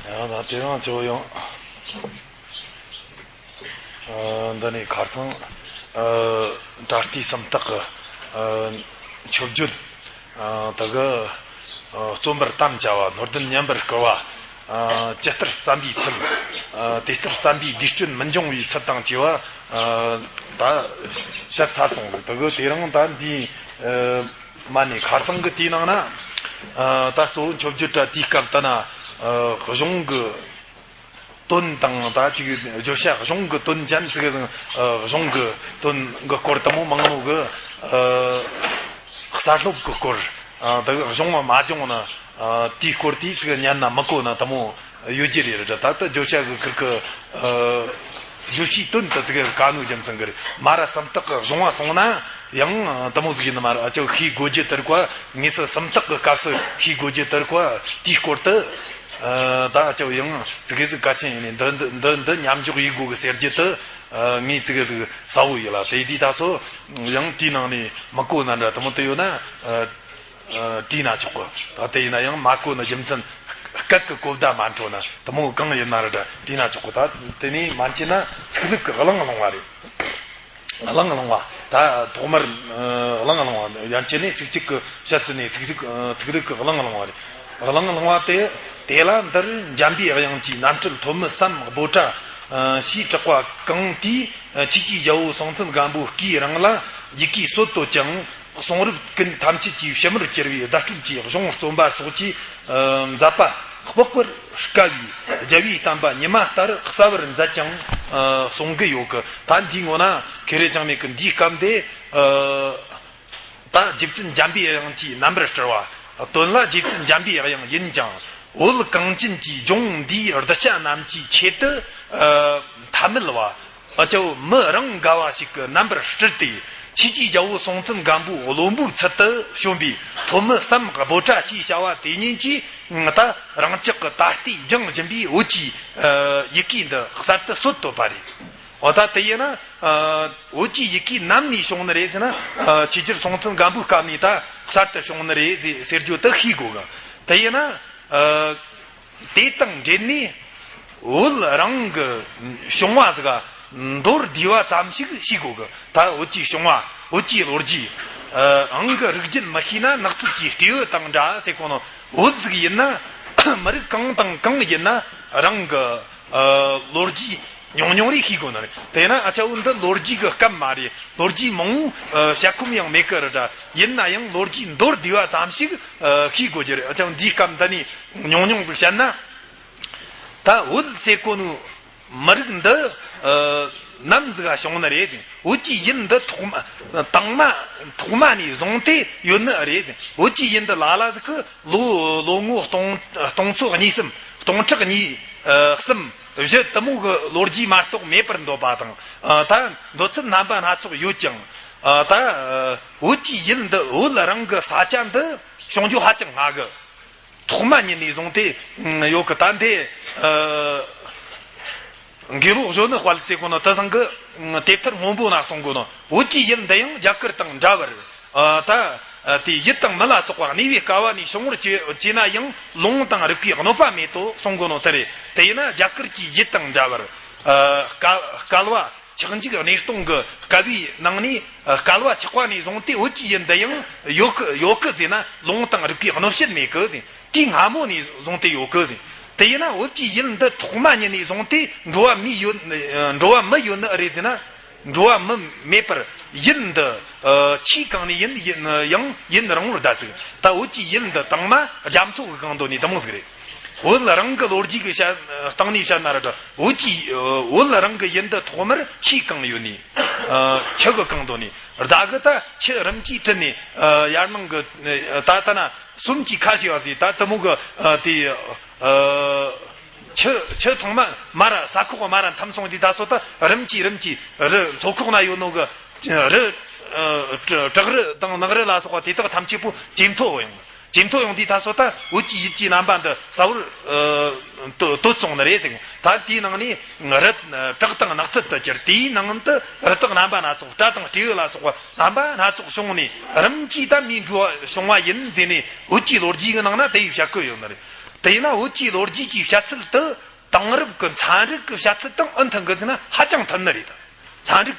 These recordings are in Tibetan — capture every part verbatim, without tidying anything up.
ཡང་ད་དེ་རིང་ཁྱོད་ཡང་། ཨ། འདི་ནས་ཁ་སང་། ཨ། བཀྲ་ཤིས་སུམ་རྟགས་ཀྱི། ཨ། མཆོད་བརྗོད། ཨ། དེ་གི། ཨ། རྩོམ་པར་དམ་བཅའ་བ། ནོར་ལྡན་སྙན་པར་བསྐུལ་བ། ཨ། ཇི་ལྟར་བརྩམ་པའི་ཚུལ། ཨ། དེ་ལྟར་བརྩམ་པའི་དུས་སྐྱོན་མི་འབྱུང་བའི་ཚུལ་དང་བཅས་པ། ཨ། ད་བཤད་ཚར་སོང་ཟིག་དེ་གི་དེ་རིང་ད་འདི། ཨ། མ་ནི་ཁ་སང་གི་དེའི་ནང་ན། ཨ། ད་གཙོ་བོ་མཆོད་བརྗོད་ར་དེའི་སྐབས་དེ་ན། ཨ། གཞུང་གི་དོན་དང་ད་ཅིག་བརྗོད་བྱ་གཞུང་གི་དོན་ཅན་ཟིག་ཟིག་ཨ། གཞུང་གི་དོན་གི་སྐོར་དེ་མོ་མང་ནོ་གི། ཨ། གསར་སློབ་གི་སྐོར། ཨ། ད་གཞུང་མ་སྦྱོང་ན། ཨ། དེའི་སྐོར་དེ་ཅིག་ཉན་ན་མི་གོ་ན་དེ་མོ་ཡོད་རྒྱུ་རེད། ད་ལྟ་བརྗོད་བྱ་གི་ཁུར་གི། ཨ། བརྗོད་བྱའི་དོན་དེ་ཚིག་ག་ནོ་རྒྱུ་མཚན་གི་རེད། མ་ར་སུམ་རྟགས་གི་གཞུང་བ་སོང་ན་ཡང་དེ་མོ་ཟིག་ཡིན་ནི་མ་རེད། ཨ་ཅོ་ཤེས་དགོས་རྒྱུ་དེར་བཀོད། དངོས་སུ་སུམ་རྟགས་གི་སྐབས་སུ་ཤེས་དགོས་རྒྱུ་དེར་བཀོད། དེའི་སྐོར་དུ། ཨ། ད་ཨ་ཅོ་ཡང་ཚིག་གི་ཟིག་གལ་ཆེན་ཡིན་ནི་འདི་འདི་འདི་འདི་མཉམ་འཇོག་ཡིན་དགོས་གི་ཟེར་རྒྱུ་དུ། ཨ། ངས་ཚིག་གི་ཟིག་གསལ་བོ་ཡིན་ལ། དེ་དུས་ད་སོ་ཡང་དེའི་ནང་ནས་མི་གོ་ན་འདྲ་དེ་མོ་དེ་ཡོད་ན། ཨ། ཨ། བྲིས་ན་ཆོག་གི། ད་དེ་ཡིན་ན་ཡང་མ་གོ་ན་རྒྱུ་མཚན་སྐད་གི་གོ་བརྡ་མ་འཕྲོད་ན་དེ་མོ་གང་ཡིན་ན་ར་འདྲ་བྲིས་ན་ཆོག་གི། ད་དེ་ནས་མ་བྲིས་ན་ཚིག་ལྷུག་གི་གླེང་སློང་བ་རེད། གླེང་སློང་བ། ད་ཐོག་མར། ཨ། གླེང་སློང་བ་ཡན་ཆད་ནས་ཚིག་གཅིག་གི་བཤད་ཟིན་ནས་ཚིག་གཅིག་ཨ། ཚིག་ལྷུག་གི་གླེང་སློང་བ་རེད། གླེང་སློང་བ་དེ། དེ་ལ་འདིར་འཇམ་པའི་དབྱངས་ཀྱིས་རྣམ་སྤྲུལ་ཐོན་མི་སམ་བྷོ་ཊ། ཨ། ཞེས་གྲགས་པ་གང་དེས། ཨ། ཆོས་ཀྱི་རྒྱལ་པོ་སྲོང་བཙན་སྒམ་པོའི་སྐུའི་རིང་ལ་ཡི་གེའི་སྲོལ་བཏོད་ཅིང་། གསུང་རབ་ཀུན་ཐམས་ཅད་ཀྱི་ཕྱི་མར་གྱུར་པའི་བརྡ་སྤྲོད་ཀྱི་གཞུང་རྩོམ་པ་སོགས་ཀྱི། ཨ། མཛད་པ་དཔོག་པར་དཀའ་བས་རྒྱལ་བའི་བསྟན་པ་ཉི་མ་ལྟར་གསལ་བར་མཛད་ཅིང་། ཨ། གསུང་གི་ཡོད་གི། ད་འདིའི་ངོ་ན་ཁེ་རེ་ཅང་མེད་གི། འདིའི་སྐབས་འདི། ཨ། ད་རྗེ་བཙུན་འཇམ་པའི་དབྱངས་ཀྱིས་རྣམ་པར་སྤྲུལ་བ། དོན་ལ་རྗེ་བཙུན་འཇམ་པའི་དབྱངས་ཡིན་ཀྱང་། བོད་གངས་ཅན་གྱི་ལྗོངས་འདིའི་གདུལ་བྱ་རྣམས་ཀྱི་ཆེད་དུ། ཨ། ཐ་མལ་བ། ཨ་ཅོ་མི་རང་ག་བ་ཞིག་གི་རྣམ་པར་སྤྲུལ་ཏེ། ཆོས་ཀྱི་རྒྱལ་པོ་སྲོང་བཙན་སྒམ་པོའི་བློན་པོའི་ཚུལ་དུ་བྱོན་པའི་ཐོན་མི་སམ་བྷོ་ཊ་ཞེས་བྱ་བ་དེ་ཉིད་ཀྱིས། ད་རང་ཅག་གི་ད་ལྟའི་སྦྱང་བཞིན་པའི་བོད་ཀྱི། ཨ། ཡི་གེ་འདི་གསར་དུ་སྲོལ་བཏོད་པ་རེད། འོ་ད་དེ་ཡིན་ན། ཨ། བོད་ཀྱི་ཡི་གེ་ནམ་ནས་བྱུང་ནི་རེད་ཟེར་ན། ཨ། ཆོས་རྒྱལ་སྲོང་བཙན་སྒམ་པོའི་སྐབས་ནས་ད་གསར་དུ་བྱུང་ནི་རེད་ཟེར་ཟེར་རྒྱུ་དེ་ཤེས་དགོས་གི། དེ་ཡིན་ན། ཨ། དེ་དང་འབྲེལ་ནས་བོད་རང་གི་བྱུང་བ་ཟིག་མདོར་བསྡུས་པ་ཙམ་ཞིག་ཤེས་དགོས་གི། ད་བོད་ཀྱི་བྱུང་བ། བོད་ཀྱི་ལོ་རྒྱུས། ཨ། རང་གི་རིགས་རྒྱུད་མི་ཤེས་ན་ནགས་ཚལ་གྱི་སྤྲེའུ་དང་འདྲ་ཟེར་གོ་ནོ། བོད་ཟིག་ཡིན་ན་མི་རིགས་གང་དང་གང་ཡིན་ན་རང་གི། ཨ། ལོ་རྒྱུས་ཉུང་ཉུང་རེ་ཤེས་དགོས་ནི་རེད། དེས་ན་ཨ་ཅག་འདི་ལོ་རྒྱུས་ཀྱི་སྐབས་མ་རེད། ལོ་རྒྱུས་མང་པོ། ཨ། བཤད་ཁོམ་ཡང་མེད་ཀི་རེད་དྲ། ཡིན་ན་ཡང་ལོ་རྒྱུས་མདོར་བསྡུས་པ་ཙམ་ཞིག་ཨ། ཤེས་དགོས་ཀྱི་རེད། ཨ་ཅག་འདིའི་སྐབས་འདི་ནས་ཉུང་ཉུང་ཟིག་བཤད་ན། ད་བོད་ཟེར་གོ་ནོ་མི་རིགས་འདི། ཨ། ནམ་ཟིག་ག་བྱུང་ནི་རེད་ཟེར། བོད་ཀྱི་ཡུལ་འདི་ཐོག་མ། དང་མ། ཐོག་མ་ནས་བཟུང་སྟེ་ཡོད་ནི་རེད་ཟེར། བོད་ཀྱི་ཡུལ་འདི་ལ་ལ་ཟིག་གི་ལོ། ལོ་ངོ་སྟོང་། སྟོང་ཚོ་གཉིས་གསུམ། སྟོང་ཕྲག་གཉིས། ཨ། གསུམ། བཞི་དེ་མོ་གི་ལོ་རྒྱུས་མ་གཏོགས་མེད་པར་འདོད་པ་དང་། ཨ། ད་འདོད་ཚུལ་རྣམ་པ་སྣ་ཚོགས་ཡོད་ཀྱང་། ཨ། ད། ཨ། བོད་ཀྱི་ཡུལ་འདི། བོད་རང་གི་ས་ཆ་འདི་བྱུང་རྒྱུ་ཧ་ཅང་སྔ་གི། ཐོག་མ་ཉིད་ནས་བཟུང་སྟེ་ཡོད་གི། ད་འདི། ཨ། དགེ་སློང་གཞོན་ནུ་དཔལ་ཟེར་གོ་ནོ་དེ་ཚང་གི་དེབ་ཐེར་སྔོན་པོ་ན་གསུང་གོ་ནོ། བོད་ཀྱི་ཡུལ་འདི་ཡང་རྒྱ་གར་དང་འདྲ་བར། ཨ། ད། ཨ། དེའི་ཡུལ་དང་མི་ལ་སོགས་པ་གནས་པའི་སྐལ་བ་ནས་བྱུང་བར་བྱེད་བྱས་ན་ཡང་ལུང་དང་རིགས་པའི་གནོད་པ་མེད་དོ་གསུང་གོ་ནོ་དེ་རེད། དེ་ཡིན་ན་རྒྱ་གར་གྱི་ཡུལ་དང་འདྲ་བར། ཨ། བསྐལ། བསྐལ་བ་ཆགས་འཇིག་གནས་སྟོང་གི་བསྐལ་བའི་ནང་ནས། ཨ། བསྐལ་བ་ཆགས་པ་ནས་བཟུང་སྟེ་བོད་ཀྱི་ཡུལ་འདི་ཡང་ཡོད་གི། ཡོད་གི་ཟེར་ན་ལུང་དང་རིགས་པའི་གནོད་བྱེད་མེད་གི་ཟེར། དུས་སྔ་མོ་ནས་བཟུང་སྟེ་ཡོད་གི་ཟེར། དེ་ཡིན་ན་བོད་ཀྱི་ཡུལ་འདི་ཐོག་མ་ཉིད་ནས་བཟུང་སྟེ་འགྲོ་བ་མི་ཡོད། འགྲོ་བ་མི་ཡོད་ནི་རེད་ཟེར་ན། འགྲོ་བ་མི་མེད་པར་ཡུལ་འདི། ཨ། ཆོས་གང་ནས་ཡིན། ཡིན་ཡང་ཡུལ་རིང་བོར་བསྡད་ཚུལ། ད་བོད་ཀྱི་ཡུལ་འདི་དང་མ་རྒྱ་མཚོ་གི་གང་དོ་ནས་དེ་མོ་ཟིག་རེད། བོད་རང་གི་ལོ་རྒྱུས་ཀྱི་བཤད་སྟེང་ནས་བཤད་ན་ར་འདྲ། བོད་ཀྱི། ཨ། བོད་རང་གི་ཡུལ་འདི་ཐོག་མར་ཆོས་གང་ཡོད་ནས། ཨ། ཆུ་གི་གང་དོ་ནས། རྫ་གི་ད་ཆུ་རིམ་གྱིས་བྲུས་ནས། ཨ། ཡར་ནང་གི། ཨ། ད་ལྟ་ན་གསུམ་གྱི་ཁ་ཤས་པ་ཟིག་ད་དེ་མོ་གི། ཨ། དེ། ཨ། ཆུ། ཆུ་ཚང་མ་མར་ས་ཁོག་མར་འཐམ་སོང་དུས་ད་སོ་ད་རིམ་གྱིས་རིམ་གྱིས་རི་མཚོ་ཁོག་ན་ཡོད་ནོ་གི་རི། ཨ། བྲག་རི་དང་ནགས་རི་ལ་སོགས་པ་དེ་དག་ཐམས་ཅད་པོ་ཇེ་མཐོ་ཡོང་། ཇེ་མཐོ་ཡོང་དུས་ད་སོ་ད་བོད་ཀྱི་ཡུལ་གྱི་རྣམ་པ་འདི་གསལ་བོར། ཨ། དོད། དོད་སོང་ནི་རེད་ཟེར། ད་དེའི་ནང་ནས་རི། བྲག་དང་ནགས་ཚལ་དུ་གྱུར། དེའི་ནང་དུ་རི་དྭགས་རྣམ་པ་སྣ་ཚོགས། སྤྲ་དང་སྤྲེའུ་ལ་སོགས་པ་རྣམ་པ་སྣ་ཚོགས་བྱུང་ནས་རིམ་གྱིས་ད་མིའི་འགྲོ་བ་བྱུང་བ་ཡིན་ཟེར་ནས་བོད་ཀྱི་ལོ་རྒྱུས་ཀྱི་ནང་ན་དེ་ཡི་བཤད་ཀྱི་ཡོད་ནི་རེད། དེས་ན་བོད་ཀྱི་ལོ་རྒྱུས་ཀྱི་བཤད་ཚུལ་དུ་དེང་རབས་ཀྱི་ཚན་རིག་གི་བཤད་ཚུལ་དང་ཨེ་མཐུན་གི་ཟེར་ན་ཧ་ཅང་མཐུན་ནི་རེད། ཚན་རིག་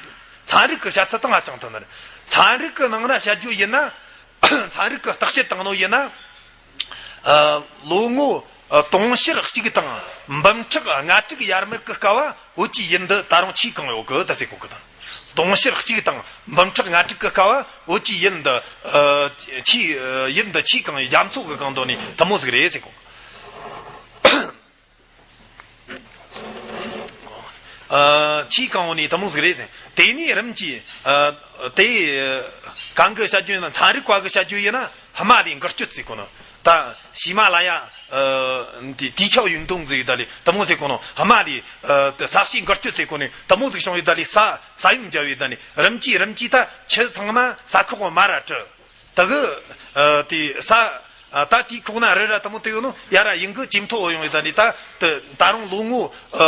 ཚན་རིག་གི་བཤད་ཚུལ་དང་ཧ་ཅང་མཐུན་ནི་རེད། ཚན་རིག་གི་ནང་ན་བཤད་རྒྱུ་ཡིན་ན། ཚན་རིག་གི་བརྟག་དཔྱད་བཏང་ནོ་ཡིན་ན། ཨ། ལོ་ངོ་ཨ་དུང་ཕྱུར་གཅིག་དང་འབུམ་ཕྲག་ལྔ་དྲུག་ཡར་མར་གྱི་སྐབས་བོད་ཀྱི་ཡུལ་འདི་ད་རུང་ཆེས་གང་ཡོད་གི་ད་ཟེར་གོ་གི་དང་། དུང་ཕྱུར་གཅིག་དང་འབུམ་ཕྲག་ལྔ་དྲུག་གི་སྐབས་བོད་ཀྱི་ཡུལ་འདི་ཨ་ཆེས་ཡུལ་འདི་ཆེས་གང་ཡོད། རྒྱ་མཚོ་གི་གང་འདོད་ནས་དེ་མོ་ཟིག་རེད་ཟེར་གོ། ཨ། ཆེས་གང་བོ་ནི་དེ་མོ་ཟིག་རེད་ཟེར། དེ་ནས་རིམ་གྱིས། ཨ། དེ་གང་གི་བྱ་རྒྱུ་ཡིན་ན། ཚན་རིག་པ་གི་བྱ་རྒྱུ་ཡིན་ན་ཧི་མ་ལའི་འགུལ་སྐྱོད་ཟེར་གོ་ནོ། ད་ཧི་མ་ལ་ཡ། ཨ། དེ་地壳运动ཟེར་ཡོད་ད་ལི་དེ་མོ་ཟེར་གོ་ནོ། ཧི་མ་ལའི། ཨ། ས་གཤིས་འགུལ་སྐྱོད་ཟེར་གོ་ནི་དེ་མོ་ཟིག་བྱུང་ཡོད་ད་ལི། ས་ས་ཡོམ་བརྒྱབ་ཡོད་ད་ནི། རིམ་གྱིས་རིམ་གྱིས་ད་ཆུ་ཚང་མ་ས་ཁོག་མ་ར་བྲི། ད་གི། ཨ། དེ་ས། ཨ། ད་དེའི་ཁོག་ན་རི་ར་དེ་མོ་དེ་ཡོད་ནོ་ཡ་ར་ཡིན་གི་ཇེ་མཐོ་བོ་ཡོང་ཡོད་ད་ནི། ད་ད་ད་རུང་ལོ་ངོ་ཨ་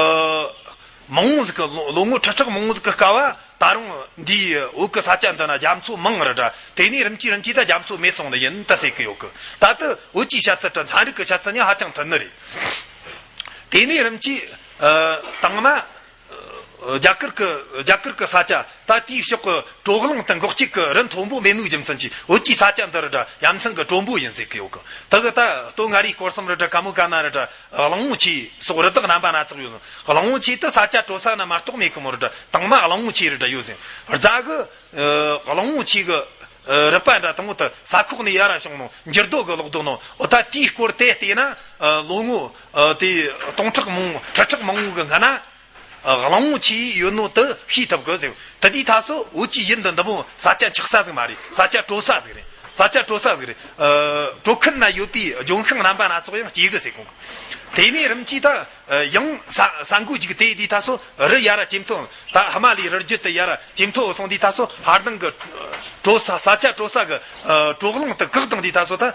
མང་བོ་ཟིག་གི་ལོ་ལོ་ངོ་ཁྲི་ཕྲག་མང་བོ་ཟིག་གི་སྐབས་བ་ད་རུང་འདིའི་བོད་གི་ས་ཆ་འདི་ན་རྒྱ་མཚོ་མང་ར་འདྲ། དེ་ནས་རིམ་གྱིས་རིམ་གྱིས་ད་རྒྱ་མཚོ་མེད་སོང་ནི་ཡིན་ད་ཟེར་གི་ཡོད་གི། ད་ད་བོད་ཀྱི་བཤད་ཚུལ་དང་ཚན་རིག་གི་བཤད་ཚུལ་གཉིས་ཧ་ཅང་མཐུན་ནི་རེད། དེ་ནས་རིམ་གྱིས། ཨ། དང་མ། རྒྱ་གར་གི་རྒྱ་གར་གི་ས་ཆ་ད་དེའི་ཕྱོགས་གི་དྲོ་རླུང་དང་འགོག་བྱེད་གི་རི་མཐོན་པོ་མེད་ནོའི་རྒྱུ་མཚན་གྱིས་བོད་ཀྱི་ས་ཆ་འདི་རུ་འདྲ་ཡ་མཚན་གི་དྲོན་པོ་ཡིན་ཟེར་གི་ཡོད་གི། ད་གི་ད་སྟོད་མངའ་རིས་སྐོར་གསུམ་རུ་འདྲ་ཀ་མོ་ཀ་ན་རུ་འདྲ་གླང་བོ་ཆེ་སོགས་རི་དྭགས་རྣམ་པ་སྣ་ཚོགས་ཡོད་ཟེར། གླང་བོ་ཆེ་དེ་ས་ཆ་དྲོ་ས་ན་མ་གཏོགས་མེད་གི་མོ་རུ་འདྲ། དང་མ་གླང་བོ་ཆེ་རུ་འདྲ་ཡོད་ཟེར། རྫ་གི་ཨ་གླང་བོ་ཆེ་གི་ཨ་རུས་པ་འདྲ་དང་པོ་དེ་ས་ཁོག་ནས་ཡར་ར་བྱུང་ནོ། འགྱུར་རྡོ་གི་ལོག་རྡོ་ནོ། འོ་ད་དེའི་སྐོར་དེ་བལྟས་ན། ཨ་ལོ་ངོ་ཨ་དེ་སྟོང་ཕྲག་མང་ཁྲི་ཕྲག་མང་བོ་གི་སྔ་ན། ཨ་གླང་བོ་ཆེ་ཡོད་ནོ་དེ་ཤེས་ཐུབ་གི་ཟེར། དེ་དུས་ད་སོ་བོད་ཀྱི་ཡུལ་འདི་འདི་མོ་ས་ཆ་འཁྱག་ས་ཟིག་མ་རེད། ས་ཆ་དྲོ་ས་ཟིག་རེད། ས་ཆ་དྲོ་ས་ཟིག་རེད། ཨ་དྲོ་ཁུལ་ན་ཡོད་པའི་ལྗོན་ཤིང་རྣམ་པ་སྣ་ཚོགས་ཡང་སྐྱེ་གི་ཟེར་གོ། དེ་ནས་རིམ་གྱིས་ད་ཡང་ས་ས་འགུལ་ཅིག་དེ་དུས་ད་སོ་རི་ཡར་ར་ཇེ་མཐོ། ད་ཧི་མ་ལའི་རི་རྒྱུད་དེ་ཡར་ར་ཇེ་མཐོ་སོང་དུས་ད་སོ་ཧར་ལྡང་གི་དྲོ་ས། ས་ཆ་དྲོ་ས་གི་ཨ་དྲོ་རླུང་དེ་བཀག་བཏང་དུས་ད་སོ་ད་ཨ་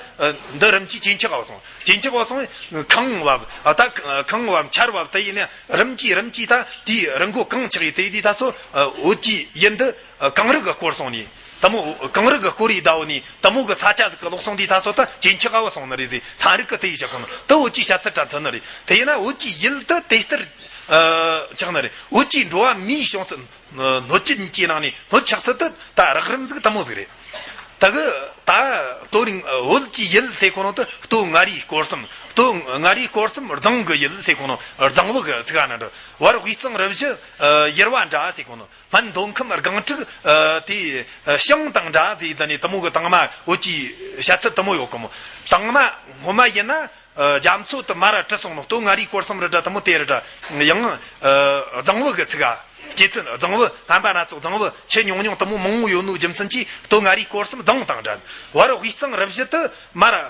འདི་རིམ་གྱིས་ཇེ་འཁྱག་བ་སོང་། ཇེ་འཁྱག་བ་སོང་། ཁངས་བབས། ཨ་ད་ཁངས་བབས། ཆར་བབས། དེ་ཡིན་ན་རིམ་གྱིས་རིམ་གྱིས་ད་དེའི་རི་མགོ་གངས་འཁྱག་ཡས་དེ་དུས་ད་སོ་ཨ་བོད་ཀྱི་ཡུལ་འདི་ཨ་གངས་རི་གིས་བསྐོར་སོང་ནི། དེ་མོ་གངས་རི་གིས་བསྐོར་ཡས་ད་བོ་ནི་དེ་མོ་གི་ས་ཆ་ཟིག་གི་ལོག་སོང་དུས་ད་སོ་ད་ཇེ་འཁྱག་ག་བ་སོང་ནི་རེད་ཟེར། ཚན་རིག་གིས་དེ་ཡས་བཤད་གོ་ནི། དེ་བོད་ཀྱི་བཤད་ཚུལ་དང་མཐུན་ནི་རེད། དེ་ཡིན་ན་བོད་ཀྱི་ཡུལ་དེ་དེ་ལྟར་ཨ་ཆགས་ནི་རེད། བོད་ཀྱི་འགྲོ་བ་མིའི་བྱུང་ཚུལ། སྣོད་བཅུད་གཉིས་ཀྱི་ནང་ནས་སྣོད་ཆགས་ཚུལ་དེ་ད་རགས་རིམ་ཟིག་དེ་མོ་ཟིག་རེད། ད་གི་ད་སྟོད་རིང་བོད་ཀྱི་ཡུལ་ཟེར་གོ་ནོ་དེ་སྟོད་མངའ་རིས་སྐོར་གསུམ། སྟོད་མངའ་རིས་སྐོར་གསུམ་རྫོང་གི་ཡུལ་ཟེར་གོ་ནོ་རྫོང་བུ་གི་ཚིག་ག་ན་འདྲ། བར་དབུས་གཙང་རུ་བཞི་ཨ་ཡུར་བ་འདྲ་ཟེར་གོ་ནོ། སྨད་མདོ་ཁམས་སྒང་དྲུག་ཨ་དེ་ཨ་ཞིང་དང་འདྲ་ཟེར། ད་ནི་དེ་མོ་གི་དང་མ་བོད་ཀྱི་བཤད་ཚུལ་དེ་མོ་ཡོད་གི་མོ། དང་མ་སྔོན་མ་ཡིན་ན། ཨ་རྒྱ་མཚོ་དེ་མར་ར་བྲུས་སོང་ནོ། སྟོད་མངའ་རིས་སྐོར་གསུམ་རུ་འདྲ་དེ་མོ་དེ་རུ་འདྲ། ཡང་ཨ་རྫོང་བུ་གི་ཚིག་ག། སྐྱེ་ཚུལ་རྫོང་བུ། རྣམ་པ་སྣ་ཚོགས་རྫོང་བུ། ཆུ་ཉུང་ཉུང་དེ་མོ་མང་བོ་ཡོད་ནོའི་རྒྱུ་མཚན་གྱིས་སྟོད་མངའ་རིས་སྐོར་གསུམ་རྫོང་དང་འདྲ། བར་དབུས་གཙང་རུ་བཞི་དེ་མར་ཨ་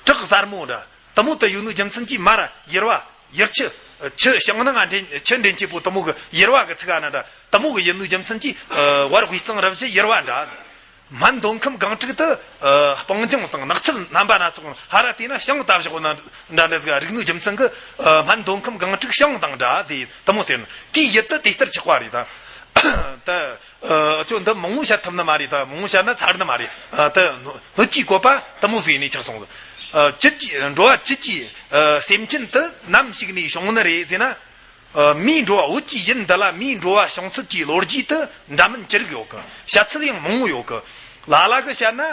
བྲག་གསར་མོ་འདྲ་དེ་མོ་དེ་ཡོད་ནོའི་རྒྱུ་མཚན་གྱིས་མར་ཡུར་བ། ཡུར་ཆུ། ཆུ་ཞིང་ནང་ང་འདྲེན། ཆུ་འདྲེན་བྱེད་པོ་དེ་མོ་གི་ཡུར་བ་གི་ཚིག་ག་ན་འདྲ་དེ་མོ་གི་ཡིན་ནོའི་རྒྱུ་མཚན་གྱིས་ཨ་བར་དབུས་གཙང་རུ་བཞི་ཡུར་བ་འདྲ། སྨད་མདོ་ཁམས་སྒང་དྲུག་ཏུ་ཨ་སྤང་ལྗོངས་དང་ནགས་ཚལ་རྣམ་པ་སྣ་ཚོགས། ཧ་ར་དེ་ན་ཞིང་ལྟ་བཞག་ན་འདྲ་འདྲ་ཟིག་རིག་ནོའི་རྒྱུ་མཚན་གྱིས་ཨ་སྨད་མདོ་ཁམས་སྒང་དྲུག་ཞིང་དང་འདྲ་ཟེར་དེ་མོ་ཟེར་ནི། དེའི་ཡུལ་དེ་དེ་ལྟར་ཆགས་པ་རེད་ད། ད་ཨ་ཅོ་འདི་མང་བོ་བཤད་ཐུབ་ནི་མ་རེད། ད་མང་བོ་བཤད་ན་ཚར་ནི་མ་རེད། ཨ་ད་སྣོད་ཀྱི་བཀོད་པ་དེ་མོ་ཟིག་ནས་ཆགས་སོང་། ཨ་བཅུད་ཀྱི་འགྲོ་བ་བཅུད་ཀྱི་ཨ་སེམས་ཅན་དེ་ནམ་ཞིག་ནས་བྱུང་ནི་རེད་ཟེར་ན། ཨ་མིའི་འགྲོ་བ། བོད་ཀྱི་ཡུལ་འདི་ལ་མིའི་འགྲོ་བ་བྱུང་ཚུལ་གྱི་ལོ་རྒྱུས་དེ་འདྲ་མིན་ཅི་རིགས་ཡོད་གི། བཤད་ཚུལ་ཡང་མང་བོ་ཡོད་གི། ལ་ལ་གིས་བཤད་ན།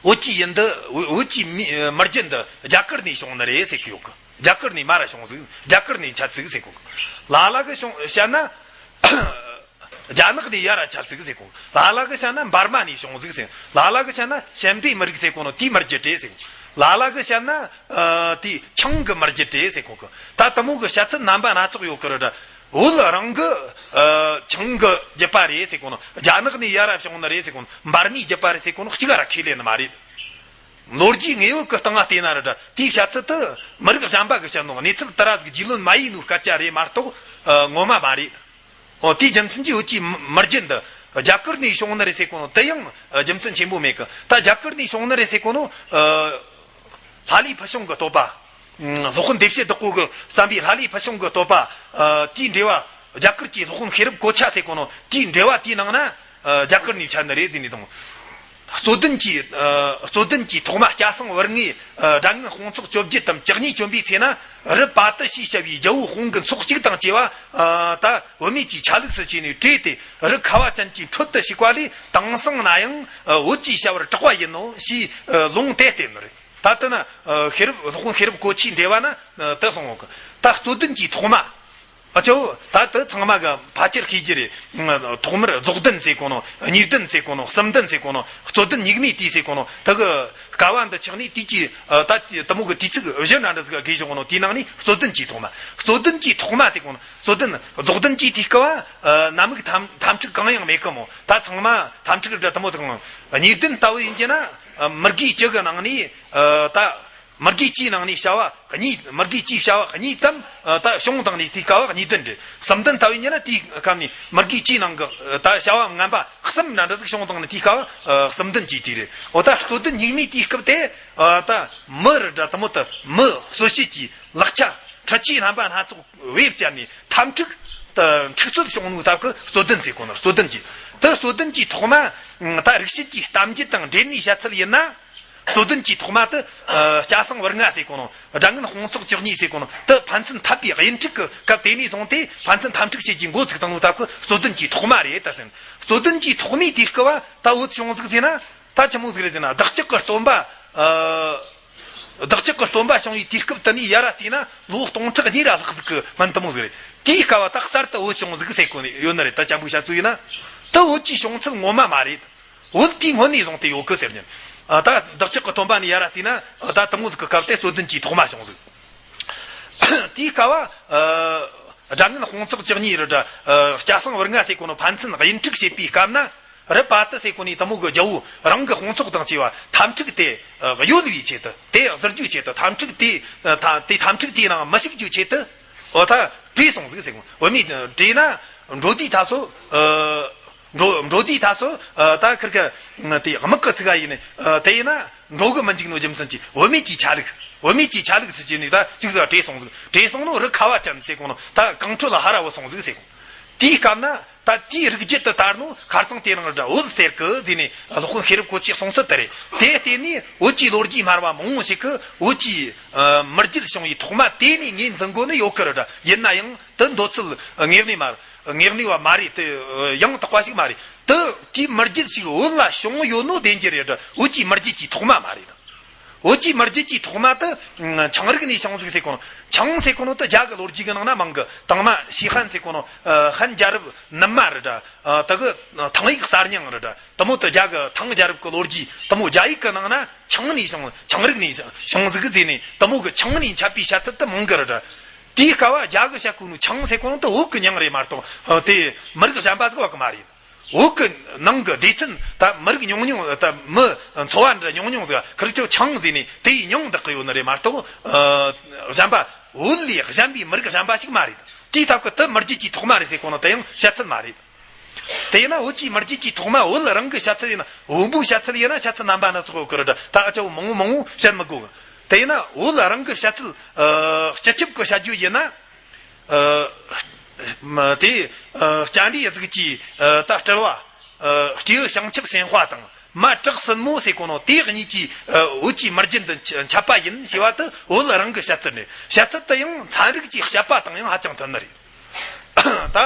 བོད་ཀྱི་ཡུལ་འདི། བོད་བོད་ཀྱི་མི་མི་རྒྱུད་འདི་རྒྱ་གར་ནས་བྱུང་ནི་རེད་ཟེར་གི་ཡོད་གི། རྒྱ་གར་ནས་མར་ར་བྱུང་ཟིག་རྒྱ་གར་ནས་ཆད་ཟིག་ཟེར་གོ་གི། ལ་ལ་གིས་བྱུང་བཤད་ན། རྒྱ་ནག་ནས་ཡར་ར་ཆད་ཟིག་ཟེར་གོ། ལ་ལ་གིས་བཤད་ན་འབར་མ་ནས་བྱུང་ཟིག་ཟེར། ལ་ལ་གིས་བཤད་ན་ཤན་པའི་མི་རིགས་ཟེར་གོ་ནོ་དེའི་མི་རྒྱུད་རེད་ཟེར་གོ། ལ་ལ་གིས་བཤད་ན་ཨ་དེ་ཆིང་གི་མི་རྒྱུད་རེད་ཟེར་གོ་གི། ད་དེ་མོ་གི་བཤད་ཚུལ་རྣམ་པ་སྣ་ཚོགས་ཡོད་གི་རེད་ད། བོད་རང་གི་ཨ་ཆིང་གི་རྒྱུད་པ་རེད་ཟེར་གོ་ནོ། རྒྱ་ནག་ནས་ཡར་ར་བྱུང་ནི་རེད་ཟེར་གོ་ནོ། འབར་མའི་རྒྱུད་པ་རེད་ཟེར་གོ་ནོ་གཅིག་ར་ཁས་ལེན་ནི་མ་རེད། ལོ་རྒྱུས་དངོས་ཡོད་ཀྱི་སྟེང་ང་བལྟས་ན་རེད་ད། དེའི་བཤད་ཚུལ་དེ་མི་རིགས་གཞན་པ་གིས་བཤད་ནོ། གནས་ཚུལ་དེ་ར་ཟིག་རྒྱུས་ལོན་མ་ཡས་ནོའི་སྐད་ཆ་རེད་མ་གཏོགས་ཨ་ངོ་མ་མ་རེད། འོ་དེའི་རྒྱུ་མཚན་གྱིས་བོད་ཀྱི་མི་རྒྱུད་འདི་རྒྱ་གར་ནས་བྱུང་ནི་རེད་ཟེར་གོ་ནོ་དེ་ཡང་རྒྱུ་མཚན་ཆེན་པོ་མེད་གི། ད་རྒྱ་གར་ནས་བྱུང་ནི་རེད་ཟེར་གོ་ནོ་ཨ་ལྷ་ལས་ཕུལ་བྱུང་གི་བསྟོད་པ། སློབ་དཔོན་བདེ་བྱེད་བདག་པོ་གིས་བརྩམས་པའི་ལྷ་ལས་ཕུལ་བྱུང་གི་བསྟོད་པ། ཨ་དེའི་འགྲེལ་བ། རྒྱ་གར་གྱི་སློབ་དཔོན་ཤེས་རབ་གོ་ཆ་ཟེར་གོ་ནོ་དེའི་འགྲེལ་བ་དེའི་ནང་ན་ཨ་རྒྱ་གར་ནས་ཆད་ནི་རེད་ཟེར་ནས་དང་། རྩོད་ལྡན་གྱི་ཨ་རྩོད་ལྡན་གྱི་ཐོག་མ་སྐྱ་སེང་བུ་ལྔའི་ཨ་དགྲ་ངན་དཔུང་ཚོགས་བཅོ་བརྒྱད་དམ་བཅུ་གཉིས་བཅོམ་པའི་ཚེ་ན། རི་པ་ཏི་ཞེས་བྱ་བའི་རྒྱལ་པོ་དཔུང་གི་ཚོགས་གཅིག་དང་བཅས་པ་ཨ་ད་བུད་མེད་ཀྱི་ཆ་ལུགས་སུ་བྱས་ནས་བྲོས་ཏེ། རི་ཁ་བ་ཅན་གྱི་ཁྲོད་དུ་ཞུགས་པ་ལས་དེང་སང་ན་ཡང་ཨ་བོད་ཀྱི་བྱ་བར་གྲགས་པ་ཡིན་ནོ་ཞེས་ཨ་ལུང་དེ་བསྟན་ནོ་རེད། ད་ལྟ་ན་ཨ་ཤེས་རབ་སློབ་དཔོན་ཤེས་རབ་གོ་ཆའི་འགྲེལ་པ་ན་ཨ་དེ་གསུངས་ཡོད་གི། ད་རྩོད་ལྡན་གྱི་ཐོག་མ། ཨ་ཅོ། ད་དེ་ཚང་མ་གི་ཕལ་ཆེར་ཤེས་ཀྱི་རེད། ཐོག་མར་རྫོགས་ལྡན་ཟེར་གོ་ནོ། གཉིས་ལྡན་ཟེར་གོ་ནོ། གསུམ་ལྡན་ཟེར་གོ་ནོ། རྩོད་ལྡན་སྙིགས་མའི་དུས་ཟེར་གོ་ནོ། དེ་གི་ཀ་བ་འདི་ཆགས་ནས་དུས་ཀྱི་ཨ་ད་དེ་མོ་གི་དུས་ཚིགས་བཞི་འདྲ་འདྲ་ཟིག་ག་གི་བཞག་གོ་ནོ། དེའི་ནང་ནས་རྩོད་ལྡན་གྱི་ཐོག་མ། རྩོད་ལྡན་གྱི་ཐོག་མ་ཟེར་གོ་ནོ། རྩོད་ལྡན་རྫོགས་ལྡན་གྱི་དུས་སྐབས་བ་ཨ་ན་མིག་ཐམ་ཐམ་ཕྲུག་གང་ཡང་མེད་གི་མོ། ད་ཚང་མ་ཐམ་ཕྲུག་འདྲ་དེ་མོ་དང་། གཉིས་ལྡན་ལྟ་བུ་ཡིན་གྱི་ན་ཨ་མི་དགེ་བཅུ་གི་ནང་ནས་ཨ་ད། མི་དགེ་བཅུའི་ནང་ནས་བྱ་བ་གཉིས། མི་དགེ་བཅུའི་བྱ་བ་གཉིས་ཙམ་ད་བྱུང་བཏང་ནས་དེའི་སྐབས་བ་གཉིས་ལྡན་རེད། གསུམ་ལྡན་ལྟ་བུ་ཡིན་ན་དེའི་སྐབས་ནས་མི་དགེ་བཅུའི་ནང་གི་ད་བྱ་བ་ངན་པ་གསུམ་འདྲ་འདྲ་ཟིག་བྱུང་བཏང་ནས་དེའི་སྐབས་བ་གསུམ་ལྡན་གྱི་དུས་རེད། འོ་ད་རྩོད་ལྡན་སྙིགས་མའི་དུས་སྐབས་དེ་ད་མི་རེ་འདྲ་དེ་མོ་ད་མི་གསོད་བྱེད་ཀྱི་ལག་ཆ་འཕྲུལ་ཆས་རྣམ་པ་སྣ་ཚོགས་བེད་སྤྱད་ནས་ཐམ་ཕྲུག་ད་འཁྲུག་རྩོད་བྱུང་ནོ་སྟབས་ཀྱིས་རྩོད་ལྡན་ཟེར་གོ་ནོ། རྩོད་ལྡན་གྱི་ད་རྩོད་ལྡན་གྱི་ཐོག་མ་ད་རིག་བྱེད་ཀྱི་གཏམ་རྒྱུད་དང་འབྲེལ་ནས་བཤད་ཚུལ་ཡིན་ན། རྩོད་ལྡན་གྱི་ཐོག་མ་དེ་ཨ་སྐྱ་སེང་བུ་ལྔ་ཟེར་གོ་ནོ། དགྲ་ངན་དཔུང་ཚོགས་བཅུ་གཉིས་ཟེར་གོ་ནོ། དེ་ཕན་ཚུན་འཐབ་པའི་གཡུལ་འཕྲུག་གི་སྐབས་དེ་ནས་བཟུང་སྟེ་ཕན་ཚུན་འཐབ་འཁྲུག་བྱེད་ཀྱི་འགོ་ཚུགས་བཏང་ནོ་སྟབས་ཀྱིས་རྩོད་ལྡན་གྱི་ཐོག་མ་རེད་ད་ཟེར། རྩོད་ལྡན་གྱི་ཐོག་མའི་དུས་སྐབས་བ་ད་བོད་བྱུང་ཟིག་ཟེར་ན། ད་ཆི་མོ་ཟིག་རེད་ཟེར་ན། བདག་ཅག་གི་སྟོན་པ་ཨ་བདག་ཅག་གི་སྟོན་པ་བྱུང་བའི་དུས་སྐབས་དེ་ནས་ཡར་ར་བརྩིས་ན་ལོ་སྟོང་ཕྲག་གཉིས་ར་ལྷག་ཟིག་གི་མིན་དེ་མོ་ཟིག་རེད། དེའི་སྐབས་བ་ད་གསར་དུ་བོད་བྱུང་ཟིག་ཟེར་གོ་ནི་ཡོད་ནི་རེད། ད་ཅམ་པོ་བཤད་ཚུལ་ཡིན་ན། ད་བོད་ཀྱི་བྱུང་ཚུལ་ངོ་མ་མ་རེད། བོད་དེའི་སྔོན་ནས་བཟུང་སྟེ་ཡོད་གི་ཟེར་ཉིན། ཨ་ད་བདག་ཅག་གི་སྟོན་པ་ནས་ཡར་ར་བརྩིས་ན་ཨ་ད་དེ་མོ་ཟིག་གི་སྐབས་དེ་རྩོད་ལྡན་གྱི་ཐོག་མ་བྱུང་ཟིག། དེའི་སྐབས་བ་ཨ་དགྲ་ངན་དཔུང་ཚོགས་བཅུ་གཉིས་རེ་འདྲ་ཨ་སྐྱ་སེང་བུ་ལྔ་ཟེར་གོ་ནོ་ཕན་ཚུན་གཡུལ་འཕྲུག་བྱེད་པའི་སྐབས་ན། རི་པ་ཏི་ཟེར་གོ་ནི་དེ་མོ་གི་རྒྱལ་པོ་རང་གི་དཔུང་ཚོགས་དང་བཅས་པ་ཐམ་ཕྲུག་དེ་ཨ་གཡོལ་བའི་ཆེད་དུ། དེ་གཟིར་རྒྱུའི་ཆེད་དུ། ཐམ་ཕྲུག་དེ་ཨ་ད་དེ་ཐམ་ཕྲུག་དེའི་ནང་མི་ཞུགས་རྒྱུའི་ཆེད་དུ། འོ་ད་བྲོས་སོང་ཟིག་ཟེར་གོ། བུད་མེད་བྲོས་ན་འགྲོ་དུས་ད་སོ་ཨ་འགྲོ་འགྲོ་དུས་ད་སོ་ཨ་ད་ཁིར་གི་དེ་དམག་གི་ཚིག་ག་ཡིན་ནི་ཨ་དེ་ཡིན་ན་འགྲོ་གི་མི་འཇུག་ནོ། རྒྱུ་མཚན་གྱིས་བུད་མེད་ཀྱི་ཆ་ལུགས། བུད་མེད་ཀྱི་ཆ་ལུགས་སུ་བྱས་ནས་ད་ཅིག་ཟ་བྲོས་སོང་ཟིག། བྲོས་སོང་ནོ་རི་ཁ་བ་ཅན་ཟེར་གོ་ནོ་ད་གངས་ཁྲོད་ལ་ཧར་ར་བུད་སོང་ཟིག་ཟེར་གོ། དེའི་སྐབས་ན་ད་དེའི་རིགས་རྒྱུད་དུ་དར་ནོ་ཁ་རྩང་དེ་རིང་ར་བོད་ཟེར་གི་ཟེར་ནས་སློབ་དཔོན་ཤེས་རབ་གོ་ཆའི་གསུང་ཚུལ་དེ་རེད། དེ་བརྟེན་ནས་བོད་ཀྱི་ལོ་རྒྱུས་སྨྲ་བ་མང་བོ་ཞིག་གིས་བོད་ཀྱི་ཨ་མི་རྒྱུད་བྱུང་བའི་ཐོག་མ་དེ་ནས་ངོས་འཛིན་གོ་ནི་ཡོད་གི་རེད། ཡིན་ན་ཡང་དེ་འདོད་ཚུལ་དངོས་གནས་མ་དངོས་གནས་བ་མ་རེད། དེ་ཡང་དག་པ་ཞིག་མ་རེད། དེ་དེའི་མི་རྒྱུད་ཞིག་བོད་ལ་བྱུང་ཡོད་ནོ་བདེན་རྒྱུ་རེད། བོད་ཀྱི་མི་རྒྱུད་ཀྱི་ཐོག་མ་མ་རེད། བོད་ཀྱི་མི་རྒྱུད་ཀྱི་ཐོག་མ་དེ་ཆང་རིགས་ནས་བྱུང་ཟིག་ཟེར་གོ་ནོ། ཆང་ཟེར་གོ་ནོ་དེ་རྒྱ་གི་ལོ་རྒྱུས་གི་ནང་ན་མང་གི། དང་མ་ཞི་ཧན་ཟེར་གོ་ནོ་ཨ་ཧན་རྒྱལ་རབས་ནུབ་མ་རེད་འདྲ། ཨ་དེ་གི་ཐང་ཡིག་གསར་རྙིང་རེད་འདྲ། དེ་མོ་དེ་རྒྱ་གི་ཐང་རྒྱལ་རབས་གི་ལོ་རྒྱུས་དེ་མོ་རྒྱ་ཡིག་གི་ནང་ན་ཆང་ནས་བྱུང་། ཆང་རིགས་ནས་བྱུང་ཟིག་གི་ཟེར་ནས་དེ་མོ་གི་ཆང་ནས་འཆད་པའི་བཤད་ཚུལ་དེ་མང་གི་རེད་འདྲ། དེའི་སྐབས་བ་རྒྱ་གི་བཤད་གོ་ནོ་ཆང་ཟེར་གོ་ནོ་དེ་བོད་གི་མྱིང་རེད་མ་གཏོགས་དེ་མི་རིགས་གཞན་པ་ཟིག་བ་གི་མ་རེད། བོད་གི་ནང་གི་སྡེ་ཚན་ད་མི་རིགས་ཉུང་ཉུང་ད་མི་ཚོ་བ་འདྲ་ཉུང་ཉུང་ཟིག་ཁིར་ཆོ་ཆང་ཟེར་ནས་དེའི་མྱིང་བཏགས་གི་ཡོད་ནི་རེད་མ་གཏོགས་ཨ་གཞན་པ་བོད་ལས་གཞན་པའི་མི་རིགས་གཞན་པ་ཞིག་མ་རེད། དེའི་སྟབས་ཀྱིས་དེ་མི་རྒྱུད་ཀྱི་ཐོག་མ་རེད་ཟེར་གོ་ནོ་དེ་ཡང་བཤད་ཚུལ་མ་རེད། དེ་ཡིན་ན་བོད་ཀྱི་མི་རྒྱུད་ཀྱི་ཐོག་མ་བོད་རང་གི་བཤད་ཚུལ་ཡིན་ན། བོན་པོའི་བཤད་ཚུལ་ཡིན་ན་བཤད་ཚུལ་རྣམ་པ་སྣ་ཚོགས་ཡོད་གི་རེད་འདྲ། ད་ཨ་ཅག་མང་བོ་མང་བོ་བཤད་མི་དགོས་གི། དེ་ཡིན་ན་བོད་རང་གི་བཤད་ཚུལ་ཨ་སྤྱི་ཁྱབ་ཀྱི་བཤད་རྒྱུ་ཡིན་ན། ཨ་མ་དེ་ཨ་སྤྱན་རས་གཟིགས་ཀྱི་ཨ་ད་སྤྲུལ་བ་ཨ་སྤྲེའུ་བྱང་ཆུབ་སེམས་དཔའ་དང་མ་བྲག་སྲིན་མོ་ཟེར་གོ་ནོ་དེ་གཉིས་ཀྱིས་ཨ་བོད་ཀྱི་མི་རྒྱུད་འདི་འཆ་འཆད་པ་ཡིན་ཞེས་པ་དེ་བོད་རང་གི་བཤད་ཚུལ་རེད། བཤད་ཚུལ་དེ་ཡང་ཚན་རིག་གིས་དཔྱད་པ་དང་ཡང་ཧ་ཅང་མཐུན་ནི་རེད། ད་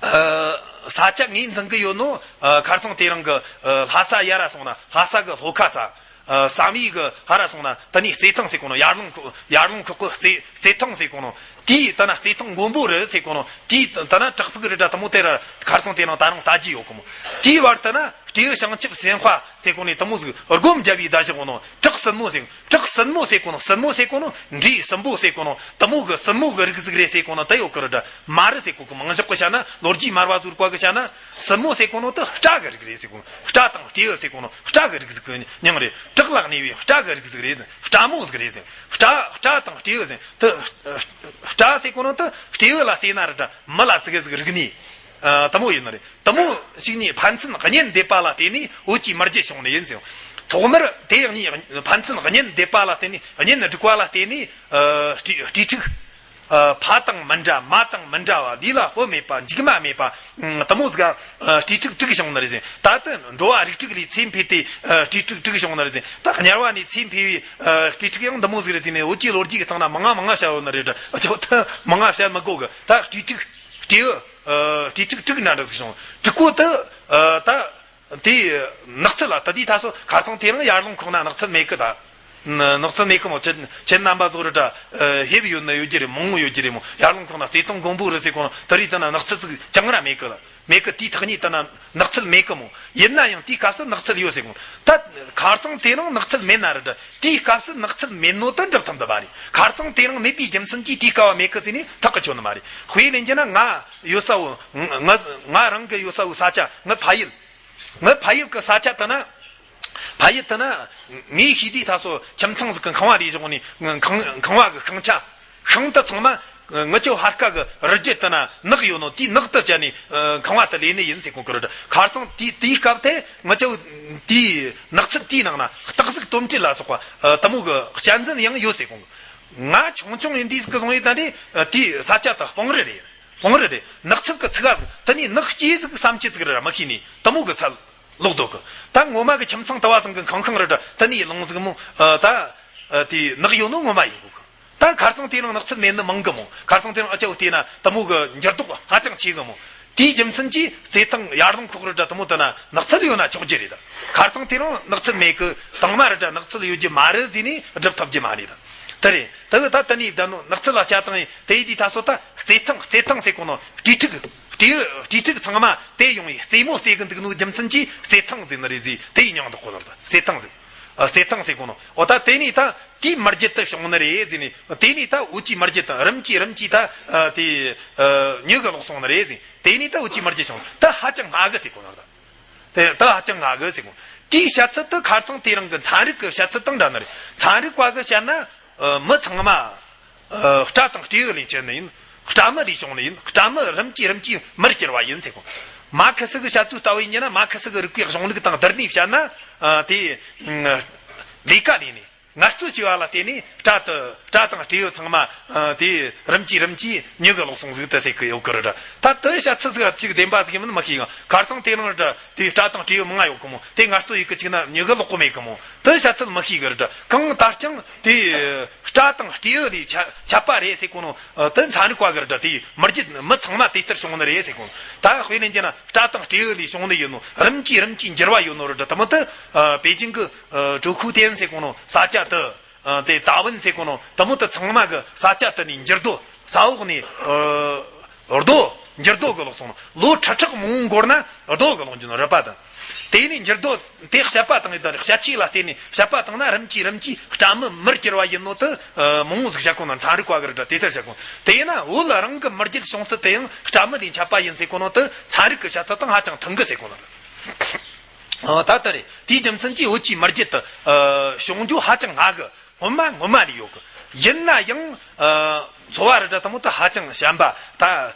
ཨ་ས་ཆ་ངོས་འཛིན་གི་ཡོད་ནོ། ཨ་ཁ་རྩང་དེ་རིང་གི་ཨ་ལྷ་ས་ཡར་ར་སོང་ན་ལྷ་ས་གི་ལྷོ་ཁ་ཚ། ཨ་བསམ་ཡས་གི་ཧར་ར་སོང་ན་ད་ནི་རྩེ་ཐང་ཟེར་གོ་ནོ། ཡར་ཀླུང་ཁོ་ཡར་ཀླུང་ཁོག་གི་རྩེ་རྩེ་ཐང་ཟེར་གོ་ནོ། དེའི་ད་ན་རྩེ་ཐང་མགོན་པོ་རི་ཟེར་གོ་ནོ། དེའི་ད་ན་བྲག་ཕུག་རི་འདྲ་དེ་མོ་དེ་ར་ཁ་རྩང་དེ་རིང་ད་རུང་ལྟ་རྒྱུ་ཡོད་གི་མོ། དེའི་བར་དུ་ན་སྤྲེའུ་བྱང་ཆུབ་སེམས་དཔའ་ཟེར་གོ་ནི་དེ་མོ་ཟིག་སྒོམ་རྒྱབ་པའི་བརྡ་བཞག་གོ་ནོ། བྲག་སྲིན་མོ་ཟེར། བྲག་སྲིན་མོ་ཟེར་གོ་ནོ། སྲིན་མོ་ཟེར་གོ་ནོ་འདྲེ་སྲིན་པོ་ཟེར་གོ་ནོ་དེ་མོ་གི་སྲིན་མོ་གི་རིགས་ཟིག་རེད་ཟེར་གོ་ནོ་དེ་ཡོད་གི་རེད་འདྲ། མ་རེད་ཟེར་གོ་གི། མང་ཤོས་གི་བཤད་ན་ལོ་རྒྱུས་སྨྲ་བ་ཟུར་བཀའ་གི་བཤད་ན་སྲིན་མོ་ཟེར་གོ་ནོ་དེ་སྤྲ་གི་རིགས་རེད་ཟེར་གོ། སྤྲ་དང་སྤྲེའུ་ཟེར་གོ་ནོ་སྤྲ་གི་རིགས་ཟིག་གི་མྱིང་རེད། བྲག་ལ་གནས་པའི་སྤྲ་གི་རིགས་ཟིག་རེད། སྤྲ་མོ་ཟིག་རེད་ཟེར། སྤྲ་སྤྲ་དང་སྤྲེའུ་ཟེར། དེ་སྤྲ་ཟེར་གོ་ནོ་དེ་སྤྲེའུ་ལ་བལྟས་ན་རེད་འདྲ། མི་ལ་ཙི་གེ་ཟིག་རིག་ནི་ཨ་དེ་མོ་ཡིན་ནི་རེད། དེ་མོ་ཞིག་ནས་ཕན་ཚུན་གཉེན་འདེབས་པ་ལ་བརྟེན་ནས་བོད་ཀྱི་མི་རྒྱུད་བྱུང་ནི་ཡིན་ཟེར། ཐོག་མར་དེ་ཡང་ནས་ཕན་ཚུན་གཉེན་འདེབས་པ་ལ་བརྟེན་ནས་གཉེན་སྒྲིག་པ་ལ་བརྟེན་ནས་ཨ་སྤྲེ་སྤྲེལ་ཕྲུག་ཨ། ཕ་དང་མི་འདྲ། མ་དང་མི་འདྲ་བ། ལུས་ལ་སྤུ་མེད་པ། མཇུག་མ་མེད་པ། ཨ། དེ་མོ་ཟིག་ཨ། སྤྲོས་བྲིག་བྲིག་བྱུང་ནི་རེད་ཟེར། ད་ལྟ་འགྲོ་བ་རིགས་དྲུག་ལས་ཚེ་འཕོས་ཏེ། ཨ། སྤྲོས་བྲིག་བྲིག་བྱུང་ནི་རེད་ཟེར། ད་དམྱལ་བ་ནས་ཚེ་འཕོས་པའི། ཨ། སྤྲོས་བྲིག་ཡང་འདི་མོ་ཟིག་རེད་ཟེར་ནས། འུ་ཅག་ལོ་རྒྱུས་ཀྱི་སྟེང་ན་མང་ང་མང་ང་བཤད་ཡོད་ནི་རེད། ཨ། ཅོ་ད་མང་ང་བཤད་མི་དགོས་གི། ད་སྤྲོས་བྲིག་སྤྲེའུ། ཨ། སྤྲོས་བྲིག་བྲིག་ན་འདྲ་ཟིག་བྱུང་། བྲིག་གོ་ད། ཨ། ད། དེ་ནགས་ཚལ་ལ་ད་དེའི་ད་སོ་ཁ་སང་དེ་རིང་ཡར་ཀླུང་ཁོག་ན་ནགས་ཚལ་མེད་གི་ད། ནགས་ཚལ་མེད་གི་མོ། ཁྱེད་ཁྱེད་རྣམ་པ་ཚོ་རེ་འདྲ། ཨ། ཧེབ་ཡོད་ན་ཡོད་རྒྱུ་རེད། མང་བོ་ཡོད་རྒྱུ་རེད་མོ། ཡར་ཀླུང་ཁོག་ན་རྩེ་ཐང་མགོན་པོ་རི་ཟེར་གོ་ནོ་དེ་རིགས་ད་ན་ནགས་ཚལ་ཅིག་ཅང་ར་མེད་གི་ལ། མེད་གི། དེའི་ཐག་ཉེ་ད་ན་ནགས་ཚལ་མེད་གི་མོ། ཡིན་ན་ཡང་དེའི་སྐབས་སུ་ནགས་ཚལ་ཡོད་ཟེར་གོ། ད་ཁ་སང་དེ་རིང་ནགས་ཚལ་མེད་ན་རེ་འདྲ། དེའི་སྐབས་སུ་ནགས་ཚལ་མེད་ནོ་དེ་འགྲུབ་ཐབས་འདི་མ་རེད། ཁ་སང་དེ་རིང་མེད་པའི་རྒྱུ་མཚན་གྱིས་དེའི་སྐབས་བ་མེད་གི་ཟེར་ནས་ཐག་གི་ཆོད་ནི་མ་རེད། དཔེ་ལེན་རྒྱུ་ན་ང་ཡོད་ས་བོ། ང་ང་རང་གི་ཡོད་ས་བོ་ས་ཆ། ང་ཕ་ཡུལ། ངའི་ཕ་ཡུལ་གི་ས་ཆ་དེ་ན། ཕ་ཡུལ་དེ་ན། ངའི་ཤི་དུས་ད་སོ་ཁྱིམ་ཚང་ཟིག་གི་ཁང་བ་རེ་བཞག་ནས། ཁང་ཁང་བ་གི་ཤིང་ཆ། ཤིང་དེ་ཚང་མ་ངི་ཆོ་ཧར་ཀ་གི་རི་རྒྱུད་དེ་ན་ནགས་ཡོད་ནོ། དེའི་ནགས་དེ་བཅད་ནས། ཨ། ཁང་བ་དེ་ལས་ནི་ཡིན་ཟེར་གོ་གི་རེད། ཁ་སང་དེའི་དེའི་སྐབས་དེ་ངི་ཆོ་དེའི་ནགས་ཚལ་དེའི་ནང་ན་སྟག་གཟིག་དོམ་དྲེད་ལ་སོགས་པ། ཨ། དེ་མོ་གི་གཅན་གཟན་ཡང་ཡོད་ཟེར་གོ་གི། ང་ཆུང་ཆུང་ཡིན་དུས་ཟིག་གི་སོང་ཡོད་ད་ནི། ཨ། དེའི་ས་ཆ་དེ་སྤང་རི་རེད། སྤང་རི་རེད། ནགས་ཚལ་གི་ཚིགས་ཀ་ཟིག། དེ་ནས་ནགས་སྐྱེས་ཟིག་བསམ་སྤྱད་ཟིག་རེད་ར་མི་ཤེས་ནས་དེ་མོ་གི་ཚལ་ལོག་འདུག་གི། ད་ངོ་མ་གི་ཁྱིམ་ཚང་དུ་བ་ཚང་གི་ཁང་ཁང་རེད་དྲ། དེ་ནས་ལངས་ཟིག་མོ། ཨ། ད། ཨ། དེ་ནགས་ཡོད་ནོ་ངོ་མ་ཡིན་གོ་གི། ད་ཁ་སང་དེ་རིང་ནགས་ཚལ་མེད་ནི་མང་གི་མོ། ཁ་སང་དེ་རིང་ཨ་ཅག་དེ་ན་དེ་མོ་གི་འགྱུར་ལྡོག་ཧ་ཅང་ཆེ་གི་མོ། དེའི་རྒྱུ་མཚན་གྱིས་རྩེ་ཐང་ཡར་ཀླུང་ཁོག་རེད་དྲ་དེ་མོ་དེ་ན་ནགས་ཚལ་ཡོད་ན་ཆོག་རྒྱུ་རེད། ད་ཁ་སང་དེ་རིང་ནགས་ཚལ་མེད་གི། དང་མ་རེད་དྲ་ནགས་ཚལ་ཡོད་རྒྱུ་མ་རེད་ཟེར་ནས་སྒྲུབ་ཐུབ་རྒྱུ་མ་རེད། ད་དེ་རེད། ད་གི་ད་དེ་ནས་བསྡད་ནོ་ནགས་ཚལ་ལ་བྱ་བཏང་ཡིན། དེ་ཡི་དུས་ད་སོ་ད་རྩེ་ཐང་། རྩེ་ཐང་ཟེར་གོ་ནོ་སྤྲེའུ་ཕྲུག་སྤྲེའུ་སྤྲེའུ་ཕྲུག་ཚང་མ་དེ་ཡོང་ཡི་རྩེད་མོ་རྩེ་གི་འདུག་ནོ་རྒྱུ་མཚན་གྱིས་རྩེ་ཐང་ཟེར་ནི་རེད་ཟེར། དེ་ཡི་མྱིང་འདོགས་གོ་ནོ་རེད། ད་རྩེ་ཐང་ཟེར། ཨ། རྩེ་ཐང་ཟེར་གོ་ནོ། འོ་ད་དེ་ནས་ད་དེའི་མི་རྒྱུད་དུ་བྱུང་ནི་རེད་ཟེར་ནས། དེ་ནས་ད་འུ་ཅིའི་མི་རྒྱུད་དུ་རིམ་གྱིས་རིམ་གྱིས་ད། ཨ། དེ། ཨ། མྱུ་གུ་ལོག་སོང་ནི་རེད་ཟེར། དེ་ནས་ད་འུ་ཅིའི་མི་རྒྱུད་བྱུང་། ད་ཧ་ཅང་སྔ་གི་ཟེར་གོ་ནོ་རེད། ད་དེ་ད་ཧ་ཅང་སྔ་གི་ཟེར་གོ། དེའི་བཤད་ཚུལ་དེ་ཁ་སང་དེ་རིང་གི་ཚན་རིག་གི་བཤད་ཚུལ་དང་འདྲ་ནི་རེད། ཚན་རིག་པ་གི་བཤད་ན། ཨ། མི་ཚང་མ། ཨ། སྤྲ་དང་སྤྲེའུ་ལས་བྱུང་ནི་ཡིན། སྤྲ་མི་ལས་བྱུང་ནི་ཡིན། སྤྲ་མི་རིམ་གྱིས་རིམ་གྱིས་མིར་གྱུར་བ་ཡིན་ཟེར་གོ། མར་ཁེ་སི་གི་བཤད་ཚུལ་ལྟ་བུ་ཡིན་ན། མར་ཁེ་སི་གི་རིག་པའི་གཞུང་ལུགས་དང་བསྡུར་ནས་བཤད་ན། ཨ། དེ་ལས་ཀ་ལས་ནས། ངལ་རྩོལ་བྱས་པ་ལ་བརྟེན་ནས་སྤྲ་དེ། སྤྲ་དང་སྤྲེའུ་ཚང་མ། ཨ། དེ་རིམ་གྱིས་རིམ་གྱིས་མྱུ་གུ་ལོག་སོང་ཟིག་དེ་ཟེར་གི་ཡོད་གི་རེད་དྲ། ད་དེ་བཤད་ཚུལ་ཟིག་ཅིག་བདེན་པ་ཟིག་ཡིན་མིན་མི་ཤེས་གི། ཁ་སང་དེ་རིང་རེད་དྲ་དེ་སྤྲ་དང་སྤྲེའུ་མང་ང་ཡོད་གི་མོ། དེ་ངལ་རྩོལ་ཡེད་གི་བཅུག་ན་མྱུ་གུ་ལོག་གི་མེད་གི་མོ། དེ་བཤད་ཚུལ་མི་ཤེས་གི་རེད་དྲ། གང་ལྟར་ཀྱང་དེ་སྤྲ་དང་སྤྲེའུ་ལས་ཁྱད་ཁྱད་པར་རེད་ཟེར་གོ་ནོ། ཨ། དེ་ཚན་རིག་པ་གི་རེད་དྲ། དེ་མི་རྒྱུད་མི་ཚང་མ་དེ་ལྟར་བྱུང་ནི་རེད་ཟེར་གོ་ནོ། ད་དཔེ་ལེན་རྒྱུ་ན་སྤྲ་དང་སྤྲེའུ་ལས་བྱུང་ནི་ཡོད་ནོ། རིམ་གྱིས་རིམ་གྱིས་འགྱུར་བ་ཡོད་ནོ་རེད་དྲ། དེ་མོ་དེ། ཨ། པེ་ཅིང་གི། ཨ། ཀྲོའུ་ཁུའུ་ཏེན་ཟེར་གོ་ནོ་ས་ཆ་དེ། ཨ། དེ་ཏཱ་ཝུན་ཟེར་གོ་ནོ་དེ་མོ་དེ་ཚང་མ་གི་ས་ཆ་དེ་ནས་འགྱུར་རྡོ། ས་འོག་ནས། ཨ། རྡོ། འགྱུར་རྡོ་གི་ལོག་སོང་ནོ། ལོ་ཁྲི་ཕྲག་མང་པོ་འགོར་ན་རྡོ་གི་ལོག་འགྱུར་ནོ་རེད་པ་དང་། དེ་ནས་འགྱུར་རྡོ་དེ་དཔྱད་པ་བཏང་ཡོད་ད། བྱ་ཆས་ལ་བརྟེན་ནས་དཔྱད་པ་བཏང་ན་རིམ་གྱིས་རིམ་གྱིས་སྤྲ་མི་མིར་གྱུར་བ་ཡིན་ནོ་དེ། ཨ། མང་བོ་ཟིག་བཤད་གོ་ནོ། ཚན་རིག་པ་གི་རེད་དྲ་དེ་ལྟར་བཤད་གོ། དེ་ཡིན་ན་བོད་རང་གི་མི་རྒྱུད་བྱུང་ཚུལ་དེ་ཡང་སྤྲ་མི་ལས་ཁྱད་པར་ཡིན་ཟེར་གོ་ནོ་དེ་ཚན་རིག་གི་བཤད་ཚུལ་དང་ཧ་ཅང་མཐུན་གི་ཟེར་གོ་ནོ་རེད། ཨ། ད་ལྟ་རེད། དེའི་རྒྱུ་མཚན་གྱིས་བོད་ཀྱི་མི་རྒྱུད་དུ། ཨ། བྱུང་རྒྱུ་ཧ་ཅང་སྔ་གི། སྔོན་མ་སྔོན་མ་ནས་ཡོད་གི། ཡིན་ན་ཡང་། ཨ། འཚོ་བ་རི་དྲ་དེ་མོ་དེ་ཧ་ཅང་ཞན་པ། ད་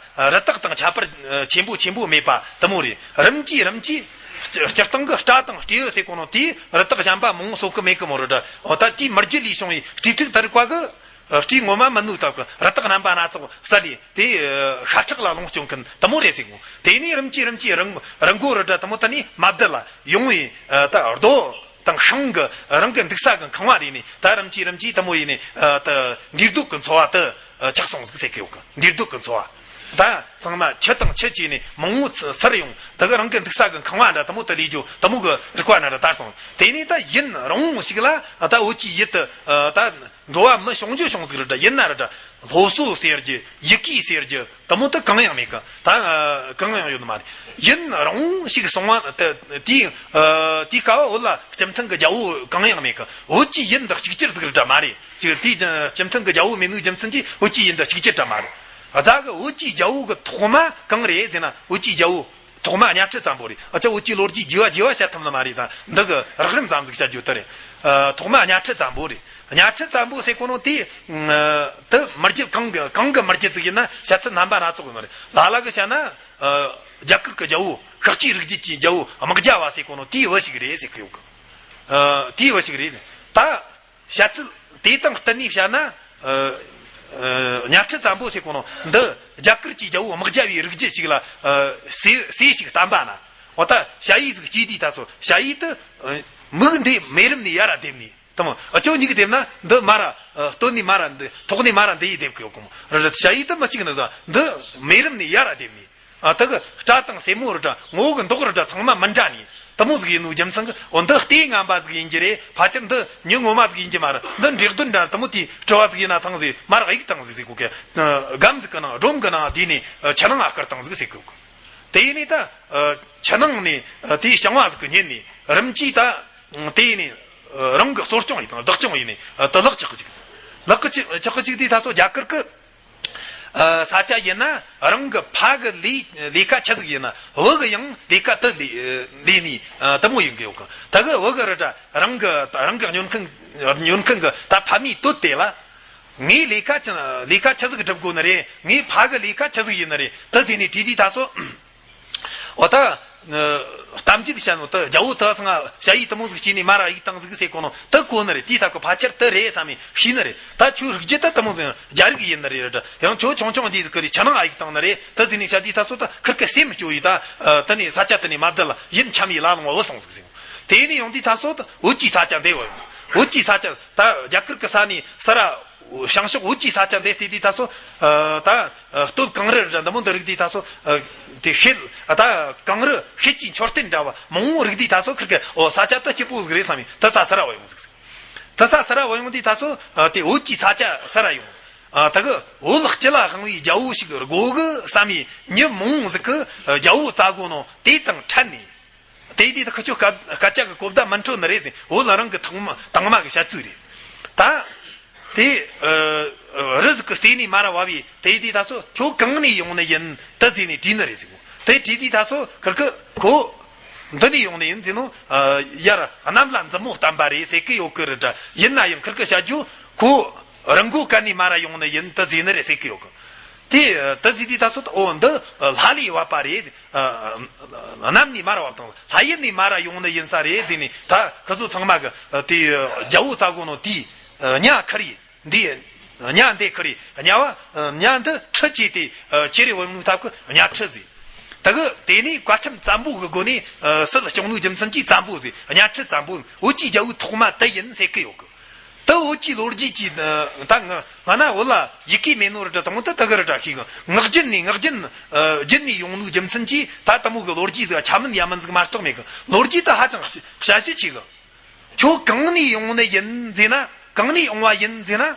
རི་དྭགས་དང་ཁྱད་པར། ཨ། ཆེན་པོ་ཆེན་པོ་མེད་པ་དེ་མོ་རེད། རིམ་གྱིས་རིམ་གྱིས་སྤྱི་སྤྱིར་བཏང་གི་སྤྲ་དང་སྤྲེའུ་ཟེར་གོ་ནོ་དེས་རི་དྭགས་གཞན་པ་མང་བོ་གསོད་གི་མེད་གི་མོ་རེད་དྲ། འོ་ད་དེའི་མི་རྒྱུད་ལས་བྱུང་བའི་སྤྲེའུ་ཕྲུག་དེ་རིགས་པ་གི། ཨ། སྤྲེའུ་ངོ་མ་མིན་ནོ་སྟབས་གི་རི་དྭགས་རྣམ་པ་སྣ་ཚོགས་བསད་ལས་དེ། ཨ། ཤ་ཁྲག་ལ་ལོངས་སྤྱོད་མཁན་དེ་མོ་རེད་ཟེར་གོ། དེ་ནས་རིམ་གྱིས་རིམ་གྱིས་རི་རི་མགོ་རི་དྲ་དེ་མོ་དེ་ནས་མ་བསྡད་ལ་ཡོང་བའི། ཨ། ད་རྡོ་དང་ཤིང་གི་རང་གི་འདུག་ས་གི་ཁང་བ་རེད་ནས། ད་རིམ་གྱིས་རིམ་གྱིས་དེ་མོ་ཡིན་ནས། ཨ། ད་འདུས་སྡོད་ཀྱི་འཚོ་བ་དེ། ཨ། ཆགས་སོང་ཟིག་ཟེར་གི་ཡོད་གི། འདུས་སྡོད་ཀྱི་འཚོ་བ། ད་ཚང་མ་ཁྱི་དང་ཁྱི་བྱས་ནས་མང་བོ་ཚུར་ཡོང་། དེ་གི་རང་གི་འདུག་ས་གི་ཁང་བ་འདྲ་དེ་མོ་དེ་ལས་རྒྱུ་དེ་མོ་གི་རིག་པ་འདྲ་འདྲ་དར་སོང་། དེ་ནས་ད་ཡུན་རིང་བོ་ཞིག་ལ། ཨ། ད་བོད་ཀྱི་ཡུལ་དུ། ཨ། ད་འགྲོ་བ་མི་བྱུང་རྒྱུ་བྱུང་ཟིག་རེད་དྲ། ཡིན་ན་རེད་དྲ། སློབ་གསོ་ཟེར་རྒྱུ། ཡི་གེ་ཟེར་རྒྱུ་དེ་མོ་དེ་གང་ཡང་མེད་གི། ད། ཨ། གང་ཡང་ཡོད་ནི་མ་རེད། ཡུན་རིང་ཞིག་སོང་བ་དེ་དེའི། ཨ། དེའི་སྐབས་བོད་ལ་སྤྱི་མཐུན་གྱི་རྒྱལ་པོ་གང་ཡང་མེད་གི། བོད་ཀྱི་ཡུལ་འདི་གཅིག་གྱུར་ཟིག་རེད་དྲ་མ་རེད། ཅིག་དེའི་སྤྱི་མཐུན་གྱི་རྒྱལ་པོ་མེད་ནོའི་རྒྱུ་མཚན་གྱིས་བོད་ཀྱི་ཡུལ་འདི་གཅིག་གྱུར་དྲ་མ་རེད། རྫ་གི་བོད་ཀྱི་རྒྱལ་པོ་གི་ཐོག་མ་གང་རེད་ཟེར་ན། བོད་ཀྱི་རྒྱལ་པོ་ཐོག་མ་གཉའ་ཁྲི་བཙན་པོ་རེད། ཨ་ཅག་བོད་ཀྱི་ལོ་རྒྱུས་རྒྱས་པ་རྒྱས་པ་བཤད་ཐུབ་ནི་མ་རེད། ད་འདི་གི་རགས་རིམ་ཙམ་ཟིག་བཤད་རྒྱུ་དེ་རེད། ཨ། ཐོག་མ་གཉའ་ཁྲི་བཙན་པོ་རེད། གཉའ་ཁྲི་བཙན་པོ་ཟེར་གོ་ནོ་དེ། ཨ། དེ་མི་རྒྱུད་གང་གི་གང་གི་མི་རྒྱུད་ཟིག་ཡིན་ན་བཤད་ཚུལ་རྣམ་པ་སྣ་ཚོགས་ཡོད་ནི་རེད། ལ་ལ་གི་བཤད་ན། ཨ། རྒྱ་གར་གི་རྒྱལ་པོ་ཤཱཀྱའི་རིགས་རྒྱུད་ཀྱི་རྒྱལ་པོ་དམག་བརྒྱ་པ་ཟེར་གོ་ནོ་དེའི་བུ་ཞིག་རེད་ཟེར་གི་ཡོད་གི། ཨ། དེའི་བུ་ཞིག་རེད། ད། བཤད་ཚུལ་དེ་དང་བསྟུན་ནས་བཤད་ན། ཨ། གཉའ་ཁྲི་བཙན་པོ་ཟེར་གོ་ནོ་འདི་རྒྱ་གར་གྱི་རྒྱལ་པོ་དམག་བརྒྱ་བའི་རིགས་རྒྱུད་ཞིག་ལ་ཨ་སྲས་སྲས་ཤིག་བསྟན་པ་ན། འོ་ད་ཞ་ཡི་ཟིག་སྐྱེས་དུས་ད་སོ་ཞ་ཡི་དུ་ཨ་མིག་འདི་མེ་རམ་ནས་ཡར་ར་ལྡེབ་ནས་དུ་མོ་ཨ་ཅོ་གཉིས་ཀྱི་ལྡེབ་ན་འདི་མ་ར་ཨ་སྟོད་ནས་མ་ར་འདི་ཐོག་ནས་མ་ར་འདི་ཡི་ལྡེབ་གི་ཡོད་གོ་མོ་ར་ར་ཞ་ཡི་དུ་མི་གཅིག་ནི་ཟ་འདི་མེ་རམ་ནས་ཡར་ར་ལྡེབ་ནས། ཨ་ད་གི་སྐྲ་དང་སེན་མོ་རུ་འདྲ་ངོ་བོ་གི་མདོག་རུ་འདྲ་ཚང་མ་མི་འདྲ་ནི་དུ་མོ་ཟིག་ཡིན་ནོ་རྒྱུ་མཚན་གི་འོ་འདི་ལྟས་ངན་པ་ཟིག་ཡིན་གྱི་རེད། ཕལ་ཆེར་འདི་མྱི་ངོ་མ་ཟིག་ཡིན་གྱི་མ་རེད། འདི་འབྲས་ལྡུན་འདྲ་དུ་མོ་དེའི་དྲི་བ་ཟིག་ཡིན་ན་ཐང་ཟིག་མ་ར་གཡུག་བཏང་ཟིག་ཟེར་གོ་གི་སྒམ་ཟིག་གི་ནང་སྒྲོམ་གི་ནང་བསྡུས་ནས་ཆུ་ནང་ཨ་བསྐུར་བཏང་ཟིག་ཟེར་གོ་གི་དེ་ཡིན་ནི་ད་ཆུ་ནང་ནས་དེའི་བྱང་བ་ཟིག་གི་ཉིན་ནས་རིམ་གྱིས་ད་དེ་ཡིན་ནི་རང་གི་གསོ་སྐྱོང་ཡིན་དང་བདག་སྐྱོང་ཡིན་ནི་དུ་ལག་ཆག་གི་ཅིག་ལག་གི་ཆག་གི་ཆག་གི་ཅིག་དེ་ད་སོ་རྒྱ་གར་གི་ས་ཆ་ཡིན་ན་རང་གི་ཕ་གི་ལས་ལས་ཀ་ཆི་ཟིག་ཡིན་ན་བུ་གི་ཡང་ལས་ཀ་དུ་ལས་ལས་ནི་དུ་མོ་ཡིན་གི་ཡོད་གི་ད་གི་བུ་གི་རི་ད་རང་གི་རང་གི་ཉོ་མཁན་ཉོ་མཁན་གི་ད་ཕ་མའི་དོད་དེ་ལ་ངའི་ལས་ཀ་ཆི་ལས་ཀ་ཆི་ཟིག་སྒྲུབ་དགོས་ནི་རེད། ངའི་ཕ་གི་ལས་ཀ་ཆི་ཟིག་ཡིན་ནི་རེད། དུ་ཟེར་ནས་དྲིས་དུས་ད་སོ། འོ་ད། གཏམ་རྒྱུད་བཤད་ནོ་ད་རྒྱལ་བོ་ད་སང་ཞ་ཡི་དུ་མོ་ཟིག་སྐྱེས་ནས་མ་ར་ཨ་ཡིག་བཏང་ཟིག་ཟེར་གོ་ནོ་ད་གོ་ནི་རེད། དེའི་ཐབས་ཀྱི་ཕལ་ཆེར་ད་རེད་བསམ་ནས་ཤེས་ནི་རེད། ད་ཁྱོད་རིགས་རྒྱུད་ད་དུ་མོ་ཟིག་རྒྱ་རིགས་ཡིན་ནི་རེད་ད་ཡང་ཁྱོད་ཆུང་ཆུང་དེ་ཟིག་གི་རེད་ཆུ་ནང་ཨ་ཡིག་བཏང་ནི་རེད། ད་ཟིག་ནས་བཤད་དུས་ད་སོ་ད་ཁིར་ཀི་སེམས་སྐྱོ་ཡི་ད་ད་ནས་ས་ཆ་དུ་ནས་མ་བསྡད་ལ་ཡིན་འཁྱམ་ཡི་ལ་ལོང་བ་བུད་སོང་ཟིག་ཟེར། དེ་ནས་ཡོང་དུས་ད་སོ་ད་བོད་ཀྱི་ས་ཆ་འདི་བ་ཡིན། བོད་ཀྱི་ས་ཆ་ད་རྒྱ་གར་གི་ས་ནས་ས་ར་བྱང་ཕྱོགས་བོད་ཀྱི་ས་ཆ་འདི་བལྟས་དུས་ད་སོ་ད། སྟོད་གངས་རི་ར་འདི་མོ་འདི་རིག་དུས་ད་སོ། དེ་ཤེལ་ད་གངས་རི་ཤེལ་གྱི་མཆོད་རྟེན་འདྲ་བ་མང་བོ་རིག་དུས་ད་སོ་ཁིར་གི་འོ་ས་ཆ་ད་སྐྱིད་པོ་ཟིག་རེད་བསམ་ཡིན། ད་ས་སི་ར་བ་ཡོང་ཟིག་ཟིག་ད་ས་སི་ར་བ་ཡོང་དུས་ད་སོ་དེ་བོད་ཀྱི་ས་ཆ་སི་ར་ཡོང་། ད་གི་བོད་སྤྱི་ལ་དབང་བའི་རྒྱལ་བོ་ཞིག་དགོ་གི་བསམ་ཡིན། མྱི་མང་བོ་ཟིག་གི་རྒྱལ་བོ་བཙལ་དགོ་ནོ་དེ་དང་འཕྲད་ནས། དེ་དུས་ད་ཁི་ཆོ་སྐད་སྐད་ཆ་གི་གོ་བརྡ་མི་འཕྲོད་ནི་རེད་ཟེར། བོད་ལ་རང་གི་ཐང་མ་དང་མ་གི་བཤད་ཚུལ་རེད། ད་དེ་རི་ཟིག་གི་རྩེ་ནས་མ་ར་བབས་པས་དེ་དུས་ད་སོ་ཁྱོད་གང་ནས་ཡོང་ནི་ཡིན་ད་ཟེར་ནས་དྲིས་ནི་རེད་ཟེར་གོ་དེ་དྲིས་དུས་ད་སོ་ཁིར་ཁི་ཁོ་འདི་ནས་ཡོང་ནི་ཡིན་ཟེར་ནོ། ཡར་གནམ་ལ་མཛུབ་མོ་བསྟན་པ་རེད་ཟེར་གི་ཡོད་གི་རེད་ད། ཡིན་ན་ཡང་ཁིར་ཁི་བཤད་རྒྱུ་ཁོ་རི་མགོ་གན་ནས་མ་ར་ཡོང་ནི་ཡིན་ད་ཟེར་ནི་རེད་ཟེར་གི་ཡོད་གི་དེ་ད་ཟེར་དུས་ད་སོ་འོ་འདི་ལྷ་ལས་བབས་པ་རེད། གནམ་ནས་མར་བབས་དང་ལྷ་ཡུལ་ནས་མར་ཡོང་ནི་ཡིན་ས་རེད་ཟེར་ནས་ད་ཁི་ཚོ་ཚང་མ་གི་དེ་རྒྱལ་བོ་བཙལ་དགོ་ནོ་དེའི་གཉའ་ཁུར་ཡི་འདི་གཉའ་འདི་ཁུར་ཡི་གཉའ་བ་གཉའ་འདི་ཁྲི་བཅས་ཏེ་ཁྱེར་རེ་བུད་ནོ་ཐབས་ཀྱི་གཉའ་ཁྲི་ཟེར། ད་གི་དེ་ནས་བཀའ་ཁྲིམས་བཙན་པོ་གི་སྒོ་ནས་སྲིད་སྐྱོང་ནོ་རྒྱུ་མཚན་གྱིས་བཙན་པོ་ཟེར། གཉའ་ཁྲི་བཙན་པོ་བོད་ཀྱི་རྒྱལ་བོའི་ཐོག་མ་དེ་ཡིན་ཟེར་གི་ཡོད་གི་ད་བོད་ཀྱི་ལོ་རྒྱུས་ཀྱི་ད་ང་ང་ན་བོད་ལ་ཡི་གེ་མེད་ནོ་རེད་དྲ་དང་ད་ད་གི་རེད་དྲ་ཤེས་གི་ངག་རྒྱུན་ནས་ངག་རྒྱུན་རྒྱུན་ནས་ཡོང་ནོ་རྒྱུ་མཚན་གྱིས་ད་ད་མོ་གི་ལོ་རྒྱུས་ཟིག་ཆ་མིན་ཡ་མིན་ཟིག་མ་གཏོགས་མེད་གི་ལོ་རྒྱུས་ད་ཧ་ཅང་ཞལ་བཞེས་ཆེ་གི་ཁྱོད་གང་ནས་ཡོང་ནི་ཡིན་ཟེར་ན་གང་ནས་ཡོང་བ་ཡིན་ཟེར་ན།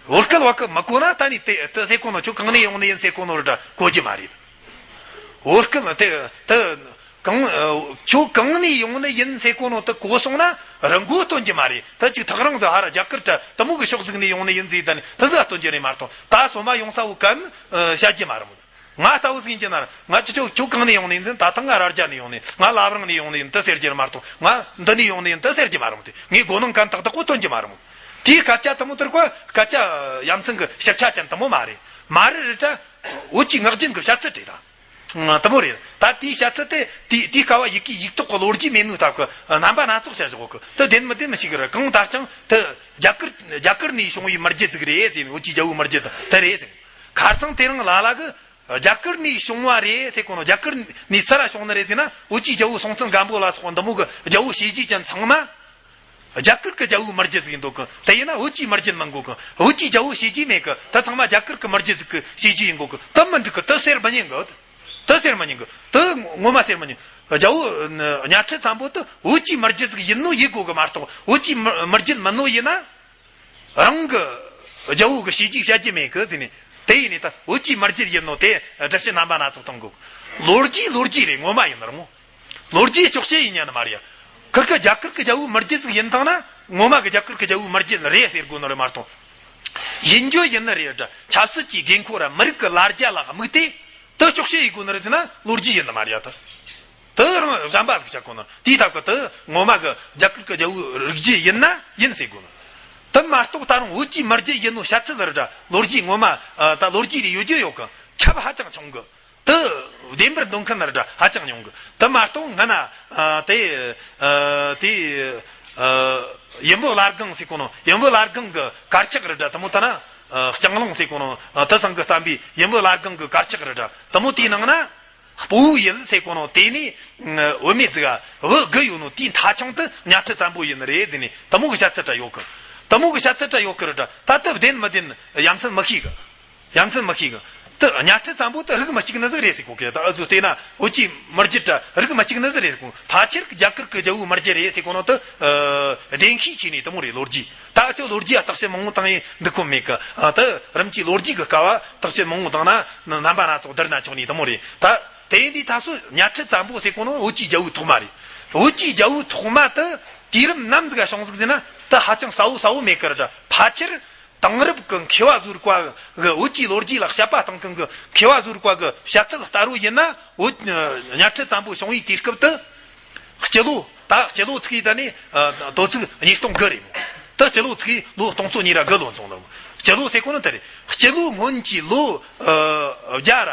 བོད་སྐད་བ་སྐད་མི་གོ་ན་ད་ནི་དེ་དེ་ཟེར་གོ་ནོ་ཁྱོད་གང་ནས་ཡོང་ནི་ཡིན་ཟེར་གོ་ནོ་རེད་དྲ་གོ་རྒྱུ་མ་རེད། བོད་སྐད་དེ་དེ་གང་ཁྱོད་གང་ནས་ཡོང་ནི་ཡིན་ཟེར་གོ་ནོ་དེ་གོ་སོང་ན་རི་མགོ་སྟོན་རྒྱུ་མ་རེད། ད་ཅིག་ཐག་རིང་ཟིག་ཧ་ར་རྒྱ་གར་དྲ་དེ་མོ་གི་ཕྱོགས་ཟིག་ནས་ཡོང་ནི་ཡིན་ཟེར་ད་ནི་དེ་ཟིག་སྟོན་རྒྱུ་རེད་མ་གཏོགས་ད་སོ་མ་ཡོང་ས་བོ་གན་བཤད་རྒྱུ་མ་རེད་མོ། ང་ལྟ་བུ་ཟིག་ཡིན་གྱི་ན་ར་ང་ཅི་ཁྱོད་ཁྱོད་གང་ནས་ཡོང་ནི་ཡིན་ཟེར་ན་ད་ཐང་ང་ར་རྒྱ་ནས་ཡོང་ནི་ཡིན། ང་ལབ་རང་ནས་ཡོང་ནི་ཡིན་དེ་ཟེར་རྒྱུ་རེད་མ་གཏོགས་ང་འདི་ནས་ཡོང་ནི་ཡིན་དེ་ཟེར་རྒྱུ་མ་རེད་མོ། དེ་ངས་གོ་ནང་གན་ཏག་ཏག་པོ་སྟོན་རྒྱུ་མ་རེད་མོ། དེའི་སྐད་ཆ་དེ་མོ་དེར་གོ་སྐད་ཆ་ཡ་མཚན་གི་ཞིབ་ཆ་ཅན་དེ་མོ་མ་རེད། མ་རེད་རེད་དྲ། བོད་ཀྱི་ངག་རྒྱུན་གི་བཤད་ཚུལ་རེད་ད། དེ་མོ་རེད་ད། དེའི་བཤད་ཚུལ་དེ་དེ་དེའི་སྐབས་བ་ཡི་གེ་ཡིག་ཐོག་གི་ལོ་རྒྱུས་མེད་ནོའི་སྟབས་གི་རྣམ་པ་སྣ་ཚོགས་བཤད་བཞག་གི་དེ་བདེན་མི་བདེན་མི་ཤེས་གི་རེད། གང་ལྟར་ཀྱང་དེ་རྒྱ་གར་རྒྱ་གར་ནས་བྱུང་བའི་མི་རྒྱུད་ཟིག་རེད་ཟེར་ནས་བོད་ཀྱི་རྒྱལ་བོའི་མི་རྒྱུད་དེ་རེད་ཟེར། ཁ་སང་དེ་རིང་ལ་ལ་གི་རྒྱ་གར་ནས་བྱུང་བ་རེད་ཟེར་གོ་ནོ། རྒྱ་གར་ནས་ས་ར་བྱུང་ནི་རེད་ཟེར་ན་བོད་ཀྱི་རྒྱལ་བོ་སྲོང་བཙན་སྒམ་པོ་ལ་སོགས་འདི་མོ་གི་རྒྱལ་བོ་བྱས་རྗེས་ཅན་ཚང་མ་རྒྱ་གར་གི་རྒྱལ་བོའི་མི་རྒྱུད་ཟིག་ཡིན་འདུག་གི་དེ་ཡིན་ན་བོད་ཀྱི་མི་རྒྱུད་མིན་དགོས་གི་བོད་ཀྱི་རྒྱལ་བོ་བྱས་རྗེས་མེད་གི་དེ་ཚང་མ་རྒྱ་གར་གི་མི་རྒྱུད་ཟིག་གི་བྱས་རྗེས་ཡིན་དགོས་གི་དེ་མི་འགྲིག་གི་དེ་ཟེར་མི་ཉན་གི་དེ་ཟེར་མི་ཉན་གི་དེ་ངོ་མ་ཟེར་མི་ཉན། རྒྱལ་བོ་གཉའ་ཁྲི་བཙན་པོ་དེ་བོད་ཀྱི་མི་རྒྱུད་ཟིག་ཡིན་ནོ་ཡིན་དགོས་གི་མ་གཏོགས་བོད་ཀྱི་མི་མི་རྒྱུད་མིན་ནོ་ཡིན་ན། རང་གི་རྒྱལ་བོ་གི་བྱས་རྗེས་བཤད་རྒྱུ་མེད་གི་ཟེར་ནས་དེ་ཡིན་ནས་ད་བོད་ཀྱི་མི་རྒྱུད་ཡིན་ནོ་དེ་སྒྲུབ་བྱེད་རྣམ་པ་སྣ་ཚོགས་གཏོང་དགོས། ལོ་རྒྱུས་ལོ་རྒྱུས་རེད། ངོ་མ་ཡིན་ནོ་ར་མོ། ལོ་རྒྱུས་འཁྱོག་བཤད་ཡིན་ཉན་ནི་མ་རེད་ཡ། ཁིར་ཁི་རྒྱ་གར་གི་རྒྱལ་བོའི་མི་རྒྱུད་ཟིག་ཡིན་ཐང་ན་ངོ་མ་གི་རྒྱ་གར་གི་རྒྱལ་བོའི་མི་རྒྱུད་རེད་ཟེར་དགོས་ནོ་རེད་མ་གཏོགས། ཡིན་རྒྱུ་ཡིན་ནི་རེད་དྲ་ཆབ་སྲིད་ཀྱི་དགོས་མཁོ་ར་མི་རིགས་ཀྱི་ལ་རྒྱ་ལ་དམིགས་ཏེ། དེ་འཁྱོག་བཤད་ཡེད་དགོས་ནི་རེད་ཟེར་ན་ལོ་རྒྱུས་ཡིན་ནི་མ་རེད་ཡ། ད་དེ་རང་གཞན་པ་ཟིག་བྱ་དགོས་ནི་དེའི་ཐབས་ཀྱི་དེ་ངོ་མ་གི་རྒྱ་གར་གི་རྒྱལ་བོའི་རིགས་རྒྱུད་ཡིན་ན་ཡིན་ཟེར་དགོས་ནི། དེ་མ་གཏོགས་ད་རུང་བོད་ཀྱི་མི་རྒྱུད་ཡིན་ནོ་བཤད་ཚུལ་རེད་དྲ་ལོ་རྒྱུས་ངོ་མ་ད་ལོ་རྒྱུས་རེད་ཡོད་རྒྱུ་ཡོད་གི་ཁྱབ་ཧ་ཅང་ཆུང་གི་དེ་བདེན་པར་འདོད་མཁན་རེད་དྲ་ཧ་ཅང་ཉུང་གི་དེ་མ་གཏོགས་ང་ན་དེ་དེ་ཡིན་པོ་བླ་སྒང་ཟེར་གོ་ནོ་ཡིན་པོ་བླ་སྒང་གི་དཀར་ཆག་རེད་དྲ་དེ་མོ་ད་ན། ཨ་ལྕང་ལུང་ཟེར་གོ་ནོ། ཨ་དེ་ཚང་གི་བསྟན་པའི་ཡུམ་བུ་བླ་སྒང་གི་དཀར་ཆག་རེད་དྲ། དེ་མོ་དེའི་ནང་ན་སྤོ་བོའི་ཡུལ་ཟེར་གོ་ནོ། དེ་ནས་བུད་མེད་ཟིག་བུ་དགུ་ཡོད་ནོ། དེའི་མཐའ་ཆུང་དེ་གཉའ་ཁྲི་བཙན་པོ་ཡིན་ནི་རེད་ཟེར་ནས། དེ་མོ་གི་བཤད་ཚུལ་ར་ཡོད་གི། དེ་མོ་གི་བཤད་ཚུལ་ར་ཡོད་གི་རེད་དྲ། ད་དེ་བདེན་མི་བདེན་ཡ་མཚན་མི་ཤེས་གི། ཡ་མཚན་མི་ཤེས་གི། དེ་གཉའ་ཁྲི་བཙན་པོ་དེ་རིགས་མི་གཅིག་ནི་ཟིག་རེད་ཟེར་གོ་གི། ད་ཨ་ཟོ་བལྟས་ན་འུ་ཅི་མི་རྒྱུད་དྲ་རིགས་མི་གཅིག་ནི་ཟིག་རེད་ཟེར་གོ། ཕལ་ཆེར་རྒྱ་གར་གི་རྒྱལ་བོའི་མི་རྒྱུད་རེད་ཟེར་གོ་ནོ་དེ་ཨ་བདེན་ཤས་ཆེ་ནི་དེ་མོ་རེད། ལོ་རྒྱུས་ད་ཨ་ཅོ་ལོ་རྒྱུས་ཨ་བརྟག་དཔྱད་མང་བོ་བཏང་ཡིན་འདུག་གོ་མེད་གི། ཨ་དེ་རིམ་གྱིས་ལོ་རྒྱུས་གི་སྐབས་བརྟག་དཔྱད་མང་བོ་བཏང་ན་རྣམ་པ་སྣ་ཚོགས་བསྡུར་ན་ཆོག་ནི་དེ་མོ་རེད། ད་དེ་ཡིན་དུས་ད་སོ་གཉའ་ཁྲི་བཙན་པོ་ཟེར་གོ་ནོ་བོད་ཀྱི་རྒྱལ་བོའི་ཐོག་མ་རེད། བོད་ཀྱི་རྒྱལ་བོའི་ཐོག་མ་དེ་དུས་རིམ་ནམ་ཟིག་ག་བྱུང་ཟིག་ཟེར་ན་དེ་ཧ་ཅང་གསལ་བོ་གསལ་བོ་མེད་གི་རེད་དྲ། ཕལ་ཆེར་དེང་རབས་ཀྱི་མཁས་པ་ཟུར་བཀའ་གི། བོད་ཀྱི་ལོ་རྒྱུས་ལ་དཔྱད་པ་བཏང་མཁན་གྱི་མཁས་པ་ཟུར་བཀའ་གི་བཤད་ཚུལ་ལྟ་རོགས་ཡིན་ན། བོད་གཉའ་ཁྲི་བཙན་པོ་བྱུང་བའི་དུས་སྐབས་དེ་སྤྱི་ལོ། ད་སྤྱི་ལོ་ཚིག་ཡིན་ད་ནི་ཨ་དོ་ཚིགས་ཉིས་སྟོང་དགུ་རེད་མོ། དེ་སྤྱི་ལོ་ཚིག་ལོ་སྟོང་ཚོ་ཉིས་ར་དགུ་ལོ་སོང་ནོ། སྤྱི་ལོ་ཟེར་གོ་ནི་དེ་རེད། སྤྱི་ལོ་སྔོན་གྱི་ལོ་ཨ་བརྒྱ་ར་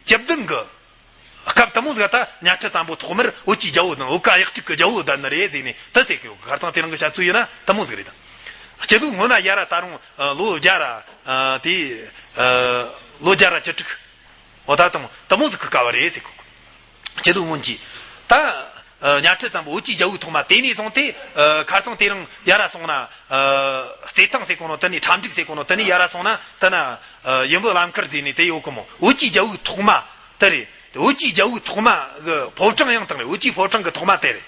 བཅུ་བདུན་གི་སྐབས་དེ་མོ་ཟིག་ད་གཉའ་ཁྲི་བཙན་པོ་ཐོག་མར་བོད་ཀྱི་རྒྱལ་བོ་དང་བོད་ཀ་གཡག་དྲུག་གི་རྒྱལ་བོ་བསྡད་ནི་རེད་ཟེར་ནས་དེ་ཟེར་གི་ཡོད། ཁར་སང་དེ་རིང་གི་བཤད་ཚུལ་ཡིན་ན་དེ་མོ་ཟིག་རེད་ད། སྤྱི་ལོ་སྔོན་ན་ཡ་ར་ད་རུང་ཨ་ལོ་བརྒྱ་ར་ཨ་དེ་ཨ་ལོ་བརྒྱ་ར་བཅུ་དྲུག་འོ་ད་དེ་མོ་དེ་མོ་ཟིག་གི་སྐབས་རེད་ཟེར་གི། སྤྱི་ལོ་སྔོན་གྱི་ད་ཨ་གཉའ་ཁྲི་བཙན་པོ་བོད་ཀྱི་རྒྱལ་བོའི་ཐོག་མ་དེ་ནས་བཟུང་སྟེ་ཨ་ཁར་སང་དེ་རིང་ཡ་ར་སོང་ན། ཨ་རྩེད་ཐང་ཟེར་གོ་ནོ་དེ་ནས་ཁྲ་འབྲུག་ཟེར་གོ་ནོ་དེ་ནས་ཡ་ར་སོང་ན་དེ་ན་ཨ་ཡུམ་བུ་བླ་མཁར་ཟེར་ནས་དེ་ཡོད་གི་མོ། བོད་ཀྱི་རྒྱལ་བོའི་ཐོག་མ་དེ་རེད། བོད་ཀྱི་རྒྱལ་བོའི་ཐོག་མ་གི་ཕོ་བྲང་ཡང་དང་རེད། བོད་ཀྱི་ཕོ་བྲང་གི་ཐོག་མ་དེ་རེད།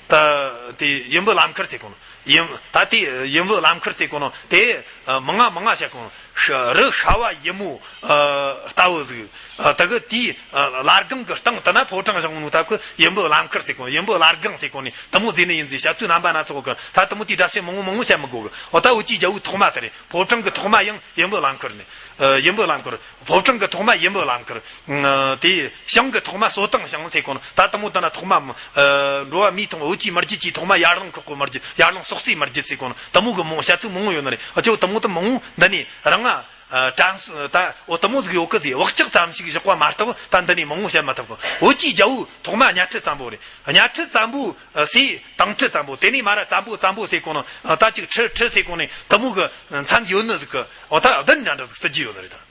ད་དེ་ཡུམ་བུ་བླ་མཁར་ཟེར་གོ་ནོ། ཡུམ་ད་དེ་ཡུམ་བུ་བླ་མཁར་ཟེར་གོ་ནོ་དེ་ཨ་མང་ང་མང་ང་བཤད་གོ་ནོ། ཤ་རི་ཤྭ་བ་ཡུ་མོ་ཨ་ལྟ་བུ་ཟིག་ཨ་ད་གི་དེའི་ཨ་བླ་སྒང་གི་སྟེང་དེ་ན་ཕོ་བྲང་བཞེངས་ནོ་ད་གི་ཡུམ་བུ་བླ་མཁར་ཟེར་གོ་ནོ། ཡུམ་བུ་བླ་སྒང་ཟེར་གོ་ནི་དེ་མོ་ཟེར་ནི་ཡིན་ཟེར། བཤད་ཚུལ་རྣམ་པ་སྣ་ཚོགས་གི། ད་དེ་མོ་དེའི་སྒྲ་བཤད་མང་བོ་མང་བོ་བཤད་མི་དགོས་གི། འོ་ད་བོད་ཀྱི་རྒྱལ་བོའི་ཐོག་མ་དེ་རེད། ཕོ་བྲང་གི་ཐོག་མ་ཡང་ཡུམ་བུ་བླ་མཁར་ནི། ཨ་ཡུམ་བུ་བླ་མཁར། ཕོ་བྲང་གི་ཐོག་མ་ཡུམ་བུ་བླ་མཁར། ཨ་དེ་ཞིང་གི་ཐོག་མ་སོ་ཐང་ཞིང་ཟེར་གོ་ནོ། ད་དེ་མོ་དེ་ན་ཐོག་མ་ཨ་འགྲོ་བ་མིའི་ཐོག་མ། བོད་ཀྱི་མི་རྒྱུད་ཀྱི་ཐོག་མ་ཡར་ལུང་ཁོག་གི་མི་རྒྱུད། ཡར་ལུང་སོག་རྩའི་མི་རྒྱུད་ཟེར་གོ་ནོ། དེ་མོ་གི་མོ་བཤད་ཚུལ་མང་བོ་ཡོད་ནི་རེད། ཨ་ཅོ་དེ་མོ་དེ་མང་བོ་འདི་ནས་རང་ང་ཨ་དྲན་ས་ད་འོ་དེ་མོ་ཟིག་ཡོད་གི་ཟེར། བག་ཆགས་ཙམ་ཞིག་བཞག་པ་མ་གཏོགས་ད་འདི་ནས་མང་བོ་བཤད་མ་ཐུབ་གི། བོད་ཀྱི་རྒྱལ་བོའི་ཐོག་མ་གཉའ་ཁྲི་བཙན་པོ་རེད། གཉའ་ཁྲི་བཙན་པོ་ཨ་སྲས་དང་ཁྲི་བཙན་པོ། དེ་ནས་མ་ར་བཙན་པོ་བཙན་པོ་ཟེར་གོ་ནོ། ཨ་ད་ཅིག་ཁྲི་ཁྲི་ཟེར་གོ་ནི་དེ་མོ་གི་མཚན་ཡོད་ནི་ཟིག་གི། འོ་ད་བདུན་འདྲ་འདྲ་ཟིག་བརྩི་རྒྱུ་ཡོད་ནི་རེད་ད།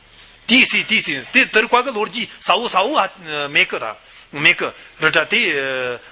དེའི་སྲས་དེའི་སྲས་དེ་དེར་བཀའ་གི་ལོ་རྒྱུས་གསལ་བོ་གསལ་བོ་ཧ་མེད་གི་ད། མེད་གི་རེད་དྲ། དེ་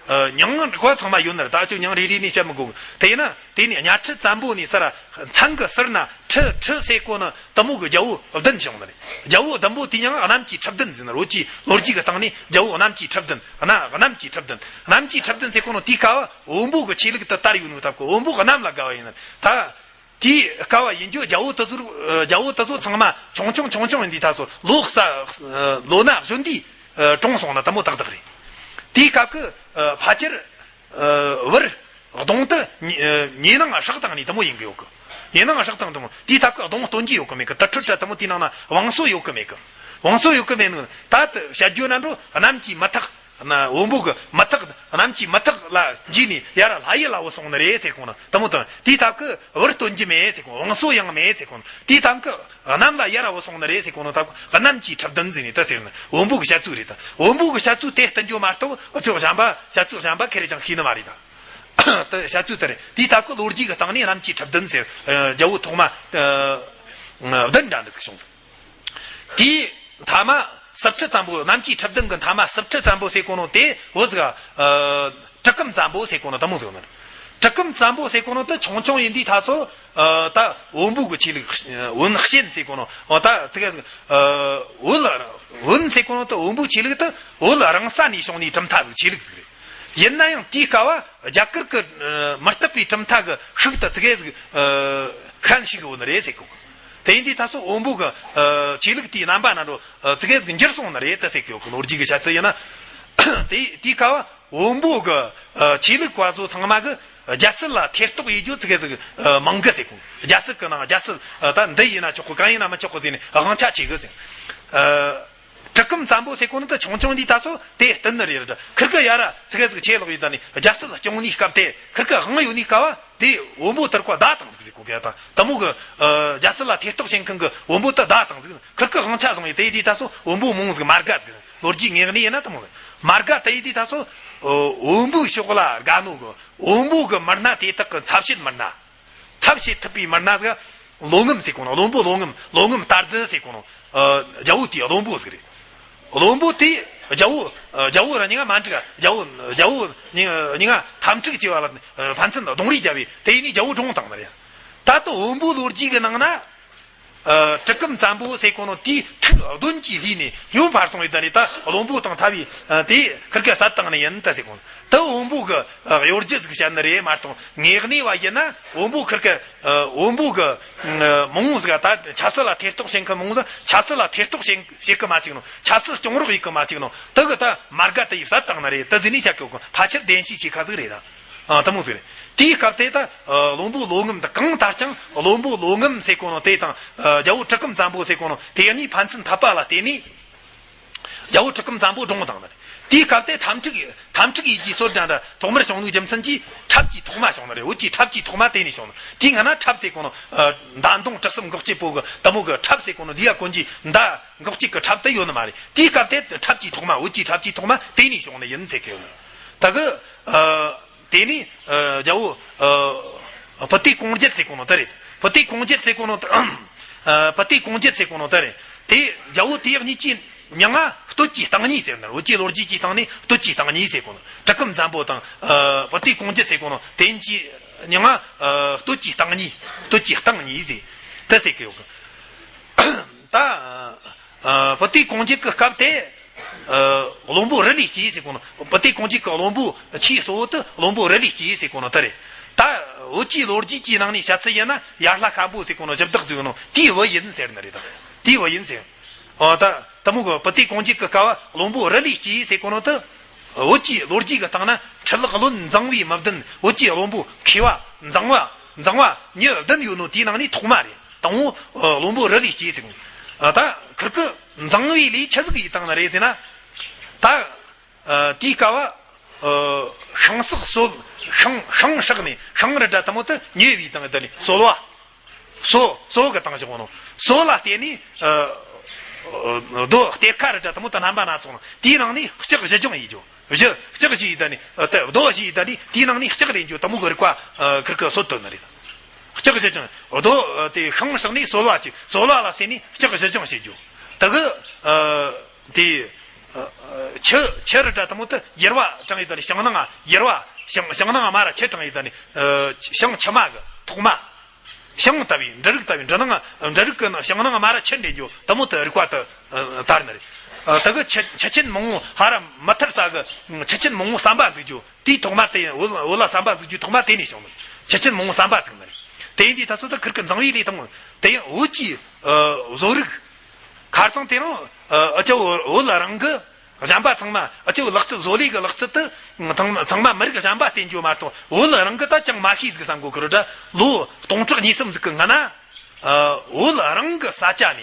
ཨ་མྱིང་བཀའ་ཚང་མ་ཡོད་ནི་རེད། ད་ཅོ་མྱིང་རེ་རེ་ནས་བཤད་མི་དགོས་གི། དེ་ཡིན་ན་དེ་ནས་གཉའ་ཁྲི་བཙན་པོ་ནས་ས་ར་མཚན་གི་ཟུར་ན་ཁྲི་ཁྲི་ཟེར་གོ་ནི་དེ་མོ་གི་རྒྱལ་བོ་བདུན་བྱུང་ནི་རེད། རྒྱལ་བོ་བདུན་པོ་དེ་མྱིང་གནམ་གྱི་ཁྲི་བདུན་ཟེར་ནི། བོད་ཀྱི་ལོ་རྒྱུས་གི་སྟེང་ནས་རྒྱལ་བོ་གནམ་གྱི་ཁྲི་བདུན། གནམ་གནམ་གྱི་ཁྲི་བདུན། གནམ་གྱི་ཁྲི་བདུན་ཟེར་གོ་ནོ་དེའི་སྐབས་བོན་པོ་གི་ཆོས་ལུགས་དེ་དར་ཡོད་ནོ་སྟབས་གི། བོན་པོ་གི་གནམ་ལ་དགའ་བ་ཡིན་ནི་རེད་ད། དེའི་སྐབས་ཡིན་རྒྱུ་རྒྱལ་བོ་དེ་ཚོ་རྒྱལ་བོ་དེ་ཚོ་ཚང་མ་ཆུང་ཆུང་ཆུང་ཆུང་ཡིན་དུས་ད་སོ་ལོ་གསར་ལོ་ན་གཞོན་དུས་གྲོངས་སོང་ན་དེ་མོ་ཏག་ཏག་རེད། དེའི་སྐབས་ཀྱི་ཕལ་ཆེར་བུར་གདོང་དེ་ཉེ་ནང་ཧྲག་བཏང་ནི་དེ་མོ་ཡིན་གི་ཡོད་གི། ཉེ་ནང་ཧྲག་བཏང་དེ་མོ། དེའི་སྐབས་ཀྱི་གདོང་སྟོན་རྒྱུ་ཡོད་གི་མེད་གི། དུར་ཁྲོད་དྲ་དེ་མོ་དེའི་ནང་ན་བང་སོ་ཡོད་གི་མེད་གི། བང་སོ་ཡོད་གི་མེད་ནི་ད་བཤད་རྒྱུ་ན་འགྲོ་གནམ་གྱི་མི་ཐག་ན་བོན་པོ་གི་མི་ཐག་གནམ་གྱི་མི་ཐག་ལ་འཇུས་ནས་ཡར་ལྷ་ཡུལ་ལ་བུད་སོང་ནི་རེད་ཟེར་གོ་ནོ་དེ་མོ་དང་། དེའི་སྟབས་ཀྱི་བུར་སྟོན་རྒྱུ་མེད་ཟེར་གོ། བང་སོ་ཡང་མེད་ཟེར་གོ་ནོ། དེའི་སྟབས་ཀྱི་གནམ་ལ་ཡར་བུད་སོང་ནི་རེད་ཟེར་གོ་ནོ་སྟབས་ཀྱི་གནམ་གྱི་ཁྲི་བདུན་ཟེར་ནས་ད་ཟེར་ནི་བོན་པོ་གི་བཤད་ཚུལ་རེད་ད། བོན་པོ་གི་བཤད་ཚུལ་དེ་བསྟུན་རྒྱུ་མ་གཏོགས་འུ་ཚོ་གཞན་པ་བཤད་ཚུལ་གཞན་པ་ཁེ་རེ་ཅང་ཤེས་ནི་མ་རེད་ད། དེ་བཤད་ཚུལ་དེ་རེད། དེའི་སྟབས་ཀྱི་ལོ་རྒྱུས་ཀྱི་སྟེང་ནས་གནམ་གྱི་ཁྲི་བདུན་ཟེར་རྒྱལ་བོ་ཐོག་མ་བདུན་འདྲ་འདི་ཟིག་བྱུང་ཟིག། དེའི་མཐའ་མ་སྲིབ་ཁྲི་བཙན་པོ། གནམ་གྱི་ཁྲི་བདུན་གྱི་མཐའ་མ་སྲིབ་ཁྲི་བཙན་པོ་ཟེར་གོ་ནོ་དེ་བོད་ཟིག་ཨ་གྲི་གུམ་བཙན་པོ་ཟེར་གོ་ནོ་དེ་མོ་ཟིག་ནི། གྲི་གུམ་བཙན་པོ་ཟེར་གོ་ནོ་དེ་ཆུང་ཆུང་ཡིན་དུས་ད་སོ་ཨ་ད་བོན་པོ་གི་ཆོས་ལུགས། བོན་ཞེན་ཟེར་གོ་ནོ། འོ་ད་ཙི་གེ་ཟིག་ཨ་བོད་བོན་ཟེར་གོ་ནོ་དེ་བོན་པོའི་ཆོས་ལུགས་དེ་བོད་རང་ས་ནས་བྱུང་ནི་གྲུབ་མཐའ་ཟིག་ཆོས་ལུགས་ཟིག་རེད། ཡིན་ན་ཡང་དེའི་སྐབས་བ་རྒྱ་གར་གི་མི་རྟག་པའི་གྲུབ་མཐའ་གི་ཤུགས་དེ་ཙི་གེ་ཟིག་ཨ་ཤན་ཞུགས་ཡོད་ནི་རེད་ཟེར་གོ་གི། དེ་ཡིན་དུས་ད་སོ་བོན་པོ་གི་ཨ་ཆོས་ལུགས་དེའི་རྣམ་པ་སྣ་འགྲོ་ཨ་ཙི་གེ་ཟིག་འགྱུར་སོང་ནི་རེད་ད་ཟེར་གི་ཡོད་གི། ལོ་རྒྱུས་གི་བཤད་ཚུལ་ཡིན་ན། དེ་དེའི་སྐབས་བ་བོན་པོ་གི་ཨ་ཆོས་ལུགས་པ་ཚོ་ཚང་མ་གི་རྒྱལ་སྲིད་ལ་ཐེ་གཏོགས་ཡེད་རྒྱུ་ཙི་གེ་ཟིག་ཨ་མང་གི་ཟེར་གོ། རྒྱལ་སྲིད་གི་ནང་རྒྱལ་སྲིད་ཨ་ད་འདི་ཡིན་ན་ཆོག་གི། གང་ཡིན་ན་མི་ཆོག་གི་ཟེར་ནས་དབང་ཆ་བྱེད་གི་ཟེར། ཨ་གྲི་གུམ་བཙན་པོ་ཟེར་གོ་ནི་ད་ཆུང་ཆུང་འདི་ད་སོ་དེ་བསྟུན་ནི་རེད་ད། ཁིར་གི་ཡ་ར་ཙི་གེ་ཟིག་ཆེ་ལོག་ཡིན་ད་ནི་རྒྱལ་སྲིད་སྐྱོང་ནི་སྐབས་དེ་ཁིར་གི་དབང་ཡོད་ནི་སྐབས་བ་དེ་བོན་པོ་དར་ཁ་བདའ་བཏང་ཟིག་ཟེར་གོ་གི། ད་དེ་མོ་གི་ཨ་རྒྱལ་སྲིད་ལ་ཐེ་གཏོགས་བྱེད་མཁན་གི་བོན་པོ་དེ་བདའ་བཏང་ཟིག། ཁིར་གི་དབང་ཆ་བཟུང་ཡི་དེ་དུས་ད་སོ་བོན་པོ་མང་ཟིག་མ་དགའ་ཟིག། ལོ་རྒྱུས་ངེས་གནས་ཡིན་ན་དེ་མོ་ཟིག་མ་དགའ། དེ་ཡི་དུས་ད་སོ་ཨ་བོན་པོའི་ཕྱོགས་ལ་དགའ་ནོ་གི་བོན་པོ་གི་མི་སྣ་དེ་དག་གི་ཚབ་བྱེད་མི་སྣ། ཚབ་བྱེད་ཐུབ་པའི་མི་སྣ་ཟིག་ ལོ་ངམ་ཟེར་གོ་ནོ། བློན་པོ་ལོ་ངམ། ལོ་ངམ་སྟག་རྫི་ཟེར་གོ་ནོ། ཨ། རྒྱལ་པོ་དེའི་བློན་པོ་ཟིག་རེད། བློན་པོ་དེ་རྒྱལ་པོ། ཨ། རྒྱལ་པོ་ར་མྱིང་ང་མ་འགྲིག་རྒྱལ་པོ། རྒྱལ་པོ་མྱིང་མྱིང་ང་ཐམ་ཕྲུག་ཅེས་པ་ལ། ཨ། ཕན་ཚུན་རྡུང་རེས་བརྒྱབ་པས་དེ་ཡིན་ནས་རྒྱལ་པོ་བཀྲོངས་བཏང་ནི་རེད། ད་ལྟ་བོན་པོ་ལོ་རྒྱུས་ཀྱི་ནང་ན། ཨ། གྲི་གུམ་བཙན་པོ་ཟེར་གོ་ནོ་དེའི་ཐུགས་གདོན་གྱིས་བསླུས་ནས་སྨྱོན་ཕར་སོང་བའི་ད་ནི་ད་བློན་པོ་དང་འཐབ་པའི། ཨ། དེ་ཁིར་ག་བསད་བཏང་ནི་ཡིན་ད་ཟེར་གོ་ནོ། ད་བོན་པོ་གི། ཨ། གཡོ་སྒྱུ་ཟིག་བཤད་ནི་རེད་མ་གཏོགས། དངོས་གནས་བ་ཡིན་ན་བོན་པོ་ཁིར་གི། ཨ། བོན་པོ་གི། ཨ། མང་བོ་ཟིག་ད་ཆབ་སྲིད་ལ་ཐེ་གཏོགས་བྱེད་མཁན་མང་བོ་ཟིག་ཆབ་སྲིད་ལ་ཐེ་གཏོགས་བྱེད་བྱེད་གི་མ་བཅུག་ནོ། ཆབ་སྲིད་སྐྱོང་རོགས་ཡེད་གི་མ་བཅུག་ནོ། དེ་གི་ད་མ་དགའ་དེ་ཡིས་བསད་བཏང་ནི་རེད། ད་དེ་ནས་བཤད་གི་གོ། ཕལ་ཆེར་བདེན་བཤད་བྱེད་ཁ་ཟིག་རེད་ད། ཨ། དེ་མོ་ཟིག་རེད། དེའི་སྐབས་དེ་ད། ཨ། བློན་པོ་ལོ་ངམ་དང་གང་ལྟར་ཀྱང་བློན་པོ་ལོ་ངམ་ཟེར་གོ་ནོ་དེ་དང་། ཨ། རྒྱལ་པོ་གྲི་གུམ་བཙན་པོ་ཟེར་གོ་ནོ་དེ་གཉིས་ཕན་ཚུན་འཐབ་པ་ལ་བརྟེན་ནས། རྒྱལ་པོ་གྲི་གུམ་བཙན་པོ་བཀྲོངས་བཏང་ནི་རེད། དེའི་སྐབས་དེ་ཐམ་ཕྲུག་ཐམ་ཕྲུག་ཡིད་ཀྱི་སྲོལ་འདྲ་འདྲ་ཐོག་མར་བྱུང་ནོ་རྒྱུ་མཚན་གྱིས་འཁྲབ་ཀྱི་ཐོག་མ་བྱུང་ནི་རེད། བོད་ཀྱི་འཁྲབ་ཀྱི་ཐོག་མ་དེ་ནས་བྱུང་ནི། དེའི་སྔ་ན་འཁྲབ་ཟེར་གོ་ནོ། ཨ། མདའ་མདུང་གྲི་གུམ་འགོག་བྱེད་པོ་གི་དེ་མོ་གི་འཁྲབ་ཟེར་གོ་ནོ་ལི་ཡ་གོན་གྱི་མདའ་འགོག་བྱེད་གི་འཁྲབ་དེ་ཡོད་ནི་མ་རེད། དེའི་སྐབས་དེ་འཁྲབ་ཀྱི་ཐོག་མ། བོད་ཀྱི་འཁྲབ་ཀྱི་ཐོག་མ་དེ་ནས་བྱུང་ནི་ཡིན་ཟེར་གི་ཡོད་ནི། ད་གི། ཨ། དེ་ནས། ཨ། རྒྱལ་པོ། ཨ། བུ་དེ་གོང་རྒྱལ་ཟེར་གོ་ནོ་དེ་རེད། བུ་དེ་གོང་རྒྱལ་ཟེར་གོ་ནོ་དེ། ཨ། བུ་དེ་གོང་རྒྱལ་ཟེར་གོ་ནོ་དེ་རེད། དེ་རྒྱལ་པོ་དེ་གཉིས་ཀྱི་མྱིང་ང་སྟོད་ཀྱི་སྟེང་གཉིས་ཟེར་ནི། བོད་ཀྱི་ལོ་རྒྱུས་ཀྱི་སྟེང་ནས་སྟོད་ཀྱི་སྟེང་གཉིས་ཟེར་གོ་ནོ། གྲི་གུམ་བཙན་པོ་དང་། ཨ། བུ་དེ་གོང་རྒྱལ་ཟེར་གོ་ནོ་དེ་གཉིས་ཀྱི་མྱིང་ང་། ཨ། སྟོད་ཀྱི་སྟེང་གཉིས། སྟོད་ཀྱི་སྟེང་གཉིས་ཟེར། དེ་ཟེར་གི་ཡོད་གི། ད། ཨ། བུ་དེ་གོང་རྒྱལ་གི་སྐབས་དེ། ཨ། བློན་པོ་རུ་ལས་སྐྱེས་ཟེར་གོ་ནོ། བུ་དེ་གོང་རྒྱལ་གི་བློན་པོ་ཆེས་གཙོ་བོ་དེ་བློན་པོ་རུ་ལས་སྐྱེས་ཟེར་གོ་ནོ་དེ་རེད། ད་བོད་ཀྱི་ལོ་རྒྱུས་ཀྱི་ནང་ནས་བཤད་ཚུལ་ཡིན་ན། ཡར་ལྷ་ཤམ་པོ་ཟེར་གོ་ནོ་གཞི་བདག་ཟེར་གོ་ནོ་དེའི་བུ་ཡིན་ཟེར་ནི་རེད་ད། དེའི་བུ་ཡིན་ཟེར། ཨོ། ད་དེ་མོ་གི་བུ་དེ་གོང་རྒྱལ་གི་སྐབས་བློན་པོ་རུ་ལས་སྐྱེས་ཟེར་གོ་ནོ་དེ། བོད་ཀྱི་ལོ་རྒྱུས་ཀྱི་སྟེང་ན་འཕྲུལ་ལས་བློན་མཛངས་པའི་མི་བདུན། བོད་ཀྱི་བློན་པོ་མཁས་པ་མཛངས་པ་མཛངས་པ་མྱི་བདུན་ཡོད་ནོ་དེའི་ནང་ནས་ཐོག་མ་རེད། དང་པོ། ཨ། བློན་པོ་རུ་ལས་སྐྱེས་ཟེར་གོ། ཨ། ད་ཁིར་གི་མཛངས་པའི་ལས་ཆི་ཟིག་ཡེད་བཏང་ནི་རེད་ཟེར་ན། ད། ཨ། དེའི་སྐབས། ཨ། ཤིང་སྲེག་སྲོལ། ཤིང་ཤིང་སྲེག་ནས་ཤིང་རི་འདྲ་དེ་མོ་དེ་ཉོས་པའི་སྟེང་དེ་ནས་སོལ་བ། སོལ་སོལ་གི་བཏང་བཞག་གོ་ནོ། སོལ་ལ་བརྟེན་ནས། ཨ། རྡོ་གཏེར་ཁ་རི་འདྲ་དེ་མོ་དེ་རྣམ་པ་སྣ་ཚོགས་ནང་དེའི་ནང་ནས་ལྕགས་བཞི་སྦྱོང་ཡེད་རྒྱུ། བཞི་ལྕགས་བཞི་ཡེད་ད་ནི། ཨ། དེ་རྡོ་བཞི་ཡེད་ད་ནི་དེའི་ནང་ནས་ལྕགས་ལེན་རྒྱུ་དེ་མོ་གི་རིག་པ། ཨ། ཁིར་གི་སོལ་བཏོན་ནི་རེད། ལྕགས་བཞི་སྦྱོང་། རྡོ། ཨ། དེ་ཤིང་སྲེག་ནས་སོལ་བ་བྱས། སོལ་བ་ལ་བརྟེན་ནས་ལྕགས་བཞི་སྦྱོང་བྱེད་རྒྱུ། དེ་གི། ཨ། དེ། ཨ། ཨ། ཆུ་ཆུ་རི་འདྲ་དེ་མོ་དེ་ཡུར་བ་དྲངས་ཡེད་ད་ནི་ཞིང་ནང་ང་ཡུར་བ། ཞིང་ཞིང་ནང་ང་མར་ར་ཆུ་དྲངས་ཡེད་ད་ནི། ཨ། ཞིང་ཕྱི་མ་གི་ཐོག་མ། ཞིང་ལྟ་བུའི། འབྲུ་རིགས་ལྟ་བུའི། འབྲུ་ནང་འབྲུ་རིགས་ཀྱི་ནང་ཞིང་ནང་མར་ཆུ་འདྲེན་རྒྱུ་དེ་མོ་དེ་རིག་པ་དེ་དར་ནི་རེད། དེ་གི་ཆུ་ཆུ་ཆེན་མང་བོ་ཧ་ར་མི་ཐར་ས་གི་ཆུ་ཆེན་མང་བོ་ཟམ་པ་འཛུགས་རྒྱུ་དེའི་ཐོག་མ་དེ། བོད་བོད་ལ་ཟམ་པ་འཛུགས་རྒྱུའི་ཐོག་མ་དེ་ནས་བྱུང་ནི། ཆུ་ཆེན་མང་བོ་ཟམ་པ་བཙུགས་ནི་རེད། དེ་ཡིན་དུས་ད་སོ་ད་ཁིར་གི་མཛངས་པའི་ལས་དེ་མོ། དེ་ཡང་བོད་ཀྱི་བཟོ་རིག་ཁ་སང་དེ་རིང་ཨ་ཅོ་བོད་རང་གི་གཞན་པ་ཚང་མ། ཨ་ཅོ་ལག་རྩལ་བཟོ་ལས་གི་ལག་རྩལ་དེ་ཚང་མ་མི་རིགས་གཞན་པ་བསྟེན་རྒྱུ་མ་གཏོགས་བོད་རང་གི་ད་ཅང་མ་ཤེས་ཟིག་བསམ་གོ་གི་རེད་ད། ལོ་སྟོང་ཕྲག་གཉིས་གསུམ་ཟིག་གི་སྔ་ན། ཨ། བོད་རང་གི་ས་ཆ་ནས།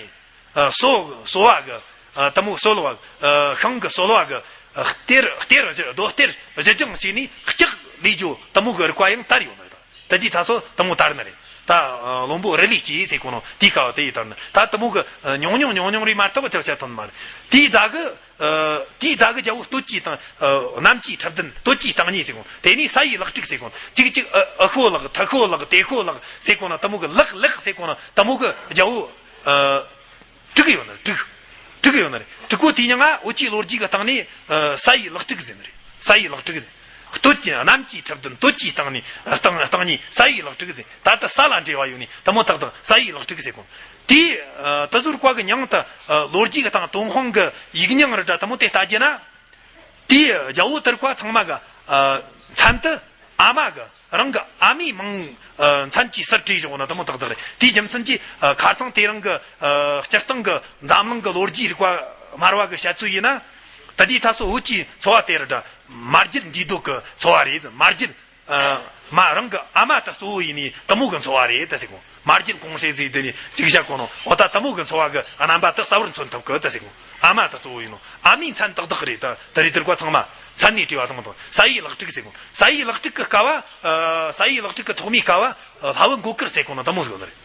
ཨ། སོ་སོ་བ་གི། ཨ། དེ་མོ་སོལ་བ། ཨ། ཤིང་གི་སོལ་བ་གི། ཨ། གཏེར་གཏེར་བཞི། རྡོ་གཏེར་བཞི་སྦྱོང་བྱས་ནས་ལྕགས་ལས་རྒྱུ་དེ་མོ་གི་རིག་པ་ཡང་དར་ཡོད་ནི་རེད་ད། ད་དེ་ད་སོ་དེ་མོ་དར་ནི་རེད་ད། ཨ། བློན་པོ་རུ་ལས་སྐྱེས་ཟེར་གོ་ནོ་དེའི་སྐབས་དེ་ཡི་དར་ནི་ད། དེ་མོ་གི་ཨ་ཉུང་ཉུང་ཉུང་ཉུང་རེད་མ་གཏོགས་ཅག་བྱ་ཐོན་མ་རེད། དེའི་རྗེས་གི། ཨ། དེའི་རྗེས་གི་རྒྱལ་པོ་སྟོད་ཀྱི་སྟེང་། ཨ། གནམ་གྱི་ཁྲི་བདུན། སྟོད་ཀྱི་སྟེང་གཉིས་ཟེར་གོ་ནོ། དེ་ནས་ས་ཡི་ལེགས་དྲུག་ཟེར་གོ་ནོ། གཅིག་གཅིག་ཨ། ཨ་ཤོ་ལེགས། ཐི་ཤོ་ལེགས། ཏེ་ཤོ་ལེགས་ཟེར་གོ་ནོ། དེ་མོ་གི་ལེགས་ལེགས་ཟེར་གོ་ནོ། དེ་མོ་གི་རྒྱལ་པོ། ཨ། དྲུག་ཡོད་ནི་རེད། དྲུག་དྲུག་ཡོད་ནི་རེད། དྲུག་པོ་དེའི་མྱིང་ང་བོད་ཀྱི་ལོ་རྒྱུས་ཀྱི་སྟེང་ནས། ཨ། ས་ཡི་ལེགས་དྲུག་ཟེར་ནི་རེད། ས་ཡི་ལེགས་དྲུག་ཟེར། སྟོད་ཀྱི་གནམ་གྱི་ཁྲི་བདུན། སྟོད་ཀྱི་སྟེང་ནས། ཨ། སྟེང་སྟེང་གཉིས། ས་ཡི་ལེགས་དྲུག་ཟེར། ད་ལྟ་ས་ལ་འབྲེལ་བ་ཡོད་ནི་དེ་མོ་ཏག་ཏག་ས་ཡི་ལེགས་དྲུག་ཟེར་གོ། དེའི། ཨ། དེ་ཟུར་བཀའ་གི་མྱིང་དེ། ཨ། ལོ་རྒྱུས་ཀྱི་སྟེང་ཏུན་ཧོང་གི་ཡིག་རྙིང་རེད་དྲ་དེ་མོ་དེ་ལྟ་རྒྱུ་ན། དེའི་རྒྱལ་པོ་དེར་བཀའ་ཚང་མ་གི། ཨ། མཚན་དེ་ཨ་མ་གི། རང་གི་ཨ་མའི་མིང་། ཨ། མཚན་གྱིས་ཟུར་བྲིས་བཞག་ནོ་དེ་མོ་ཏག་ཏག་རེད། དེའི་རྒྱུ་མཚན་གྱིས། ཨ། ཁ་སང་དེ་རིང་གི། ཨ། སྤྱིར་བཏང་གི་འཛམ་གླིང་གི་ལོ་རྒྱུས་རིག་པ་སྨྲ་བ་གི་བཤད་ཚུལ་ཡིན་ན། ད་དེའི་ད་སོ་བོད་ཀྱི་འཚོ་བ་དེ་རེད་དྲ། མ་རྒྱུད་འདུས་སྡོད་གི་འཚོ་བ་རེད། མ་རྒྱུད། ཨ། མ་རང་གི་ཨ་མ་དེ་གཙོ་བོ་ཡིན་ནི་དེ་མོ་གི་འཚོ་བ་རེད་ད་ཟེར་གོ། མ་རྒྱུད་གོང་ཧྲེ་ཟེར་དེ་ནི་ཅིག་བཞག་གོ་ནོ། འོ་ད་དེ་མོ་གི་འཚོ་བ་གི་རྣམ་པ་དེ་གསལ་བོར་མཚོན་ཐུབ་གི་ད་ཟེར་གོ། ཨ་མ་དེ་གཙོ་བོ་ཡིན་ནོ། ཨ་མའི་མཚན་ཏག་ཏག་རེད་ད། དེ་རེད། དེར་བཀའ་ཚང་མ་མཚན་ནས་བྲིས་པ་དེ་མོ་དང་། ས་ཡི་ལེགས་དྲུག་ཟེར་གོ། ས་ཡི་ལེགས་དྲུག་གི་སྐབས། ཨ། ས་ཡི་ལེགས་དྲུག་གི་ཐོག་མའི་སྐབས། ཨ། ལྷ་བུ་མགོ་དཀར་ཟེར་གོ་ནོ་དེ་མོ་ཟེར་གོ་ནི་རེད།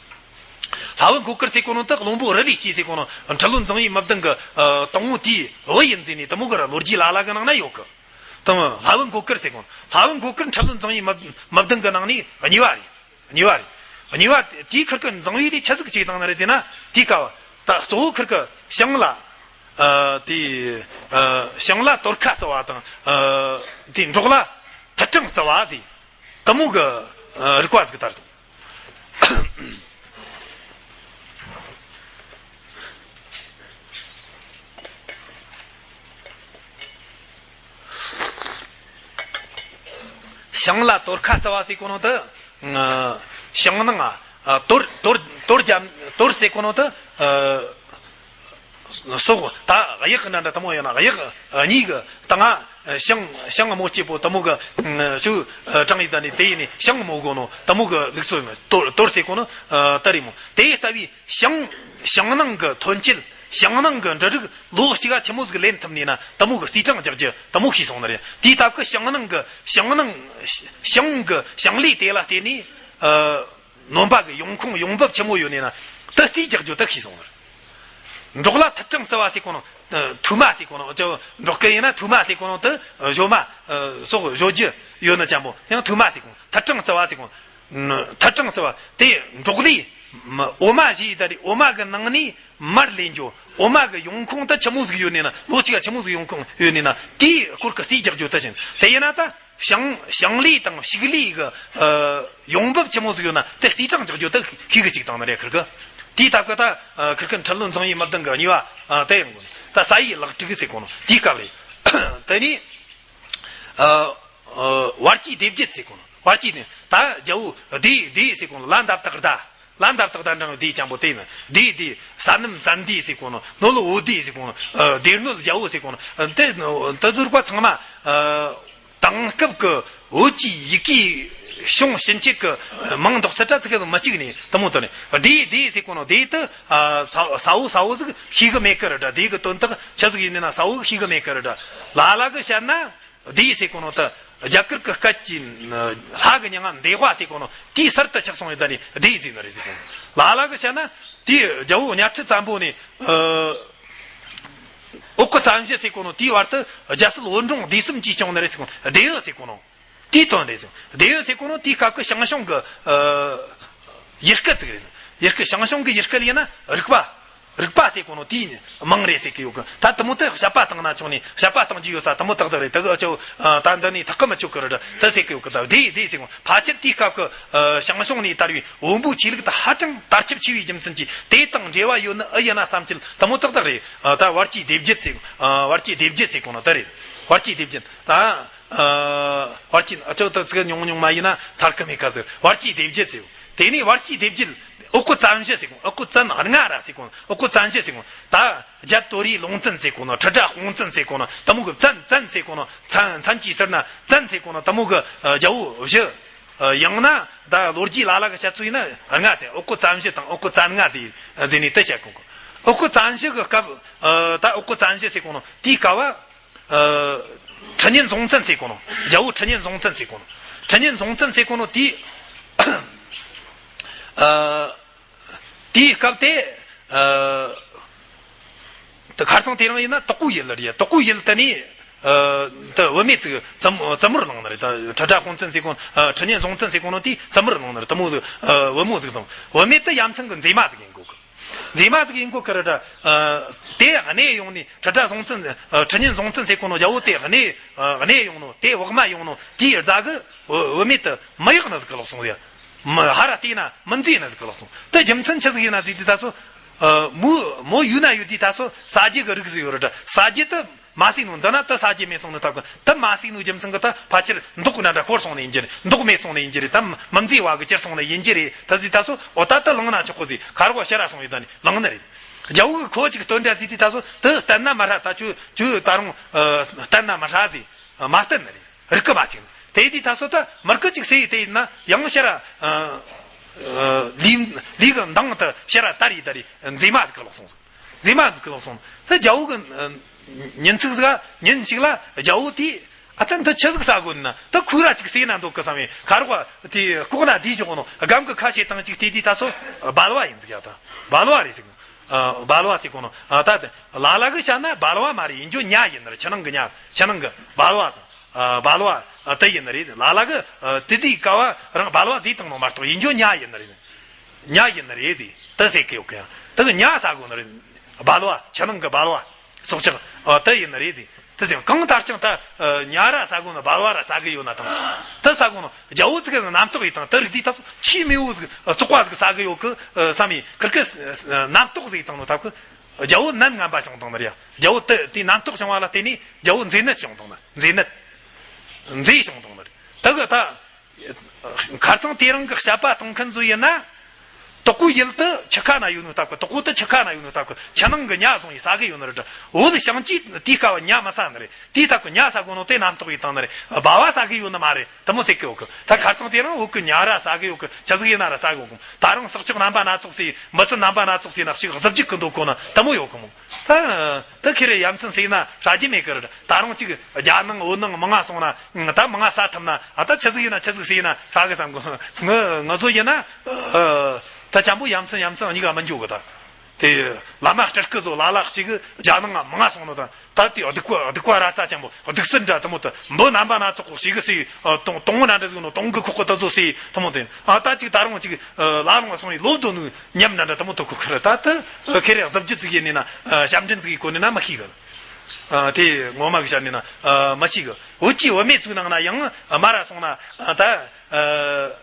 ལྷ་བུ་མགོ་དཀར་ཟེར་གོ་ནོ་དེ་བློན་པོ་རུ་ལས་སྐྱེས་ཟེར་གོ་ནོ། འཕྲུལ་བློན་མཛངས་པའི་མི་བདུན་གི། ཨ། དང་པོ་དེའི་བུ་ཡིན་ཟེར་ནི་དེ་མོ་གི་ར་ལོ་རྒྱུས་ལ་ལ་གི་ནང་ན་ཡོད་གི། དང་ལྷ་བུ་མགོ་དཀར་ཟེར་གོ། ལྷ་བུ་མགོ་དཀར་འཕྲུལ་བློན་མཛངས་པའི་མི་མི་བདུན་གི་ནང་ནས་གཉིས་པ་རེད། གཉིས་པ་རེད། གཉིས་པ་དེའི་ཁུར་གི་འཛིང་བའི་དེ་ཆི་ཟིག་བྱས་བཏང་ནི་རེད་ཟེར་ན། དེའི་སྐབས་ད་གཙོ་བོ་ཁུར་གི་ཞིང་ལ། ཨ། དེ། ཨ། ཞིང་ལ་གཏོར་ཁ་བརྩི་བ་དང་། ཨ། དེ་འབྲོག་ལ་ཐུབ་དྲང་བརྩི་བ་ཟེར། དེ་མོ་གི། ཨ། རིག་པ་ཟིག་དར་སོང་། ཞིང་ལ་གཏོར་ཁ་བརྩི་བ་ཟེར་གོ་ནོ་དེ། ཨ། ཞིང་ནང་། ཨ། གཏོར་གཏོར་གཏོར་རྒྱབ་གཏོར་ཟེར་གོ་ནོ་དེ། ཨ། སོགས་ད་གཡག་གི་འདྲ་འདྲ་དེ་མོ་ཡོད་ན། གཡག་གཉིས་གི་སྟེང་ང་ཞིང་ཞིང་རྨོ་སྐྱིད་པོ་དེ་མོ་གི་ཞུ་དྲང་ཡིན་ད་ནི། དེ་ཡིན་ནི་ཞིང་རྨོ་གོ་ནོ་དེ་མོ་གི་ལུགས་སྲོལ་ནི་གཏོར་གཏོར་ཟེར་གོ་ནོ་ད་རེད་མོ། དེ་ལྟ་བུའི་ཞིང་ཞིང་ནང་གི་ཐོན་སྐྱེད། ཞིང་ནང་གི་འབྲུ་རིགས་ལོ་གཅིག་ག་ཆི་མོ་ཟིག་ལེན་ཐུབ་ནི་ན། དེ་མོ་གི་རྩིས་གྲངས་རྒྱག་རྒྱུ་དེ་མོ་ཤེས་སོང་ནི་རེད། དེའི་སྟབས་ཀྱིས་ཞིང་ནང་གི་ཞིང་ནང་ཞིང་གི་ཞིང་ལས་དེ་ལ་བརྟེན་ནས། ཨ། ནོམ་པ་གི་ཡོང་ཁུངས་ཡོང་འབབ་ཆི་མོ་ཡོད་ནི་ན། དེ་རྩིས་རྒྱག་རྒྱུ་དེ་ཤེས་སོང་ནི་རེད། འབྲོག་ལ་ཐུབ་དྲང་བརྩི་བ་ཟེར་གོ་ནོ། ཨ། ཐུ་མ་ཟེར་གོ་ནོ། ཅོ་འབྲོག་སྐད་ཡིན་ན་ཐུ་མ་ཟེར་གོ་ནོ་དེ། ཨ། གཞོ་མ། ཨ། སོགས་གཞོ་རྒྱུ་ཡོད་ནི་ཅན་པོ་ཡང་ཐུ་མ་ཟེར་གོ་ནོ། ཐུབ་དྲང་བརྩི་བ་ཟེར་གོ་ནོ། ཐུབ་དྲང་བརྩི་བ་དེ་འབྲོག་ལས། འོ་མ་བཞི་ཡི་ད་རེད། འོ་མ་གི་ནང་ནས་མར་ལེན་རྒྱུ། འོ་མ་གི་ཡོང་ཁུངས་དེ་ཆི་མོ་ཟིག་ཡོད་ནི་ན། ལོ་གཅིག་ག་ཆི་མོ་ཟིག་ཡོང་ཁུངས་ཡོད་ནི་ན། དེའི་སྐོར་གི་རྩིས་རྒྱག་རྒྱུ་དེ་བཞིན། དེ་ཡིན་ན་ད་ཞིང་ཞིང་ལས་དང་ཕྱུགས་ལས་གི། ཨ། ཡོང་འབབ་ཆི་མོ་ཟིག་ཡོད་ན་དེ་རྩིས་གྲངས་རྒྱག་རྒྱུ་དེ་ཤེས་གི་བཅུག་བཏང་ནི་རེད། ཁུར་གི། དེའི་སྟབས་ཀྱིས་ད། ཨ། ཁུར་གི་འཕྲུལ་ལོ་འཛིང་བའི་མི་གདང་གི་གཉིས་པ། ཨ། དེ་ཡོང་གོ་ནི། ད་ས་ཡི་ལེགས་དྲུག་ཟེར་གོ་ནོ་དེའི་སྐབས་རེད། དེ་ནས། ཨ། ཨ། བར་གྱི་སྡེ་བརྒྱད་ཟེར་གོ་ནོ། བར་གྱི་ནི་ད་རྒྱལ་པོ་སྡེ་སྡེ་ཟེར་གོ་ནོ། ལ་འདབ་སྟག་ཟླ། ལ་འདབ་སྟག་ཟླ་འདྲ་བའི་སྡེ་ཅན་པོ་དེ་ནི་སྡེ་སྡེ། ས་གནམ་ས་འདེ་ཟེར་གོ་ནོ། སྣོད་བོད་སྡེ་ཟེར་གོ་ནོ། ཨ། སྡེ་སྣོད་རྒྱལ་པོ་ཟེར་གོ་ནོ། ཨ། དེ་དེ་ཚོ་རིག་པ་ཚང་མ། ཨ། དེང་སྐབས་ཀྱི་བོད་ཀྱི་ཡི་གེ་གཞུང་ཕྱིན་ཆད་ཀྱི་མིང་འདོགས་ཚུལ་འདྲ་ཚིག་གི་མི་གཅིག་ནས་དེ་མོ་དོན་ནས། སྡེ་སྡེ་ཟེར་གོ་ནོ་སྡེ་དེ། ཨ། ས་ས་འོག་ས་འོག་ཟིག་ཤེས་གི་མེད་ཀི་རེད་དྲ། སྡེ་གི་དོན་དག་ཆི་ཟིག་ཡིན་ནི་ན་ས་འོག་ཤེས་གི་མེད་ཀི་རེད་དྲ། ལ་ལ་གི་བཤད་ན། སྡེ་ཟེར་གོ་ནོ་ད་རྒྱ་གར་གི་སྐད་ཀྱི་ལྷ་གི་མྱིང་ང་འདེ་བ་ཟེར་གོ་ནོ་དེའི་ཟུར་དུ་ཆགས་སོང་ཡོད་ད་ནི་སྡེ་ཟེར་ནི་རེད་ཟེར་གོ་ནོ། ལ་ལ་གི་བཤད་ན་དེའི་རྒྱལ་པོ་གཉའ་ཁྲི་བཙན་པོ་ནས། ཨ། འོག་གི་བཙན་བཞི་ཟེར་གོ་ནོ་དེའི་བར་དུ་རྒྱ་སྲིད་བོད་འབྲོང་སྡེ་གསུམ་གྱིས་སྐྱོང་ནི་རེད་ཟེར་གོ་ནོ། སྡེ་བི་ཟེར་གོ་ནོ་དེའི་དོན་རེད་ཟེར། སྡེ་བི་ཟེར་གོ་ནོ་དེའི་སྐབས་ཀྱི་ཞང་ཞུང་གི། ཨ། ཡུལ་སྐད་ཅིག་རེད་ཟེར། ཡུལ་སྐད། ཞང་ཞུང་གི་ཡུལ་སྐད་ཡིན་ན་རིག་པ། རིག་པ་ཟེར་གོ་ནོ་དེའི་མིང་རེད་ཟེར་གི་ཡོད་གི། ད་དེ་མོ་དེ་དཔྱད་པ་བཏང་ན་ཆོག་ནི། དཔྱད་པ་བཏང་རྒྱུ་ཡོད་ས་དེ་མོ་ཏག་ཏག་རེད། དེ་གི་ཨ་ཅོ། ཨ། ད་འདི་ནས་ཐག་གི་མི་ཆོད་གི་རེད་དྲ། དེ་ཟེར་གི་ཡོད་གི། ད་སྡེ་སྡེ་ཟེར་གོ་ནོ། ཕལ་ཆེར་དེའི་སྐབས་ཀྱི། ཨ། ཞང་ཞུང་ནས་དར་བའི་བོན་པོའི་ཆོས་ལུགས་དེ་ཧ་ཅང་དར་ཁྱབ་ཆེ་བའི་རྒྱུ་མཚན་གྱིས་དེ་དང་འབྲེལ་བ་ཡོད་ནི་ཨེ་ཡིན་ན་བསམ་ཚུལ་དེ་མོ་ཏག་ཏག་རེད། ཨ། ད་བར་གྱི་སྡེ་བརྒྱད་ཟེར། ཨ། བར་གྱི་སྡེ་བརྒྱད་ཟེར་གོ་ནོ་དེ་རེད། བར་གྱི་སྡེ་བརྒྱད་ད། ཨ། བར་གྱི། ཨ། ཅོ་ད་ཚིག་ཉུང་ཉུང་མ་ཡིན་ན་ཚར་གི་མེད་ཀ་ཟེར། བར་གྱི་སྡེ་བརྒྱད་ཟེར། དེ་ནས་བར་གྱི་སྡེ་བརྒྱད། འོག་གི་བཙན་བཞི་ཟེར་གོ། འོག་གི་བཙན་ལྔ་ར་ཟེར་གོ། འོག་གི་བཙན་བཞི་ཟེར་གོ། ད་རྒྱ་ཏོ་རི་ལུང་བཙན་ཟེར་གོ་ནོ། ཁྲི་ཁྲ་ཧོང་བཙན་ཟེར་གོ་ནོ། དེ་མོ་གི་བཙན་བཙན་ཟེར་གོ་ནོ། མཚན་མཚན་གྱི་ཟུར་ན་བཙན་ཟེར་གོ་ནོ། དེ་མོ་གི། ཨ། རྒྱལ་པོ་བཞི། ཨ། ཡང་ན་ད་ལོ་རྒྱུས་ལ་ལ་གི་བཤད་ཚུལ་ཡིན་ན་ལྔ་ཟེར། འོག་གི་བཙན་བཞི་དང་འོག་གི་བཙན་ལྔ་ཟེར་ཟེར་ནས་དེ་བཤད་གོ་གི། འོག་གི་བཙན་བཞི་གི་སྐབས། ཨ། ད་འོག་གི་བཙན་བཞི་ཟེར་གོ་ནོ་དེའི་སྐབས། ཨ། ཁྲི་གཉན་རྫོང་བཙན་ཟེར་གོ་ནོ། རྒྱལ་པོ་ཁྲི་གཉན་རྫོང་བཙན་ཟེར་གོ་ནོ། ཁྲི་གཉན་རྫོང་བཙན་ཟེར་གོ་ནོ་དེའི། ཨ། དེའི་སྐབས་དེ། ཨ། ད་ཁར་སང་དེ་རིང་ཡིན་ན་དོག་པོའི་ཡུལ་རེད། དོག་པོའི་ཡུལ་དེ་ནས། ཨ། ད་བུད་མེད་ཅིག་བཙུན་བཙུན་མོར་བླངས་ནི་རེད། ད་ཁྲི་ཁྲ་ཧོང་བཙན་ཟེར་གོ། ཨ། ཁྲི་གཉན་རྫོང་བཙན་ཟེར་གོ་ནོ་དེའི་བཙུན་མོར་བླངས་ནི་རེད། དེ་མོ་ཟིག། ཨ། བུ་མོ་ཟིག་བཙུན། བུད་མེད་དེ་ཡ་མཚན་གི་མཛེས་མ་ཟིག་ཡིན་གོ་གི། མཛེས་མ་ཟིག་ཡིན་གོ་གི་རེད་དྲ། ཨ། དེ་གནས་ཡོང་ནས་ཁྲི་ཁྲ་རྫོང་བཙན། ཨ། ཁྲི་གཉན་རྫོང་བཙན་ཟེར་གོ་ནོ་རྒྱལ་པོ་དེ་གནས། ཨ། གནས་ཡོང་ནོ། དེ་བག་མ་ཡོང་ནོ་དེའི་རྫ་གི་བུ་བུད་མེད་དེ་མི་ཡག་ནི་ཟིག་གི་ལོག་སོང་ཟེར། མི་ཧ་ར་བལྟས་ན་མི་མཛེས་ནི་ཟིག་གི་ལོག་སོང་། དེ་རྒྱུ་མཚན་ཆི་ཟིག་ཡིན་ན་ཟེར་དུས་ད་སོ། ཨ། མོ་མོ་ཡུལ་ན་ཡོད་དུས་ད་སོ་ཟ་རྒྱུ་གི་རིགས་ཟིག་ཡོད་རེད་དྲ། ཟ་རྒྱུ་དེ་མ་ཟོས་ནོ། འདི་ན་དེ་ཟ་རྒྱུ་མེད་སོང་ནི་ཐབས་གི། དེ་མ་ཟོས་ནོ་རྒྱུ་མཚན་གི་ད་ཕལ་ཆེར་མདོག་ན་འདྲ་ཤོར་སོང་ནི་ཡིན་རྒྱུ་རེད། མདོག་མེད་སོང་ནི་ཡིན་རྒྱུ་རེད། ད་མི་མཛེས་པ་གི་གྱུར་སོང་ནི་ཡིན་རྒྱུ་རེད། ད་ཟེར་ད་སོ། འོ་ད་དེ་བླངས་ན་ཆོག་གི་ཟེར། ཁ་རོག་ཕྱིར་ར་སོང་ཡོད་ད་ནི་བླངས་ནི་རེད། རྒྱལ་པོ་གི་ཁོ་ཅིག་སྟོན་དྲ་ཟེར་དུས་ད་སོ། དེ་བསྟན་ན་མི་ཧྲ། ད་ཁྱོད་ཁྱོད་ད་རུང་། ཨ། བསྟན་ན་མི་ཧྲ་ཟེར། མ་བསྟན་ནི་རེད། རིག་གི་མ་བཅུག་ནི། དེ་དུས་ད་སོ་ད་མི་རྒོད་ཅིག་ཟེར་དེ་ཡིན་ན་ཡང་ཕྱིར་ར། ཨ། ཨ། ལུས་ལུས་གི་མདངས་དེ་ཕྱིར་ར་དར་རེ་དར་རེ་མཛེས་མ་ཟིག་གི་ལོག་སོང་ཟིག། མཛེས་མ་ཟིག་གི་ལོག་སོང་། དེ་རྒྱལ་པོ་གི། ཨ། ཉིན་ཅིག་ཟིག་ཉིན་ཞིག་ལ་རྒྱལ་པོ་དེས། ཨ། ད་འདི་ཆི་ཟིག་ཟ་དགོས་ན། ད་ཁོས་ར་ཅིག་ཟོས་ན་འདོད་གི་བསམ་པས་ཁ་རོག་དེ་ལྐོག་ན་བསྡད་བཞག་ནོ། སྒམ་གི་ཁ་ཕྱེ་བཏང་ཅིག་བལྟས་དུས་ད་སོ་སྦལ་པ་ཡིན་ཟིག་ཡ། ད་སྦལ་པ་རེད་ཟེར་གོ་ནོ། ཨ། སྦལ་པ་ཟེར་གོ་ནོ། ཨ། ད་དེ་ལ་ལ་གི་བཤད་ན་སྦལ་པ་མ་རེད། ཡིན་རྒྱུ་ཉ་ཡིན་ནི་རེད། ཕྱི་ནང་གི་ཉ། ཕྱི་ནང་གི་སྦལ་པ་དང་། ཨ། སྦལ་པ། ཨ། དེ་ཡིན་ནི་རེད། ལ་ལ་གི། ཨ། དེ་དུས་སྐབས་རང་སྦལ་པ་བཟོས་བཏང་ནོ་མ་གཏོགས་ཡིན་རྒྱུ་ཉ་ཡིན་ནི་རེད། ཉ་ཡིན་ནི་རེད་ཟེར། དེ་ཟེར་གི་ཡོད་གི་ཡང་། དེ་གི་ཉ་ཟ་གོ་ནི་རེད། སྦལ་བ། ཆུ་ནང་གི་སྦལ་བ། སྲོག་ཆགས། ཨ། དེ་ཡིན་ནི་རེད་ཟེར། དེ་ཟེར། གང་ལྟར་ཀྱང་ད་ཉ་ར་ཟ་གོ་ནི་སྦལ་བ་ར་ཟ་གི་ཡོད་ན་དང་། དེ་ཟ་གོ་ནི་རྒྱལ་པོ་ཚིག་གི་རྣམ་རྟོག་ཡིན་དང་། དེ་རིགས་དེ་ད་ཚོ་ཆེས་མེས་པོ་ཟིག་བཙོག་པ་ཟིག་ཟ་གི་ཡོད་གི་བསམ་ཡིན། ཁིར་ཀི་རྣམ་རྟོག་ཟིག་ཡིན་དང་ནོ་ཐབས་གི། རྒྱལ་པོ་ནད་ངན་པ་བྱུང་དང་ནི་རེད། རྒྱལ་པོ་དེ་དེའི་རྣམ་རྟོག་བྱུང་བ་ལ་བརྟེན་ནས་རྒྱལ་པོ་མཛེ་ནད་བྱུང་དང་ནི། མཛེ་ནད། མཛེ་བྱུང་དང་ནི་རེད། དེ་གི་ད། ཁ་རྩང་དེ་རིང་གི་བཤད་པ་གཏོང་མཁན་ཚོ་ཡིན་ན། དོག་པོ་ཡུལ་དུ་ཆུ་ཁ་ན་ཡོད་ནོ་སྟབས་ཀྱིས། དོག་པོ་དུ་ཆུ་ཁ་ན་ཡོད་ནོ་སྟབས་ཀྱིས། ཆུ་ནང་གི་ཉ་བཟུང་ཡི་ཟ་གི་ཡོད་ནི་རེད། འོ་ལེ་ཞང་གིས་དེའི་སྐབས་ཉ་མི་ཟ་ནི་རེད། དེའི་སྟབས་ཀྱིས་ཉ་ཟ་གོ་ནོ་དེ་རྣམ་རྟོག་ཡིན་དང་ནི་རེད། སྦལ་བ་ཟ་གི་ཡོད་ནི་མ་རེད། དེ་མོ་ཟེར་གི་ཡོད་གི། ད་ཁ་རྩང་དེ་རིང་འུ་གི་ཉ་ར་ཟ་གི་ཡོད་གི། ཆི་ཟིག་ཡིན་ན་ར་ཟ་གི་ཡོད་གི། ད་རུང་སྲོག་ཆགས་རྣམ་པ་སྣ་ཚོགས་ཟེར། འབུ་སྲིན་རྣམ་པ་སྣ་ཚོགས་ཟེར་ན་ཞིག་གཟི་བརྗིད་གི་འདོད་གོ་ནི་དེ་མོ་ཡོད་གི་མོ། ད། ད་ཁེ་རེ་ཡ་མཚན་ཟེར་ན་ཧྲ་རྒྱུ་མེད་གི་རེད། ད་རུང་ཅིག་རྒྱ་ནང་བོད་ནང་མང་ང་སོང་ན། ད་མང་ང་ཟ་ཐུབ་ན། ཨ། ད་ཆི་ཟིག་ཡིན་ན་ཆི་ཟིག་ཟེར་ན་ཧྲ་གི་བསམ་གི། ང་ང་ཚོ་ཡིན་ན། ད་ཅང་པོ་ཡ་མཚན་ཡ་མཚན་གཉིས་ཀ་མི་འཇོག་གི། ད་དེ་བླ་མ་སྤྲུལ་སྐུ་ཚོ་ལ་ལ་ཞིག་རྒྱ་ནང་ང་མང་ང་སོང་ན། ད་ད་དེ་སྡིག་པ་སྡིག་པ་ར་ཚ་ཅང་པོ་སྡིག་སྲིན་འདྲ་དེ་མོ་དེ་འབུ་རྣམ་པ་སྣ་ཚོགས་ཞིག་གི་ཟེར། དོང་དོང་ངོ་འདྲ་འདྲ་ཟིག་ནོ་དོང་གི་ཁོག་གི་ད་ཚོ་ཟེར་དེ་མོ་དེ། ཨ། ད་ཅིག་ད་རུང་ཅིག་ལ་ལུང་སོང་ཡི་ལོབ་དོ་ནུ་ཉམས་འདྲ་འདྲ་དེ་མོ་དེ་ཁོ་ཁེ་རེ། ད་ད་ཁེ་རེ་གཟི་བརྗིད་ཟིག་ཡིན་ནི་ན། ཞབས་འདྲེན་ཟིག་ཡི་གོ་ནི་ན་མི་ཤེས་གི། ཨ། དེ་ངོ་མ་གི་བཤད་ནི་ན། ཨ། མི་ཤེས་གི། འུ་ཅི་བུད་མེད་ཚོའི་ནང་ན་ཡང་མ་ར་སོང་ན། ཨ། ད། ཨ།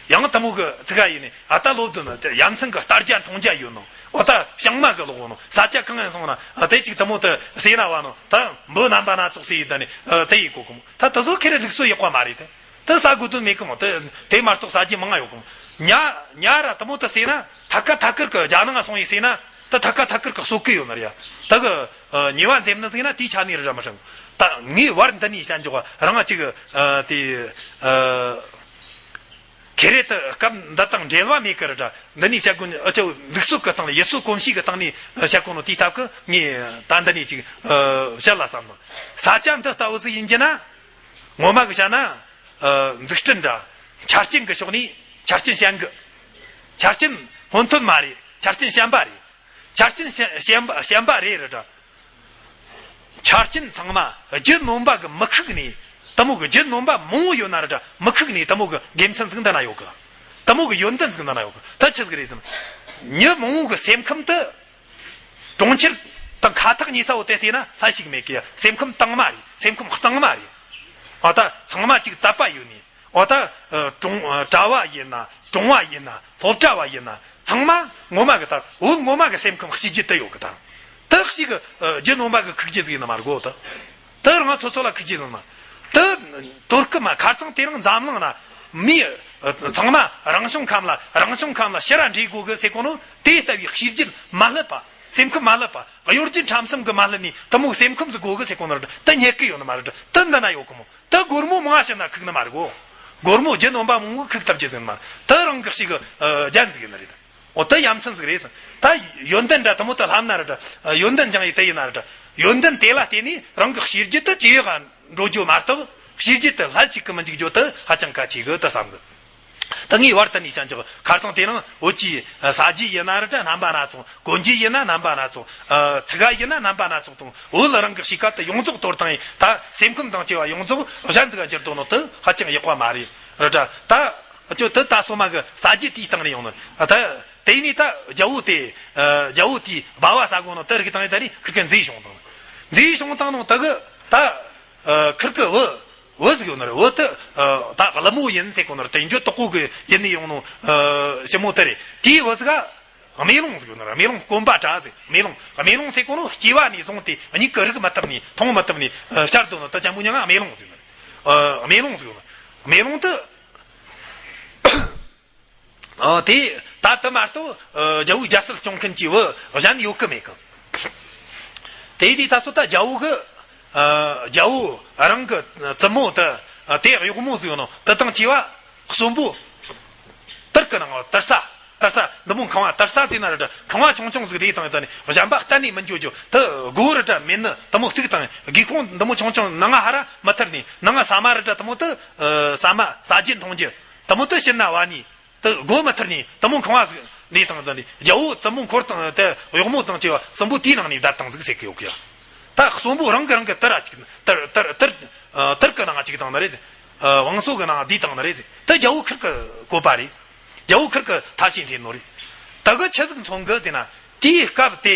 ཡང་དེ་མོ་གི་ཚིག་ག་ཡིན་ནི། ཨ། ད་ལོབ་དོ་ནུ་དེ་ཡ་མཚན་གི་ལྟ་རྒྱ་མཐོང་རྒྱ་ཡོད་ནོ། འོ། ད་བྱང་མ་གི་ལོག་ནོ། ས་ཆ་གང་ཡང་སོང་ན། ཨ། དེ་ཅིག་དེ་མོ་དེ་ཟེར་ན་བ་ནོ། ད་འབུ་རྣམ་པ་སྣ་ཚོགས་ཟེར་ཡི་ད་ནི། ཨ། དེ་ཡི་གོ་གི་མོ། ད་དེ་ཚོ་ཁེ་རེ་ལུགས་སྲོལ་ཡག་པ་མ་རེད་དེ། དེ་ཟ་དགོས་དོན་མེད་གི་མོ། དེ་དེ་མ་གཏོགས་ཟ་རྒྱུ་མང་ང་ཡོད་གི་མོ། ཉ་ཉ་ར་དེ་མོ་དེ་ཟེར་ན། ཐད་ཀ་ཐད་ཀར་གི་རྒྱ་ནང་ང་སོང་ཡི་ཟེར་ན། དེ་ཐད་ཀ་ཐད་ཀར་གི་གསོད་གི་ཡོད་ནི་རེད་ཡ། དེ་གི། ཨ། ཉེས་པ་འཛེམ་ནི་ཟེར་ན་དེའི་ཆ་ནས་རེད་ར་མི་ཧྲང་། ད་ངས་བར་འདི་ནས་བཤད་འཇོག་པ་རང་ཅིག་ཨ། དེ། ཨ། ཁེ་རེ་དེ་སྐབས་འདི་དང་འབྲེལ་བ་མེད་གི་རེད་དྲ། འདི་ནས་བཤད་དགོས་ནི། ཨ། ཅོ་ལུགས་སྲོལ་གི་སྟེང་ལ། ཡུལ་སྲོལ་གོམས་གཤིས་གི་སྟེང་ནས་བཤད་དགོས་ནོ་དེའི་སྟབས་གི། ངས་ད་འདི་ནས་ཅིག་ཨ། བཤད་ལ་བསམ་ནོ། ས་ཆ་འདི་ལྟ་བུ་ཟིག་ཡིན་རྒྱུ་ན། ངོ་མ་གི་བཤད་ན། ཨ། འཛུགས་སྐྲུན་འདྲ། ཆ་རྐྱེན་གི་ཕྱོགས་ནས་ཆ་རྐྱེན་ཞན་གི། ཆ་རྐྱེན་སྔོན་ཐོན་མ་རེད། ཆ་རྐྱེན་ཞན་པ་རེད། ཆ་རྐྱེན་ཞན་ཞན་པ་ཞན་པ་རེད་རེད་དྲ། ཆ་རྐྱེན་ཚང་མ་རྒྱུ་ནོམ་པ་གི་མི་ཁུག་ནས། དེ་མོ་གི་རྒྱུ་ནོམ་པ་མང་བོ་ཡོད་ན་རེད་དྲ། མི་ཁུག་ནས་དེ་མོ་གི་དགེ་མཚན་ཟིག་འདི་ན་ཡོད་གི། དེ་མོ་གི་ཡོན་ཏན་ཟིག་འདི་ན་ཡོད་གི། ད་ཆི་ཟིག་རེད་ཟེར་ན། མྱི་མང་བོ་གི་སེམས་ཁམས་དེ། གྲོང་ཁྱེར་དང་ཁ་ཐག་ཉེ་ས་བོ་དེ་བལྟས་ན་ལྷ་ཞིག་མེད་གི། སེམས་ཁམས་དྭངས་མ་རེད། སེམས་ཁམས་གཙང་མ་རེད། ཨ། ད་ཚང་མ་ཅིག་དད་པ་ཡོད་ནི། ཨོ། ད་གྲོང་གྲྭ་བ་ཡིན་ན། གྲོང་བ་ཡིན་ན། སློབ་གྲྭ་བ་ཡིན་ན། ཚང་མ་ངོ་མ་གི་ད་བོད་ངོ་མ་གི་སེམས་ཁམས་གཤིས་རྒྱུད་དེ་ཡོད་གི། ད་དེ་ཞིག་གི་རྒྱུ་ནོམ་པ་གི་ཁུག་རྒྱུ་ཟིག་ཡིན་ན་མ་རེད་གོ། ད་དེ་རང་ཚོ་ཚོ་ལ་ཁུག་རྒྱུ་ཡིན་ན་མ། དེ་དོར་གི་མ། ཁ་རྩང་དེ་རིང་འཛམ་གླིང་ན་མི་ཚང་མ་རང་བྱུང་ཁམས་ལ། རང་བྱུང་ཁམས་ལ་ཕྱིར་ར་འདྲེས་དགོས་གི་ཟེར་གོ་ནོ། དེ་ལྟ་བུའི་གཤིས་རྒྱུད་མ་བསླུ་བ། སེམས་ཁམས་མ་བསླུ་བ། གཡོ་སྒྱུ་ཁྲམ་གསུམ་གི་མ་བསླུ་ནས་དེ་མོ་སེམས་ཁམས་ཟིག་དགོས་གི་ཟེར་གོ་ནོ་རེད། དེ་རྙེད་གི་ཡོད་ནི་མ་རེད། དེ་འདི་ན་ཡོད་གི་མོ། ད་སྒོར་མོ་མང་ང་ཕྱིན་ན་ཁུག་ནི་མ་རེད་གོ། སྒོར་མོ་རྒྱུ་ནོམ་པ་མང་བོ་ཁུག་ཐབས་ཀྱི་ཟིན་མ་རེད། ད་རང་གི་ཞིག་གི་ཨ། རྒྱན་ཟིག་ཡིན་ནི་རེད། འོ། ད་ཡ་མཚན་ཟིག་རེད་ཟེར། ད་ཡོན་ཏན་འདྲ་དེ་མོ་ད་ལྷམ་ན་རེད་དྲ། ཡོན་ཏན་སྦྱང་ཡི་དེ་ཡིན་ན་རེད་དྲ། ཡོན་ཏན་དེ་ལ་བརྟེན་ནས་རང་གི་གཤིས་རྒྱུད་དེ་ཇེ་ཡག་ག་འགྲོ་རྒྱུ་མ་གཏོགས། གཤིས་རྒྱུད་དེ་ལྷད་ཅིག་གི་མི་འཇུག་རྒྱུ་དེ་ཧ་ཅང་གལ་ཆེ་གི་ད་བསམ་གི། ད་ངས་བར་དུ་ནས་བཤད་འཇོག་ཁ་རྩང་དེ་རིང་འུ་ཅི་ཟ་རྒྱུ་ཡིན་ན་རེད་དྲ། རྣམ་པ་སྣ་ཚོགས། གོན་རྒྱུ་ཡིན་ན་རྣམ་པ་སྣ་ཚོགས། ཨ། ཚིག་ག་ཡིན་ན་རྣམ་པ་སྣ་ཚོགས་དང་། བོད་རང་གི་གཤིས་ཀ་དེ་ཡོངས་རྫོགས་དོར་བཏང་ཡི། ད་སེམས་ཁམས་དང་བཅས་པ་ཡོངས་རྫོགས་གཞན་ཟིག་ག་འགྱུར་འདུག་ནོ་དེ་ཧ་ཅང་ཡག་པ་མ་རེད་རེད་དྲ། ད་ཁྱོད་དེ་ད་སོ་མ་གི་ཟ་རྒྱུ་དེའི་སྟེང་ནས་ཡོང་ནི། ཨ། ད་དེ་ནས་ད་རྒྱལ་པོ་དེ། ཨ། རྒྱལ་པོ་དེས་སྦལ་བ་ཟ་གོ་ནོ་དེ་རིག་བཏང་ཡི་ད་ནི་ཁིར་ཀ་མཛེས་བྱུང་བཏང་། མཛེས་བྱུང་བཏང་ནོ་དེ་གི་ད། ཨ། ཁིར་ཀི་བུ། བུ་ཟིག་ཡོད་ནི་རེད། བུ་དེ། ཨ། ད་ཀླུ་མོ་ཡིན་ཟེར་གོ་ནི་རེད། དེ་འགྱོ་དོག་གོ་གི་ཡིན་ནི་ཡོང་ནོ། ཨ། ཞི་མོ་དེ་རེད། དེའི་བུ་ཟིག་ག་རྨེ་ལོང་ཟིག་ཡོད་ནི་རེད། རྨེ་ལོང་སྐོམ་པ་དྲ་ཟེར། རྨེ་ལོང་། རྨེ་ལོང་ཟེར་གོ་ནོ་སྐྱེ་བ་ནས་བཟུང་སྟེ་མྱིག་གིས་རིག་མི་ཐུབ་ནི། མཐོང་མི་ཐུབ་ནི། ཨ། ཤར་དོ་ནོ་ད་ཅང་པོ་མྱ་ངན་རྨེ་ལོང་ཟེར་ནི་རེད། ཨ། རྨེ་ལོང་ཟིག་ཡོད་ནི། རྨེ་ལོང་དེ། ཨ། དེ་ད་དེ་མ་གཏོགས། ཨ། རྒྱལ་པོའི་རྒྱལ་སྲིད་སྐྱོང་མཁན་གྱི་བུ་གཞན་ཡོད་གི་མེད་གི། དེ་དུས་ད་སོ་ད་རྒྱལ་པོ་གི། ཨ། རྒྱལ་པོ་རང་གི་བཙུན་མོ་དེ། ཨ། དེ་གཡོག་མོ་ཟིག་ཡོད་ནོ་དེ་དང་བཅས་པ་གསོན་པོ། དར་གི་ནང་དར་ས། དར་ས་འདི་མོ་ཁང་བ། དར་ས་ཟེར་ན་རེད་དྲ། ཁང་བ་ཆུང་ཆུང་ཟིག་རེད་བཏང་ཡི་ད་ནི་གཞན་པ་གཏན་ནས་མི་འགྱོ་རྒྱུ། དེ་སྒོ་རེད་དྲ་མེད་ནི་དེ་མོ་བཙུགས་བཏང་ཡི། སྒེའུ་ཁུང་འདི་མོ་ཆུང་ཆུང་ནང་ང་ཧ་ར་མི་ཐར་ནི། ནང་ང་ཟ་མ་རེད་དྲ་དེ་མོ་དེ། ཨ། ཟ་མ་ཟ་རྒྱུ་འཐུང་རྒྱུ་དེ་མོ་དེ་ཕྱིར་ན་བ་ནི། དེ་སྒོ་མི་ཐར་ནི་དེ་མོ་ཁང་བ་ཟིག་ནས་བཏང་ད་ནི། རྒྱལ་པོ་བཙུན་མོ་འཁོར་དང་དེ་གཡོག་མོ་དང་བཅས་པ་གསོན་པོ་དེའི་ནང་ནས་བསྡད་བཏང་ཟིག་ཟེར་གི་ཡོད་གི་ཡ། ད་གསོན་པོ་རང་གི་རང་གི་དར་ར་ཅིག་དར་དར་དར་དར་གི་ནང་ཅིག་བཏང་ནི་རེད་ཟེར། ཨ། བང་སོ་གི་ནང་བསྡུས་བཏང་ནི་རེད་ཟེར། དེ་རྒྱལ་པོ་ཁིར་གི་བཀོད་པ་རེད། རྒྱལ་པོ་ཁིར་གི་ཐབས་ཤེས་འཐེན་ནོ་རེད། ད་གི་ཆི་ཟིག་མཚོན་གི་ཟེར་ན། དེའི་སྐབས་དེ་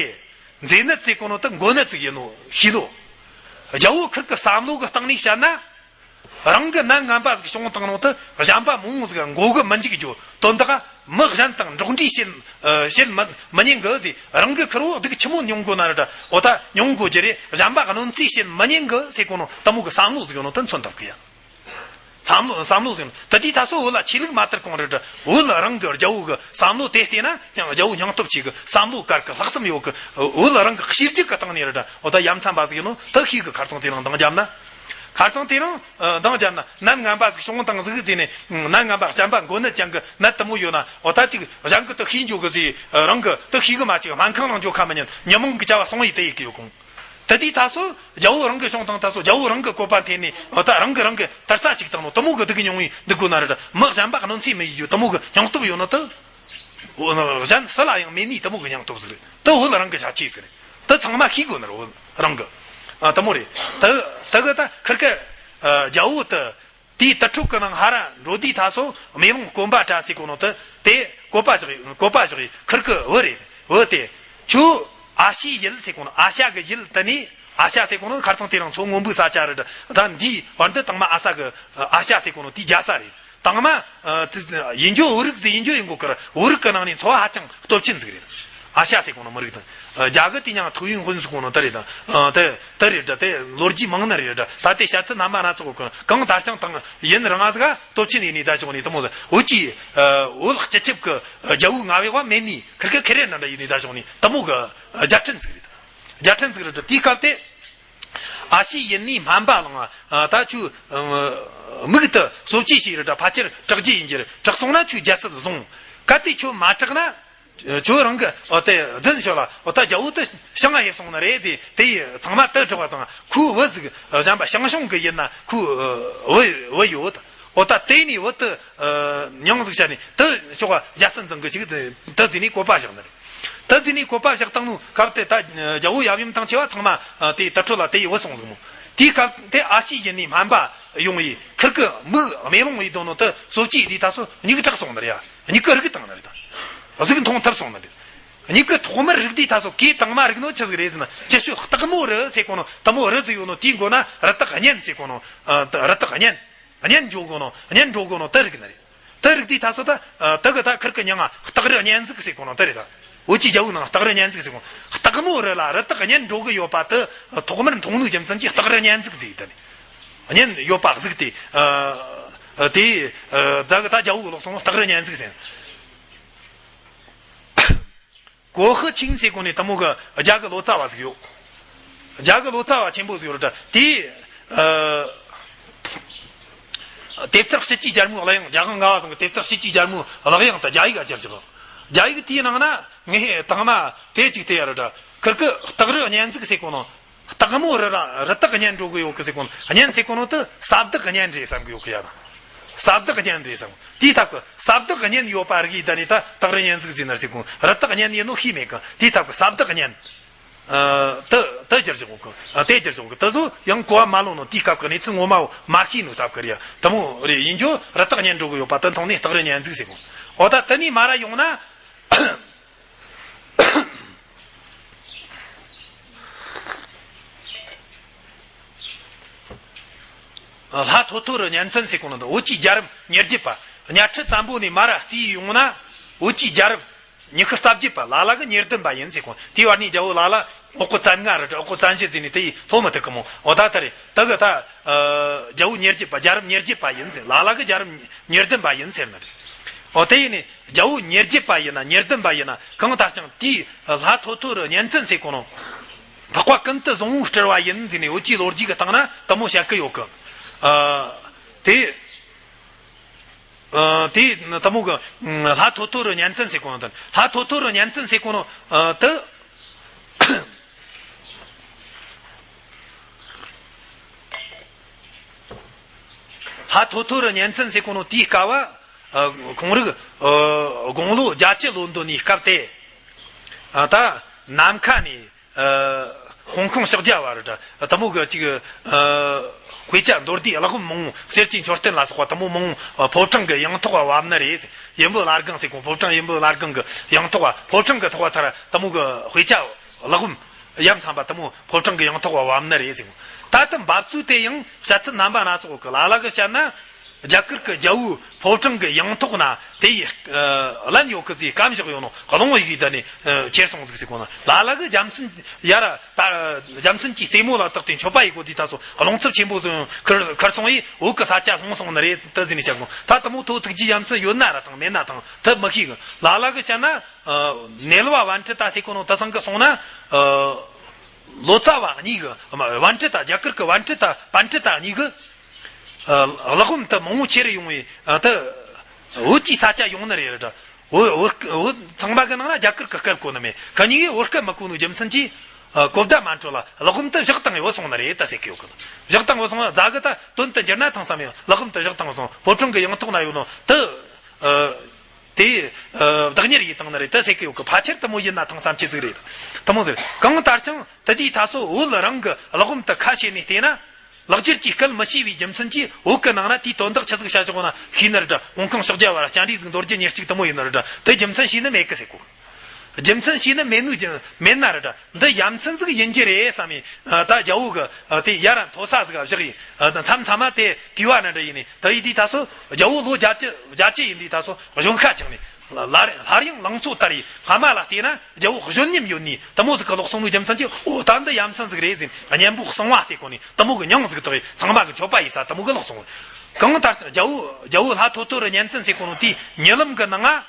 མཛེ་ནད་ཟེར་གོ་ནོ་དེ་མགོ་ནད་ཟིག་ཡིན་ནོ་ཤེས་ནོ། རྒྱལ་བོ་ཁིར་གི་བསམ་བློ་གི་སྟེང་ནས་བཤད་ན། རང་གི་ནད་ངན་པ་ཟིག་བྱུང་བཏང་ནོ་དེ་གཞན་པ་མང་བོ་ཟིག་མགོ་གི་མི་འཇིག་རྒྱུ་དོན་དག་མི་གཞན་དང་འགྲོགས་འདྲིས་བྱེད་ཨ་བྱེད་མི་མི་ཉན་གི་ཟེར། རང་གི་ཁེར་བོ་སྡུག་ཆི་མོ་མྱོང་དགོས་ན་ར་འདྲ། འོ་ད་མྱོང་དགོས་རྒྱུ་རེད། གཞན་པ་གནོད་འཚེ་བྱེད་མི་ཉན་གི་ཟེར་གོ་ནོ་དེ་མོ་གི་བསམ་བློ་ཟིག་ཡོད་ནོ་དེ་མཚོན་ཐུབ་གི་ཡ། བསམ་བློ་བསམ་བློ་ཟིག་ཡོད་ནོ་དེ་དེའི་ད་སོ་བོད་ལ་ཆོས་ལུགས་མ་དར་གོང་ར་འདྲ། བོད་རང་གི་རྒྱལ་བོ་གི་བསམ་བློ་དེ་བལྟས་ན་ཡང་རྒྱལ་བོ་སྙིང་སྟོབས་ཆེ་གི། བསམ་བློ་དཀར་གི། ལྷག་བསམ་ཡོད་གི། བོད་རང་གི་ཤེས་རྒྱུད་གི་སྟེང་ནས་ར་འདྲ། འོ་ད་ཡ་མཚན་པ་ཟིག་ཡིན་ནོ་དེ་ཤེས་གི། ཁ་རྩང་དེ་རིང་འདང་བརྒྱབ་ན། ཁ་རྩང་དེ་རིང་འདང་བརྒྱབ་ན་ནད་ངན་པ་ཟིག་བྱུང་བཏང་ཟིག་ཟེར་ནས། ནད་ངན་པ་གཞན་པ་མགོ་ནད་ཅན་གི་ནད་དེ་མོ་ཡོད་ན། འོ་ད་ཅིག་གཞན་གི་དེ་ཤེས་འཇོག་གི་ཟེར། རང་གི་དེ་ཤེས་གི་མ་ཅིག་སྨན་ཁང་ནང་འཇོག་ཁ་མི་ཉན། ཉོན་མོངས་གི་བྱ་བ་སོང་ཡི་དེ་ཡི་གི་ཡོད་གོང་། དེ་དུས་ད་སོ་རྒྱལ་བོ་རང་གི་བྱུང་བཏང་། ད་སོ་རྒྱལ་བོ་རང་གི་བཀོད་པ་འཐེན་ནས། འོ་ད་རང་གི་རང་གི་དར་ས་ཅིག་བཏང་ནོ་དེ་མོ་གི་སྡུག་གི་མྱོང་བའི་འདུག་དགོས་ན་ར་འདྲ། མི་གཞན་པ་གནོད་འཚེ་མི་ཡེད་རྒྱུ་དེ་མོ་གི་སྙིང་སྟོབས་ཡོད་ནོ་དེ། འོ་གཞན་སུ་ལ་ཡང་མེད་ནི་དེ་མོ་གི་སྙིང་སྟོབས་ཟིག་རེད། དེ་བོད་རང་གི་ཤ་ཆེ་ཟིག་རེད། དེ་ཚང་མ་ཤེས་དགོས་ནི་རེད། བོད་རང་གི་ཨ་དེ་མོ་རེད། དེ་དེ་གི་ད་ཁིར་གི་ཨ་རྒྱལ་བོ་དེ་དེའི་དུར་ཁྲོད་གི་ནང་ཧ་ར་འགྲོ་དུས་ད་སོ་མེ་ལོང་སྐོམ་པ་བྲ་ཟེར་གོ་ནོ་དེ། དེ་བཀོད་པ་བཞག་ཡོད། བཀོད་པ་བཞག་ཡོད། ཁིར་གི་བུ་རེད། བུ་དེ་ཁྱོད་ཨ་ཤའི་ཡུལ་ཟེར་གོ་ནོ། ཨ་ཤ་གི་ཡུལ་དེ་ནས། ཨ་ཤ་ཟེར་གོ་ནོ་ཁ་རྩང་དེ་རིང་མཚོ་སྔོན་པོའི་ས་ཆ་རེད། ད་འདིའི་བར་འདི་དང་མ་ཨ་ས་གི་ཨ་ཤ་ཟེར་གོ་ནོ་དེའི་རྒྱལ་ས་རེད། དང་མ་ཨ་དེ་ཡིན་རྒྱུ་བོད་རིགས་ཟིག་ཡིན་རྒྱུ་ཡིན་དགོས་ཀི་ར། བོད་རིགས་ཀྱི་ནང་ནས་འཚོ་བ་ཧ་ཅང་སྟོབས་ཆེན་ཟིག་རེད། ཨ་ཤ་ཟེར་གོ་ནོ་མི་རིགས་དང་། ཨ་རྒྱ་གི་དེ་ཡང་ཐུའུ་ཡུན་ཧུན་ཟེར་གོ་ནོ་དེ་རེད་དང་། ཨ་དེ་དེ་རེད་དྲ། དེ་ལོ་རྒྱུས་མང་ནི་རེད་དྲ། ད་དེ་བཤད་ཚུལ་རྣམ་པ་སྣ་ཚོགས་གོ་ཀི། གང་ལྟར་ཀྱང་དང་ཡིན་རང་ང་ཟིག་ག་སྟོབས་ཆེན་ཡིན་ནི་ད་བྱུང་ནི་དེ་མོ་ཟིག། བོད་ཀྱི་ཨ་བོད་སྤྱི་ཁྱབ་ཀྱི་རྒྱལ་བོའི་མངའ་འོག་མེད་ནི་ཁིར་ཀི་ཁེ་རེ་འདྲ་འདྲ་ཡིན་ནི་ད་བྱུང་ནི་དེ་མོ་གི་རྒྱལ་ཕྲན་ཟིག་རེད། རྒྱལ་ཕྲན་ཟིག་རེད་དྲ། དེའི་སྐབས་དེ། ཨ་ཤི་ཡིན་ནི་སྨན་པ་ལང་ཨ། ད་ཁྱོད་མིག་ཏུ་གསོ་བཅོས་བྱས་རེད་དྲ། ཕལ་ཆེར་དྲག་རྒྱུ་ཡིན་རྒྱུ་རེད། དྲག་སོང་ན་ཁྱོད་རྒྱལ་སྲིད་བཟུང་། གལ་ཏེ་ཁྱོད་མ་དྲག་ན། ཁྱོད་རང་གི་འོ་དེ་རྫུན་ཤོད་ལ། འོ་ད་རྒྱལ་བོ་དེ་ཞིང་ང་ཡིབ་སོང་ནི་རེད་ཟེར། དེ་ཡི་ཚང་མ་དེ་དྲག་པ་དང་། ཁོའི་བུ་ཟིག་གཞན་པ་ཞང་ཞུང་གི་ཡིན་ན་ཁོའི་བུ་བུ་ཡོད། འོ་ད་དེ་ནས་བུ་དེ་མྱིང་ཟིག་བྱས་ནས་དེ་ཤོག་རྒྱལ་སྲིད་འཛིན་གི་ཞིག་དེ་ཟེར་ནས་བཀོད་པ་བཞག་ནི་རེད། ད་དེ་ནས་བཀོད་པ་བཞག་བཏང་ནོ་སྐབས་དེ་ད་རྒྱལ་བོ་ཡབ་ཡུམ་དང་ཆེ་བ་ཚང་མ་ཨ་དེ་དུར་ཁྲོད་ལ་དེ་ཡི་བུད་སོང་ཟིག་མོ། དེའི་སྐབས་དེ་ཨ་ཤི་ཡིན་ནི་སྨན་པ་ཡོང་ཡི་ཁིར་གི་མིག་མེ་ལོང་ཡི་དོན་ནོ་དེ་གསོ་བཅོས་དེ་ད་སོ་མྱིག་དྲག་སོང་ནི་རེད་ཡ། མྱིག་གི་རིག་བཏང་ནི་རེད་ད། གཟུགས་མཐོང་ཐུབ་སོང་ནི་རེད། མྱིག་གི་ཐོག་མར་རིག་དུས་ད་སོ་གོས་དང་མ་རིག་ནོ་ཆི་ཟིག་རེད་ཟེར་ན། ཅི་ཞུ་སྟག་མོ་རི་ཟེར་གོ་ནོ་དེ་མོ་རི་ཟིག་ཡོད་ནོ། དེའི་མགོ་ན་རི་དྭགས་གཉན་ཟེར་གོ་ནོ། ཨ་རི་དྭགས་གཉན། གཉན་འགྲོ་གོ་ནོ། གཉན་འགྲོ་གོ་ནོ་དེ་རིག་ནི་རེད། དེ་རིག་དུས་ད་སོ་ད་ཨ་དེ་གི་ད་ཁིར་གི་མྱིང་ང་སྟག་རི་གཉན་གཟིགས་ཟེར་གོ་ནོ་དེ་རེད་ད། འུ་ཅི་རྒྱལ་བོའི་ནང་སྟག་རི་གཉན་གཟིགས་ཟེར་གོ། སྟག་མོ་རི་ལ་རི་དྭགས་གཉན་འགྲོ་གི་ཡོད་པ་དེ་ཐོག་མར་མཐོང་ནོ་རྒྱུ་མཚན་གྱིས་སྟག་རི་གཉན་གཟིགས་ཟེར། དེ་ནི་གཉན་ཡོད་པ་གཟིགས་ཏེ། ཨ་ཨ་དེ་ཨ་ད་གི་ད་རྒྱལ་བོ་གི་ལོག་སོང་ནོ་སྟག་རི་གཉན་གཟིགས་ཟེར། གོ་ཧི་ཆིང་ཟེར་གོ་ནི་དེ་མོ་གི་རྒྱ་གི་ལོ་ཙཱ་བ་ཟིག་ཡོད། རྒྱ་གི་ལོ་ཙཱ་བ་ཆེན་པོ་ཟིག་ཡོད་རེད་དྲ། དེས་ཨ་དེབ་ཐེར་ཞི་བཅུའི་རྒྱལ་མོའི་གླུ་དབྱངས། རྒྱལ་དབང་ལྔ་པ་ཚང་གི་དེབ་ཐེར་ཞི་བཅུའི་རྒྱལ་མོའི་གླུ་དབྱངས་དེ་རྒྱ་ཡིག་ག་བསྒྱུར་བཞག། རྒྱ་ཡིག་དེའི་ནང་ན་ངས་དང་མ་དེ་གཅིག་བལྟས་ཡ་རེད་དྲ། ཁིར་གི་སྟག་རི་གཉན་གཟིགས་ཟེར་གོ་ནོ། སྟག་མོ་རི་ལ་རི་དྭགས་གཉན་འགྲོ་གི་ཡོད་གི་ཟེར་གོ་ནོ། གཉན་ཟེར་གོ་ནོ་དེ་ས་བདག་གཉན་རེད་བསམ་གི་ཡོད་གི་ཡ་ན། ས་བདག་གཉན་རེད་བསམ། དེའི་ཐབས་གི་ས་བདག་གཉན་ཡོད་པ་རིག་ཡི་ད་ནི་ད་སྟག་རི་གཉན་གཟིགས་ཟེར་ནི་ཟེར་གོ། རི་དྭགས་གཉན་ཡིན་ནོ་ཤེས་མེད་གི། དེའི་ཐབས་གི་ས་བདག་གཉན། ཨ་དེ་དེ་བསྒྱུར་བཞག་གི། ཨ་དེ་བསྒྱུར་བཞག་གི། དེ་ཚོ་ཡང་གོ་བ་མ་ལོན་ནོ། དེའི་སྐབས་གི་གནས་ཚུལ་ངོ་མ་བོ་མ་ཤེས་ནོ་ཐབས་གི་རེད་ཡ། དེ་མོ་རེད། ཡིན་རྒྱུ་རི་དྭགས་གཉན་འགྲོ་གི་ཡོད་པ་དེ་མཐོང་ནས་སྟག་རི་གཉན་གཟིགས་ཟེར་གོ། འོ་ད་དེ་ནས་མ་ར་ཡོང་ན། ལྷ་ཐོ་ཐོ་རི་གཉན་བཙན་ཟེར་གོ་ནོ་དང་། བོད་ཀྱི་རྒྱལ་རབས་ཉེར་བརྒྱད་པ། གཉའ་ཁྲི་བཙན་པོ་ནས་མ་ར་བརྩིས་ཡོང་ན། བོད་ཀྱི་རྒྱལ་རབས་ཉི་ཤུ་རྩ་བརྒྱད་པ། ལ་ལ་གི་ཉེར་བདུན་པ་ཡིན་ཟེར་གོ། དེའི་བར་ནས་རྒྱལ་བོ་ལ་ལ་འོ་སྐོལ་བཙན་ལྔ་རེད་དྲ། འོ་སྐོལ་བཙན་བཞི་ཟེར་ནས་དེ་ཡི་ཐོ་མི་ཐུག་གི་མོ། འོ་ད་ད་རེད། ད་གི་ད་ཨ་རྒྱལ་བོ་ཉེར་བརྒྱད་པ། རྒྱལ་རབས་ཉེར་བརྒྱད་པ་ཡིན་ཟེར། ལ་ལ་གི་རྒྱལ་རབས་ཉེར་བདུན་པ་ཡིན་ཟེར་ནི་རེད། འོ་དེ་ཡིན་ནས། རྒྱལ་བོ་ཉེར་བརྒྱད་པ་ཡིན་ན་ཉེར་བདུན་པ་ཡིན་ན། གང་ལྟར་ཀྱང་དེའི་ལྷ་ཐོ་ཐོ་རི་གཉན་བཙན་ཟེར་གོ་ནོ། འཕགས་པ་ཀུན་ཏུ་བཟང་པོའི་སྤྲུལ་བ་ཡིན་ཟེར་ནས་བོད་ཀྱི་ལོ་རྒྱུས་ཀྱི་སྟེང་ན་དེ་མོ་བཤད་ཀྱི་ཡོད་གི། ཨ་དེ་ཨ་དེ་དེ་མོ་གི་ལྷ་ཐོ་ཐོ་རི་གཉན་བཙན་ཟེར་གོ་ནོ་དང་། ལྷ་ཐོ་ཐོ་རི་གཉན་བཙན་ཟེར་གོ་ནོ་ཨ་དེ། ལྷ་ཐོ་ཐོ་རི་གཉན་བཙན་ཟེར་གོ་ནོ་དེའི་སྐབས་བ། ཨ་ཁོང་རིགས་ཨ་དགུང་ལོ་བརྒྱད་ཅུ་ལོན་དོ་ནི་སྐབས་དེ། ཨ་ད་ནམ་མཁའ་ནས་ ཨ། ཧོང་ཀོང་ཕྱོགས་རྒྱ་བར་དུ་དེ་མོ་གི་ཅིག་ཨ། དཔེ་ཆ་མདོར་བསྡུས་གླེགས་བམ་མང་པོ་གསེར་གྱི་མཆོད་རྟེན་ལ་སོགས་པ་དེ་མོ་མང་པོ་ཕོ་བྲང་གི་ཡང་ཐོག་བབས་ནི་རེད། ཡུམ་བུ་བླ་སྒང་ཟེར་གོ། ཕོ་བྲང་ཡུམ་བུ་བླ་སྒང་གི་ཡང་ཐོག་བ། ཕོ་བྲང་གི་ཐོག་བ་ཐར་དེ་མོ་གི་དཔེ་ཆ་གླེགས་བམ་ཡ་མཚན་པ་དེ་མོ་ཕོ་བྲང་གི་ཡང་ཐོག་བ་བབས་ནི་རེད་ཟེར་གོ། ད་ལྟ་འབབ་ཚུལ་དེ་ཡང་བཤད་ཚུལ་རྣམ་པ་སྣ་ཚོགས་ཀྱི། ལ་ལ་གི་བཤད་ན། རྒྱ་གར་གྱི་རྒྱལ་པོའི་ཕོ་བྲང་གི་ཡང་ཐོག་ན་དེ་ཡི་ཨ་ལན་ཡོད་གི་ཟིག་སྐམ་བཞག་ཡོད་ནོ་གླེང་བ་ཡི་གེ་ད་ནི་ཨ་ཁྱེར་སོང་ཟིག་ཟེར་གོ་ན། ལ་ལ་གི་རྒྱལ་མཚན་ཡར་ད་རྒྱལ་མཚན་གྱི་རྩེ་མོ་ལ་བཏགས་ཏེ་མཆོད་པ་ཡི་གོ། དེ་ད་སོ་རླུང་འཚུབ་ཆེན་པོ་ཟིག་ཁར་ཁར་སོང་ཡི་འོག་གི་ས་ཆ་ལྷུང་སོང་ནི་རེད་ད་ཟེར་ནས་བཤད་གོ། ད་དེ་མོ་ཐོག་ཐུགས་རྗེ་རྒྱལ་མཚན་ཡོད་ན་ར་དང་མེད་ན་དང་དེ་མི་ཤེས་གི། ལ་ལ་གི་བཤད་ན་ཨ་ནེལ་བ་བན་ཁྲི་ད་ཟེར་གོ་ནོ་དེ་ཚང་གི་སོང་ན་ཨ་ལོ་ཙཱ་བ་གཉིས་གི། བན་ཁྲི་ད་རྒྱ་གར་གི་བན་ཁྲི་ད་པཎ་ཁྲི་ད་གཉིས་གི། ཨ་གླེགས་བམ་དེ་མང་པོ་ཁྱེར་ཡོང་བའི་ཨ་དེ་བོད་ཀྱི་ས་ཆ་ཡོང་ནི་རེད་ར། བོད་བོད་བོད་ཚང་མ་གི་ནང་ན་རྒྱ་གར་གི་སྐད་གོ་ནི་མེད། ཁ་ཉིན་བོད་སྐད་མི་གོ་ནོ་རྒྱུ་མཚན་གྱིས་ཨ་གོ་བརྡ་མ་འཕྲོད་ལ་གླེགས་བམ་དེ་བཞག་བཏང་ཡོད་སོང་ནི་རེད་ད་ཟེར་གི་ཡོད་གི། བཞག་བཏང་ཡོད་སོང་། རྫ་གི་ད་དོན་དུ་འགྱུར་ན་ཐང་བསམ་ཡང་གླེགས་བམ་དེ་བཞག་བཏང་སོང་། ཕོ་བྲང་གི་ཡང་ཐོག་ན་ཡོད་ནོ་དེ་ཨ་དེ་ཨ་བདག་གཉེར་ཡེད་བཏང་ནི་རེད་ད་ཟེར་གི་ཡོད་གི། ཕལ་ཆེར་དེ་མོ་ཡིན་ན་ཐང་བསམ་ཆི་ཟིག་རེད། དེ་མོ་ཟེར། གང་ལྟར་ཀྱང་དེ་དུས་ད་སོ་བོད་རང་གི་གླེགས་བམ་དེ་ཁ་ཕྱེ་ནས་བལྟས་ན། ལེགས་སྦྱར་གྱི་སྐད་མི་ཤེས་པའི་རྒྱུ་མཚན་གྱིས་བོད་ཀྱི་ནང་ན་དེའི་དོན་དག་ཆི་ཟིག་བཤད་ཆོག་ན་ཤེས་ནི་རེད་དྲ། ཧོང་ཀོང་ཕྱོགས་རྒྱ་བར་སྤྱན་རས་གཟིགས་མདོ་རྒྱུད་ཉེར་གཅིག་དེ་མོ་ཡིན་ནི་རེད་དྲ། དེ་རྒྱུ་མཚན་ཤེས་ནི་མེད་གི་ཟེར་གོ། རྒྱུ་མཚན་ཤེས་ནི་མེད་ནོ་རྒྱུ་མེད་ན་རེད་དྲ། འདི་ཡ་མཚན་ཟིག་ཡིན་གྱི་རེད་བསམ་ཡིན། ད་རྒྱལ་པོ་གི་དེ་ཡ་ར་མཐོ་ས་ཟིག་བཞག་ཡིན། མཚམས་མཚམས་མ་དེ་གུས་པ་ན་འདྲ་ཡིན་ནི་ད་ཡིན་དུས་ད་སོ་རྒྱལ་པོ་ལོ་བརྒྱད་ཅུ་བརྒྱད་ཅུ་ཡིན་དུས་ད་སོ་གཞོན་ཁ་ཆགས་ནི། སླར་སླར་ཡང་ལང་ཚོ་ལྟར་ཡི་སྔ་མ་ལ་བལྟས་ན། རྒྱལ་པོ་གཞོན་ཉམས་ཡོད་ནི་དེ་མོ་ཟིག་གི་ལོག་སོང་ནོ་རྒྱུ་མཚན་གྱིས། འོ་ད་འདི་ཡ་མཚན་ཟིག་རེད་ཟེར། གཉན་པོ་གསང་བ་ཟེར་གོ་ནི་དེ་མོ་གི་མྱིང་ཟིག་བཏགས་ཡི་ཚང་མ་གི་མཆོད་པ་ཡེད་ས་དེ་མོ་གི་ལོག་སོང་། གང་ལྟར་རྒྱལ་པོ་རྒྱལ་པོ་ལྷ་ཐོ་ཐོ་རི་གཉན་བཙན་ཟེར་གོ་ནོ་དེའི་མྱི་ལམ་གི་ནང་ང་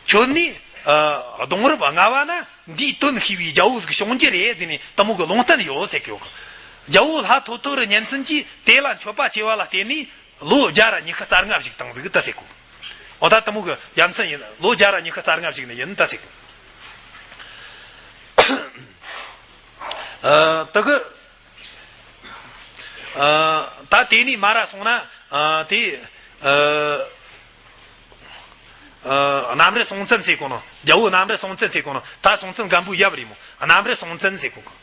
ཁྱོད་ནི་ཨ་གདུང་རབས་ལྔ་བ་ན་འདིའི་དོན་ཤེས་པའི་རྒྱལ་པོ་ཟིག་བྱུང་རྒྱུ་རེད་ཟེར་ནས་དེ་མོ་གི་ལུང་བསྟན་ཡོད་ཟེར་གི་ཡོད་གི། རྒྱལ་པོ་ལྷ་ཐོ་ཐོ་རི་གཉན་བཙན་གྱིས་དེ་ལ་མཆོད་པ་བྱས་པ་ལ་བརྟེན་ནས། ལོ་བརྒྱ་ར་ཉི་ཤུ་རྩ་ལྔ་བཞུགས་བཏང་ཟིག་ད་ཟེར་གོ། འོ་ད་དེ་མོ་གི་ཡ་མཚན་ཡིན། ལོ་བརྒྱ་ར་ཉི་ཤུ་རྩ་ལྔ་བཞུགས་ནི་ཡིན་ད་ཟེར་གོ། ཨ་དེ་གི་ཨ་ད་དེ་ནས་མར་ར་སོང་ན་ཨ་དེ་ཨ་ཨ་གནམ་རི་སྲོང་བཙན་ཟེར་གོ་ནོ། རྒྱལ་པོ་གནམ་རི་སྲོང་བཙན་ཟེར་གོ་ནོ། ད་སྲོང་བཙན་སྒམ་པོའི་ཡབ་རེད་མོ། གནམ་རི་སྲོང་བཙན་ཟེར་གོ་གི།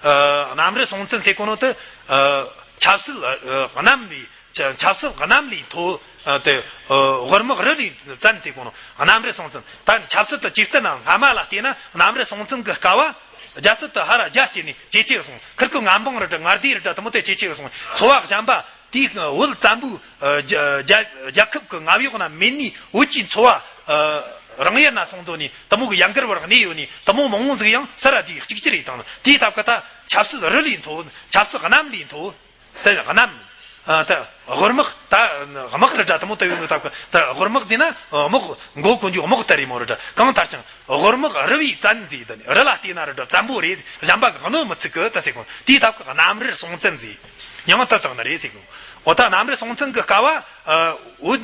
ཨ་གནམ་རི་སྲོང་བཙན་ཟེར་གོ་ནོ་དེ་ཨ་ཆབ་སྲིད་ཨ་གནམ་ལས། ཆ་ཆབ་སྲིད་གནམ་ལས་མཐོ། ཨ་དེ་ཨ་དབུ་དམག་རི་ལས་བཙན་ཟེར་གོ་ནོ། གནམ་རི་སྲོང་བཙན། ད་ཆབ་སྲིད་དུ་ཇེ་བརྟན་ན། སྔ་མ་ལ་བལྟས་ན་གནམ་རི་སྲོང་བཙན་གི་སྐབས་བ་རྒྱལ་སྲིད་དུ་ཧ་ར་རྒྱ་སྐྱེད་ནས་ཇེ་ཆེ་སོང་། ཁིར་ཀི་མངའ་འབངས་རི་དྲ་མངའ་སྡེ་རི་དྲ་དེ་མོ་དེ་ཇེ་ཆེ་སོང་། ཚོ་བ་གཞན་པ་དེའི་བོད་བཙན་པོའི་ཨ་རྒྱ་རྒྱ་རྒྱལ་ཁབ་ཀྱི་མངའ་འོག་ན་མེད་ནི། བོད་ཀྱི་ཚོ་བ་ཨ་རང་ཡུལ་ན་སོང་དོ་ནི་དེ་མོ་གི་ཡང་སྒར་བར་གནས་ཡོད་ནི་དེ་མོ་མང་བོ་ཟིག་ཡང་ས་ར་དེའི་གཅིག་གྱུར་ཡེད་བཏང་ནི། དེའི་སྟབས་ཀྱིས་ད་ཆབ་སྲིད་རི་ལས་མཐོ། ཆབ་སྲིད་གནམ་ལས་མཐོ། དེ་གནམ། ཨ་དེ་དབུ་དམག་ད་དམག་རི་དྲ་དེ་མོ་དེ་ཡོད་ནོ་སྟབས་ཀྱིས། དེ་དབུ་དམག་ཟེར་ན་དམག་མགོ་གོན་རྒྱུ་དམག་དེ་རེད་མོ་རི་དྲ། གང་ལྟར་ཀྱང་དབུ་དམག་རི་བས་བཙན་ཟེར། དེ་ནི་རི་ལ་བལྟས་ན་རི་དྲ་བཙན་པོ་རེད། གཞན་པ་གིས་གནོད་མི་ཚུགས་གི་ད་ཟེར་གོ། དེའི་སྟབས་ཀྱིས་གནམ་རི་སྲོང་བཙན་ཟེར། མྱིང་དེ་བཏགས་ནི་རེད་ཟེར་གོ། འོ་ད་གནམ་རི་སྲོང་བཙན་གི་སྐབས་བ་ཨ་བོད་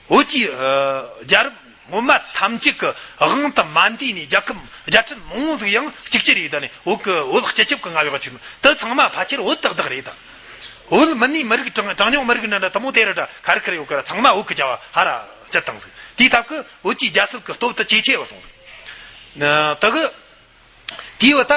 བོད་ཀྱི་ཨ་རྒྱལ་རབས་སྔོན་མ་ཐམས་ཅད་ཀྱི་དབང་དུ་མ་འདུས་ནས་རྒྱལ་ཁབ་རྒྱལ་ཕྲན་མང་བོ་ཟིག་ཡང་གཅིག་གྱུར་ཡེད་ད་ནི། བོད་ཀྱི་བོད་སྤྱི་ཁྱབ་ཀྱི་མངའ་འོག་ཆགས་ནོ་དེ་ཚང་མ་ཕལ་ཆེར་བོད་དག་དག་རེད་ད། བོད་མིན་ནི་མི་རིགས་གྲངས་གྲངས་ཉུང་མི་རིགས་འདྲ་འདྲ་དེ་མོ་དེ་རི་དྲ་ཁ་རི་ཁ་རི་ཡོད་ཀི་ར། ཚང་མ་བོད་ཀྱི་བྱ་བ་ཧ་ར་བྱེད་བཏང་ཟིག། དེའི་སྟབས་ཀྱིས་བོད་ཀྱི་རྒྱལ་སྲིད་ཀྱི་སྟོབས་དེ་ཇེ་ཆེ་བ་སོང་ཟིག། ཨ་དེ་གི་དེའི་བ་ད་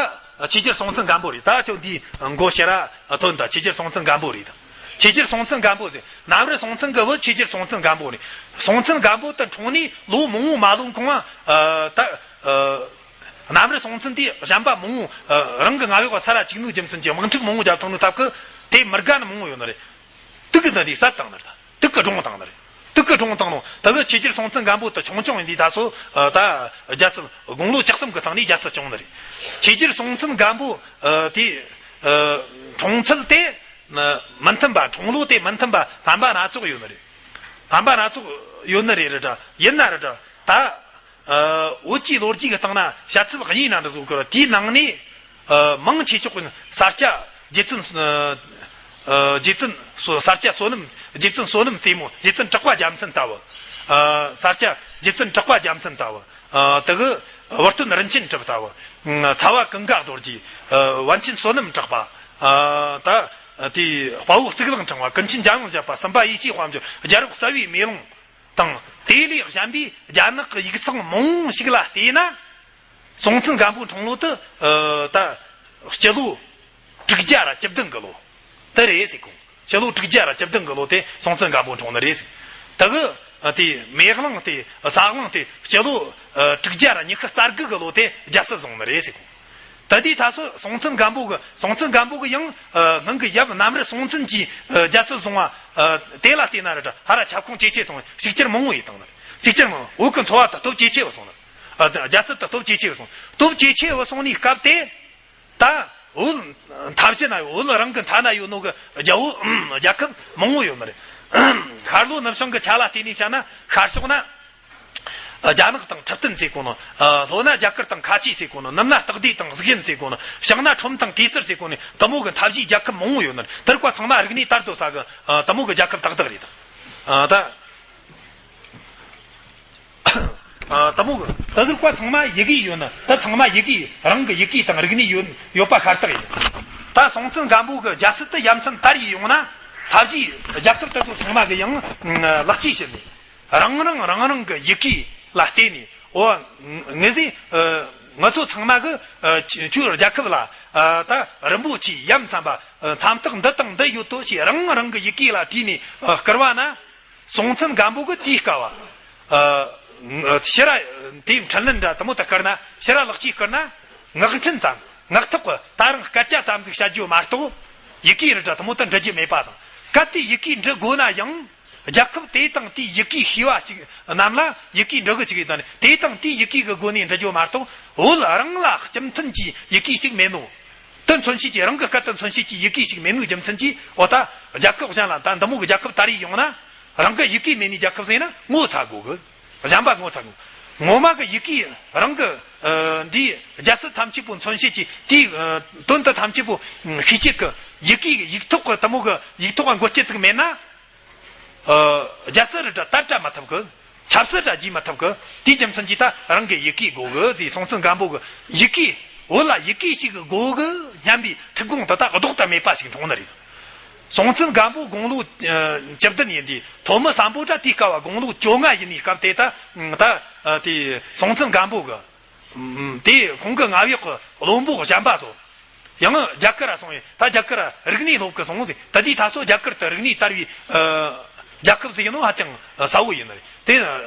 ཆོས་རྒྱལ་སྲོང་བཙན་སྒམ་པོ་རེད། ད་ཁྱོད་འདིའི་མགོ་ཕྱིར་ར་ཐོན་ད། ཆོས་རྒྱལ་སྲོང་བཙན་སྒམ་པོ་རེད་ད། ཆོས་རྒྱལ་སྲོང་བཙན་སྒམ་པོ་ཟེར། གནམ་རི་སྲོང་བཙན་གི་བུ་ཆོས་རྒྱལ་སྲོང་བཙན་སྒམ་པོ་རེད། སྲོང་བཙན་སྒམ་པོ་དེ་འཁྲུངས་ནས་ལོ་མང་བོ་མ་ལོན་གོང་ང་ཨ་ད་ཨ་གནམ་རི་སྲོང་བཙན་དེས་གཞན་པ་མང་བོ་ཨ་རང་གི་མངའ་འོག་ག་ས་ར་བཅུག་ནོ་རྒྱུ་མཚན་གྱིས་དམག་འཁྲུག་མང་བོ་བརྒྱབ་བཏང་ནོ་སྟབས་ཀྱིས་དེ་མི་དགའ་ནི་མང་བོ་ཡོད་ནི་རེད། དེ་གི་འདི་འདི་བསད་བཏང་ནི་རེད། དེ་གི་བཀྲོངས་བཏང་ནི་རེད། དེ་གི་བཀྲོངས་བཏང་ནོ། དེ་གི་ཆོས་རྒྱལ་སྲོང་བཙན་སྒམ་པོ་དེ་ཆུང་ཆུང་ཡིན་དུས་ད་སོ་ཨ་ད་རྒྱལ་སྲིད་དགུང་ལོ་བཅུ་གསུམ་གི་སྟེང་ནས་རྒྱལ་སྲིད་སྐྱོང་ནི་རེད། ཆོས་རྒྱལ་སྲོང་བཙན་སྒམ་པོ་ཨ་དེ་ཨ་འཁྲུངས་ཚུལ་དེ་ཨ་མི་མཐུན་པ། འཁྲུངས་ལོ་དེ་མི་མཐུན་པ་བསྟན་པ་སྣ་ཚོགས་ཡོད་ནི་རེད། བསྟན་པ་སྣ་ཚོགས་ཡོད་ནི་རེད་རེད་དྲ། ཡིན་ན་རེད་དྲ། ད་ཨ་བོད་ཀྱི་ལོ་རྒྱུས་ཀྱི་སྟེང་ན་བཤད་ཚུལ་གཉིས་ན་འདྲ་བཟོ་གི་ར། དེའི་ནང་ནས་ཨ་མང་ཆེ་ཤོས་ཀྱི་ས་སྐྱ་རྗེ་བཙུན་ཨ་ཨ་རྗེ་བཙུན་སོ་ས་སྐྱ་བསོད་ནམས། རྗེ་བཙུན་བསོད་ནམས་རྩེ་མོ། རྗེ་བཙུན་གྲགས་པ་རྒྱལ་མཚན་ལྟ་བུ། ཨ་ས་སྐྱ་རྗེ་བཙུན་གྲགས་པ་རྒྱལ་མཚན་ལྟ་བུ། ཨ་དེ་གི་བུ་སྟོན་རིན་ཆེན་གྲུབ་ལྟ་བུ། ཚ་བ་ཀུན་དགའ་རྡོ་རྗེ། ཨ་པཎ་ཆེན་བསོད་ནམས་གྲགས་པ། ཨ་ད་དེ་དཔའ་བོ་གཙུག་ལག་ཕྲེང་བ། ཀུན་མཁྱེན་འཇམ་དབྱངས་བཞད་པ། སུམ་པ་ཡེ་ཤེས་དཔལ་འབྱོར། རྒྱལ་རབས་གསལ་བའི་མེ་ལོང་དང་དེ་ལས་གཞན་པའི་རྒྱ་ནག་གི་ཡིག་ཚང་མང་བོ་ཞིག་ལ་བལྟས་ན། སྲོང་བཙན་སྒམ་པོ་འཁྲུངས་ལོ་དེ་ཨ་ད་སྤྱི་ལོ་དྲུག་བརྒྱ་ར་བཅུ་བདུན་གི་ལོ་དེ་རེད་ཟེར་གོ། སྤྱི་ལོ་དྲུག་བརྒྱ་ར་བཅུ་བདུན་གི་ལོ་དེ་སྲོང་བཙན་སྒམ་པོ་འཁྲུངས་ནི་རེད་ཟེར། དེ་གི་ཨ་དེ་མེ་གླིང་དེ་ས་གླིང་དེ་སྤྱི་ལོ་ཨ་དྲུག་བརྒྱ་ར་ཉི་ཤུ་རྩ་དགུ་གི་ལོ་དེ་རྒྱལ་སྲིད་བཟུང་ནི་རེད་ཟེར་གོ། ད་དེའི་ད་སོ་སྲོང་བཙན་སྒམ་པོ་གི་སྲོང་བཙན་སྒམ་པོ་གི་ཡང་ཨ་སྔོན་གི་ཡབ་གནམ་རི་སྲོང་བཙན་གྱིས་ཨ་རྒྱལ་སྲིད་བཟུང་བ་ཨ་དེ་ལ་བལྟས་ན་ར་ཧ་ར་ཁྱབ་ཁོངས་ཇེ་ཆེ་དང་ཞིག་ཆར་མང་བོ་ཡིན་དང་ནི། ཞིག་ཆར་མང་བོ་བོད་ཀྱི་འཚོ་བ་དང་སྟོབས་ཇེ་ཆེ་བ་སོང་ནི། ཨ་རྒྱལ་སྲིད་དང་སྟོབས་ཇེ་ཆེ་བ་སོང་། སྟོབས་ཇེ་ཆེ་བ་སོང་ནི་སྐབས་དེ་ད་བོད་མཐའ་བཞི་ན་ཡོད། བོད་རང་གི་མཐའ་ན་ཡོད་ནོ་གི་རྒྱལ་པོ་རྒྱལ་ཁབ་མང་བོ་ཡོད་ནི་རེད། ཤར་ལྷོ་ནུབ་བྱང་གི་ཆ་ལ་བལྟས་ནས་བྱ་ན་ཤར་ཕྱོགས་ན། རྒྱ་ནག་དང་ཁྲི་སྟན་ཟེར་གོ་ནོ། ལྷོ་ན་རྒྱ་གར་དང་ཁ་ཆེ་ཟེར་གོ་ནོ། ནུབ་ན་སྟག་སྡེ་དང་གཟིག་ཡུལ་ཟེར་གོ་ནོ། བྱང་ན་ཁྲོམ་དང་གེ་སར་ཟེར་གོ་ནོ། དེ་མོ་གི་མཐའ་བཞིའི་རྒྱལ་ཁབ་མང་བོ་ཡོད་ནི། དེར་ཀ་ཚང་མ་རིག་གནས་དར་དོ་ས་གི་དེ་མོ་གི་རྒྱལ་ཁབ་ཏག་ཏག་རེད་ད། ད་དེ་མོ་གི་དེ་གི་ཀ་ཚང་མ་ཡི་གེ་ཡོད་ནི། དེ་ཚང་མ་ཡི་གེ་རང་གི་ཡི་གེ་དང་རིག་གནས་ཡོད་ཡོད་པ་ཤ་སྟག་ཡིན། ད་སྲོང་བཙན་སྒམ་པོ་གི་རྒྱལ་སྲིད་དེ་ཡ་མཚན་དར་ཡི་ཡོང་ན་མཐའ་བཞིའི་རྒྱལ་ཁབ་དེ་ཚོ་ཚང་མ་གི་ཡང་ལེགས་སྐྱེས་བྱིན་ནས། རང་རང་རང་རང་གི་ཡི་གེ་ལ་བརྟེན་ནས། འོ། ངེད་ཟིག་ཨ་ང་ཚོ་ཚང་མ་གི་ཨ་ཆུ་ཆུ་རྒྱལ་ཁབ་ལ་ཨ་ད་རིན་པོ་ཆེའི་ཡ་མཚན་པ་ཨ་མཚན་རྟགས་འདི་དང་འདི་ཡོད་དོ་ཞེས་རང་རང་གི་ཡི་གེ་ལ་བྲིས་ནས་ཨ་བསྐུར་བ་ན། སྲོང་བཙན་སྒམ་པོ་གི་དེའི་སྐབས་བ་ཨ་ཕྱི་ར་དེའི་འཕྲིན་ལན་འདྲ་དེ་མོ་དེ་བསྐུར་ན། ཕྱི་ར་ལེགས་སྐྱེས་བསྐུར་ན། ངག་འཕྲིན་ཙམ། ངག་ཐོག་གི་ད་རང་སྐད་ཆ་ཙམ་ཟིག་བཤད་རྒྱུ་མ་གཏོགས། ཡི་གེ་ར་འདྲ་དེ་མོ་དེ་འབྲི་རྒྱུ་མེད་པ་དང་། གལ་ཏེ་ཡི་གེ་འབྲི་དགོས་ན་ཡང་། རྒྱལ་ཁབ་དེ་དང་དེའི་ཡི་གེ་ཤེས་པ་ཞིག་རྣམས་ལ་ཡི་གེ་འབྲི་གི་ཅིག་ཡིན་ད་ནི། དེ་དང་དེའི་ཡི་གེ་གི་སྒོ་ནས་འབྲི་རྒྱུ་མ་གཏོགས། བོད་རང་ལ་སྤྱི་མཐུན་གྱི་ཡི་གེ་ཞིག་མེད་ནོ། དེ་མཚོན་བྱེད་ཀྱི་རང་གི་སྐད་དེ་མཚོན་བྱེད་ཀྱི་ཡི་གེ་ཞིག་མེད་ནོ་རྒྱུ་མཚན་གྱིས། འོ་ད་རྒྱལ་ཁབ་གཞན་ལ་ད་འདི་མོ་གི་རྒྱལ་ཁབ་དར་ཡི་ཡོང་ན། རང་གི་ཡི་གེ་མེད་ནི་རྒྱལ་ཁབ་ཟེར་ན་ངོ་ཚ་དགོས་གི། གཞན་པ་ངོ་ཚ་དགོས། ངོ་མ་གི་ཡི་གེ་རང་གི་ཨ་འདི་རྒྱལ་སྲིད་ཐམས་ཅད་པོ་མཚོན་བྱེད་ཀྱི་དེའི་ཨ་དོན་དེ་ཐམས་ཅད་པོ་ཤེས་བྱེད་ཀྱི་ཡི་གེ་ཡིག་ཐོག་གི་དེ་མོ་གི་ཡིག་ཐོག་གི་མགོ་སྐྱེ་ཚིག་མེད་ན། ཨ་རྒྱལ་སྲིད་ར་འདྲ་དར་དྲ་མ་ཐུབ་གི། ཆབ་སྲིད་ར་རྒྱས་མ་ཐུབ་གི། དེའི་རྒྱུ་མཚན་གྱིས་ད་རང་གི་ཡི་གེ་དགོས་གི་ཟེར། སྲོང་བཙན་སྒམ་པོ་གི་ཡི་གེ། བོད་ལ་ཡི་གེ་ཞིག་དགོས་གི་སྙམ་པའི་ཐུགས་དགོངས་དེ་ད་ལྡོག་ཏུ་མེད་པ་ཞིག་འཁྲུངས་ནི་རེད། སྲོང་བཙན་སྒམ་པོ་དགུང་ལོ་ཨ་བཅུ་བདུན་ཡིན་དུས། ཐོན་མི་སམ་བྷོ་ཊ་དེའི་སྐབས་བ་དགུང་ལོ་བཅོ་ལྔ་ཡིན་ནི་སྐབས་དེ། ད་ད་ཨ་དེ་སྲོང་བཙན་སྒམ་པོ་གི་ཨ་དེ་ཁོང་གི་མངའ་འོག་གི་བློན་པོ་གཞན་པ་ཚོ། ཡང་རྒྱ་གར་ར་སོང་ཡིན། ད་རྒྱ་གར་ར་རིག་གནས་སློབ་གི་སོང་ཟིག། ད་དེའི་ད་སོ་རྒྱ་གར་དུ་རིག་གནས་དར་བའི་ཨ་རྒྱལ་ཁབ་ཟིག་ཡིན་ནོ་ཧ་ཅང་གསལ་བོ་ཡིན་ནི་རེད། དེ་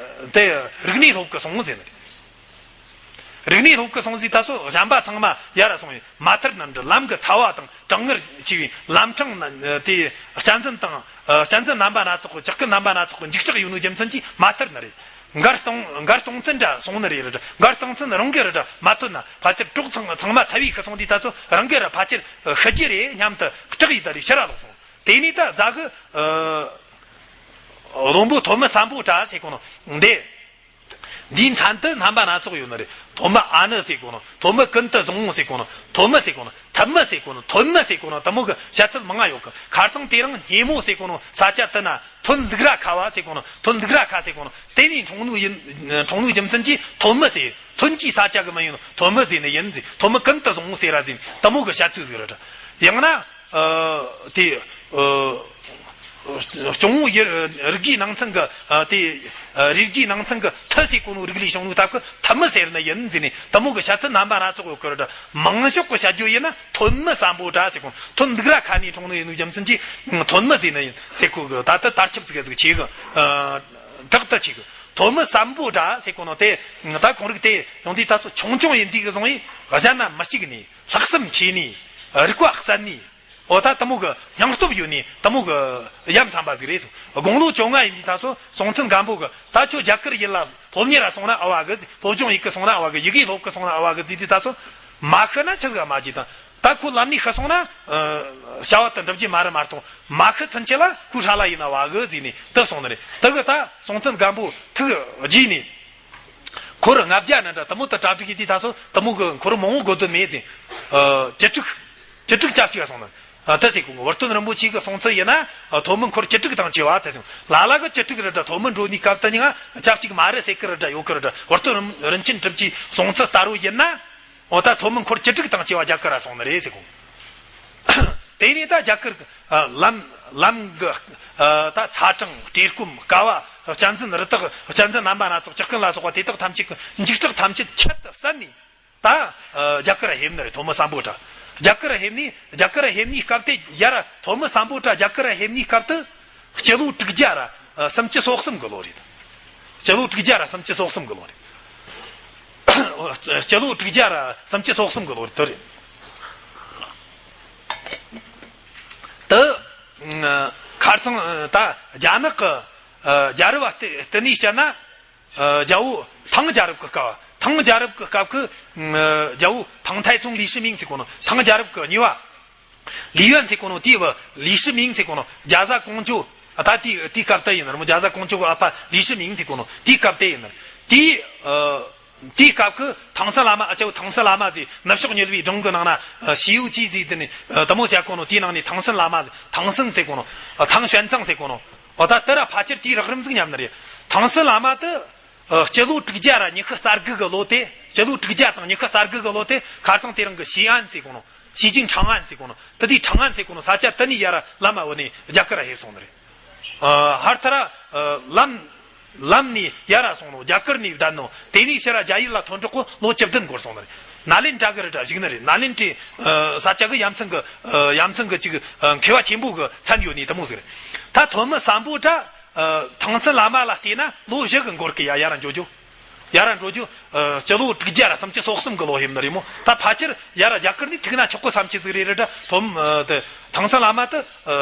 དེ་རིག་གནས་སློབ་གི་སོང་ཟེར་ནི་རེད། རིག་གནས་སློབ་གི་སོང་ཟིག། ད་སོ་གཞན་པ་ཚང་མ་ཡར་ར་སོང་ཡིན། མ་མཐར་ནི་འདྲ་ལམ་གི་ཚ་བ་དང་གྲང་ངར་ཆེ་བའི་ལམ་འཕྲང་ན་དེ་གཅན་གཟན་དང་ཨ་གཅན་གཟན་རྣམ་པ་སྣ་ཚོགས་གི་ཇག་རྐུན་རྣམ་པ་སྣ་ཚོགས་གི་འཇིགས་སྐྲག་ཡོད་ནོ་རྒྱུ་མཚན་གྱིས་མ་མཐར་ནི་རེད། མགར་སྟོང་མགར་སྟོང་བཙན་ར་སོང་ནི་རེད་ར། མགར་སྟོང་བཙན་རང་གི་ར་འདྲ་མ་ཐོན་ན་ཕལ་ཆེར་གྲོགས་ཚང་ཚང་མ་ཚ་བའི་ཁ་སོང་དུས། ད་ཚོ་རང་གི་ར་ཕལ་ཆེར་ཤི་རྒྱུ་རེད་སྙམ་དུ་སྐྲག་ཡི། ད་རེ་ཕྱིར་ར་ལོག་སོང་། དེ་ནས་ད་རྫ་གི་ཨ་བློན་པོ་ཐོན་མི་སམ་བྷོ་ཊ་ཟེར་གོ་ནོ་འདི། འདིའི་མཚན་དུ་རྣམ་པ་སྣ་ཚོགས་ཡོད་ནི་རེད། ཐོན་མི་ཨ་ནུ་ཟེར་གོ་ནོ། ཐོན་མི་ཀུན་ཏུ་བཟང་བོ་ཟེར་གོ་ནོ། ཐོན་མི་ཟེར་གོ་ནོ། ཐུ་མི་ཟེར་གོ་ནོ། ཐོན་མི་ཟེར་གོ་ནོ། དེ་མོ་གི་བཤད་ཚུལ་མང་ང་ཡོད་གི། ཁ་སང་དེ་རིང་སྙེ་མོ་ཟེར་གོ་ནོ་ས་ཆ་དེ་ན་ཐོན་ལུག་ར་ཁ་བ་ཟེར་གོ་ནོ། ཐོན་ལུག་ར་ཁ་ཟེར་གོ་ནོ། དེ་ནས་འཁྲུངས་ནོ་ཡིན། འཁྲུངས་ནོ་རྒྱུ་མཚན་གྱིས་ཐོན་མི་ཟེར། ཐོན་གྱི་ས་ཆ་གི་མི་ཡིན་ནོ། ཐོན་མི་ཟེར་ནི་ཡིན་ཟེར། ཐོན་མི་ཀུན་ཏུ་བཟང་བོ་ཟེར་ར་ཟེར། དེ་མོ་གི་བཤད་ཚུལ་ཟིག་རེད། ཡང་ན་ཨ་དེ་ཨ་སྐྱོང་བོ་ཡི་རིགས་རྒྱུད་ནང་ཚན་གི་ཨ་དེ་ཨ་རིགས་རྒྱུད་ནང་ཚན་གི་ཐུ་ཟེར་གོ་ནོ་རིགས་ལས་བྱུང་ནོ་སྟབས་གི་ཐུ་མི་ཟེར་ནི་ཡིན་ཟེར་ནས། དེ་མོ་གི་བཤད་ཚུལ་རྣམ་པ་སྣ་ཚོགས་ཡོད་གི་ར། མང་ཤོས་གི་བཤད་རྒྱུ་ཡིན་ན་ཐོན་མི་སམ་བྷོ་ཊ་ཟེར་གོ་ནོ། ཐོན་ལུག་ར་ཁ་ནས་འཁྲུངས་ནི་ཡིན་ནོ་རྒྱུ་མཚན་གྱིས་ཐོན་མི་ཟེར་ནི་ཡིན་ཟེར་གོ་གི། ད་ལྟ་དར་ཁྱབ་ཟིག་ཟིག་ཆེ་གི། ཨ་དྲག་ཏུ་ཆེ་གི། ཐོན་མི་སམ་བྷོ་ཊ་ཟེར་གོ་ནོ་དེ་ད་ཁོང་རིགས་དེ་ཡོང་དུས་ད་ཚོ་ཆུང་ཆུང་ཡིན་དུས་གི་བཟུང་ཡིན། གཞན་ན་མི་གཅིག་ནས་ལྷག་བསམ་ཆེ་ནས་རིག་པ་གསལ་ནས། འོ་ད་དེ་མོ་གི་སྙིང་སྟོབས་ཡོད་ནི་དེ་མོ་གི་ཡ་མཚན་པ་ཟིག་རེད། དགུང་ལོ་བཅོ་ལྔ་ཡིན་དུས་ད་སོ་སྲོང་བཙན་སྒམ་པོ་གི་ད་ཁྱོད་རྒྱ་གར་ཡུལ་ལ་སློབ་གཉེར་ར་སོང་ན་ཨ་བ་གི་ཟེར། སློབ་སྦྱོང་ཡེད་གི་སོང་ན་ཨ་བ་གི། ཡི་གེ་སློབ་གི་སོང་ན་ཨ་བ་གི་ཟེར་དུས་ད་སོ་མ་ཤི་ན་ཆི་ཟིག་མ་བྱེད་དང་། ད་ཁོ་ལམ་ནས་ཤི་སོང་ན་ཨ་བྱ་བ་དེ་འགྲུབ་རྒྱུ་མ་རེད་མ་གཏོགས། མ་ཤི་ཚུན་ཆད་ལ་ཁོའི་ཧྲ་ལ་ཡིན་ན་ཨ་བ་གི་ཟེར་ནས་དེ་སོང་ནི་རེད། དེ་གི་ད་སྲོང་བཙན་སྒམ་པོ་ཐུགས་རྗེས་ནས། འཁོར་ལྔ་བརྒྱ་ན་འདྲ་དེ་མོ་དེ་གྲ་སྒྲིག་ཡེད་དུས་ད་སོ་དེ་མོ་གི་འཁོར་མང་བོ་དགོས་དོན་མེད་ཟེར། ཨ་བཅུ་དྲུག་བཅུ་དྲུག་ཆ་གཅིག་ག་སོང་ནི། ཨ་དེ་ཟེར་གོ་གི། བར་སྟོན་རིན་པོ་ཆེ་གི་གསུང་ཚུལ་ཡིན་ན་ཨ་ཐོན་མི་འཁོར་བཅུ་དྲུག་དང་བཅས་པ་དེ་སོང་། ལ་ལ་གི་བཅུ་དྲུག་རེ་འདྲ་ཐོན་མི་འགྲོ་ནི་སྐབས་དེ་ཉིད་ཆ་གཅིག་མ་རེད་ཟེར་གི་རེ་འདྲ་ཡོད་གི་རེ་འདྲ། བར་སྟོན་རིན་རིན་ཆེན་གྲུབ་ཀྱི་གསུང་ཚུལ་ལྟར་རོ་ཡིན་ན། འོ་ད་ཐོན་མི་འཁོར་བཅུ་དྲུག་དང་བཅས་པ་རྒྱ་གར་ར་སོང་ནི་རེད་ཟེར་གོ། དེ་ནས་ད་རྒྱ་གར་ཨ་ལམ་ལམ་གི་ཨ་ད་ཚ་གྲང་བཀྲེས་སྐོམ་དཀའ་བ། གཅན་གཟན་རི་དྭགས་གཅན་གཟན་རྣམ་པ་སྣ་ཚོགས་ཇག་རྐུན་ལ་སོགས་པ་དེ་དག་ཐམས་ཅད་ཀྱི་འཇིགས་སྐྲག་ཐམས་ཅད་ཁྱད་དུ་བསད་ནས། ད་ཨ་རྒྱ་གར་ཕེབས་ནི་རེད། ཐོན་མི་སམ་བྷོ་ཊ་རྒྱ་གར་ཕེབས་ནི། རྒྱ་གར་ཕེབས་ནི་སྐབས་དེ་ཡར་ཐོན་མི་སམ་བྷོ་ཊ་རྒྱ་གར་ཕེབས་ནི་སྐབས་དེ་སྤྱི་ལོ་དྲུག་བརྒྱ་ར་ཨ་སུམ་ཅུ་སོ་གསུམ་གི་ལོ་རེད། སྤྱི་ལོ་དྲུག་བརྒྱ་ར་སུམ་ཅུ་སོ་གསུམ་གི་ལོ་རེད། སྤྱི་ལོ་དྲུག་བརྒྱ་ར་སུམ་ཅུ་སོ་གསུམ་གི་ལོ་རེད། དེ་རེད། དེ་ཁ་རྩང་ད་རྒྱ་ནག་གི་ཨ་རྒྱལ་རབས་བསྟི་བསྟི་ནས་བཤད་ན། ཨ་རྒྱལ་པོ་ཐང་རྒྱལ་རབས་ཀྱི་སྐབས། ཐང་རྒྱལ་རབས་ཀྱི་སྐབས་ཀྱི་ཨ་རྒྱལ་པོ་ཐང་ཐའི་ཙུང་ལི་ཧྲི་མིང་ཟེར་གོ་ནོ། ཐང་རྒྱལ་རབས་ཀྱི་གཉིས་པ་ལི་ཡོན་ཟེར་གོ་ནོ། དེའི་བུ་ལི་ཧྲི་མིང་ཟེར་གོ་ནོ། རྒྱ་བཟའ་ཀོང་ཇོ། ཨ་ད་དེའི་དེའི་སྐབས་དེ་ཡིན་ནོ། རྒྱ་བཟའ་ཀོང་ཇོ་གི་ཨ་ཕ་ལི་ཧྲི་མིང་ཟེར་གོ་ནོ། དེའི་སྐབས་དེ་ཡིན་ནོ། དེའི་ཨ་དེའི་སྐབས་ཀྱི་ཐང་སན་བླ་མ། ཨ་ཅོ་ཐང་སན་བླ་མ་ཟེར། ནུབ་ཕྱོགས་ཉུལ་བའི་སྒྲུང་གི་ནང་ན་ཨ་ཞི་ཡུ་ཅི་ཟེར་དེ་ནི་ཨ་དེ་མོ་བཤད་གོ་ནོ། དེའི་ནང་ནས་ཐང་སན་བླ་མ། ཐང་སན་ཟེར་གོ་ནོ། ཨ་ཐང་ཞོན་ཙང་ཟེར་གོ་ནོ། འོ་ད་དེ་ར་ཕལ་ཆེར་དེའི་རགས་རིམ་ཟིག་མཉམ་ནི་རེད། ཐང་སན་བླ་མ་དེ་ཨ་སྤྱི་ལོ་དྲུག་བརྒྱ་ར་ཉི་ཤུ་རྩ་དགུ་གི་ལོ་དེ། སྤྱི་ལོ་དྲུག་བརྒྱ་དང་ཉི་ཤུ་རྩ་དགུ་གི་ལོ་དེ་ཁ་སང་དེ་རིང་གི་ཞི་ཨན་ཟེར་གོ་ནོ། ཞི་ཅིང་ཁྲང་ཨན་ཟེར་གོ་ནོ། དེ་དུས་ཁྲང་ཨན་ཟེར་གོ་ནོ་ས་ཆ་དེ་ནས་ཡར་བླ་མ་བུད་ནས་རྒྱ་གར་ཕེབས་སོང་ནི་རེད། ཨ་ཧར་ཐ་ར་ཨ་ལམ་ལམ་ནས་ཡར་སོང་ནོ། རྒྱ་གར་ནས་བསྡད་ནོ། དེ་ནས་ཕྱིར་རྒྱ་ཡུལ་ལ་ཐོན་འགྲོ་གོ་ལོ་བཅུ་བདུན་འགོར་སོང་ནི་རེད། ནཱ་ལེནྡྲ་གི་རི་བྲག་བཞུགས་ནི་རེད། ནཱ་ལེནྡྲའི་ཨ་ས་ཆ་གི་ཡ་མཚན་གི་ཨ་ཡ་མཚན་གི་ཅིག་ཨ་མཁས་པ་ཆེན་པོ་གི་མཚན་ཡོད་ནི་དེ་མོ་ཟིག་རེད། ད་ཐོན་མི་སམ་བྷོ་ཊ་ཨ་ཐང་སན་བླ་མ་ལ་བལྟས་ན་ལོ་བཞི་གི་འགོར་གི་ཡ། ཡར་འགྲོ་རྒྱུ། ཡར་འགྲོ་རྒྱུ་ཨ་སྤྱི་ལོ་དྲུག་བརྒྱ་ར་སུམ་ཅུ་སོ་གསུམ་གི་ལོ་ཕེབས་ནི་རེད་མོ། ད་ཕལ་ཆེར་ཡར་རྒྱ་གར་ནས་ཐུག་ན་ཆོག་གི་བསམ་གྱི་ཟིག་རེད། རེད་དྲ་ཐོན་ཨ་དེ་ཐང་སན་བླ་མ་དེ་ཨ་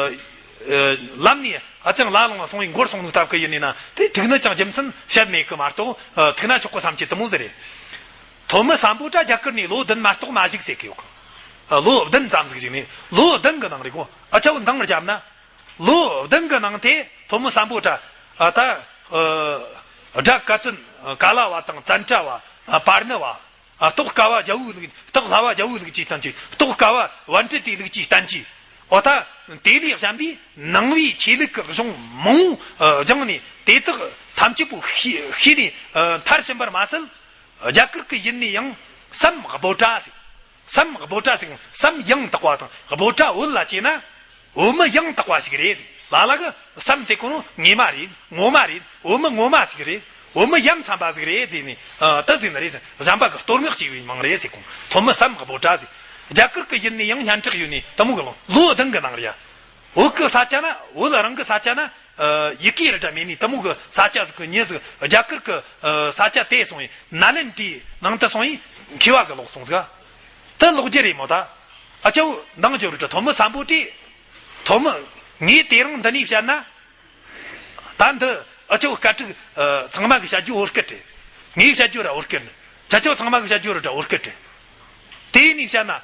ཨ་ལམ་ནས་ཧ་ཅང་ལ་ལུང་བ་སོང་བའི་འགོར་སོང་ནོ་སྟབས་ཀྱིས་ཡིན་ནི་ན། དེ་ཐུག་ནི་ཅང་རྒྱུ་མཚན་བཤད་མེད་གི་མ་གཏོགས་ཨ་ཐུག་ན་ཆོག་གི་བསམ་གྱི་དེ་མོ་ཟིག་རེད། ཐོན་མི་སམ་བྷོ་ཊ་རྒྱ་གར་ནས་ལོ་བདུན་མ་གཏོགས་མ་བཞུགས་ཟེར་གི་ཡོད་གི། ཨ་ལོ་བདུན་ཙམ་ཟིག་བཞུགས་ནས་ལོ་བདུན་གི་ནང་རེད་གོ། ཨ་ཅོ་འདང་བརྒྱབ་ན། ལོ་བདུན་གི་ནང་དེ་ཐོན་མི་སམ་བྷོ་ཊ་ཨ་ད་ཨ་སྒྲ་ཀ་ཙན་ཀ་ལ་བ་དང་ཙནྡྲ་བ་ཨ་པར་ཎི་བ་ཨ་རྟོགས་དཀའ་བ་རྒྱལ་པོའི་ལུགས། རྟོགས་སླ་བ་རྒྱལ་པོའི་ལུགས་ཀྱིས་བསྟན་གྱི། རྟོགས་དཀའ་བ་པཎྜི་ཏའི་ལུགས་ཀྱིས་བསྟན་གྱི། འོ་ད་དེ་ལས་གཞན་པའི་ནང་པའི་ཆོས་ལུགས་ཀྱི་གཞུང་མང་པོ་ཨ་སྦྱངས་ནས། དེ་དག་ཐམས་ཅད་པོ་ཤེས་ཤེས་ནས་ཨ་མཐར་ཕྱིན་པར་མ་ཟད། རྒྱ་གར་གྱི་ཡུལ་ནས་ཡང་སམ་བྷོ་ཊ་ཟེར། སམ་བྷོ་ཊ་ཟེར། སམ་ཡང་དག་པ་དང་བྷོ་ཊ་བོད་ལ་བྱས་ན་བོད་མི་ཡང་དག་པ་ཞིག་རེད་ཟེར། ལ་ལ་གི་སམ་ཟེར་གོ་ནོ་ངོ་མ་རེད། ངོ་མ་རེད། བོད་མི་ངོ་མ་ཞིག་རེད། བོད་མི་ཡ་མཚན་པ་ཟིག་རེད་ཟེར་ནས་ཨ་དེ་ཟེར་ནི་རེད་ཟེར། གཞན་པ་གི་བསྟོད་བསྔགས་བྱས་པའི་མིང་རེད་ཟེར་གོ། ཐོན་མི་སམ་བྷོ་ཊ་ཟེར། རྒྱ་གར་གྱི་ཡུལ་ནས་ཡང་སྙན་གྲགས་ཡོད་ནི་དེ་མོ་གི་ལོ་ལོ་བདུན་གི་ནང་རེད་ཡ། བོད་གི་ས་ཆ་ན། བོད་རང་གི་ས་ཆ་ན་ཨ་ཡི་གེ་རེ་འདྲ་མེད་ནི་དེ་མོ་གི་ས་ཆ་ཟིག་གི་མྱི་ཟིག་རྒྱ་གར་གི་ཨ་ས་ཆ་དེ་སོང་ཡིན། ནཱ་ལེནྡྲའི་ནང་དུ་སོང་ཡིན། མཁས་པ་གི་ལོག་སོང་ཟིག། དེ་ལོག་རྒྱུ་རེད་མོ། ད་ཨ་ཅོ་འདང་རྒྱོབ་རེ་དྲ་ཐོན་མི་སམ་བྷོ་ཊས། ཐོན་མི་ངས་དེ་རིང་འདི་ནས་བཤད་ན། ད་འདི་ཨ་ཅོ་སྐད་ཕྲུག་ཨ་ཚང་མ་གི་བཤད་རྒྱུ་བོད་སྐད་རེད། ངས་བཤད་རྒྱུ་ར་བོད་སྐད་རེད། ཁྱེད་ཅོ་ཚང་མ་གི་བཤད་རྒྱུ་རེ་དྲ་བོད་སྐད་རེད། དེ་ནས་བཤད་ན།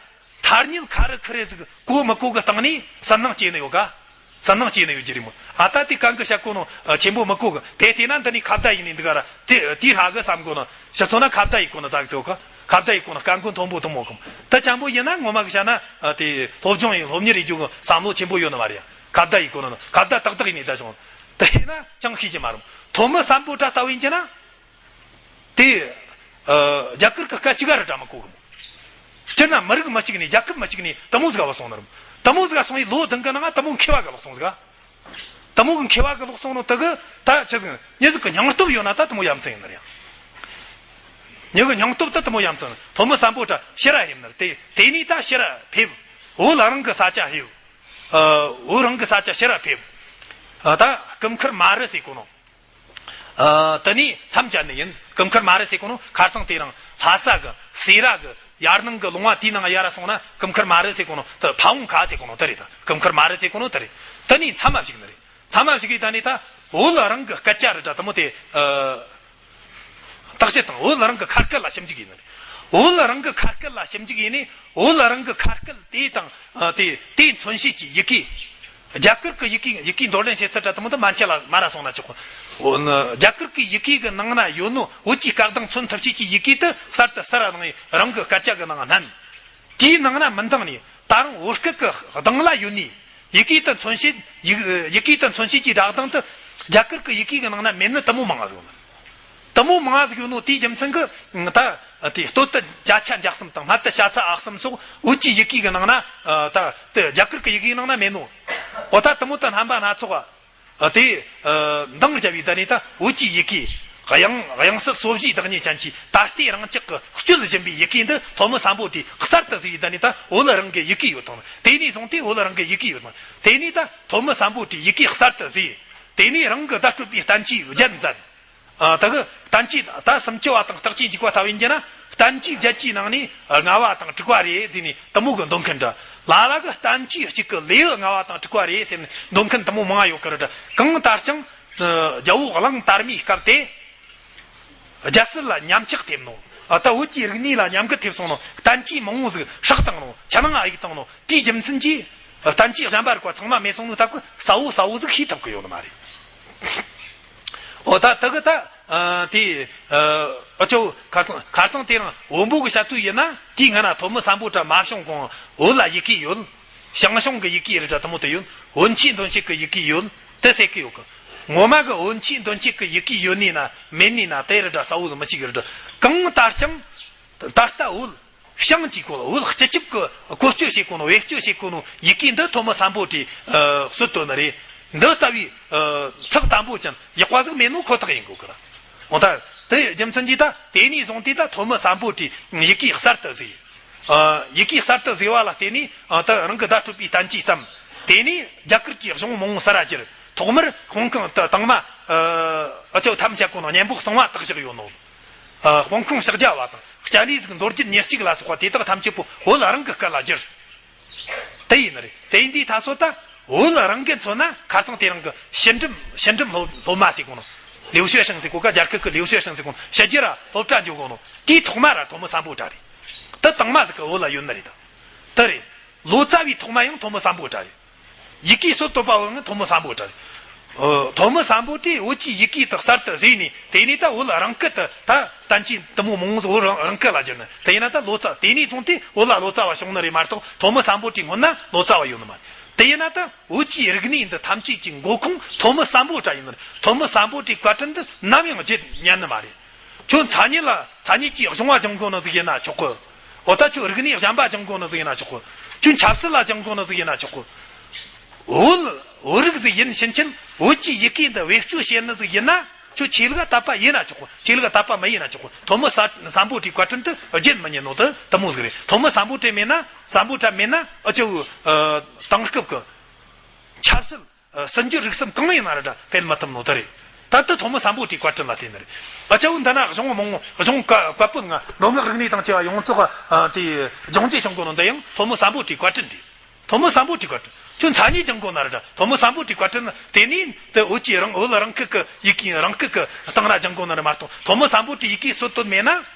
ཐ་སྙད་ཁ་རི་ཁི་རི་ཟིག་གོ་མི་གོ་གི་སྟེང་ནས་སུན་སྣང་སྐྱེས་ནི་ཡོད་ག། སུན་སྣང་སྐྱེས་ནི་ཡོད་རྒྱུ་རེད་མོ། ཨ་ད་དེ་གང་གི་བཤད་གོ་ནོ་ཨ་ཆེན་པོ་མི་གོ་གི། དེ་བལྟས་ན་འདི་ནི་ཁ་བརྡ་ཡིན་ནི་འདི་ག་ར། དེ་དེ་ཧྲ་གི་བསམ་གོ་ནོ། ཕྱི་ཚོ་ན་ཁ་བརྡ་ཡིན་གོ་ནོ་ཙག་ཙོག་གི། ཁ་བརྡ་ཡིན་གོ་ནོ་སྐད་མགོ་མཐོན་པོ་མཐོན་མོ་གི། ད་ཅང་པོ་ཡིན་ན་ངོ་མ་གི་བཤད་ན་ཨ་དེ་སློབ་སྦྱོང་ཡིན། སློབ་གཉེར་ཡིན་རྒྱུ་གི་བསམ་བློ་ཆེན་པོ་ཡོད་ནི་མ་རེད་ཡ། ཁ་བརྡ་ཡིན་གོ་ནོ་ཁ་བརྡ་ཏག་ཏག་ཡིན་ནི་ད་བྱུང་། དེ་ཡིན་ན་ཅང་ཤེས་ཀྱི་མ་རུང་། ཐོན་མི་སམ་བྷོ་ཊ་ལྟ་བུ་ཡིན་གྱི་ན། དེ། ཨ་རྒྱ་གར་གི་སྐད་ཅིག་ག་ར་འདྲ་མི་གོ་གི་མོ། སྤྱིར་ན་མི་རིགས་མི་གཅིག་ནས་རྒྱལ་ཁབ་མི་གཅིག་ནས་དེ་མོ་ཟིག་ག་བ་སོང་ནི་རུང་། དེ་མོ་ཟིག་ག་སོང་ཡི་ལོ་བདུན་གི་ནང་ང་དེ་མོ་མཁས་པ་གི་ལོག་སོང་ཟིག་ག། དེ་མོ་གི་མཁས་པ་གི་ལོག་སོང་ནོ་དེ་གི་ད་ཆི་ཟིག་མྱི་ཟིག་གི་སྙིང་སྟོབས་ཡོད་ན་ད་དེ་མོ་ཡ་མཚན་ཡིན་ནི་རེད་ཡ། མྱི་གི་སྙིང་སྟོབས་ད་དེ་མོ་ཡ་མཚན། ཐོན་མི་སམ་བྷོ་ཊ་ཕྱིར་ར་ཕེབས་ནི་རེད། དེ་དེ་ནས་ད་ཕྱིར་ར་ཕེབས། བོད་རང་གི་ས་ཆ་ཕེབས། ཨ་བོད་རང་གི་ས་ཆ་ཕྱིར་ར་ཕེབས། ཨ་ད་སྐུ་མཁར་མ་རི་ཟེར་གོ་ནོ། ཨ་དེ་ནས་མཚམས་བཅད་ནི་ཡིན། སྐུ་མཁར་མ་རི་ཟེར་གོ་ནོ་ཁ་རྩང་དེ་རིང་ལྷ་ས་གི་སེ་ར་གི་ཡར་ནང་གི་ལུང་བ་དེའི་ནང་ཡར་སོང་ན་སྐུ་མཁར་མ་རི་ཟེར་གོ་ནོ་དེ་ཕ་བོང་ཁ་ཟེར་གོ་ནོ་དེ་རེད། ད་སྐུ་མཁར་མ་རི་ཟེར་གོ་ནོ་དེ་རེད། དེ་ནས་མཚམས་མ་བཞུགས་ནི་རེད། མཚམས་མ་བཞུགས་གི་ད་ནས་ད་བོད་ལ་རང་གི་སྐད་ཆ་རེ་འདྲ་དེ་མོ་དེ་ཨ་བརྟག་དཔྱད་དང་བོད་ལ་རང་གི་ཁ་སྐད་ལ་ཞིབ་འཇུག་ཡིན་ནི་རེད། བོད་ལ་རང་གི་ཁ་སྐད་ལ་ཞིབ་འཇུག་ཡིན་ནི་བོད་ལ་རང་གི་ཁ་སྐད་དེ་དང་ཨ་དེ་དེ་མཚོན་བྱེད་ཀྱི་ཡི་གེ། རྒྱ་གར་གྱི་ཡི་གེ། ཡི་གེ་འདོར་ལེན་བྱེད་ཚུལ་འདྲ་དེ་མོ་དེ་མན་ཆད་ལ་མ་ར་སོང་ན་ཆོག་གོ། འོ་ན་རྒྱ་གར་གྱི་ཡི་གེ་གི་ནང་ན་ཡོད་ནོ་བོད་ཀྱི་སྐད་གདངས་མཚོན་ཐུབ་བྱེད་ཀྱི་ཡི་གེ་དེ་གསར་དུ་གསར་ར་ནང་རང་གི་སྐད་ཆ་གི་ནང་བསྣན། དེའི་ནང་ན་མི་འདང་ནི་ད་རུང་བོད་སྐད་གི་གདངས་ལ་ཡོད་ནི་ཡི་གེ་དེ་མཚོན་བྱེད། ཡི་ཡི་གེ་དེ་མཚོན་བྱེད་ཀྱི་སྒྲ་གདངས་དེ་རྒྱ་གར་གྱི་ཡི་གེ་གི་ནང་ན་མེད་ནི་དེ་མོ་མང་ང་ཟིག་ཡོད་ནི། དེ་མོ་མང་ང་ཟིག་ཡོད་ནོ་དེའི་རྒྱུ་མཚན་གྱིས་ད་དེ་སྟོད་དུ་བརྒྱ་ཆ་བརྒྱ་གསུམ་དང་སྨད་དུ་བྱ་ཚ་ཨ་གསུམ་སོགས་བོད་ཀྱི་ཡི་གེ་གི་ནང་ན་ད་དེ་རྒྱ་གར་གྱི་ཡི་གེའི་ནང་ན་མེད་ནོ། འོ་ད་དེ་མོ་ད་རྣམ་པ་སྣ་ཚོགས་ཨ་དེ་ཨ་འདང་རྒྱབ་བའི་ད་ནི་ད་བོད་ཀྱི་ཡི་གེ་ དབྱངས་དབྱངས་གསལ་སོ་བཞིའི་བདག་ཉིད་ཅན་གྱི་ད་ལྟའི་རང་ཅག་གི་སྤྱོད་བཞིན་པའི་ཡི་གེ་འདི་ཐོན་མི་སམ་བྷོ་ཊས་གསར་དུ་བཟོས་ཡི། ད་ནི་ད་བོད་རང་གི་ཡི་གེ་ཡོད་དང་། དེ་ནས་བཟུང་སྟེ་བོད་རང་གི་ཡི་གེ་ཡོད་དང་། དེ་ནས་ད་ཐོན་མི་སམ་བྷོ་ཊས་ཡི་གེ་གསར་དུ་བཟོས། དེ་ནས་རང་གི་བརྡ་སྤྲོད་པའི་བསྟན་བཅོས་བརྒྱད་མཛད། ཨ། ད་གི་བསྟན་བཅོས་ད་སུམ་ཅུ་པ་དང་རྟགས་ཅན་འཇུག་པ་ལྟ་བུ་ཡིན་རྒྱུ་ན། བསྟན་བཅོས་བརྒྱད་ཀྱི་ནང་ནས་ལྔ་བ་དང་དྲུག་པ་རེད་ཟེར་ནས་དེ་མོ་གི་འདོན་མཁན་འདྲ། ལ་ལ་གི་བསྟན་བཅོས་གཅིག་གི་ལེའུ་ལྔ་བ་དང་དྲུག་པ་རེད་ཟེར་ནས་འདོན་མཁན་དེ་མོ་མང་ང་ཡོད་གི་རེད་འདྲ། གང་ལྟར་ཀྱང་། ཨ། རྒྱལ་པོ་གླང་དར་མའི་སྐབས་དེ། རྒྱལ་སྲིད་ལ་ཉམས་ཆག་ཐེབས་ནོ། ཨ། ད་བོད་ཀྱི་རིག་གནས་ལ་ཉམས་རྒུད་ཐེབས་སོང་ནོ། བསྟན་བཅོས་མང་བོ་ཟིག་སྲེག་བཏང་ནོ། ཆུ་ནང་གཡུགས་བཏང་ནོ། དེའི་རྒྱུ་མཚན་གྱིས་བསྟན་བཅོས་གཞན་པ་རིགས་པ་ཚང་མ་མེད་སོང་ནོ་སྟབས་ཀྱིས་གསལ་བོ་གསལ་བོ་ཟིག་ཤེས་ཐུབ་ཀྱི་ཡོད་ནི་མ་རེད། འོ་ད་ད་གི་ད། ཨ། དེ། ཨ། ཨ་ཅོ་ཁ་རྩང་ཁ་རྩང་དེ་རིང་བོན་པོ་གི་བཤད་ཚུལ་ཡིན་ན། དེའི་སྔ་ན་ཐོན་མི་སམ་བྷོ་ཊ་མ་བྱུང་གོང་བོད་ལ་ཡི་གེ་ཡོད། ཞང་ཞུང་གི་ཡི་གེ་རེད་འདྲ་དེ་མོ་དེ་ཡོད། བོན་ཆོས་འདོན་བྱེད་ཀྱི་ཡི་གེ་ཡོད། དེ་ཟེར་གི་ཡོད་གི། ངོ་མ་གི་བོན་ཆོས་འདོན་བྱེད་ཀྱི་ཡི་གེ་ཡོད་ནི་ན་མེད་ནི་ན་དེ་རེད་འདྲ་གསལ་བོ་ཟིག་མི་ཤེས་གི་རེད་འདྲ། གང་ལྟར་ཀྱང་ད་ལྟ་བོད་ཞང་གི་སྐོར། བོད་སྤྱི་ཁྱབ་ཀྱི་བཀོལ་སྤྱོད་བྱེད་གོ་ནོ། བེད་སྤྱོད་བྱེད་གོ་ནོ་ཡི་གེ་འདི་ཐོན་མི་སམ་བྷོ་ཊས། ཨ། སྲོལ་བཏོད་ནི་རེད། འདི་ལྟ་བུའི། ཨ། ཚགས་དམ་པོ་ཅན་ཡག་པ་ཟིག་མེད་ནོ་ཁོ་ཐག་ཡིན་དགོས་གི་ར། འོ་ད་དེ་རྒྱུ་མཚན་གྱིས་ད་དེ་ནས་བཟུང་སྟེ་ད་ཐོན་མི་སམ་བྷོ་ཊས་ཡི་གེ་གསར་དུ་བཟོས། ཨ། ཡི་གེ་གསར་དུ་བཟོས་པ་ལ་བརྟེན་ནས། ཨ། ད་རང་གི་བརྡ་སྤྲོད་པའི་བསྟན་བཅོས་བརྩམས། དེ་ནས་རྒྱ་གར་གྱི་གཞུང་མང་བོ་གསར་ར་གྱུར། ཐོག་མར་ཧོང་ཀོང་དུ་དང་མ། ཨ། ཨ་ཅོ་ཐམས་ཅད་གོ་ནོ་གཉན་པོ་གསང་བ་དག་བཞག་ཡོད་ནོ། ཨ། ཧོང་ཀོང་ཕྱག་རྒྱ་བ་དང་སྤྱན་རས་གཟིགས་མདོ་རྒྱུད་ཉེར་གཅིག་ལ་སོགས་པ་དེ་དག་ཐམས་ཅད་པོ་བོད་རང་གི་སྐད་ལ་བསྒྱུར། དེ་ཡིན་ནི་རེད། དེ་ཡིན་དུས་ད་སོ་ད་བོད་རང་གི་མཚོན་ན་ཁ་རྩང་དེ་རིང་གི་ཕྱི་འགྲིམ་ཕྱི་འགྲིམ་སློབ་སློབ་མ་ཟེར་གོ་ནོ། ལིའུ་ཞུ་ཧྲེང་ཟེར་གོ་ག་རྒྱ་སྐད་གི་ལིའུ་ཞུ་ཧྲེང་ཟེར་གོ་ནོ། ཕྱི་རྒྱལ་ར་སློབ་གྲྭ་འཇོག་གོ་ནོ། དེའི་ཐོག་མ་ར་ཐོན་མི་སམ་བྷོ་ཊ་རེད། དེ་དང་མ་ཟིག་གི་བོད་ལ་ཡོད་ནི་རེད་ད། དེ་རེད། ལོ་ཙཱ་བའི་ཐོག་མ་ཡང་ཐོན་མི་སམ་བྷོ་ཊ་རེད། ཡི་གེའི་སྲོལ་བཏོད་པ་བོ་ཡང་ཐོན་མི་སམ་བྷོ་ཊ་རེད། ཨོ། ཐོན་མི་སམ་བྷོ་ཊས་བོད་ཀྱི་ཡི་གེ་དག་གསར་དུ་བཟོས་ནས། དེ་ནས་ད་བོད་རང་སྐད་དུ་ད་བསྟན་བཅོས་དེ་མོ་མང་བོ་བོད་རང་རང་སྐད་ལ་བསྒྱུར་ནི། དེ་ཡིན་ན་ད་ལོ་ཙཱ། དེ་ནས་བཟུང་སྟེ་བོད་ལ་ལོ་ཙཱ་བ་བྱུང་ནི་རེད་མ་གཏོགས། ཐོན་མི་སམ་བྷོ་ཊའི་སྔོན་ན་ལོ་ཙཱ་བ་ཡོད་ནི་མ་རེད། དེ་ཡིན་ན་ད་བོད་ཀྱི་རིག་གནས་འདི་ཐམས་ཅད་ཀྱི་འགོ་ཁུངས་ཐོན་མི་སམ་བྷོ་ཊ་ཡིན་ནི་རེད། ཐོན་མི་སམ་བྷོ་ཊའི་བཀའ་དྲིན་འདི་ནམ་ཡང་བརྗེད་ཉན་ནི་མ་རེད། ཁྱོད་མཚན་ཉིད་ལ་མཚན་ཉིད་ཀྱི་གཞུང་བ་སྦྱང་དགོས་ནི་ཟིག་ཡིན་ན་ཆོག་གི། འོ་ད་ཁྱོད་རིག་གནས་གཞན་པ་སྦྱང་དགོས་ནི་ཟིག་ཡིན་ན་ཆོག་གི། ཁྱོད་ཆབ་སྲིད་ལ་སྦྱང་དགོས་ནི་ཟིག་ཡིན་ན་ཆོག་གི། བོད་བོད་རིགས་ཟིག་ཡིན་ཕྱིན་ཆད་བོད་ཀྱི་ཡི་གེ་འདི་བེད་སྤྱོད་བྱེད་ནི་ཟིག་ཡིན་ན། ཁྱོད་ཆོས་ལུགས་དད་པ་ཡིན་ན་ཆོག་གི། ཆོས་ལུགས་དད་པ་མ་ཡིན་ན་ཆོག་གི། ཐོན་མི་ས་སམ་བྷོ་ཊའི་བཀའ་དྲིན་དེ་བརྗེད་མི་ཉན་ནོ་དེ་དེ་མོ་ཟིག་རེད། ཐོན་མི་སམ་བྷོ་ཊ་མེད་ན། སམ་བྷོ་ཊ་མེད་ན་ཨ་ཅོ། ཨ། དེང་སྐབས་ཀྱི་ཆབ་སྲིད། ཨ། སྲིད་འགྱུར་རིག་གསུམ་གང་ཡིན་ན་ར་འདྲ་སྤེལ་མི་ཐུབ་ནོ་དེ་རེད། ད་ལྟ་ཐོན་མི་སམ་བྷོ་ཊའི་བཀའ་དྲིན་ལ་བརྟེན་ནི་རེད། ཨ་ཅག་འོ་འདི་ན་གཞུང་མང་པོ་གཞུང་བཀའ་བཀའ་པོད་ལྔ། མདོ་སྔགས་རིག་གནས་དང་བཅས་པ་ཡོངས་རྫོགས། ཨ། དེ་སྦྱོང་རྩིས་བྱུང་གོ་ནོ་འདི་ཡང་ཐོན་མི་སམ་བྷོ་ཊའི་བཀའ་དྲིན་རེད། ཐོན་མི་སམ་བྷོ་ཊའི་བཀའ་དྲིན། ཁྱོད་མཚན་ཉིད་སྦྱང་དགོས་ན་ར་འདྲ། ཐོན་མི་སམ་བྷོ་ཊའི་བཀའ་དྲིན་དེ་ནས་དེ་བོད་ཀྱི་རང་བོད་རང་སྐད་ཀྱི་ཡི་གེ་རང་སྐད་ཀྱི་སྟེང་ར་སྦྱང་དགོས་ནི་རེད་མ་གཏོགས། ཐོན་མི་སམ་བྷོ་ཊའི་ཡི་གེའི་སྲོལ་བཏོད་མེད་ན་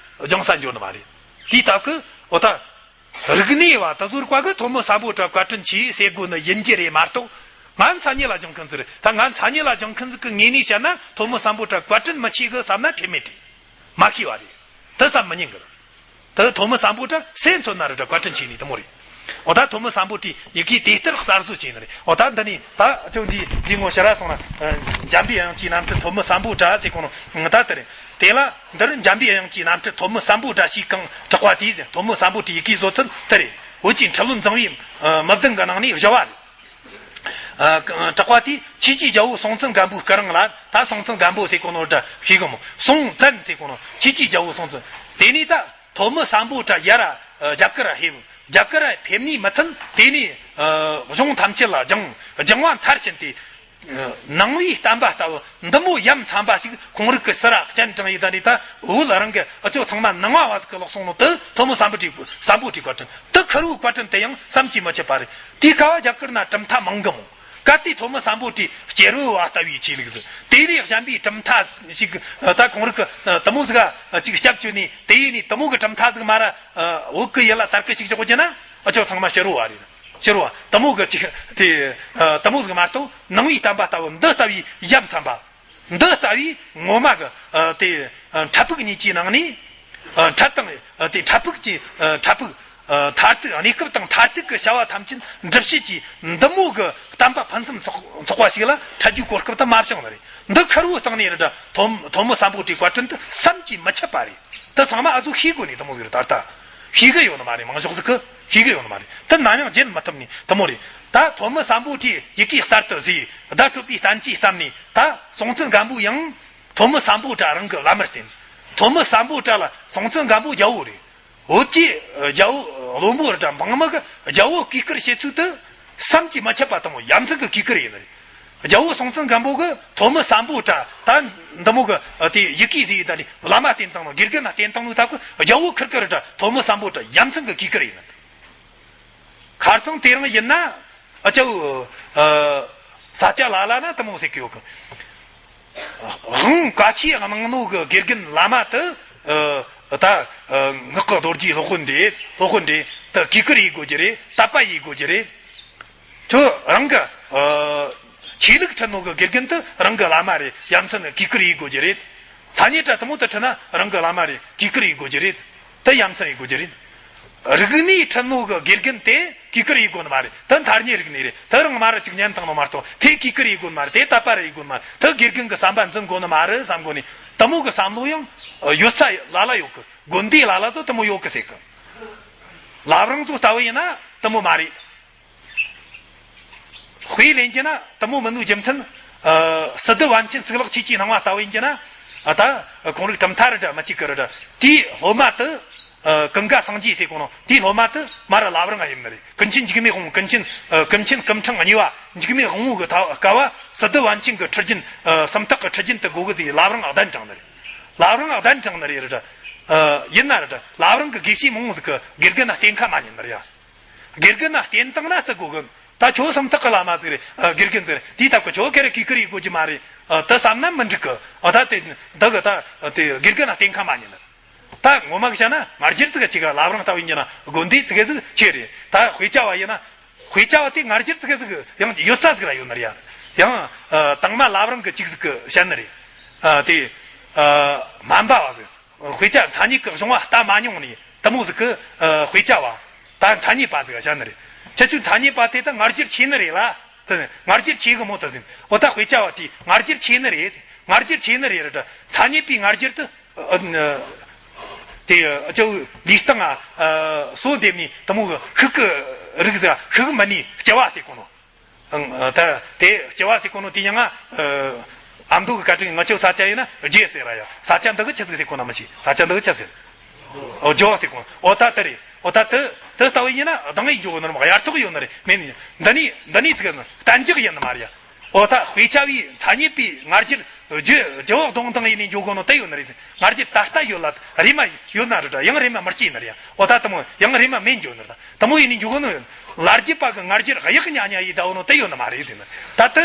སྦྱང་ས་འགྱོ་ནི་མ་རེད། དེའི་སྟབས་ཀྱིས་འོ་ད། རིག་གནས་པ་དེ་ཚོར་བཀའ་གི་ཐོན་མི་སམ་བྷོ་ཊ་བཀའ་དྲིན་ཆེ་ཟེར་དགོས་ནི་ཡིན་གྱི་རེད་མ་གཏོགས། ང་མཚན་ཉིད་ལ་སྦྱང་མཁན་ཟིག་རེད། ད་ང་མཚན་ཉིད་ལ་སྦྱང་མཁན་ཟིག་གི་ངོས་ནས་བཤད་ན་ཐོན་མི་སམ་བྷོ་ཊ་བཀའ་དྲིན་མི་ཆེ་གི་བསམ་ན་ཁྲེལ་མེད་རེད། མ་ཤེས་པ་རེད། དེ་བསམ་མི་ཉན་གི། དེ་ཐོན་མི་སམ་བྷོ་ཊ་སུ་མཚོན་ན་ར་འདྲ་བཀའ་དྲིན་ཆེ་ནི་དེ་མོ་རེད། འོ་ད་ཐོན་མི་སམ་བྷོ་ཊའི་ཡི་གེ་དེ་ལྟར་གསར་བཟོ་བྱས་ནི་རེད། འོ་ད་འདི་ནི་ད་ཅོ་འདི་འདི་ངོ་ཤེས་ར་སོང་ན། ཨ། འཇམ་པའི་དབྱངས་ཀྱི་རྣམ་འཕྲུལ་ཐོན་མི་སམ་བྷོ་ཊ་ཟེར་གོ་ནོ་ང་ད་དེ་རེད། དེ་ལ་འདིར་འཇམ་པའི་དབྱངས་ཀྱི་རྣམ་འཕྲུལ་ཐོན་མི་སམ་བྷོ་ཊ་ཞེས་གང་གྲགས་པ་དེས་ཟེར། ཐོན་མི་སམ་བྷོ་ཊའི་ཡི་གེའི་བཟོ་ཚུལ་དེ་རེད། བོད་ཀྱི་འཕྲུལ་བློན་མཛངས་པའི། ཨ། མི་བདུན་གྱི་ནང་ནས་བཞི་བ་རེད། ཨ། གྲགས་པ་དེས་ཆོས་ཀྱི་རྒྱལ་པོ་སྲོང་བཙན་སྒམ་པོའི་སྐུ་རིང་ལ། ད་སྲོང་བཙན་སྒམ་པོ་ཟེར་གོ་ནོ་འདྲ་ཤེས་གི་མོ། སྲོང་བཙན་ཟེར་གོ་ནོ། ཆོས་ཀྱི་རྒྱལ་པོ་སྲོང་བཙན། དེ་ནས་ད་ཐོན་མི་སམ་བྷོ་ཊ་ཡར་ར་རྒྱ་གར་ར་ཕེབས། རྒྱ་གར་ར་ཕེབས་ནས་མི་ཚད་དེ་ནས། ཨ། གཞུང་ཐམས་ཅད་ལ་སྦྱངས། སྦྱངས་པ་མཐར་ཕྱིན་ཏེ། ནང་པའི་བསྟན་པ་ལྟ་བུ་འདི་མོ་ཡ་མཚན་པ་ཞིག་ཁོང་རང་གི་སུ་ར་སྤྱན་དྲངས་ཡི། ད་ནི་ད་བོད་རང་གི་ཨ་ཅོ་ཚང་མ་ནང་པ་བ་ཟིག་གི་ལོག་སོང་ནོ་དེ་ཐོན་མི་སམ་བྷོ་ཊའི་སམ་བྷོ་ཊའི་བཀའ་དྲིན། དེ་ཁེར་བོའི་བཀའ་དྲིན་དེ་ཡང་བསམ་གྱིས་མི་ཁྱབ་པ་རེད། དེའི་སྐབས་རྒྱ་གར་ན་གྲུབ་མཐའ་མང་གི་མོ། གལ་ཏེ་ཐོན་མི་སམ་བྷོ་ཊའི་སྐྱེ་རུ་བ་ལྟ་བུའི་ཆོས་ལུགས་ཟིག་དེ་ལས་གཞན་པའི་གྲུབ་མཐའ་ཞིག་ད་ཁོང་རང་གི་དེ་མོ་ཟིག་ཅིག་སྐྱབས་བཅོལ་ནས། དེ་ཡིན་ནས་དེ་མོ་གི་གྲུབ་མཐའ་ཟིག་མ་ར་བོད་གི་ཡུལ་ལ་དར་གི་ཞིག་བཞག་གོ་རྒྱུ་ན། ཨ་ཅོ་ཚང་མ་ཕྱི་རུ་བ་རེད། ཕྱི་རུ་བ་དེ་མོ་གི་ཅིག་དེ་དེ་མོ་ཟིག་མ་གཏོགས། ནང་པའི་བསྟན་པ་ལྟ་བུ་འདི་ལྟ་བུའི་ཡ་མཚན་པ། འདི་ལྟ་བུའི་ངོ་མ་གི། ཨ། དེ། ཨ། འཕྲལ་ཕུགས་གཉིས་ཀྱི་ནང་ནས། ཨ། འཕྲལ་དང་། ཨ། དེ་འཕྲལ་ཕུགས་ཀྱི། ཨ། འཕྲལ་ཕུགས། ཨ། མཐར་ཐུག་གནས་སྐབས་དང་མཐར་ཐུག་གི་བྱ་བ་ཐམས་ཅད་འགྲུབ་བྱེད་ཀྱི་འདི་མོ་གི་བསྟན་པ་ཕུན་སུམ་ཚོགས་ཚོགས་པ་ཞིག་ལ་འཕྲད་རྒྱུའི་གོ་སྐབས་དེ་མ་བྱུང་ནི་རེད། འདི་ཁེར་བོའི་སྟེང་ནས་རེད་འདྲ། ཐོན་ཐོན་མི་སམ་བྷོ་ཊའི་བཀའ་དྲིན་དེ་བསམ་གྱིས་མི་ཁྱབ་པ་རེད། དེ་ཚང་མ་ཨ་ཟུག་ཤེས་དགོས་ནི་དེ་མོ་ཟིག་རེད། ད་ལྟ་ཤེས་གི་ཡོད་ནི་མ་རེད། མང་ཤོས་ཟིག་གིས་ཤེས་གི་ཡོད་ནི་མ་རེད། དེ་ནམ་ཡང་བརྗེད་མི་ཐུབ་ནི་དེ་མོ་རེད། ད་ཐོན་མི་སམ་བྷོ་ཊའི་ཡི་གེ་གསར་དུ་བཟོས། བརྡ་སྤྲོད་པའི་བསྟན་བཅོས་བརྩམས་ནས། ད་སྲོང་བཙན་སྒམ་པོ་ཡང་ ཐོན་མི་སམ་བྷོ་ཊ་རང་གི་བླ་མར་བསྟེན། ཐོན་མི་སམ་བྷོ་ཊ་ལ་སྲོང་བཙན་སྒམ་པོ་རྒྱལ་བོ་རེད། བོད་ཀྱི་རྒྱལ་བོ་བློན་པོ་རེད་དྲ་འབངས་མི་གི་རྒྱལ་བོ་གུས་བཀུར་བྱེད་ཚུལ་དུ་བསམ་གྱིས་མི་ཁྱབ་པ་དང་ཡ་མཚན་གྱི་གུས་བཀུར་ཡིན་ནི་རེད། རྒྱལ་བོ་སྲོང་བཙན་སྒམ་པོ་གི་ཐོན་མི་སམ་བྷོ་ཊ་ད་འདི་མོ་གི་དེ་ཡི་གེ་ཟིག་ཡིན་ད་ནི་བླ་མ་བསྟེན་བཏང་ནོ། དགེ་རྒན་ན་བསྟེན་བཏང་ནོ། ཐབས་གི་རྒྱལ་བོ་ཁུར་ཁུར་རེད་དྲ་ཐོན་མི་སམ་བྷོ་ཊ་ཡ་མཚན་གྱི་གུས་བཀུར་ཡིན་ནི། ཁ་རྩང་དེ་རིང་ཡིན་ན། ཨ་ཅོ། ཨ། ས་སྐྱ་ལ་ལ་ན་དེ་མོ་ཟེར་གི་ཡོད་གི། དབང་བཀའ་ཆོས་གནང་ནོ་གི་དགེ་རྒན་བླ་མ་དེ། ཨ། ད། ཨ། ངག་གི་རྡོ་རྗེ་སློབ་དཔོན་འདྲེ། སློབ་དཔོན་འདྲེ། དེ་གུས་བཀུར་ཡེད་དགོས་ཀྱི་རེད། དད་པ་ཡེད་དགོས་ཀྱི་རེད། ཁྱོད་རང་གི། ཨ། ཆོས་ལུགས་ཁྲིད་ནོ་གི་དགེ་རྒན་དེ་རང་གི་བླ་མ་རེད། ཡ་མཚན་གུས་བཀུར་ཡེད་དགོས་ཀྱི་རེད། ཚ་ཉེ་དྲ་དེ་མོ་དེ་ཁྲིད་ན་རང་གི་བླ་མ་རེད། གུས་བཀུར་ཡེད་དགོས་ཀྱི་རེད། དེ་ཡ་མཚན་ཡེད་དགོས་ཀྱི་རེད། རིག་གནས་ཁྲིད་ནོ་གི་དགེ་རྒན་དེ་གུས་བཀུར་ཡེད་དགོས་ནི་མ་རེད། དེ་མཐར་གཉེར་རིག་གནས་རེད། དེ་རང་མ་ར་ཅིག་ཉན་བཏང་ནོ་མ་གཏོགས་དེ་གུས་བཀུར་ཡེད་དགོས་ནི་མ་རེད། དེ་དད་པ་ར་ཡེད་དགོས་ནི་མ་རེད། དེ་དགེ་རྒན་གི་བསམ་པ་འཛིན་དགོས་ནི་མ་རེད་བསམ་གོ་ནི། དེ་མོ་གི་བསམ་བློ་ཡང་ཡོད་ས་ལ་ལ་ཡོད་གི། དགོན་སྡེ་ལ་ལ་ཚོ་དེ་མོ་ཡོད་གི་ཟེར་གི། བླ་བྲང་ཚོ་ལྟ་བུ་ཡིན་ན་དེ་མོ་མ་རེད། དཔེ་ལེན་རྒྱུ་ན་དེ་མོ་མིན་ནོ་རྒྱུ་མཚན། ཨ། སི་ཏུ་པཎ་ཆེན་གཙུག་ལག་ཆོས་ཀྱི་སྣང་བ་ལྟ་བུ་ཡིན་རྒྱུ་ན། ཨ། ད་ཁོང་རིགས་གྲུབ་མཐའ་རེད་དྲ་མི་གཅིག་གི་རེད་དྲ། དེའི་སློབ་མ་དེ། ཨ། ཀུན་དགའ་སངས་རྒྱས་ཟེར་གོ་ནོ་དེའི་སློབ་མ་དེ་མ་ར་བླ་བྲང་ང་ཡིན་ནི་རེད། ཀུན་མཁྱེན་འཇིགས་མེད་དབང་པོ། ཀུན་མཁྱེན། ཨ། ཀུན་མཁྱེན་སྐུ་ཕྲེང་གཉིས་པ་འཇིགས་མེད་དབང་པོ་གི་ཐ་སྐབས་སི་ཏུ་པཎ་ཆེན་གི་ཁྲིད་རྒྱུན། ཨ། སུམ་ཐག་གི་ཁྲིད་རྒྱུན་དེ་དགོས་གི་ཟེར་བླ་བྲང་གདན་དྲངས་ནི་རེད། བླ་བྲང་གདན་དྲངས་ནི་རེད་དྲ། ཨ། ཡིན་ན་རེད་དྲ་བླ་བྲང་གི་དགེ་བཤེས་མང་ཟིག་གི་དགེ་རྒན་ན་བསྟེན་ཁ་མ་ཉན་ནི་རེད་ཡ། དགེ་རྒན་ན་བསྟེན་བཏང་ན་བརྩི་དགོས་གི། ད་ཁྱོད་སུམ་ཐག་གི་བླ་མ་ཟིག་རེད། ཨ། དགེ་རྒན་ཟིག་རེད། དེའི་སྟབས་གི་ཁྱོད་ཁེ་རེ་གུས་བཀུར་ཡེད་དགོས་ཀྱི་མ་རེད། ཨ། ད་བསམ་ན་མི་འགྲིག་གི། ཨ། ད་དེ་འདི་གི་ད་དེ་དགེ་རྒན་ན་བསྟེན་ཁ་མ་ཉན་ནི། ད་ངོ་མ་གི་བཤད་ན་སྔ་རྒྱུད་ཟིག་གཅིག་ག་བླ་བྲང་ལྟ་བུ་ཡིན་རྒྱུ་ན་དགོན་སྡེ་ཟིག་གི་ཟིག་ཆེ་རེད། ད་དཔེ་ཆ་བ་ཡིན་ན། དཔེ་ཆ་བ་དེ་སྔ་རྒྱུད་ཟིག་གི་ཟིག་ཡང་ཡོད་ས་ཟིག་ར་ཡོད་ནི་རེད་ཡ། ཡང་། ཨ། དང་མ་བླ་བྲང་གི་གཅིག་ཟིག་གི་བཤད་ནི་རེད། ཨ། དེ། ཨ། སྨན་པ་བ་ཟིག་དཔེ་ཆ་མཚན་ཉིད་ཀྱི་གཞུང་བ་ལྟ་མ་མྱོང་ནི་དེ་མོ་ཟིག་གི། ཨ། དཔེ་ཆ་བ། ད་མཚན་ཉིད་པ་ཟིག་བཤད་ནི་རེད། ཁྱེད་ཚོའི་མཚན་ཉིད་པ་དེ་ད་སྔ་རྒྱུད་ཆེ་ནི་རེད་ལ། དེ་སྔ་རྒྱུད་ཆེ་གི་མོ་དེ་ཟིན། འོ་ད་དཔེ་ཆ་བ་དེ་སྔ་རྒྱུད་ཆེ་ནི་རེད། སྔ་རྒྱུད་ཆེ་ནི་རེད་ར། མཚན་ཉིད་པའི་སྔ་རྒྱུད་དེ། ཨ། དེ་ཨ་ཅོ་ལུས་སྟེང་ང་། ཨ། སོ་འདེབས་ནི་དེ་མོ་གི་ཤུག་གི་རིགས་ཟིག་ཤུག་མི་ནི་ལྕི་བ་ཟེར་གོ་ནོ། ཨང་། ད་དེ་ལྕི་བ་ཟེར་གོ་ནོ་དེ་ཡང་ང་། ཨ། ཨ་མདོ་གི་བཀའ་དྲིན་ང་ཆོ་ས་ཆ་ཡིན་ན་རྗེ་ཟེར་ར་ཡ། ས་ཆ་འདི་གི་ཆི་ཟིག་ཟེར་གོ་ན་མི་ཤེས། ས་ཆ་འདི་གི་ཆི་ཟེར། ཨོ། ཇོ་ཟེར་གོ། ཨོ་ད་དེ་རེད། ཨོ་ད་དེ་དེ་ལྟ་བུ་ཡིན་ན་གདངས་ཡིག་འཇོག་གོ་ནོ་ར་མ་གཡར་ཐོག་ཡོད་ནི་རེད། མེད་ནི་འདི་ནི་འདི་ནི་ཚིག་ནི་གཏན་འཇགས་ཡིན་ནི་མ་རེད་ཡ། ཨོ་ད་དཔེ་ཆ་བའི་མཚན་ཉིད་པའི་སྔ་རྒྱུད་རྗེ་རྗེ་བོ་གདོང་དང་ཡིན་ནི་འཇོག་གོ་ནོ་དེ་ཡོད་ནི་རེད། སྔ་རྒྱུད་ད་ལྟ་ཡོད་ལ་རེ་མ་ཡོད་ན་རེད་དྲ་ཡང་རེ་མ་མི་སྐྱེ་ནི་རེད་ཡ། ཨོ་ད་དེ་མོ་ཡང་རེ་མ་མེད་འཇོག་ནི་རེད། དེ་མོ་ཡིན་ནི་འཇུག་གོ་ནོ་ཡོད། ལ་རྒྱུད་པ་གི་སྔ་རྒྱུད་གཡག་ཉ་ཉ་ཡི་ད་འོ་ནོ་དེ་ཡོད་ནི་མ་རེད་ཟེར་ནི། ད་དེ་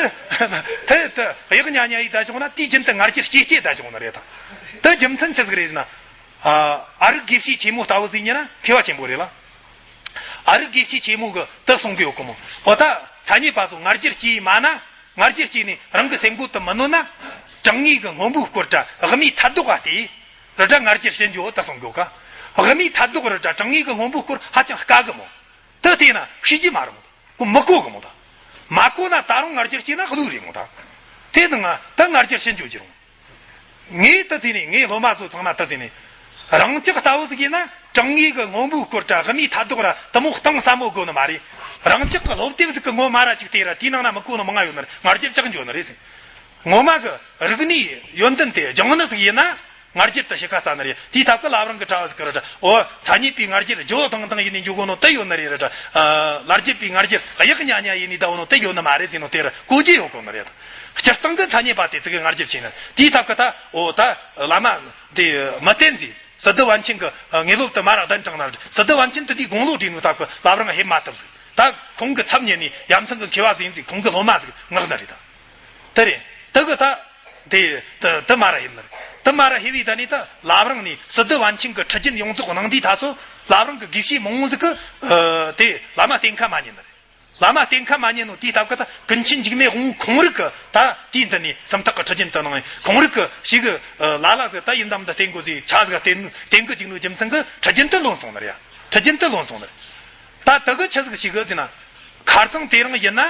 དེ་དེ་གཡག་ཉ་ཉ་ཡི་ད་བྱུང་ན་དེའི་རྒྱུན་དུ་སྔ་རྒྱུད་སྐྱེ་སྐྱེ་ད་བྱུང་ནི་རེད་ད། དེ་རྒྱུ་མཚན་ཆི་ཟིག་རེད་ཟེར་ན། ཨ། ཨ་རིག་དགེ་བཤེས་ཆེན་མོ་ལྟ་བུ་ཟིག་ཡིན་ན་མཁས་པ་ཆེན་པོ་རེད་ལ། ཨ་རིག་དགེ་བཤེས་ཆེན་མོ་གི་དེ་གསུང་གི་ཡོད་གི་མོ། འོ་ད་མཚན་ཉིད་པ་ཚོ་སྔ་རྒྱུད་སྐྱེ་ཡི་མ་ན། སྔ་རྒྱུད་སྐྱེ་ནི་རང་གི་སེམས་གོ་དུ་མི་གནོད་ན། དྲང་ངེས་གི་སྔོན་པོའི་སྐོར་དྲ་དབུ་མའི་ཐད་གཏོགས་པ་དེ། རི་དྲ་སྔ་རྒྱུད་ཕྱིན་འཇོག་ད་གསུང་གོ་ཀ། དབུ་མའི་ཐད་གཏོགས་རི་དྲ་དྲང་ངེས་གི་སྔོན་པོའི་སྐོར་ཧ་ཅང་དཀའ་གི་མོ། དེ་བལྟས་ན་ཤེས་རྒྱུ་མ་རུང་། ཁོ་མི་གོ་གི་མོ་ད། མ་གོ་ན་ད་རུང་སྔ་རྒྱུད་སྐྱེས་ན་བློ་རེད་མོ་ད། དེ་ནང་ང་ད་སྔ་རྒྱུད་ཕྱིན་འཇོག་རྒྱུ་རུང་། ངས་ད་དེ་ནས་ངའི་སློབ་མ་ཚོ་ཚང་མ་ད་དེ་ནས། རང་ཅག་ལྟ་བུ་ཟིག་ཡིན་ན་དྲང་ངེས་གི་སྔོན་པོའི་སྐོར་དྲ་དབུ་མའི་ཐད་གཏོགས་ར་དེ་མོ་གཏིང་ཟབ་མོ་དགོས་ནི་མ་རེད། རང་ཅག་གི་སློབ་དེབ་ཟིག་གི་ངོ་མ་ར་ཅིག་བལྟས་ར་དེའི་ནང་ན་མི་གོ་ནི་མང་ང་ཡོད་ནི་རེད། སྔ་རྒྱུད་ཅག་འཇོག་ནི་རེད་ཟེར། ངོ་མ་གི་རིག་གནས་ཡོན་ཏན་དེ་སྦྱང་ནི་ཟིག་ཡིན་ན། སྔ་རྒྱུད་དུ་ཞིག་ཁ་ས་ནི་རེད། དེའི་ཐབས་ཀྱི་བླ་བྲང་གི་གྲྭ་བ་ཟིག་གི་རེད། འོ་མཚན་ཉིད་པའི་སྔ་རྒྱུད་ཇོ་བོ་དང་དང་ཡིན་ནི་འཇུག་གོ་ནོ་དེ་ཡོད་ནི་རེད་ར། ལ་རྒྱུད་པའི་སྔ་རྒྱུད་གཡག་ཉ་ཉ་ཡིན་ནི་ད་འོ་ནོ་དེ་ཡོད་ནི་མ་རེད་ཟེར་ནོ་དེ་ར་གོ་རྒྱུ་ཡོད་གོ་ནི་རེད། སྤྱིར་བཏང་གི་མཚན་ཉིད་པ་དེ་ཚིག་གི་སྔ་རྒྱུད་ཆེ་ནི་དེའི་ཐབས་ཀྱི་ད་འོ་ད་བླ་མ་དེ་མི་བསྟེན་ཟིག་སི་ཏུ་པཎ་ཆེན་གི་དངོས་སློབ་དུ་མ་ར་གདན་དྲངས་ན་ར་སི་ཏུ་པཎ་ཆེན་དུ་དེའི་དགུང་ལོ་བགྲེས་ནོ་ཐབས་ཀྱི་བླ་བྲང་ཧེ་མ་ཐུབ་ཟིག་ད་ཁོང་གི་ཚབ་ཉན་ནི་ཡ་མཚན་གི་མཁས་པ་ཟིག་ཡིན་ཟིག་ཁོང་གི་སློབ་མ་ཟིག་མངགས་ནི་རེད་ད། དེ་རེད། དེ་གི་ད། དེ་དེ་དེ་མ་ར་ཧེ་ནི་རེད། དེ་མ་ར་ཧེ་བའི་ད་ནི་ད་བླ་བྲང་ནས་སི་ཏུ་པཎ་ཆེན་གི་ཁྲི་རྒྱུན་ཡོངས་རྫོགས་གནང་དུས་ད་སོ་བླ་བྲང་གི་དགེ་བཤེས་མང་བོ་ཟིག་གི་ཨ་དེ་བླ་མ་བསྟེན་ཁ་མ་ཉན་ནི་རེད། བླ་མ་བསྟེན་ཁ་མ་ཉན་ནོ་དེའི་སྟབས་ཀྱི་ད་ཀུན་མཁྱེན་འཇིགས་མེད་དབང་ཁོང་རིགས་གི་ད་དུས་འདི་ནས་སུམ་རྟགས་གི་ཁྲི་རྒྱུན་དུ་གནང་ཡིན། ཁོང་རིགས་གི་ཞིག་གི་ཨ་ལ་ལ་ཟིག་ད་ཡིན་དམ་ད་བསྟེན་དགོས་ཟིག་ཆ་ཟིག་བསྟེན་བསྟེན་གི་བཅུག་ནོ་རྒྱུ་མཚན་གི་ཁྲི་རྒྱུན་དུ་ལོན་སོང་ནི་རེད་ཡ། ཁྲི་རྒྱུན་དུ་ལོན་སོང་ནི་རེད། ད་དེ་གི་ཆི་ཟིག་ཞིག་གི་ཟེར་ན། ཁ་རྩང་དེ་རིང་ཡིན་ན།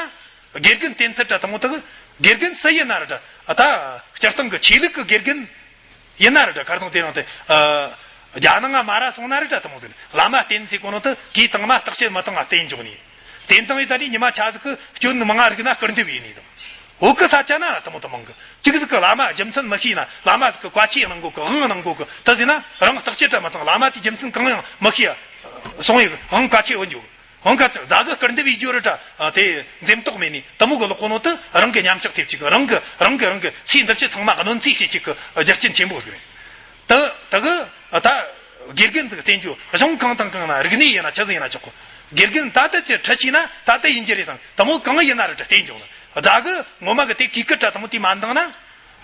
དགེ་རྒན་བསྟེན་ཚུལ་དྲ་དེ་མོ་དག་དགེ་རྒན་སུ་ཡིན་ན་ར་དྲ་ད་སྤྱིར་བཏང་གི་ཆོས་ལུགས་ཀྱི་དགེ་རྒན་ཡིན་ན་ར་དྲ་ཁ་རྩང་དེ་རིང་དེ་ཨ་རྒྱ་ནང་ང་མ་ར་སོང་ན་ར་དྲ་དེ་མོ་ཟེར་ནས་བླ་མ་བསྟེན་ཟེར་གོ་ནོ་དེ་གིས་དང་མ་བརྟག་དཔྱད་མི་བཏང་ང་བསྟེན་འཇོག་ནི། བསྟེན་བཏང་ཡིན་ད་ནི་ཉི་མ་ཆ་ཟིག་གི་སྐྱོན་མང་ང་རིག་ན་སྐུར་འདེབས་ཡིན་ནི་དང་། བོད་གི་ས་ཆ་ན་ར་དེ་མོ་དེ་མང་གི། གཅིག་ཟིག་གི་བླ་མ་རྒྱུ་མཚན་མི་ཤེས་ན། བླ་མ་ཟིག་གི་བཀའ་ཆོས་གནང་གོ་གི། དབང་གནང་གོ་གི། དེ་ཟིན་ན་རང་བརྟག་དཔྱད་བྱ་མི་བཏང་། བླ་མ་དེ་རྒྱུ་མཚན་གང་ཡང་མི་ཤེས་ཡ། སོང་ཡི་དབང་བཀའ་ཆོས་བུད་འགྱོ་གི། དབང་བཀའ་ཆོས་རྫ་གི་སྐུར་འདེབས་ཡེད་རྒྱུ་རེད་དྲ། དེ་འཛེམ་དོགས་མེད་ནི་དེ་མོ་གི་ལོག་གོ་ནོ་དེ་རང་གི་ཉམས་ཆག་ཐེབས་ཅིག་གི། རང་གི་རང་གི་རང་གི་ཚེའི་འདུ་བྱེད་ཚང་མ་གནོད་འཚེ་བྱེད་ཅིག་གི་རྒྱུ་རྐྱེན་ཆེན་པོ་ཟིག་རེད། དེ་དེ་གི་ད་དགེ་རྒན་ཟིག་བསྟེན་རྒྱུ། གཞུང་གང་དང་གང་ན། རིག་གནས་ཡིན་ན་ཆི་ཟིག་ཡིན་ན་ཆོག་གི། དགེ་རྒན་ད་ལྟ་ཅི་ཁྲིད་ཤེས་ན་ད་ལྟ་ཡིན་རྒྱུ་རེད་བསམ། དེ་མོ་གང་ཡིན་ན་རེད་དྲ་བསྟེན་རྒྱུ་ནི། རྫ་གི་ངོ་མ་གི་དེ་གུས་བཀུར་དྲ་དེ་མོ་དེ་མ་འདང་ན།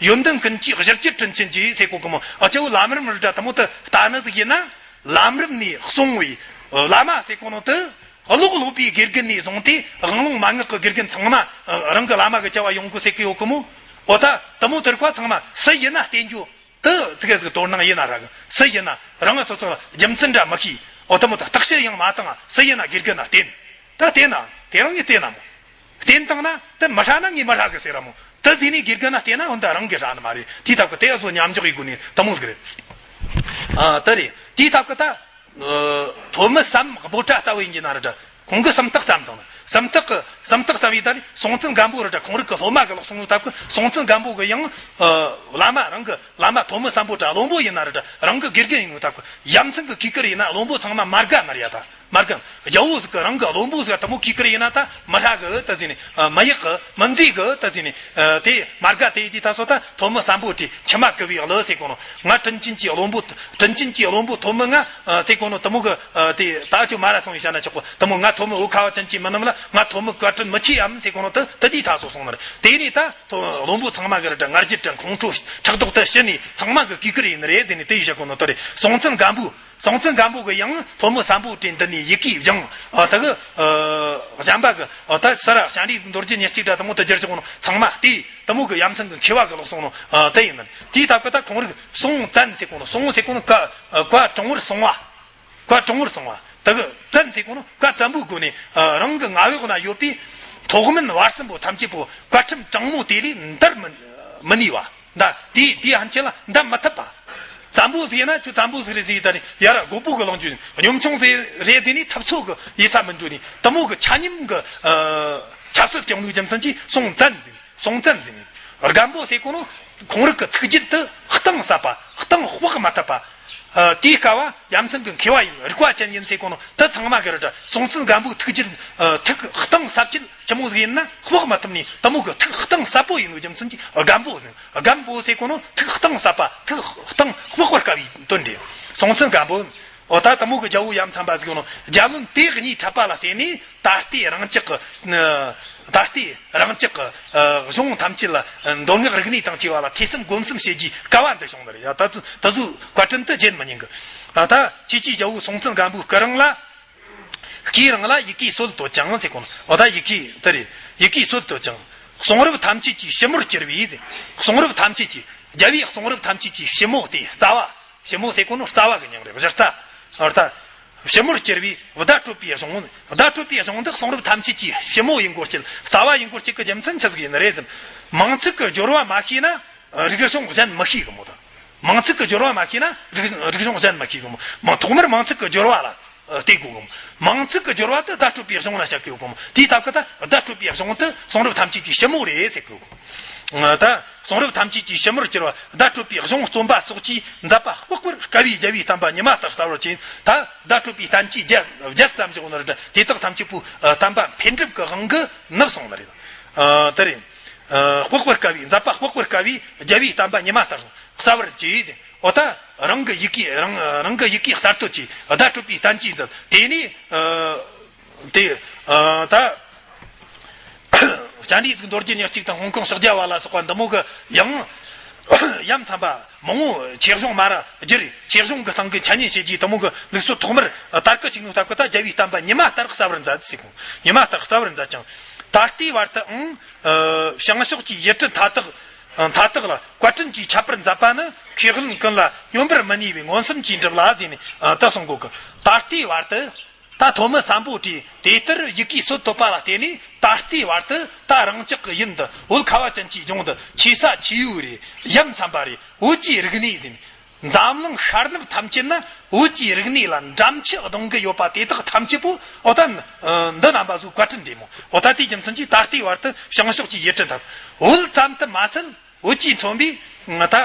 ཡོན་ཏན་ཀུན་གྱི་གཞིར་གྱུར་དྲིན་ཅན་གྱི་ཟེར་གོ་གི་མོ། ཨ་ཅོ་ལམ་རིམ་རེད་དྲ་དེ་མོ་དེ་ལྟ་ནི་ཟིག་ཡིན་ན། ལམ་རིམ་ནས་གསུངས་པའི་བླ་མ་ཟེར་གོ་ནོ་དེ། ཀློག་ཀློག་པའི་དགེ་རྒན་ནས་བཟུང་སྟེ་དབང་ལུང་མན་ངག་གི་དགེ་རྒན་ཚང་མ་རང་གི་བླ་མ་གི་བྱ་བ་ཡོང་གི་ཟེར་གི་ཡོད་གི་མོ། འོ་ད་དེ་མོ་དེར་ཁོ་ཚང་མ་སུ་ཡིན་ན་བསྟེན་རྒྱུ། དེ་ཙི་གེ་ཟིག་དོ་སྣང་ཡིན་ན་རག་གི། སུ་ཡིན་ན་རང་ང་ཚོ་ཚོ་ལ་རྒྱུ་མཚན་འདྲ་མི་ཤེས། འོ་དེ་མོ་དེ་བརྟག་དཔྱད་ཡང་མ་བཏང་ང་། སུ་ཡིན་ན་དགེ་རྒན་ན་བསྟེན། ད་བསྟེན་ན་དེ་རང་གིས་བསྟེན་ན་མོ། བསྟེན་བཏང་ན་དེ་མི་ཧྲ་ན་ངས་མི་ཧྲ་གི་ཟེར་ར་མོ། དེ་ཟིན་ནས་དགེ་རྒན་ན་བསྟེན་ན་འོན་ད་རང་གིས་ཧྲ་ནི་མ་རེད། དེའི་ཐབས་གི་དེ་ཡ་སོ་མཉམ་འཇོག་ཡེད་དགོས་ནི་དེ་མོ་ཟིག་རེད། ཨ་དེ་རེད། དེའི་ཐབས་གི་ད། ཐོན་མི་སམ་བྷོ་ཊ་ལྟ་བུ་ཡིན་གྱི་ན་རེད་དྲ། ཁོང་གི་སུམ་རྟགས་བརྩམས་བཏང་ནི། སུམ་རྟགས་གི་སུམ་རྟགས་བརྩམས་ཡི་ད་ནི་སྲོང་བཙན་སྒམ་པོ་རེད་དྲ། ཁོང་རིགས་གི་སློབ་མ་གི་ལོག་སོང་ནོ་ཐབས་གི་སྲོང་བཙན་སྒམ་པོ་གི་ཡང་བླ་མ་རང་གི་བླ་མ་ཐོན་མི་སམ་བྷོ་ཊ་བློན་པོ་ཡིན་ན་རེད་དྲ། རང་གི་དགེ་རྒན་ཡིན་ནོ་ཐབས་གི་ཡ་མཚན་གི་གུས་བཀུར་ཡིན་ན། བློན་པོ་ཚང་མ་མ་དགའ་ནི་རེད་ཡ། ད་མ་དགའ། རྒྱལ་བོ་ཟིག་གི་རང་གི་བློན་པོ་ཟིག་དེ་མོ་གུས་བཀུར་ཡིན་ན་ད་མི་ཧྲ་གི། དེ་ཟིན་ནི་མི་ཡག་གི། མི་མཛེས་གི། དེ་ཟིན་ནི་དེ་མ་དགའ། དེ་དེ་ད་སོ་ད་ཐོན་མི་སམ་བྷོ་ཊའི་མཆི་མ་གུ་བའི་གླུ་ཟེར་གོ་ནོ། ང་དྲིན་ཅན་གྱི་བློན་པོ། དྲིན་ཅན་གྱི་བློན་པོ་ཐོན་མི་ང་ཟེར་གོ་ནོ་དེ་མོ་གི། དེ་ད་ཅོ་མ་ར་སོང་ཡི་ཤ་ན་ཆོག་གོ། དེ་མོ་ང་ཐོན་མི་བོད་ཁ་བ་ཅན་གྱི་མི་རྣམས་ལ་ང་ཐོན་མི་བཀའ་དྲིན་མི་ཆེ་ཡམ་ཟེར་གོ་ནོ་དེ་དེ་དེ་ད་སོ་སོང་ནི་རེད། དེ་ནས་ད་བློན་པོ་ཚང་མ་གི་རེད་དྲ་ང་རྒྱལ་དྲ་ཁོང་ཁྲོ་ཕྲག་དོག་དེ་ཞི་ནས་ཚང་མ་གི་གུས་བཀུར་ཡིན་ནི་རེད་ཟེར་ནས་དེ་ཡི་ཤ་གོ་ནོ་དེ་རེད། སྲོང་བཙན་སྒམ་པོ། སྲོང་བཙན་སྒམ་པོ་གི་ཡང་ཐོན་མི་སམ་བྷོ་ཊའི་མདུན་ནས་ཡི་གེ་སྦྱངས། ཨ་ད་གི་ཨ་གཞན་པ་གི་ཨ་ད་སི་ར་སྤྱན་རས་གཟིགས་མདོ་རྒྱུད་ཉེར་གཅིག་དྲ་དེ་མོ་དེ་སྦྱར་བྱུང་ནོ་ཚང་མ་བལྟས། དེ་མོ་གི་ཡ་མཚན་གི་མཁས་པ་གི་ལོག་སོང་ནོ། ཨ་དེ་ཡིན་ནི། དེའི་ཐབས་གི་ད་ཁོང་རིགས་སྲོང་བཙན་ཟེར་གོ་ནོ། སྲོང་ཟེར་གོ་ནོ་བཀའ་བཀའ་དྲུང་བར་སོང་བ། བཀའ་དྲུང་བར་སོང་བ། ད་གི་བཙན་ཟེར་གོ་ནོ་བཀའ་བཙན་པོའི་སྒོ་ནས། ཨ་རང་གི་མངའ་འོག་ན་ཡོད་པའི་ཐོག་མིན་བར་གསུམ་པོ་ཐམས་ཅད་པོ་བཀའ་ཁྲིམས་དྲང་མོ་དེ་ལས་འདར་མི་མི་ནུས་པ། ད་དེ་དེ་ཧན་ཆེ་ལ་འདའ་མི་ཐུབ་པ། བཙན་པོ་ཟིག་ཡིན་ན་ཁྱོད་བཙན་པོ་ཟིག་རེད་ཟེར་ཡི་ད་ནི་ཡ་ར་རྒོད་པོ་གི་ལོངས་སྤྱོད། གཉོམ་ཆུང་ཟིག་རེད་ཟེར་ནི་ཐབས་ཚོ་གི་ཡི་ས་མི་འགྲོ་ནི་དེ་མོ་གི་ཆ་སྙོམས་གི་ཨ་ཆབ་སྲིད་སྐྱོང་ལུགས་རྒྱུ་མཚན་གྱིས་སྲོང་བཙན་ཟེར་ནི། སྲོང་བཙན་ཟེར་ནི། སྒམ་པོ་ཟེར་གོ་ནོ་ཁོང་རིགས་གི་ཐུགས་རྒྱུད་དེ་གཏིང་ཟབ་པ། གཏིང་དཔག་མ་ཐུབ་པ། ཨ་དེའི་སྐབས་བ་ཡ་མཚན་གི་མཁས་པ་ཡིན། རིག་པ་ཅན་ཡིན་ཟེར་གོ་ནོ་དེ་ཚང་མ་གི་རེད་དྲ། སྲོང་བཙན་སྒམ་པོའི་ཐུགས་རྒྱུད་ཨ་ཐུགས་གཏིང་ཟབ་ཅིག་ཆི་མོ་ཟིག་ཡིན་ན་དཔོག་མ་ཐུབ་ནི་དེ་མོ་གི་ཐུགས་གཏིང་ཟབ་པོ་ཡིན་ནོ་རྒྱུ་མཚན་གྱིས་སྒམ་པོ་ཟེར། སྒམ་པོ་ཟེར་གོ་ནོ་ཐུགས་གཏིང་ཟབ་པ། ཐུགས་གཏིང་དཔག་པར་དཀའ་བའི་དོན་ཏེ། སྲོང་བཙན་སྒམ་པོ། འོ་ད་དེ་མོ་གི་རྒྱལ་པོ་ཡ་མཚན་པ་ཟིག་ཡོད་ནོ། རྒྱལ་བློན་དེ་གཉིས་འཕྲད་པ་ལ་བརྟེན་ནས་ད་ལྟའི་རང་ཅག་གི་ད་ལྟའི་རང་ཅག་གི་ཨ་གཞུང་ཐམས་ཅད་ལ་མདོ་སྔགས་རིག་གནས་དང་བཅས་པ་ལ་ཐོས་བསམ་སྒོམ་གསུམ་བྱེད་རྒྱུའི་སྐལ་བ་འདི་བྱུང་ནི་རེད་ཡ། ད་ད་གཟོད་བཀའ་དྲིན་དེ་བརྗེད་མི་ཉན་གི། ད་ད་ཁྱེད་ཀྱིས་རྒྱལ་པོ་སྲོང་བཙན་སྒམ་པོའི་སྐུ་རིང་ལ། སྐུའི་རིང་ལ་ཡི་གེའི་སྲོལ་བཏོད་ཅིང་ཟེར་གོ་ནོ། འོ་ད་ཡི་གེ་དེ་རེད། ཡི་གེའི་སྲོལ་བཏོད་ཅིང་། གསུང་རབ་ཐམས་ཅད་ཀྱི་ཕྱི་མོར་གྱུར་པའི་ཟེར། གསུང་རབ་ཐམས་ཅད་ཀྱི་རྒྱལ་བའི་གསུང་རབ་ཐམས་ཅད་ཀྱི་ཕྱི་མོ་སྟེ་རྩ་བ། ཕྱི་མོ་ཟེར་གོ་ནོ་རྩ་བ་གི་མྱིང་རེད། གཞི་རྩ། འོ་ད་ཕྱི་མོར་གྱུར་པའི་བརྡ་སྤྲོད་པའི་གཞུང་། བརྡ་སྤྲོད་པའི་གཞུང་འདི་གསུང་རབ་ཐམས་ཅད་ཀྱི་ཕྱི་མོ་ཡིན་དགོས་ཀྱི། རྩ་བ་ཡིན་དགོས་ཀྱི་གི་རྒྱུ་མཚན་ཆི་ཟིག་ཡིན་ནི་རེད་ཟེར། མིང་ཚིག་གི་སྦྱོར་བ་མ་ཤེས་ན་རིག་གཞུང་གཞན་མི་ཤེས་གི་མོ། ད་མིང་ཚིག་གི་སྦྱོར་བ་མ་ཤེས་ན་རིག་རིག་གཞུང་གཞན་མི་ཤེས་གི་མོ། མ་ཐོག་མར་མིང་ཚིག་གི་སྦྱོར་བ་ལ་ཨ་བལྟ་དགོས་གི་མོ། མིང་ཚིག་གི་སྦྱོར་བ་དེ་བརྡ་སྤྲོད་པའི་གཞུང་ལ་བྱ་དགོས་གི་མོ། དེའི་སྟབས་ཀྱིས་ད་བརྡ་སྤྲོད་པའི་གཞུང་དེ་གསུང་རབ་ཐམས་ཅད་ཀྱི་ཕྱི་མོ་རེད་ཟེར་གི་གོ། ད་གསུང་རབ་ཐམས་ཅད་ཀྱི་ཕྱི་མོར་གྱུར་པ་བརྡ་སྤྲོད་པའི་གཞུང་རྩོམ་པ་སོགས་ཀྱིས་མཛད་པ་དཔག་པར་དཀའ་བའི་རྒྱལ་བའི་བསྟན་པ་ཉི་མ་ལྟར་གསལ་བར་བྱས། ད་བརྡ་སྤྲོད་པའི་བསྟན་བཅོས་བརྒྱད་བརྒྱད་ཙམ་ཞིག་ཡོད་ནི་རེད། དེ་དག་ཐམས་ཅད་པོ་བསྟན་པ་འཕེལ་འགྲིབ་ཀྱི་དབང་གིས་ནུབ་སོང་ནི་རེད། ཨ་དེ་རེད། ཨ་དཔག་པར་དཀའ་བའི་མཛད་པ་དཔག་པར་དཀའ་བའི་རྒྱལ་བའི་བསྟན་པ་ཉི་མ་ལྟར་གསལ་བར་བྱས། འོ་ད་རང་གི་ཡི་གེ་རང་རང་གི་ཡི་གེ་གསར་གཏོད་ཀྱིས་བརྡ་སྤྲོད་པའི་བསྟན་བཅོས་མཛད། དེ་ནས་ཨ་དེ་ཨ་ད་སྤྱན་རས་གཟིགས་མདོ་རྒྱུད་ཉེར་གཅིག་དང་ཧོང་ཀོང་ཕྱག་རྒྱ་བ་ལ་སོགས་པ་འདི་མོ་གི་ཡང་ཡ་མཚན་པ་མང་བོ་ཆོས་གཞུང་མ་ར་བསྒྱུར། ཆོས་གཞུང་གི་སྟེང་གི་འཆད་ཉན་བྱེད་རྒྱུའི་དེ་མོ་གི་ལུགས་སྲོལ་ཐོག་མར་དར་གི་བཅུག་ནོ་སྟབས་ཀྱིས་ད་རྒྱལ་བའི་བསྟན་པ་ཉི་མ་ལྟར་གསལ་བར་མཛད་ཟེར་གོ། ཉི་མ་ལྟར་གསལ་བར་མཛད་ཅིང་། ད་ལྟའི་བར་དུའང་ཨ་བྱང་ཕྱོགས་ཀྱི་ཡུལ་གྲུ་མཐའ་དག་མཐའ་དག་ལ་བཀའ་དྲིན་གྱིས་ཁྱབ་པར་མཛད་པ་ནི་མཁས་དབང་ཀུན་ལ་སྙོམས་པར་མི་ནུས་པའི་མངོན་སུམ་གྱིས་འགྲུབ་ལ་ཟེར་ནས་ཨ་ད་གསུང་གོ་གི། ད་ལྟའི་བར་དུ། ད་ཐོན་མི་སམ་བྷོ་ཊས་དེ་ལྟར་ཡི་གེའི་སྲོལ་བཏོད་པ་ལ་བརྟེན་ནས་ད་ལྟའི་བར་དུ་ད་རང་ཅག་གི་ཡུལ་འདི་བོད་ཁ་བ་ཅན་གྱི་ལྗོངས་འདི་ཆེ་ས་ཆེ་ཡོད་རེད། ཡ་མཚན་པ་རེད། བོད་ཀྱི་རིག་གནས་ཟིན་ འཛམ་གླིང་ཤར་ནུབ་ཐམས་ཅད་ན་བོད་ཀྱི་རིག་གནས་ལ་འགྲམ་ཆུ་ལྡང་གི་ཡོད་པ་དེ་དག་ཐམས་ཅད་པོ་འོ་ད་འདི་རྣམ་པ་ཚོའི་བཀའ་དྲིན་དེ་མོ། འོ་ད་དེའི་རྒྱུ་མཚན་གྱིས་ད་ལྟའི་བར་དུ་བྱང་ཕྱོགས་ཀྱི་ཡུལ་གྲུ་འདི་བོད་ཙམ་དུ་མ་ཟད། བོད་ཀྱིས་མཚོན་པའི་ང་ད་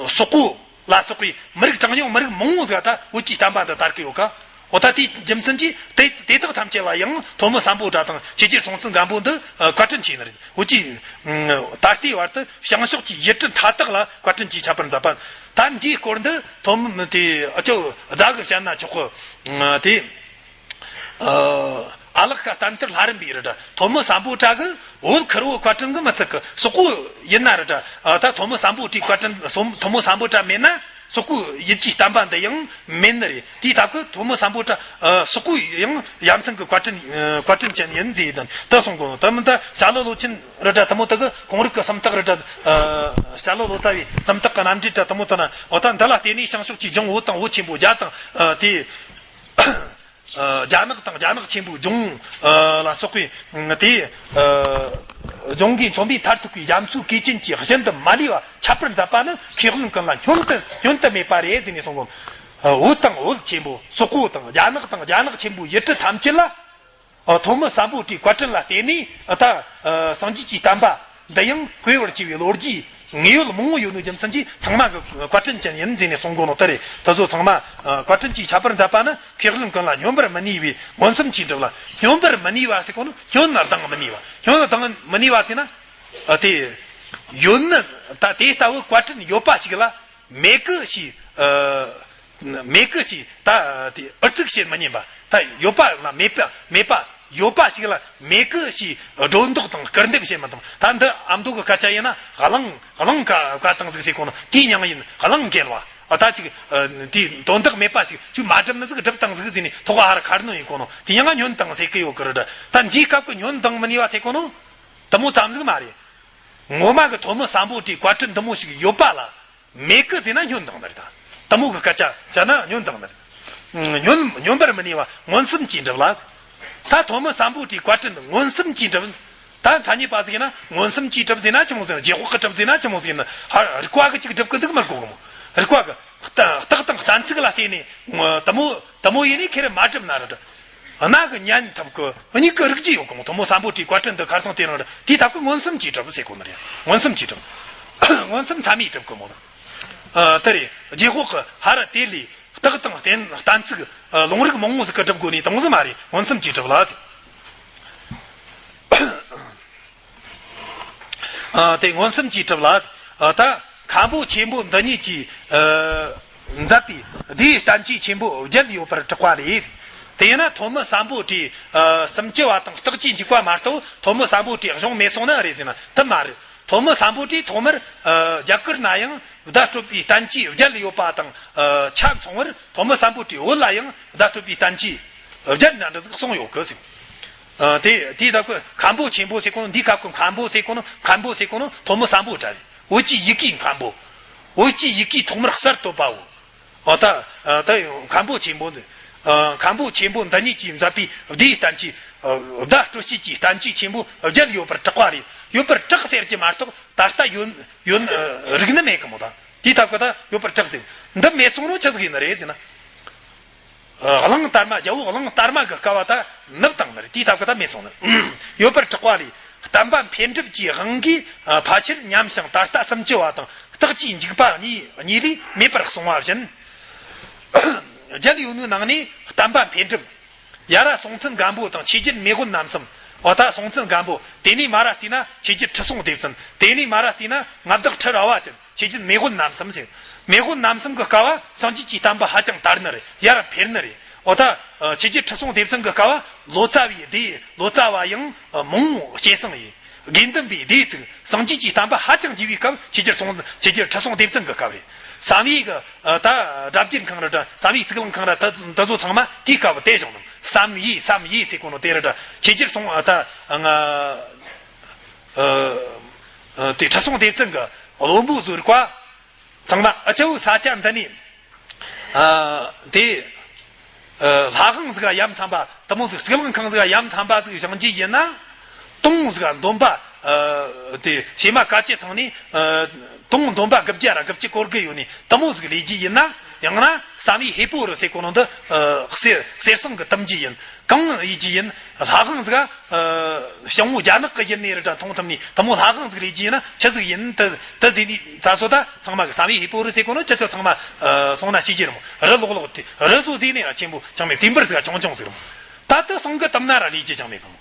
སོག་པོ་ལ་སོགས་པའི་མི་རིགས་གྲངས་ཉུང་མི་རིགས་མང་བོ་ཟིག་ད་བོད་ཀྱི་བསྟན་པ་འདི་དར་གི་ཡོད་ཀ། འོ་ད་དེའི་རྒྱུ་མཚན་གྱིས་དེ་དེ་དག་ཐམས་ཅད་ལ་ཡང་ཐོན་མི་སམ་བྷོ་ཊ་དང་ཆོས་རྒྱལ་སྲོང་བཙན་སྒམ་པོ་འདི་བཀའ་དྲིན་ཆེ་ནི་རེད། བོད་ཀྱི་ད་ལྟའི་བར་དུ་བྱང་ཕྱོགས་ཀྱི་ཡུལ་གྲུ་མཐའ་དག་ལ་བཀའ་དྲིན་གྱིས་ཁྱབ་པར་མཛད་པ། ད་འདིའི་སྐོར་འདི་ཐོན་མི་དེ་ཨ་ཅོ་རྫ་གི་བཤད་ན་ཆོག་གི། དེ། ཨ་ལགས་ཀ་བསྟན་དར་ལྷ་རམས་པའི་རི་གྲ་ཐོན་མི་སམ་བྷོ་ཊ་གི་བོད་ཁེར་བོ་བཀའ་དྲིན་གི་མི་ཚད་གི། སོག་པོ་ཡིན་ན་རི་གྲ་ད་ཐོན་མི་སམ་བྷོ་ཊའི་བཀའ་དྲིན། སོ་ཐོན་མི་སམ་བྷོ་ཊ་མེད་ན་སོག་པོའི་ཡུལ་གྱི་བསྟན་པ་འདི་ཡང་མེད་ནི་རེད། དེའི་སྟབས་གི་ཐོན་མི་སམ་བྷོ་ཊ་སོག་པོའི་ཡང་ཡ་མཚན་གི་བཀའ་དྲིན་བཀའ་དྲིན་ཅན་ཡིན་ཟེར་དང་དེ་གསུང་གོ་ནོ། དེ་མིན་ད་ཞྭ་ལུ་ལོ་ཆེན་རི་གྲ་དེ་མོ་དག་གི་གངས་རི་གི་སུམ་རྟགས་རི་གྲ། ཞྭ་ལུ་ལོ་ཙཱ་བའི་སུམ་རྟགས་གི་རྣམ་འགྲེལ་གྲ་དེ་མོ་དག་ན་འོ་ད་འདི་ལ་བརྟེན་ནས་བྱང་ཕྱོགས་ཀྱི་ལྗོངས་བོད་དང་བོད་ཆེན་པོ་རྒྱ་དང་དེ། རྒྱ་ནག་དང་རྒྱ་ནག་ཆེན་པོའི་ལྗོངས་ལ་སོགས་པའི་དེ་ལྗོངས་ཀྱིས་མཚོན་པའི་མཐར་ཐུག་པའི་རྒྱ་མཚོའི་གོས་ཆེན་གྱི་བཞིན་དུ་མ་ལུས་པ་ཁྱད་པར་མཛད་པ་ནི་མཁས་དབང་ཀུན་ལ་བསྙོན་དུ་བསྙོན་དུ་མེད་པ་རེད་ཟེར་ནས་གསུངས་གོ། བོད་དང་བོད་ཆེན་པོ། སོག་པོ་དང་རྒྱ་ནག་དང་རྒྱ་ནག་ཆེན་པོའི་ཡུལ་གྲུ་ཐམས་ཅད་ལ། ཨ་ཐོན་མི་སམ་བྷོ་ཊའི་བཀའ་དྲིན་ལ་བརྟེན་ནས་ཨ་ད་ཨ་སངས་རྒྱས་ཀྱི་བསྟན་པ་འདི་ཡང་སྤེལ་བར་བྱས་པའི་ལོ་རྒྱུས་དངོས་ཡོད་མང་བོ་ཡོད་ནོ་རྒྱུ་མཚན་གྱིས་ཚང་མ་གི་བཀའ་དྲིན་ཅན་ཡིན་ཟེར་ནས་གསུང་གོ་ནོ་དེ་རེད། དེ་ཚོ་ཚང་མ་ཨ་བཀའ་དྲིན་གྱིས་ཁྱད་པར་མཛད་པ་ནི་མཁས་བླུན་ཀུན་ལ་སྙོན་པར་མི་ནུས་པའི་མངོན་སུམ་གྱིས་འགྲུབ་ལ། སྙོན་པར་མི་ནུས་པ་ཟེར་གོ་ནོ་སྙོན་ལྡང་མི་ནུས་པ། སྙོན་ལྡང་མི་ནུས་པ་ཟེར་ན་ཨ་དེ་ཡོད་ནི་ད་དེ་ལྟ་བུའི་བཀའ་དྲིན་ཡོད་པ་ཞིག་ལ། མེད་གི་ཞེས། ཨ། མེད་གི་ཞེས་ད་དེ་ཨུ་ཚུགས་བྱེད་མི་ཉན་པ། ད་ཡོད་པ་ལ་མེད་པ། མེད་པ་ཡོད་པ་ཞིག་ལ་མེད་གི་ཞེས་སྒྲོ་འདོགས་དང་སྐུར་འདེབས་བྱེད་མི་དང་། ད་འདི་ཨ་མདོ་གི་སྐད་ཆ་ཡིན་ན་གླང་གླང་ཀ་ཀ་དང་ཟིག་ཟེར་གོ་ནོ་དེའི་མྱིང་ཡིན། གླང་གེར་བ། ཨ་ད་ཅིག་ཨ་དེའི་དོན་དག་མེད་པ་ཞིག་ཅིག་མ་སྒྲུབ་ནི་ཟིག་སྒྲུབ་དང་ཟིག་ཟེར་ནས་ཐོག་ཧ་ར་ཁར་ནོ་ཡིན་གོ་ནོ་དེ་ཡང་ང་སྙོན་དང་ཟེར་གི་ཡོད་གི་རེད། ད་འདིའི་སྐབས་ཀྱི་སྙོན་དང་མི་ནུས་པ་ཟེར་གོ་ནོ་དེ་མོ་ཙམ་ཟིག་མ་རེད། ངོ་མ་གི་ཐོན་མི་སམ་བྷོ་ཊའི་བཀའ་དྲིན་འདི་མོ་ཞིག་ཡོད་པ་ལ། མེད་གི་ཟེར་ན་སྙོན་ལྡང་ནི་རེད་ད། དེ་མོ་གི་སྐད་ཆ་བཤད་ན་སྙོན་ལྡང་ནི་རེད། སྙོན་སྙོན་པར་མི་ནུས་པ་མངོན་སུམ་གྱིས་འགྲུབ་ལ། ད་ཐོན་མི་སམ་བྷོ་ཊའི་བཀའ་དྲིན་མངོན་སུམ་གྱིས་འགྲུབ། ད་མཚན་ཉིད་པ་ཟིག་ཡིན་ན་མངོན་སུམ་གྱིས་གྲུབ་ཟེར་ན་ཆི་མོ་ཟིག་ཡིན་ན། རྗེས་དཔག་གིས་གྲུབ་ཟེར་ན་ཆི་མོ་ཟིག་ཡིན་ན། ཧ་རིག་པ་གིས་ཅིག་སྒྲུབ་གི་འདུག་མི་དགོས་གི་མོ། རིག་པ་གིས་རྟགས་དང་གཏན་ཚིགས་ལ་བརྟེན་ནས་དེ་མོ་དེ་མོ་ཡིན་ནས་ཁེར་མ་གྲུབ་ན་ར། གནའ་གི་ཉན་ཐབས་ཀྱི་མྱིག་གིས་རིག་རྒྱུ་ཡོད་གི་མོ། ཐོན་མི་སམ་བྷོ་ཊའི་བཀའ་དྲིན་འདི་ཁར་སང་དེ་རིང་ར་དེའི་ཐབས་ཀྱིས་མངོན་སུམ་གྱིས་གྲུབ་ཟེར་གོ་ནི་རེད། མངོན་སུམ་གྱིས་གྲུབ། མངོན་སུམ་ཚད་མས་གྲུབ་གི་མོ། ཨ་དེ་རེད། རྗེས་དཔག་གིས་ཧ་ར་དེ་ལས་རྟགས་དང་གཏན་གཏན་ཚིགས་ལུང་རིགས་མང་བོ་ཟིག་གིས་གྲུབ་དགོས་ནི་དེ་མོ་ཟིག་མ་རེད། མངོན་སུམ་གྱིས་གྲུབ་ལ་ཟེར། ཨ་དེ་མངོན་སུམ་གྱིས་གྲུབ་ལ། ཨ་ད་མཁན་པོ་ཆེན་པོ་འདི་ཉིད་ཀྱིས་ཨ་མཛད་པའི་བརྡའི་བསྟན་བཅོས་ཆེན་པོ་བརྒྱད་ཡོད་པར་གྲགས་པ་ལས། དེ་ཡིན་ན་ཐོན་མི་སམ་བྷོ་ཊའི་ཨ་སུམ་ཅུ་བ་དང་རྟགས་ཀྱིས་འཇུག་པ་མ་གཏོགས་ཐོན་མི་སམ་བྷོ་ཊའི་གཞུང་མེད་སོང་ནི་རེད་ཟེར་ན་དེ་མ་རེད། ཐོན་མི་སམ་བྷོ་ཊས་ཐོག་མར་ཨ་རྒྱ་གར་ན་ཡང་བརྡ་སྤྲོད་པའི་བསྟན་བཅོས་བརྒྱད་ཡོད་པ་དང་ཨ་ཆ་མཚུངས་པར་ཐོན་མི་སམ་བྷོ་ཊས་བོད་ལ་ཡང་བརྡ་སྤྲོད་པའི་བསྟན་བཅོས་བརྒྱད་འདྲ་འདྲ་ཟིག་གསུངས་ཡོད་གི་ཟེར། ཨ་དེ་དེའི་སྟབས་ཀྱིས་མཁན་པོ་ཆེན་པོ་ཟེར་གོ་ནོ། འདིའི་སྐབས་ཀྱི་མཁན་པོ་ཟེར་གོ་ནོ། མཁན་པོ་ཟེར་གོ་ནོ་ཐོན་མི་སམ་བྷོ་ཊ་རེད། བོད་ཀྱི་ཡི་གེའི་མཁན་པོ། བོད་ཀྱི་ཡི་གེའི་ཐོག་མར་གསར་གཏོད་པའོ། འོ་ད་ཨ་ད་མཁན་པོ་ཆེན་པོ་འདི། ཨ་མཁན་པོ་ཆེན་པོ་འདི་ཉིད་ཀྱིས་མཛད་པའི་བརྡའི་བསྟན་བཅོས། ཨ་བརྡ་སྤྲོད་བྱེད་ཀྱི་བསྟན་བཅོས་ཆེན་པོ་བརྒྱད་ཡོད་པར་གྲགས་པ་རེད། ཡོད་པར་གྲགས་ཟེར་གྱི་མ་གཏོགས་ད་ལྟ་ཡོད་ཡོད་ཨ་རིག་ནི་མེད་གི་མོ། ད་དེའི་སྟབས་ཀྱིས་ད་ཡོད་པར་གྲགས་ཟེར། འདི་མེད་སོང་ནོ་ཆི་ཟིག་ཡིན་ནི་རེད་ཟེར་ན། ཨ་གླང་དར་མ། རྒྱལ་པོ་གླང་དར་མ་གི་སྐབས་བ་ད་ནུབ་བཏང་ནི་རེད། དེའི་སྟབས་ཀྱིས་ད་མེད་སོང་ནི་རེད། ཡོད་པར་གྲགས་པ་ལས། བསྟན་པ་འཕེལ་འགྲིབ་ཀྱི་དབང་གིས་ཨ་ཕལ་ཆེར་ཉམས་ཤིང་། ད་ལྟ་སུམ་ཅུ་བ་དང་རྟགས་ཀྱིས་འཇུག་པ་གཉིས་གཉིས་ལས་མེད་པར་གསུངས་པ་བཞིན། བརྒྱད་ཡོད་ནོའི་ནང་ནས་བསྟན་པ་འཕེལ་འགྲིབ། ཡར་ར་སྲོང་བཙན་སྒམ་པོ་དང་ཆོས་རྒྱལ་མེས་དབོན་རྣམ་གསུམ། འོ་ད་སྲོང་བཙན་སྒམ་པོ། དེ་ནས་མར་ར་བརྩིས་ན་ཆོས་རྒྱལ་ཁྲི་སྲོང་ལྡེ་བཙན། དེ་ནས་མར་ར་བརྩིས་ན་མངའ་བདག་ཁྲི་རལ་པ་ཅན། ཆོས་རྒྱལ་མེས་དབོན་རྣམ་གསུམ་ཟེར། མེས་དབོན་རྣམ་གསུམ་གྱི་སྐབས་བ་སངས་རྒྱས་ཀྱི་བསྟན་པ་ཧ་ཅང་དར་ནི་རེད། ཡར་འཕེལ་ནི་རེད། འོ་ད་ཨ་ཆོས་རྒྱལ་ཁྲི་སྲོང་ལྡེ་བཙན་གྱི་སྐབས་བ་ལོ་ཙཱ་བའི་སྡེ། ལོ་ཙཱ་བ་ཡང་ཨ་མང་བོ་སྐྱེད་སྲིང་ཡིན། དགེ་འདུན་པའི་སྡེ་བཙུགས། སངས་རྒྱས་ཀྱི་བསྟན་པ་ཧ་ཅང་རྒྱས་པའི་སྐབས་ཆོས་རྒྱལ་སྲོང་ཆོས་རྒྱལ་ཁྲི་སྲོང་ལྡེ་བཙན་གྱི་སྐབས་རེད། བསམ་ཡས་ཀྱི་ཨ་ད་སྒྲ་བསྒྱུར་ཁང་རེད་དྲ། བསམ་ཡས་གཙུག་ལག་ཁང་རེད་དྲ། ད་ད་ཚོ་ཚང་མ་དེའི་སྐབས་བ་དེ་བྱུང་ནམ། བསམ་ཡས་བསམ་ཡས་ཟེར་གོ་ནོ་དེ་རེད་དྲ། ཆོས་རྒྱལ་སྲོང་ཨ་ད་ང་ཨ་ཨ་དེ་ཁྲི་སྲོང་ལྡེ་བཙན་གྱི་བློན་པོ་ཟུར་བ། ཚང་མ་ཨ་ཅའུ་ས་ཆ་འདི་ནས་ཨ་དེ་ཨ་ལྷ་ཁང་ཟིག་ག་ཡ་མཚན་པ། དེ་མོ་ཟིག་གཙུག་ལག་ཁང་ཟིག་ག་ཡ་མཚན་པ་ཟིག་བཞེངས་རྒྱུ་ཡིན་ན། དུང་ཟིག་ག་འདོན་པ། ཨ། དེ་བྱེ་མ་སྐར་གཅིག་ཐང་ནས། ཨ། དུང་འདོན་པ་དགུ་བརྒྱ་ར་དགུ་བཅུ་གོ་དགུ་ཡོད་ནི་དུ་མོ་ཟིག་ལས་རྒྱུ་ཡིན་ན། ཡང་ན་བསམ་ཡས་ཧས་པོ་རི་ཟེར་གོ་ནོ་འདི། ཨ། གསེར་གསེར་ཟངས་གི་དུམ་རྒྱུ་ཡིན། གང་ཡིན་རྒྱུ་ཡིན། ལྷ་ཁང་ཟིག་ཨ། ཞང་བོ་རྒྱ་ནག་གི་ཡིན་ནི་རེད་དྲ། མཐོང་ཐུབ་ནི་དུ་མོ་ལྷ་ཁང་ཟིག་ལས་རྒྱུ་ཡིན་ན་ཆི་ཟིག་ཡིན། དུ་དུ་ཟིག་ནི་ད་སོ་ད་ཚང་མ་གི་བསམ་ཡས་ཧས་པོ་རི་ཟེར་གོ་ནོ་ཆི་ཆི་ཚང་མ། ཨ། སོང་ན་ཤེས་རྒྱུ་རེད་མོ། རི་ལོག་ལོག་དེ་རི་ཟོ་ཟིག་ནི་ར་ཆེན་པོ་ཅང་མེད། དུས་འབུར་ཟིག་ཆུང་ཆུང་ཟིག་རེད་མོ། ད་དུ་ཟངས་གི་དུམ་ན་ར་ལས་རྒྱུ་ཅང་མེད་གི་མོ།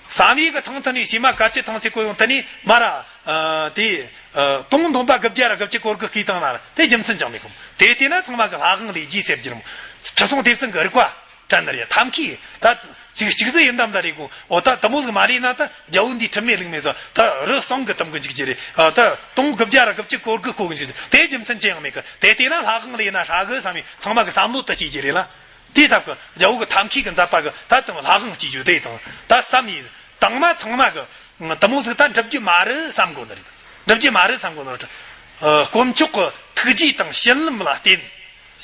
བསམ་ཡས་གི་ཐང་ཐུ་ནས་བྱེ་མ་སྐར་གཅིག་ཐང་ཟེར་གོ་ཡོང་དུ་ནས་མ་ར། ཨ། དེ། ཨ། དུང་འདོན་པ་དགུ་བརྒྱ་ར་དགུ་བཅུ་གོ་དགུ་བརྐུས་བཏང་ན་ར་དེ་རྒྱུ་མཚན་ཅང་མེད་གི་མོ། དེ་བལྟས་ན་ཚང་མ་གི་ལྷ་ཁང་ལས་རྒྱུ་ཟེར་རྒྱུ་རེད་མོ། ཁྲི་སྲོང་ལྡེ་བཙན་གི་རིག་པ་དྲན་ནི་རེད། ཐབས་མཁས་ད་ཅིག་ཅིག་ཟིག་ཡིན་དམ་ད་རེད་གོ། འོ་ད་དུ་མོ་ཟིག་མ་ལས་ན་ད་རྒྱལ་བོ་འདིའི་ཁྲིམས་མེད་ལུགས་མེད་ཟིག་ད་རི་ཟངས་གི་དུམ་གི་འཇུག་རྒྱུ་རེད། ཨ། ད་དུང་དགུ་བརྒྱ་ར་དགུ་བཅུ་གོ་དགུ་གོ་གི་འཇུག་རྒྱུ་དེ་རྒྱུ་མཚན་ཅི་ཡང་མེད་གི། དེ་བལྟས་ན་ལྷ་ཁང་ལས་ན་ཧྲ་གི་བསམ་ཡས་ཚང་མ་གི་བསམ་བློ་དུ་སྐྱེ་རྒྱུ་རེད་ལ། དེའི་ཐབས་ཀྱི་རྒྱལ་བོ་གི་ཐབས་མཁས་ཀྱི་མཛད་པ་གི་ད་དུང་ལྷ་ཁང་སྐྱེ་རྒྱུ་དེ་དང་ད་བསམ་ཡས། དང་མ་ཚང་མ་གི་དུ་མོ་ཟིག་ད་འགྲུབ་རྒྱུ་མ་རེད་བསམ་གོ་ནི་རེད། འགྲུབ་རྒྱུ་མ་རེད་བསམ་གོ་ནི་རེད། ཨ། དཀོན་མཆོག་གི་ཐུགས་རྗེ་དང་བྱིན་རླབས་ལ་བརྟེན།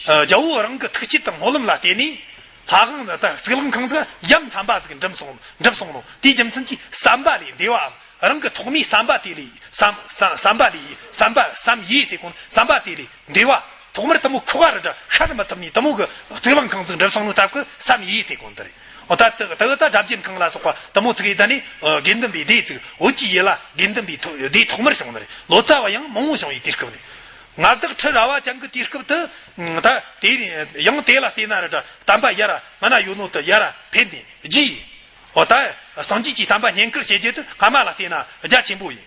ཨ། རྒྱལ་བོ་རང་གི་ཐུགས་རྗེ་དང་སྨོན་ལམ་ལ་བརྟེན་ནས་ལྷ་ཁང་ད་གཙུག་ལག་ཁང་ཟིག་ཡ་མཚན་པ་ཟིག་འགྲུབ་སོང་། འགྲུབ་སོང་ནོ། དེའི་རྒྱུ་མཚན་གྱིས་བསམ་པ་ལས་འདས་པའམ། རང་གི་ཐོག་མའི་བསམ་པ་དེ་ལས་བསམ་བསམ་བསམ་པ་ལས་བསམ་པ་བསམ་ཡས་ཟེར་གོ་ནོ། བསམ་པ་དེ་ལས་འདས་པ། ཐོག་མར་དུ་མོ་ཁོ་ག་ར་འདྲ་ཤར་མི་ཐུབ་ནས་དུ་མོ་གི་གཙུག་ལག་ཁང་ཟིག་འགྲུབ་སོང་ནོ་སྟབས་ཀྱིས་བསམ་ཡས་ཟེར་གོ་ནོ་དེ་རེད། འོ་ད་དུ་དུ་ད་སྒྲ་བརྒྱུད་ཁང་ལ་སོགས་པ་དུ་མོ་ཚིག་ཡས་ད་ནི། ཨ། དགེ་འདུན་པའི་སྡེ་ཚིག་འོད་ཀྱི་ཡུལ་ལ་དགེ་འདུན་པའི་ཐོ་སྡེ་ཐོག་མར་བྱུང་ནི་རེད། ལོ་ཙཱ་བ་ཡང་མང་བོ་བྱུང་བའི་དུས་སྐབས་ནས། མངའ་བདག་ཁྲི་རལ་པ་ཅན་གྱི་དུས་སྐབས་དུ། ད་དེ་ཡང་དེ་ལ་བལྟས་ན་ར་འདྲ་བསྟན་པ་ཡར་སྔ་ན་ཡོད་ནོ་དུ་ཡར་འཕེལ་ནས་རྒྱས། འོ་ད་སངས་རྒྱས་ཀྱི་བསྟན་པ་བསྙེན་བཀུར་བྱེད་རྒྱུ་དུ་ཕ་མ་ལ་བལྟས་ན་རྒྱ་ཆེན་པོ་ཡིན།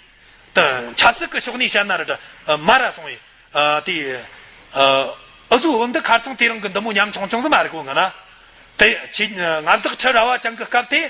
ད་ཆབ་སྲིད་ཀྱི་ཕྱོགས་ནས་བཤད་ན་ར་འདྲ་མར་ར་སོང་ཡིན། ཨ། དེ། ཨ། འུ་ཟོ་འོ་འདི་ཁ་རྩང་དེ་རིང་གི་འདི་མོ་ཉམ་ཆུང་ཆུང་ཟིག་མ་རེད་གོ། ང་ན། དེ་ཆེ་མངའ་བདག་ཁྲི་རལ་པ་ཅན་གི་སྐབས་དེ།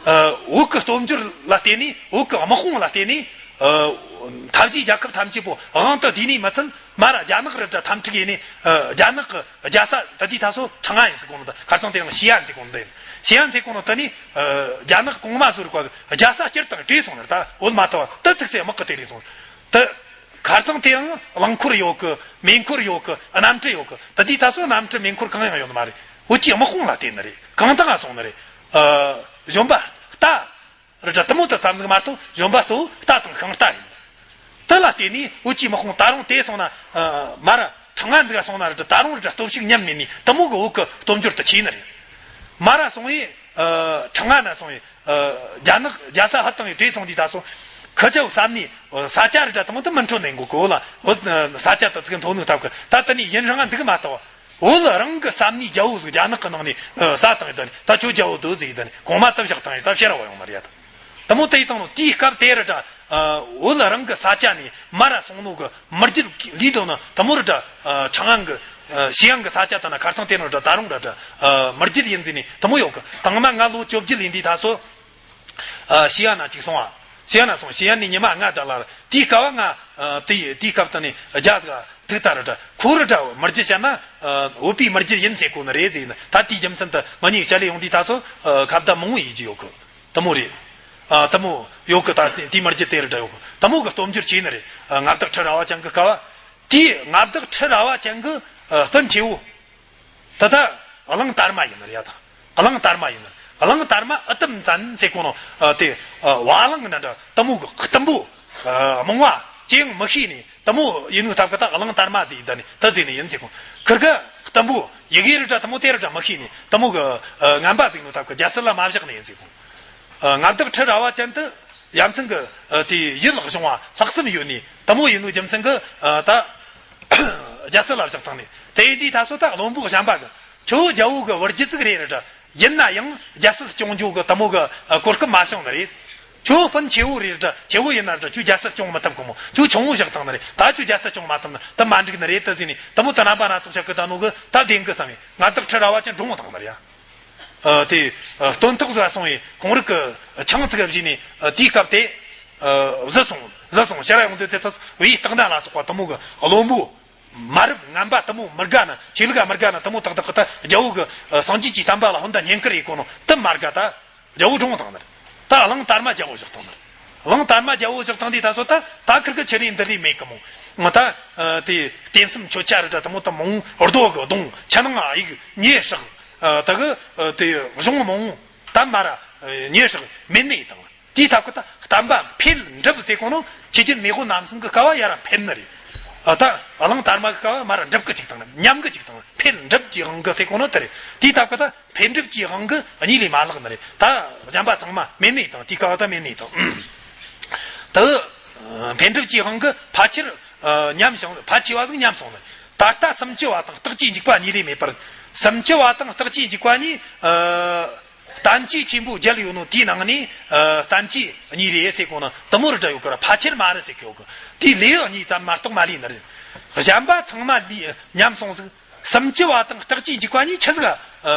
ཨ། བོད་ཀྱི་སྟོབས་འབྱོར་ལ་བརྟེན་ནས། བོད་ཀྱི་དམག་དཔུང་ལ་བརྟེན་ནས། ཨ། མཐའ་བཞིའི་རྒྱལ་ཁབ་ཐམས་ཅད་པོ་དབང་དུ་བསྡུས་ནས་མི་ཚད་མར་རྒྱ་ནག་རི་འདྲ་འཐབ་འཁྲུག་ཡས་ནས། ཨ། རྒྱ་ནག་གི་རྒྱལ་ས་ད་དུས་ད་སོ་ཁྲང་ཨན་ཡིན་ཟེར་གོ་ནོ་ད། ཁ་རྩང་དེ་རིང་ཞི་ཨན་ཟེར་གོ་ནོ་ད་ཡིན། ཞི་ཨན་ཟེར་གོ་ནོ་ད་ནི། ཨ། རྒྱ་ནག་གོང་མ་ཟུར་བ་གི་རྒྱལ་ས་སྤྱིར་བཏང་བྲོས་སོང་ནི་རེད། ད་བོད་མ་ཐུབ་བ་ད་ཐུག་སའི་དམག་གི་དེ་རེད་སོང་། ད། ཁ་རྩང་དེ་རིང་རླངས་འཁོར་ཡོད་གི། མེ་འཁོར་ཡོད་གི། གནམ་གྲུ་ཡོད་གི། ད་དུས་ད་སོ་གནམ་གྲུ་མེ་འཁོར་གང་ཡང་ཡོད་ནི་མ་རེད། བོད་ཀྱི་དམག་དཔུང་ལ་བརྟེན་ནི་རེད། གང་དང་ང་སོང་ནི་རེད། ཨ། གཞོན་པ་རྟ་རི་འདྲ་དུ་མོ་དུ་ཙམ་ཟིག་མ་གཏོགས་གཞོན་པ་གཙོ་བོ་རྟ་དང་ཤིང་རྟ་ཡིན། དེ་ལ་བརྟེན་ནས་བོད་ཀྱི་དམག་དཔུང་ད་རུང་དེ་སོང་ན། ཨ། མར་ཁྲང་ཨན་ཟིག་ག་སོང་ན་རི་འདྲ་ད་རུང་རི་འདྲ་སྟོབས་ཤུགས་ཉམས་མེད་ནས་དུ་མོ་གི་བོད་ཀྱི་སྟོབས་འབྱོར་དུ་ཆེ་ནི་རེད། མར་ར་སོང་ཡིན། ཨ། ཁྲང་ཨན་ན་སོང་ཡིན། ཨ། རྒྱ་ནག་རྒྱལ་ས་ཧ་བཏང་ཡི་བྲོས་སོང་དུས་ད་སོ། ཁི་ཆོ་བསམ་ནས་ས་ཆ་རི་འདྲ་དུ་མོ་དུ་མི་འཕྲོད་ནས་འགོ་གོ་ལ། འོ། ས་ཆ་དུ་ཚིག་མཐོ་ནུག་ཐབས་ཀྱི་ད་དུ་ནས་ཡུན་རིང་ང་འདུག་མ་ཐུབ། བོད་རང་གི་བསམ་ནས་རྒྱལ་བོ་ཟིག་རྒྱ་ནག་གི་ནང་ནས། ཨ། ས་བཏང་ཡི་ད་ནི་ད་ཁྱོད་རྒྱལ་བོ་འདུག་ཟིག་ཡི་ད་ནི་གོང་མ་དུ་བཞག་བཏང་ཡི་ད་ཕྱིར་བ་ཡོང་མ་རེད་ཡ། ད་དུ་མོ་དུ་ཡི་བཏང་ནོ་དེའི་སྐབས་དེ་རི་འདྲ། ཨ། བོད་རང་གི་ས་ཆ་ནས་མར་ར་སོང་ནོ་གི་མི་རྒྱུད་ལུས་དོ་ན་དུ་མོ་རི་འདྲ། ཨ། ཁྲང་ཨན་གི། ཨ། ཞི་ཨན་གི་ས་ཆ་དུ་ན་ཁ་རྩང་དེ་རིང་རི་འདྲ་ད་རུང་རི་འདྲ། ཨ། མི་རྒྱུད་ཡིན་ཟིན་ནས་དུ་མོ་ཡོད་གི། དང་མ་ང་ལོ་བཅོ་བརྒྱད་ལ་ཡིན་དུས་ད་སོ། ཨ། ཞི་ཨན་ན་ཅིག་སོང་བ། ཞི་ཨན་ན་སོང་། ཞི་ཨན་ནས་ཉི་མ་ལྔ་ད་ལ་ར་དེའི་སྐབས་ང་། ཨ། དེ་དེའི་སྐབས་དུ་ནས་རྒྱ་ཟིག་ཐུག་ད་རི་འདྲ་ཁོ་རི་འདྲ་མི་རྒྱུད་བཤད་ན། ཨ། བོད་པའི་མི་རྒྱུད་ཡིན་ཟེར་གོ་ནི་རེད་ཟེར་ནི། ད་དེའི་རྒྱུ་མཚན་དུ་ང་གཉིས་བཤད་ལས་ཡོང་དུས་ད་སོ། ཨ། ཁ་བརྡ་མང་བོ་ཡིན་གྱི་ཡོད་གི། དུ་མོ་རེད། ཨ། དུ་མོ་ཡོད་གི། ད་དེ་དེའི་མི་རྒྱུད་དེ་རི་འདྲ་ཡོད་གི། དུ་མོ་གི་སྟོབས་འབྱོར་ཆེ་ནི་རེད། ཨ། མངའ་བདག་ཁྲི་རལ་པ་ཅན་གི་སྐབས། དེའི་མངའ་བདག་ཁྲི་རལ་པ་ཅན་གི། ཨ། སྤུན་ཆེ་བོ། ད་ལྟ་གླང་དར་མ་ཡིན་ནི་རེད་ཡ། ད་གླང་དར་མ་ཡིན་ནི། གླང་དར་མ་ཨི་ཏམ་ཙན་ཟེར་གོ་ནོ། ཨ། དེ། ཨ། བ་གླང་འདྲ་འདྲ་དུ་མོ་གི་གཏུམ་པོ། ཨ། རྨོངས་པ་ཅི་ཡང་མི་ཤེས་ནས་དུ་མོ་ཡིན་ནོ་ཐབས་གི་ད་གླང་དར་མ་ཟེར་ཡི་ད་ནི་ད་ཟེར་ནི་ཡིན་ཟེར་གོ། ཁིར་གི་གཏུམ་པོ་ཡི་གེ་རི་འདྲ་དུ་མོ་དེ་རི་འདྲ་མི་ཤེས་ནས་དུ་མོ་གི། ཨ། ངན་པ་ཟིག་ནོ་ཐབས་གི་རྒྱལ་སྲིད་ལ་མ་བཞག་ནི་ཡིན་ཟེར་གོ། ཨ། མངའ་བདག་ཁྲི་རལ་པ་ཅན་དུ་ཡ་མཚན་གི། ཨ། དེ་ཡུལ་གཞུང་བ་ལྷག་བསམ་ཡོད་ནི་དུ་མོ་ཡིན་ནོ་རྒྱུ་མཚན་གི། ཨ། ད་རྒྱལ་སྲིད་ལ་བཞག་བཏང་ནི་དེ་ཡིན་དུས་ད་སོ་ད་བློན་པོ་གཞན་པ་གི་ཁྱོད་རྒྱལ་བོ་གི་བུ་རྒྱུད་ཅིག་རེད་རི་འདྲ། ཡིན་ན་ཡང་རྒྱལ་སྲིད་སྐྱོང་རྒྱུ་གི་དུ་མོ་གི། ཨ། གོ་སྐབས་མ་བྱུང་ནི་རེད། ཁྱོད་སྤུན་ཆེ་བོ་རེད་རི་འདྲ། ཆེ་བོ་ཡིན་ན་རི་འདྲ་ཁྱོད་རྒྱལ་སྲིད་སྐྱོང་མི་ཐུབ་གི་མོ། ཁྱོད་ཆུང་བོ་བཞག་བཏང་ནི་རེད། ད་ཁྱོད་རྒྱལ་སྲིད་སྐྱོང་མ་ཐུབ་ན་དུ་མ་འགྲིག་ནི་རེད་དུ་ཟེར་ནས་དུ་མོ་དུ་རྣམ་པ་སྣ་ཚོགས་བཤད་གི་ད་ནོ་གི་ད་བདེན་གི་བསམ་ཡིན། མངའ་བདག་ཁྲི་རལ་པ་ཅན་གྲོངས་བཏང་ནི་རེད་ཡ། ཨ། དེ། ཨ། སྟོན་ཐོག་ཟིག་སོང་ཡི་ཁོང་རིགས་ཀྱི་ཆང་ཙིག་བཞེས་ནས། ཨ། དེའི་སྐབས་དེ། ཨ། བཟི་སོང་བཟི་སོང་ཕྱིར་ཡོང་དུས་དེ་ཚོ་བའི་སྟག་མདའ་ལ་སོགས་པ་དུ་མོ་གི་བློན་པོ། མ་རབས་ངན་པ་དུ་མོ་མི་དགའ་ན། ཆོས་ལུགས་མི་དགའ་ན་དུ་མོ་ཏག་ཏག་གི་ད་རྒྱལ་བོ་གི། ཨ། སངས་རྒྱས་ཀྱི་བསྟན་པ་ལ་ཧོན་ད་བསྙེན་བཀུར་ཡི་གོ་ནོ་དུ་མ་དགའ་ད། རྒྱལ་བོ་གྲོངས་བཏང་ནི་རེད། ད་གླང་དར་མ་རྒྱལ་བོ་བཞག་བཏང་ནི་རེད། གླང་དར་མ་རྒྱལ་བོ་བཞག་བཏང་དུས་ད་སོ་ད་ད་ཁིར་གི་ཆི་ནས་འདི་ལས་མེད་གི་མོ། ང་ད། ཨ། དེ་རྟེན་གསུམ་མཆོད་ཆ་རི་འདྲ་དུ་མོ་ད་མང་རྡོ་གི་གདུང་ཆུ་ནང་ཨ་ཡིག་ཉེ་ཧྲག་ཨ། ད་གི། ཨ། དེ་གཞུང་མང་ད་མ་ར། ཨ། ཉེ་ཧྲག་མེད་ནི་དང་། དེའི་སྟབས་ཀྱིས་ད་བསྟན་པ་འཕེལ་འགྲིབ་ཟེར་གོ་ནོ། ཆོས་རྒྱལ་མེས་དབོན་རྣམ་གསུམ་གྱི་སྐབས་ཡར་འཕེལ་ནི་རེད། ཨ་ད་གླང་དར་མ་གི་སྐབས་མར་འགྲིབ་གི་ཅིག་དང་ཉམས་གི་ཅིག་དང་འཕེལ་འགྲིབ་ཀྱི་དབང་གིས་ཟེར་གོ་ནོ་དེ་རེད། དེའི་སྟབས་ཀྱིས་ད་འཕེལ་འགྲིབ་ཀྱི་དབང་གིས་གཉིས་ལས་མ་ལྷག་ནི་རེད། ད་གཞན་པ་ཚང་མ་མེད་མེད་དང་དེའི་སྐབས་ད་མེད་མེད་དང་། ད་འཕེལ་འགྲིབ་ཀྱི་དབང་གིས་ཕལ་ཆེར་ཉམས་བྱུང་། ཕལ་ཆེ་བ་ཟིག་ཉམས་སོང་ནི་རེད། ད་ལྟ་སུམ་ཅུ་བ་དང་རྟགས་ཀྱི་འཇུག་པ་གཉིས་ལས་མེད་པར། སུམ་ཅུ་བ་དང་རྟགས་ཀྱི་འཇུག་པ་གཉིས། བསྟན་བཅོས་ཆེན་པོ་བརྒྱད་ཡོད་ནོ་དེའི་ནང་ནས། ཨ་བསྟན་བཅོས་གཉིས་རེད་ཟེར་གོ་ནོ་དེ་མོ་རེ་འདྲ་ཡོད་ཀི་ར། ཕལ་ཆེར་མ་རེད་ཟེར་གི་ཡོད་གི། དེའི་ལེའུ་གཉིས་ཙམ་མ་གཏོགས་མ་ལུས་ནི་རེད། གཞན་པ་ཚང་མ་ལུས་ཉམས་སོང་ཟིག། སུམ་ཅུ་བ་དང་རྟགས་ཀྱི་འཇུག་པ་གཉིས་ཆི་ཟིག་ཨ་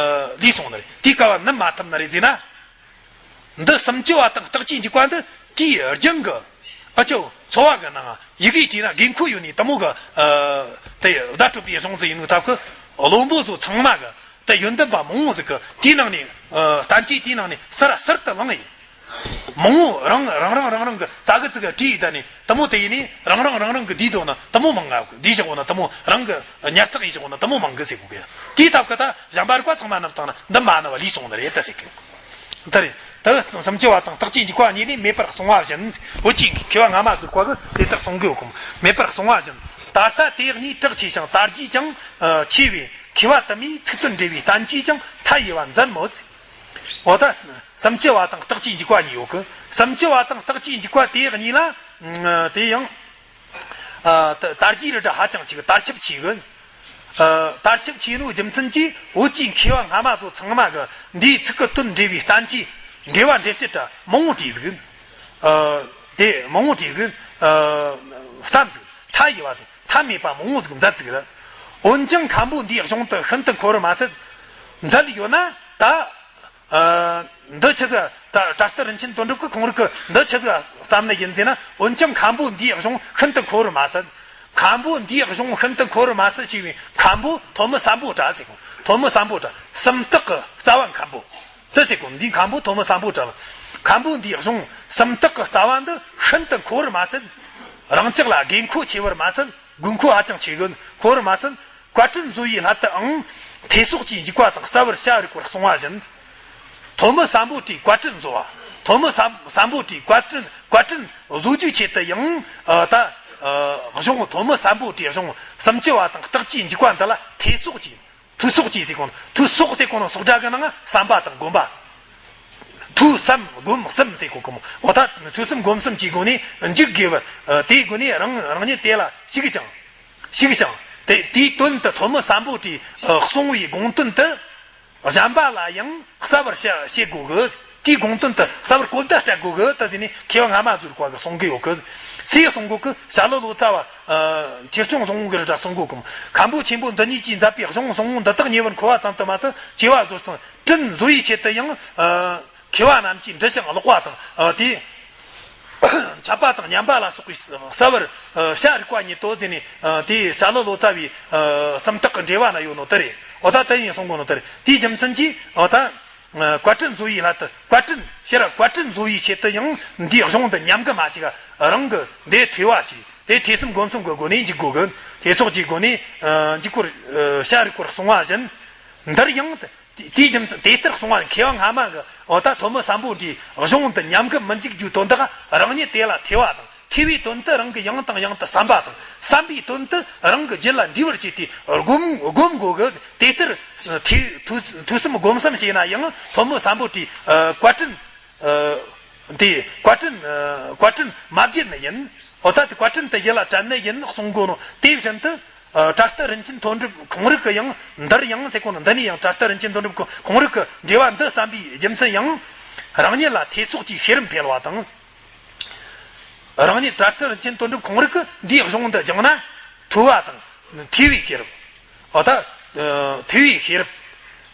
ལུས་སོང་ནི་རེད། དེའི་སྐབས་ནི་མ་ཐུབ་ནི་རེད་ཟེར་ན། འདི་སུམ་ཅུ་བ་དང་རྟགས་ཀྱི་འཇུག་པ་འདི་དེའི་རྒྱུན་གི། ཨ་ཅོ་འཚོ་བ་གི་ནང་ཡི་གེ་བྲིས་ན་དགོས་མཁོ་ཡོད་ནི་དེ་མོ་གི། ཨ་དེ་བརྡ་སྤྲོད་པའི་གཞུང་ཟིག་ཡིན་ནོ་སྟབས་ཀྱིས། བློན་པོ་ཚོ་ཚང་མ་གི་དེ་ཡོན་ཏན་པ་མང་བོ་ཟིག་གི་དེའི་ནང་ནས། ཨ་བསྟན་བཅོས་དེའི་ནང་ནས་ཟུར་ཟུར་དུ་བླངས་ཡིན། མང་བོ་རང་རང་རང་རང་རང་གི་ཙ་གི་ཙི་གི་བྲིས་ཡི་ད་ནི་དེ་མོ་དེ་ཡིན་ནི་རང་རང་རང་རང་གི་བསྡུས་འདུག་ན་དེ་མོ་མང་ང་བསྡུས་བཞག་འོ་ན་དེ་མོ། རང་གི་ཉར་ཚགས་ཡིས་བཞག་འོ་ན་དེ་མོ་མང་གི་ཟེར་གོ་གི། དེའི་སྟབས་ཀྱིས་ད་གཞན་པ་རིགས་པ་ཚང་མ་རྣམས་དང་ན་འདི་མ་ནི་བ་ལུས་སོང་ནི་རེད་ད་ཟེར་གི། ད་རེད། ད་སུམ་ཅུ་བ་དང་རྟགས་ཀྱི་འཇུག་པ་གཉིས་ལས་མེད་པར་གསུངས་པ་བཞིན། འོད་ཀྱི་མཁས་པ་སྔ་མ་ཟུར་བ་གིས་དེ་ལྟར་གསུང་གི་ཡོད་གམ། མེད་པར་གསུངས་པ་བཞིན། ད་ལྟ་དེ་གཉིས་གྲགས་ཆེ་ཞིང་དར་རྒྱས་ཀྱང་ཆེ་བས། མཁས་པ་དུ་མས་ཚིག་དོན་འགྲེལ་བའི་བསྟན་བཅོས་ཀྱང་མཐའ་ཡས་པ་མཛད་མོད། འོ་ད་སུམ་ཅུ་བ་དང་རྟགས་ཀྱི་འཇུག་པ་གཉིས་ཡོད་གི། སུམ་ཅུ་བ་དང་རྟགས་ཀྱི་འཇུག་པ་དེ་གཉིས་ལ། ཨ་དེ་ཡང་། ཨ་ད་དར་རྒྱས་རི་འདྲ་ཧ་ཅང་ཆེ་གི། དར་ཁྱབ་ཆེ་གི། ཨ་དར་ཁྱབ་ཆེ་ནོ་རྒྱུ་མཚན་གྱིས་བོད་ཀྱི་མཁས་པ་སྔ་མ་ཚོ་ཚང་མ་གིས་འདིའི་ཚིག་གི་དོན་འགྲེལ་བའི་བསྟན་བཅོས་འགྲེལ་བ་འགྲེལ་བཤད་འདྲ་མང་བོ་བྲིས་ཟིག། ཨ་དེ་མང་བོ་བྲིས་ཟིག། ཨ་བརྩམས་ཟིག། མཐའ་ཡས་པ་ཟིག། མཐའ་མེད་པ་མང་བོ་ཟིག་མཛད་ཟིག་ར། འོན་ཀྱང་མཁན་པོ་འདིའི་གཞུང་དུ་ཤིན་ཏུ་འཁོར་བར་མ་ཟད། མཛད་ཡོད་ན་ད། ཨ་འདི་ཆི་ཟིག། ད་གྲྭ་སྟོད་རིན་ཆེན་དོན་གྲུབ་ཀྱིས་ཁོང་རང་གིས་འདི་ཆི་ཟིག་བརྩམས་ནི་ཡིན་ཟེར་ན། འོན་ཀྱང་མཁན་པོ་འདིའི་གཞུང་ཤིན་ཏུ་འཁོར་བར་མ་ཟད། མཁན་པོ་འདིའི་གཞུང་ཤིན་ཏུ་འཁོར་བར་མ་ཟད་ཞེས་པའི་མཁན་པོ་ཐོན་མི་སམ་བྷོ་ཊ་ཟེར་གོ། ཐོན་མི་སམ་བྷོ་ཊ། སུམ་རྟགས་ཀྱི་རྩ་བ་མཁན་པོ་དེ་ཟེར་གོ། འདིའི་མཁན་པོ་ཐོན་མི་སམ་བྷོ་ཊ་ལ། མཁན་པོ་འདིའི་གཞུང་སུམ་རྟགས་ཀྱི་རྩ་བ་འདི་ཤིན་ཏུ་འཁོར་བར་མ་ཟད། རང་ཅག་ལ་དགོས་མཁོ་ཆེ་བར་མ་ཟད། དགོས་མཁོ་ཧ་ཅང་ཆེ་གི། འཁོར་བར་མ་ཟད། བཀའ་དྲིན་བཟོ་བའི་སླད་དུའང་ཐེ་སོགས་ཀྱི་འཇུག་པ་དང་གསལ་བར་བྱ་རིགས་པར་གསུངས་པ་བཞིན། ཐོན་མི་སམ་བྷོ་ཊས་བཀའ་དྲིན་བཟོ་བ། ཐོན་མི་སམ་སམ་བྷོ་ཊས་བཀའ་དྲིན་བཀའ་དྲིན་བཟོ་རྒྱུའི་ཆེད་དུ་ཡང་། ཨ་ད་ཨ་གཞུང་། ཐོན་མི་སམ་བྷོ་ཊའི་གཞུང་སུམ་ཅུ་བ་དང་རྟགས་ཀྱི་འཇུག་པ་འདི་ལ་ཐེ་སོགས་ཀྱི། ཐོས་སོགས་ཀྱི་ཟེར་གོ་ནོ། ཐོས་སོགས་ཟེར་གོ་ནོ་སོགས་སྒྲ་གི་ནང་བསམ་པ་དང་སྒོམ་པ། ཐོས་བསམ་སྒོམ་གསུམ་ཟེར་གོ་གི་མོ། འོ་ད་ཐོས་བསམ་སྒོམ་གསུམ་གྱི་སྒོ་ནས་འཇུག་དགོས་པར། ཨ་དེའི་སྒོ་ནས་རང་རང་ཉིད་དེ་ལ་ཞུགས་ཀྱང་། ཞུགས་ཤིང་། དེ་དེའི་དོན་དུ་ཐོན་མི་སམ་བྷོ་ཊས་ཨ་གསུངས་པའི་དགོངས་དོན་དེ། གཞན་པ་ལ་ཡང་གསལ་བར་བཤད་བཤད་དགོས་གི། དེའི་དགོངས་དོན་དེ་གསལ་བར་གོ་བརྡ་སྤྲད་དགོས་གི་ད་ཟེར་ནས་མཁས་པ་སྔ་མ་ཟུར་བ་གིས་གསུང་གི་ཡོད་གི། སུས་གསུང་གོ་གི། ཞྭ་ལུ་ལོ་ཙཱ་བ། ཨ་ཆོས་སྐྱོང་ཟུང་འཇུག་གི་རི་འདྲ་གསུང་གོ་གི། མཁན་པོ་ཆེན་པོ་འདི་ཉིད་ཀྱིས་མཛད་པའི་གཞུང་ཟུང་འཇུག་འདི་དག་ཉེ་བར་མཁོ་བ་ཙམ་དུ་མ་ཟད། སྐྱེ་བ་བཟོད་ཅིང་དྲིན་གཟོ་བའི་ཆེད་དུ་ཡང་། ཨ་མཁས་པ་རྣམས་ཀྱིས་འབྲི་ཞིང་ཀློག་པ་དང་། ཨ་དེ་འཆད་པ་དང་ཉན་པ་ལ་སོགས་པའི་གསལ་བར་བྱ་རིགས་པ་ཉིད་དོ་ཟེར་ནས། ཨ་དེ་ཞྭ་ལུ་ལོ་ཙཱ་བའི་ཨ་སུམ་རྟགས་ཀྱི་འགྲེལ་བ་ན་ཡོད་ནོ་དེ་རེད། འོ་ད་དེ་ཡིན་གསུང་གོ་ནོ་དེ་རེད། དེའི་རྒྱུ་མཚན་གྱིས་འོ་ད། བཀའ་དྲིན་གཟོ་བའི་སླད་དུ། བཀའ་དྲིན་ཤེས་རབ་བཀའ་དྲིན་གཟོ་བའི་ཆེད་དུ་ཡང་འདིའི་གཞུང་འདི་ཉམས་གི་མ་བཅུག་ག། རང་གི་འདི་ཐོས་པ་བྱས། དེ་ཐོས་བསམ་སྒོམ་གསུམ་གྱི་སྒོ་ནས་འཇུག་དགོས་གི། ཐེ་སོགས་ཀྱི་སྒོ་ནས་ཨ་འཇུག་པར་ཨ་བྱ་རིགས་པར་གསུངས་པ་བཞིན། འདིར་ཡང་དེ་དེའི་རྒྱུ་མཚན་དེ་ལྟར་གསུངས་པ་ནི། མཁས་པ་སྔ་མ་གིས་འོ་ད་ཐོན་མི་སམ་བྷོ་ཊས་གཞུང་འདི་ཉམས་གི་མི་འཇུག་རྒྱུའི་དོན་དག་རང་ཉིད་དེ་ལ་ཐོས་པ་དང་། ཐོས་པའི་དོན་དུ་རང་གིས་ཡང་དང་ཡང་དུ་བསམ་པ་དང་། བསམ་པའི་དོན་དུ་རང་གི་རྒྱུད་ལ་འདྲིས་པར་བྱས་ཏེ་སྒོམ་སྒོམ་དགོས་གི། དེ་ལྟར་ཐོས་ཐོས་ཐོས་བསམ་སྒོམ་གསུམ་བྱས་ན་ཡང་ཐོན་མི་སམ་བྷོ་ཊའི་ཨ་བཀའ་དྲིན་ཨ་དེ་བཀའ་དྲིན་ཨ་བཀའ་དྲིན་མ་བརྗེད་ནི་ཡིན། འོ་ད་དེ་བཀའ་དྲིན་དེ་ཡིད་ལ་དྲན་ནི་ཡིན་གསུང་གོ་ནོ། དེ་བཞིན་དུ་ཨ་གྲྭ་སྟོད་རིན་ཆེན་དོན་གྲུབ་ཁོང་རང་གིས་ཡང་འདིར་ཡང་ཟེར་གོ་ནོ། འདི་ནས་ཡང་གྲྭ་སྟོད་རིན་ཆེན་དོན་གྲུབ་ཁོང་རང་གིས་འགྲེལ་པ་འདི་བརྩམས་པའི་རྒྱུ་མཚན་ཡང་། རང་ཉིད་ལ་ཐེ་སོགས་ཀྱི་ཤེས་རབ་འཕེལ་བ་དང་། རང་ཉིད་གྲྭ་སྟོད་རིན་ཆེན་དོན་གྲུབ་ཁོང་རང་གིས་འདིའི་གཞུང་འདི་སྦྱངས་ན་ཐོས་པ་དང་ཐོས་པའི་ཤེས་རབ། འོ་ད་ཨ་ཐོས་པའི་ཤེས་རབ།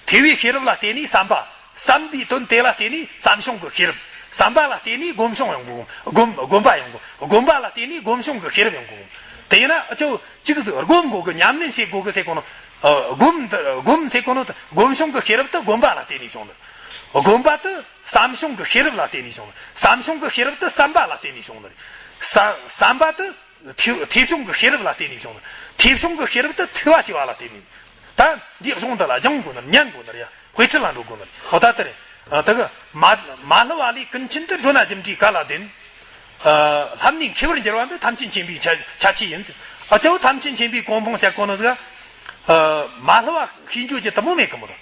ཐོས་པའི་ཤེས་རབ་ལ་བརྟེན་ནས་བསམ་པ། བསམ་པའི་དོན་དེ་ལ་བརྟེན་ནས་བསམ་བྱུང་གི་ཤེས་རབ། བསམ་པ་ལ་བརྟེན་ནས་སྒོམ་བྱུང་ཡོང་གི། སྒོམ་སྒོམ་པ་ཡོང་གི། སྒོམ་པ་ལ་བརྟེན་ནས་སྒོམ་བྱུང་གི་ཤེས་རབ་ཡོང་གི། དེ་ཡིན་ན་ཨ་ཅོ་གཅིག་ཟིག་སྒོམ་དགོས་གི། ཉམས་ལེན་བྱེད་དགོས་གི་ཟེར་གོ་ནོ། ཨ་སྒོམ་འདི་སྒོམ་ཟེར་གོ་ནོ་སྒོམ་བྱུང་གི་ཤེས་རབ་དེ་སྒོམ་པ་ལ་བརྟེན་ནས་བྱུང་ནི། སྒོམ་པ་དེ་བསམ་བྱུང་གི་ཤེས་རབ་ལ་བརྟེན་ནས་བྱུང་ནི། བསམ་བྱུང་གི་ཤེས་རབ་དེ་བསམ་པ་ལ་བརྟེན་ནས་བྱུང་ནི། བསམ་བསམ་པ་དེ་ཐོས་ཐོས་བྱུང་གི་ཤེས་རབ་ལ་བརྟེན་ནས་བྱུང་ནི། ཐོས་བྱུང་གི་ཤེས་རབ་དེ་ཐོས་པ་བྱས་པ་ལ་བརྟེན་ནས། ད་འདིའི་གཞུང་འདི་ལ་སྦྱང་དགོས་ནི། ཉན་དགོས་ནི་ཡ། དཔེ་ཁྲིད་ལ་འགྲོ་དགོས་ནི། འོ་ད་དེ་རེད། ཨ། ད་གི་མ་མ་བསླུ་བ་ལས་ཀུན་མཁྱེན་དུ་འགྲོ་ན་རྒྱུ་འབྲས་ག་ལ་ལྡན། ཨ། ལྷ་མིའི་མཁས་པར་འགྱུར་བ་འདི་ཐམས་ཅད་མཁྱེན་པའི་ཆ་ཆ་ཆེ་ཡིན་ཟེར། ཨ་ཅོ་ཐམས་ཅད་མཁྱེན་པའི་གོ་འཕང་བཤད་གོ་ནི་ཟིག་ཨ། མ་བསླུ་བ་ཤེས་འཇོག་རྒྱུ་དུ་མོ་མེད་གི་མོ་དང་།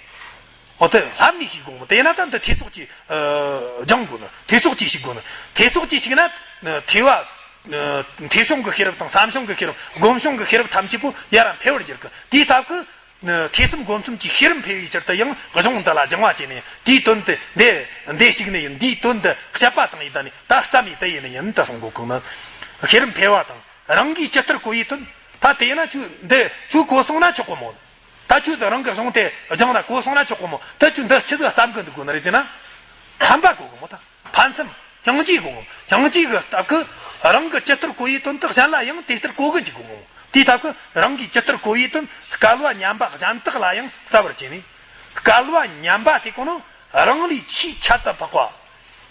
འོ་དེ་ལྷ་མིའི་ཤེས་དགོས་མོ། དེ་ན་ད་འདི་ཐེ་ཚོགས་ཀྱིས་ཨ་སྦྱང་དགོས་ནི། ཐེ་ཚོགས་ཀྱིས་ཤིག་དགོས་ནི། ཐེ་ཚོགས་ཀྱིས་ཤིག་ན་ཐེ་བ། ཨ། ཐོས་བྱུང་གི་ཤེས་རབ་དང་བསམ་བྱུང་གི་ཤེས་རབ། སྒོམ་བྱུང་གི་ཤེས་རབ་ཐམས་ཅད་པོ་ཡར་འཕེལ་བར་འགྱུར་གི། དེའི་སྟབས་ཀྱིས། ཐོས་བསམ་སྒོམ་གསུམ་གྱི་ཤེས་རབ་འཕེལ་བའི་ཕྱིར་དུ་ཡང་གཞུང་འདི་ལ་སྦྱང་བ་བྱས་ནས། དེའི་དོན་དེ་འདི་འདི་ཞིག་ནི་ཡིན། འདིའི་དོན་འདི་དཔྱད་པ་དང་ཡིན་ད་ནི་ད་བརྩམས་ཡིན་དུ་ཡིན་ནི་ཡིན་དུ་གསུང་གོ་གང་ན། ཤེས་རབ་འཕེལ་བ་དང་རང་གིས་ཇི་ལྟར་གོ་བའི་དོན། ད་དེ་ཡིན་ན་ཁྱོད་འདི་ཁྱོད་གོ་སོང་ན་ཆོག་གོ་མོ། ད་ཁྱོད་རང་གི་གཞུང་དེ་སྦྱངས་ན་གོ་སོང་ན་ཆོག་གོ་མོ། ད་ཁྱོད་འདི་ཆི་ཟིག་བརྩམས་གི་འདུག་གོ་ནི་རེད་ཅེ་ན། ཕན་པ་གོ་གོ་མོ་ད། ཕན་སེམས། སྙིང་རྗེ་དགོས། སྙིང་རྗེ་གི་སྟབས་ཀྱིས་རང་གི་ཇི་ལྟར་གོ་བའི་དོན་དག་གཞན་ལ་ཡང་དེ་ལྟར་གོ་གི་འཇུག་དགོས། དེའི་སྟབས་ཀྱིས་རང་གིས་ཇི་ལྟར་གོ་བའི་དོན་སྐལ་བ་མཉམ་པ་གཞན་དག་ལ་ཡང་གསལ་བར་བྱས་ནས། སྐལ་བ་མཉམ་པ་ཟེར་གོ་ནོ་རང་ལས་ཆེས་ཁྱད་དུ་འཕགས་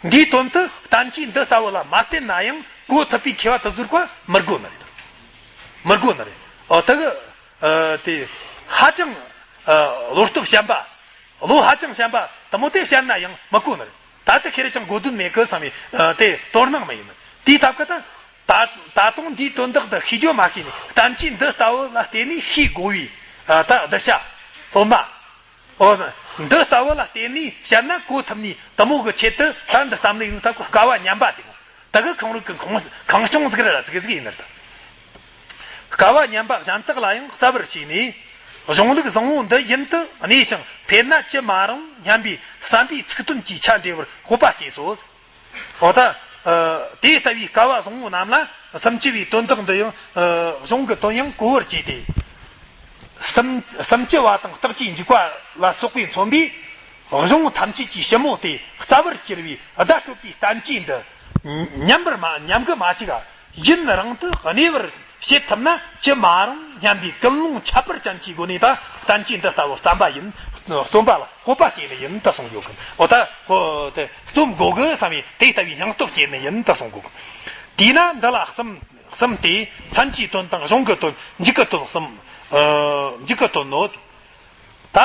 པ། འདིའི་དོན་དུ་བསྟན་བཅོས་འདི་ལྟ་བུ་ལ་མ་བརྟེན་ན་ཡང་གོ་ཐུབ་པའི་མཁས་པ་དེ་ཚོར་གོ་མི་དགོས་ནི་རེད། མི་དགོས་ནི་རེད། འོ་ད་གི་ཨ་དེ་ཧ་ཅང་ཨ་བློ་སྟོབས་ཞན་པ། བློ་ཧ་ཅང་ཞན་པ་དེ་མོ་དེ་བཤད་ན་ཡང་མི་གོ་ནི་རེད། ད་ལྟ་ཁྱེད་རང་ཅང་གོ་དོན་མེད་གི་བསམ་པའི་ཨ་དེ་དོ་སྣང་མི་ཡིན་ནི། དེའི་སྟབས་ཀྱིས་ད་ད་ད་དུང་འདིའི་དོན་དག་འདི་ཤེས་རྒྱུ་མ་ཤེས་ནས་བསྟན་བཅོས་འདི་ལྟ་བུ་ལ་བརྟེན་ནས་ཤེས་དགོས་པའི་ཨ་ད་གདུལ་བྱ་སློབ་མ། འོ་འདི་ལྟ་བུ་ལ་བརྟེན་ནས་བཤད་ན་གོ་ཐུབ་ནི་དེ་མོ་གི་ཆེད་དུ་ད་འདི་བརྩམས་ནི་ཡིན། ད་གོ་སྐལ་བ་མཉམ་པ་ཟེར་གོ། ད་གི་གང་རུང་གི་གང་གང་བྱུང་ཟིག་ར་ཟིག་ཟིག་ཡིན་ནི་རེད། སྐལ་བ་མཉམ་པ་གཞན་དག་ལ་ཡང་གསལ་བར་བྱས་ནས། གཞུང་ལུགས་བཟང་བོ་འདི་ཡུན་དུ་གནས་ཤིང་འཕེལ་ན་ཅི་མ་རུང་སྙམ་པའི་བསམ་པའི་ཚིག་དོན་གྱི་ཆ་འདྲེས་པར་དཔོག་པ་སྐྱེས་སོ། འོ་ད་ཨ་དེ་ལྟ་བུའི་སྐལ་བ་བཟང་བོ་རྣམས་ལ་སུམ་ཅུ་པའི་དོན་དག་འདི་ཡང་ཨ་གཞུང་གི་དོན་ཡང་གོ་བར་བྱས་ཏེ། སུམ་སུམ་ཅུ་པ་དང་རྟགས་ཀྱི་འཇུག་པ་ལ་སོགས་པས་མཚོན་པའི་གཞུང་ཐམས་ཅད་ཀྱི་ཕྱི་མོ་སྟེ་རྩ་བར་གྱུར་པའི་བརྡ་སྤྲོད་པའི་བསྟན་བཅོས་འདི་ཉམས་པར་མ་ཉམས་གི་མ་བཅུག་ཡུན་རིང་དུ་གནས་པར་བྱེད་ཐུབ་ན་ཅི་མ་རུང་སྙམ་པའི་ཀུན་སློང་ཁྱད་པར་ཅན་གྱི་སྒོ་ནས་ད་བསྟན་བཅོས་འདི་ལྟ་བུ་བརྩམས་པ་ཡིན། རྩོམ་པ་ལ་སྤོབས་པ་སྐྱེས་ནི་ཡིན་དུ་གསུངས་ཡོད་གི། འོ་ད་ཁོ་དེ་རྩོམ་དགོས་གི་བསམ་པའི་དེ་ལྟ་བུའི་སྙིང་སྟོབས་སྐྱེས་ནི་ཡིན་དུ་གསུངས་གོ་གི། དེས་ན་འདི་ལ་གསུམ་གསུམ་སྟེ། མཚན་གྱི་དོན་དང་གཞུང་གི་དོན། མཇུག་གི་དོན་གསུམ། ཨ་མཇུག་གི་དོན་ནོ། ད་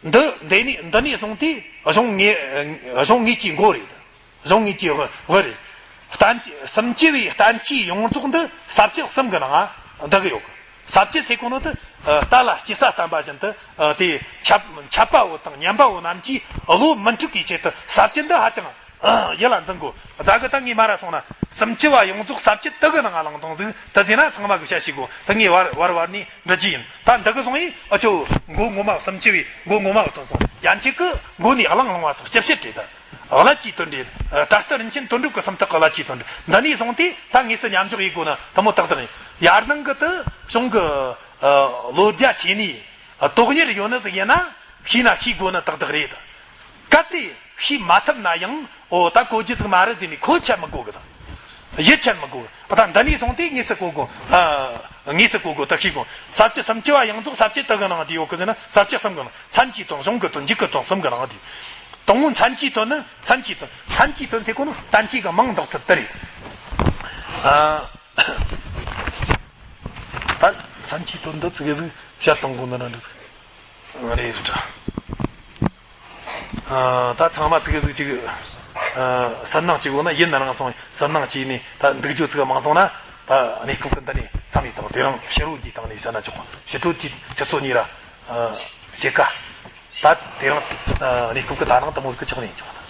འདི་འདི་ནས་འདི་ནས་བཟུང་སྟེ་གཞུང་ངེས་གཞུང་ངེས་ཀྱི་མགོ་རེད། གཞུང་ངེས་ཀྱི་དབུ་རེད། བསྟན་སུམ་ཅུ་པའི་བསྟན་བཅོས་ཡོངས་རྫོགས་འདི་ས་བཅད་གསུམ་གི་ནང་འདུ་གི་ཡོད་གི། ས་བཅད་ཟེར་གོ་ནོ་དེ་ཨ་རྟ་ལ་སྐྱེ་ས་བསྟན་པ་བཞིན་དུ་ཨ་དེ་འཆད་འཆད་པ་བོ་དང་ཉན་པ་བོ་རྣམས་ཀྱིས་བློ་མི་འཁྲུགས་པའི་ཆེད་དུ་ས་བཅད་འདི་ཧ་ཅང་ཨ་ཡིད་ལ་འཛིན་དགོས། ད་གི་ད་ངས་མ་ར་སོང་ན་སུམ་ཅུ་པ་ཡོངས་རྫོགས་ས་བཅད་དེ་གི་ནང་ང་བླངས་བཏང་ཟིག། དེ་ཟེར་ན་ཚང་མ་གི་བཤད་ཤེས་དགོས། ད་ངས་བར་བར་བར་ནས་འབྲི་རྒྱུ་ཡིན། ད་འདི་གི་སོང་ཡིན། ཨ་ཅོ་མགོ་ངོ་མ་སུམ་ཅུ་པའི་མགོ་ངོ་མ་བོ་ཐོན་སོང་། ཡན་ཆད་གི་མགོ་ནས་གླེང་སློང་བ་སོགས་སྤྱི་བཤད་རེད། ད་བླ་གཅིག་དོན་འགྲེལ། ད་ལྟ་རིན་ཆེན་དོན་གྲུབ་ཀྱི་སུམ་ཐག་གི་བླ་གཅིག་དོན་འགྲེལ། འདི་ནས་བཟུང་སྟེ་ད་དངོས་སུ་མཉམ་འཇོག་ཡེད་དགོས་ན་དེ་མོ་ཏག་ཏག་ཡིན། ཡར་ནང་གི་དེ་གཞུང་གི་ཨ་ལོ་རྒྱ་ཆེ་ནས་ཨ་དོགས་གཉེར་ཡོད་ནི་ཟིག་ཡིན་ན་ཤེས་ན་ཤེས་དགོས་ནི་ཏག་ཏག་རེད། གལ་ཏེ་ཤེས་མ་ཐུབ་ན་ཡང་འོ་ད་གོ་རྒྱུ་ཟིག་མ་རེད་ཟེར་ནས་ཁོ་ཆད་མི་དགོས་གི། ད་ཡིད་ཆད་མི་དགོས་གི། ད་འདི་ནས་བཟུང་སྟེ་དངོས་སུ་གོ་དགོས། ཨ་དངོས་སུ་གོ་དགོས། ད་ཤེས་དགོས། ས་བཅད་སུམ་ཅུ་པ་ཡོངས་རྫོགས་ས་བཅད་དེ་གི་ནང་དེ་ཡོད་གི་ཟེར་ན་ས་བཅད་གསུམ་གི་ནང་། མཚན་གྱི་དོན། གཞུང་གི་དོན། མཇུག་གི་དོན་གསུམ་གི་ནང་དེ། དང་པོ་མཚན་གྱི་དོན་ནི། མཚན་གྱི་དོན། མཚན་གྱི་དོན་ཟེར་གོ་ནོ་བསྟན་བཅོས་ཀྱི་མིང་འདོགས་ཚུལ་དེ་རེད། ཨ་ད་མཚན་གྱི་དོན་འདི་ཙི་གེ་ཟིག་བཤད་གཏོང་དགོས་ནི་ར་འདྲ་ཟིག་རེད་ར། ཨ་ད་ཚང་མ་ཙི་གེ་ཟིག་ཅིག་ཨ་སུན་སྣང་སྐྱེ་དགོས་ན་ཡུན་རིང་སོང་སུན་སྣང་སྐྱེས་ནས་ད་འདུག་རྒྱུ་ཙི་གེ་མང་སོང་ན་ད་གནས་སྐབས་ཀྱི་འདི་ནས་མཚམས་ཡིན་དང་། དེ་རིང་ཕྱི་དྲོ་གི་སྟེང་ནས་བཤད་ན་ཆོག་གི། ཕྱི་དྲོ་གི་ཆུ་ཚོད་གཉིས་ར་ཨ་ཕྱེད་ཀ། ད་དེ་རིང་ཨ་གནས་སྐབས་ཀྱི་ད་ནང་དེ་མོ་ཟིག་གི་ཆགས་ནས་ཆོག་གི།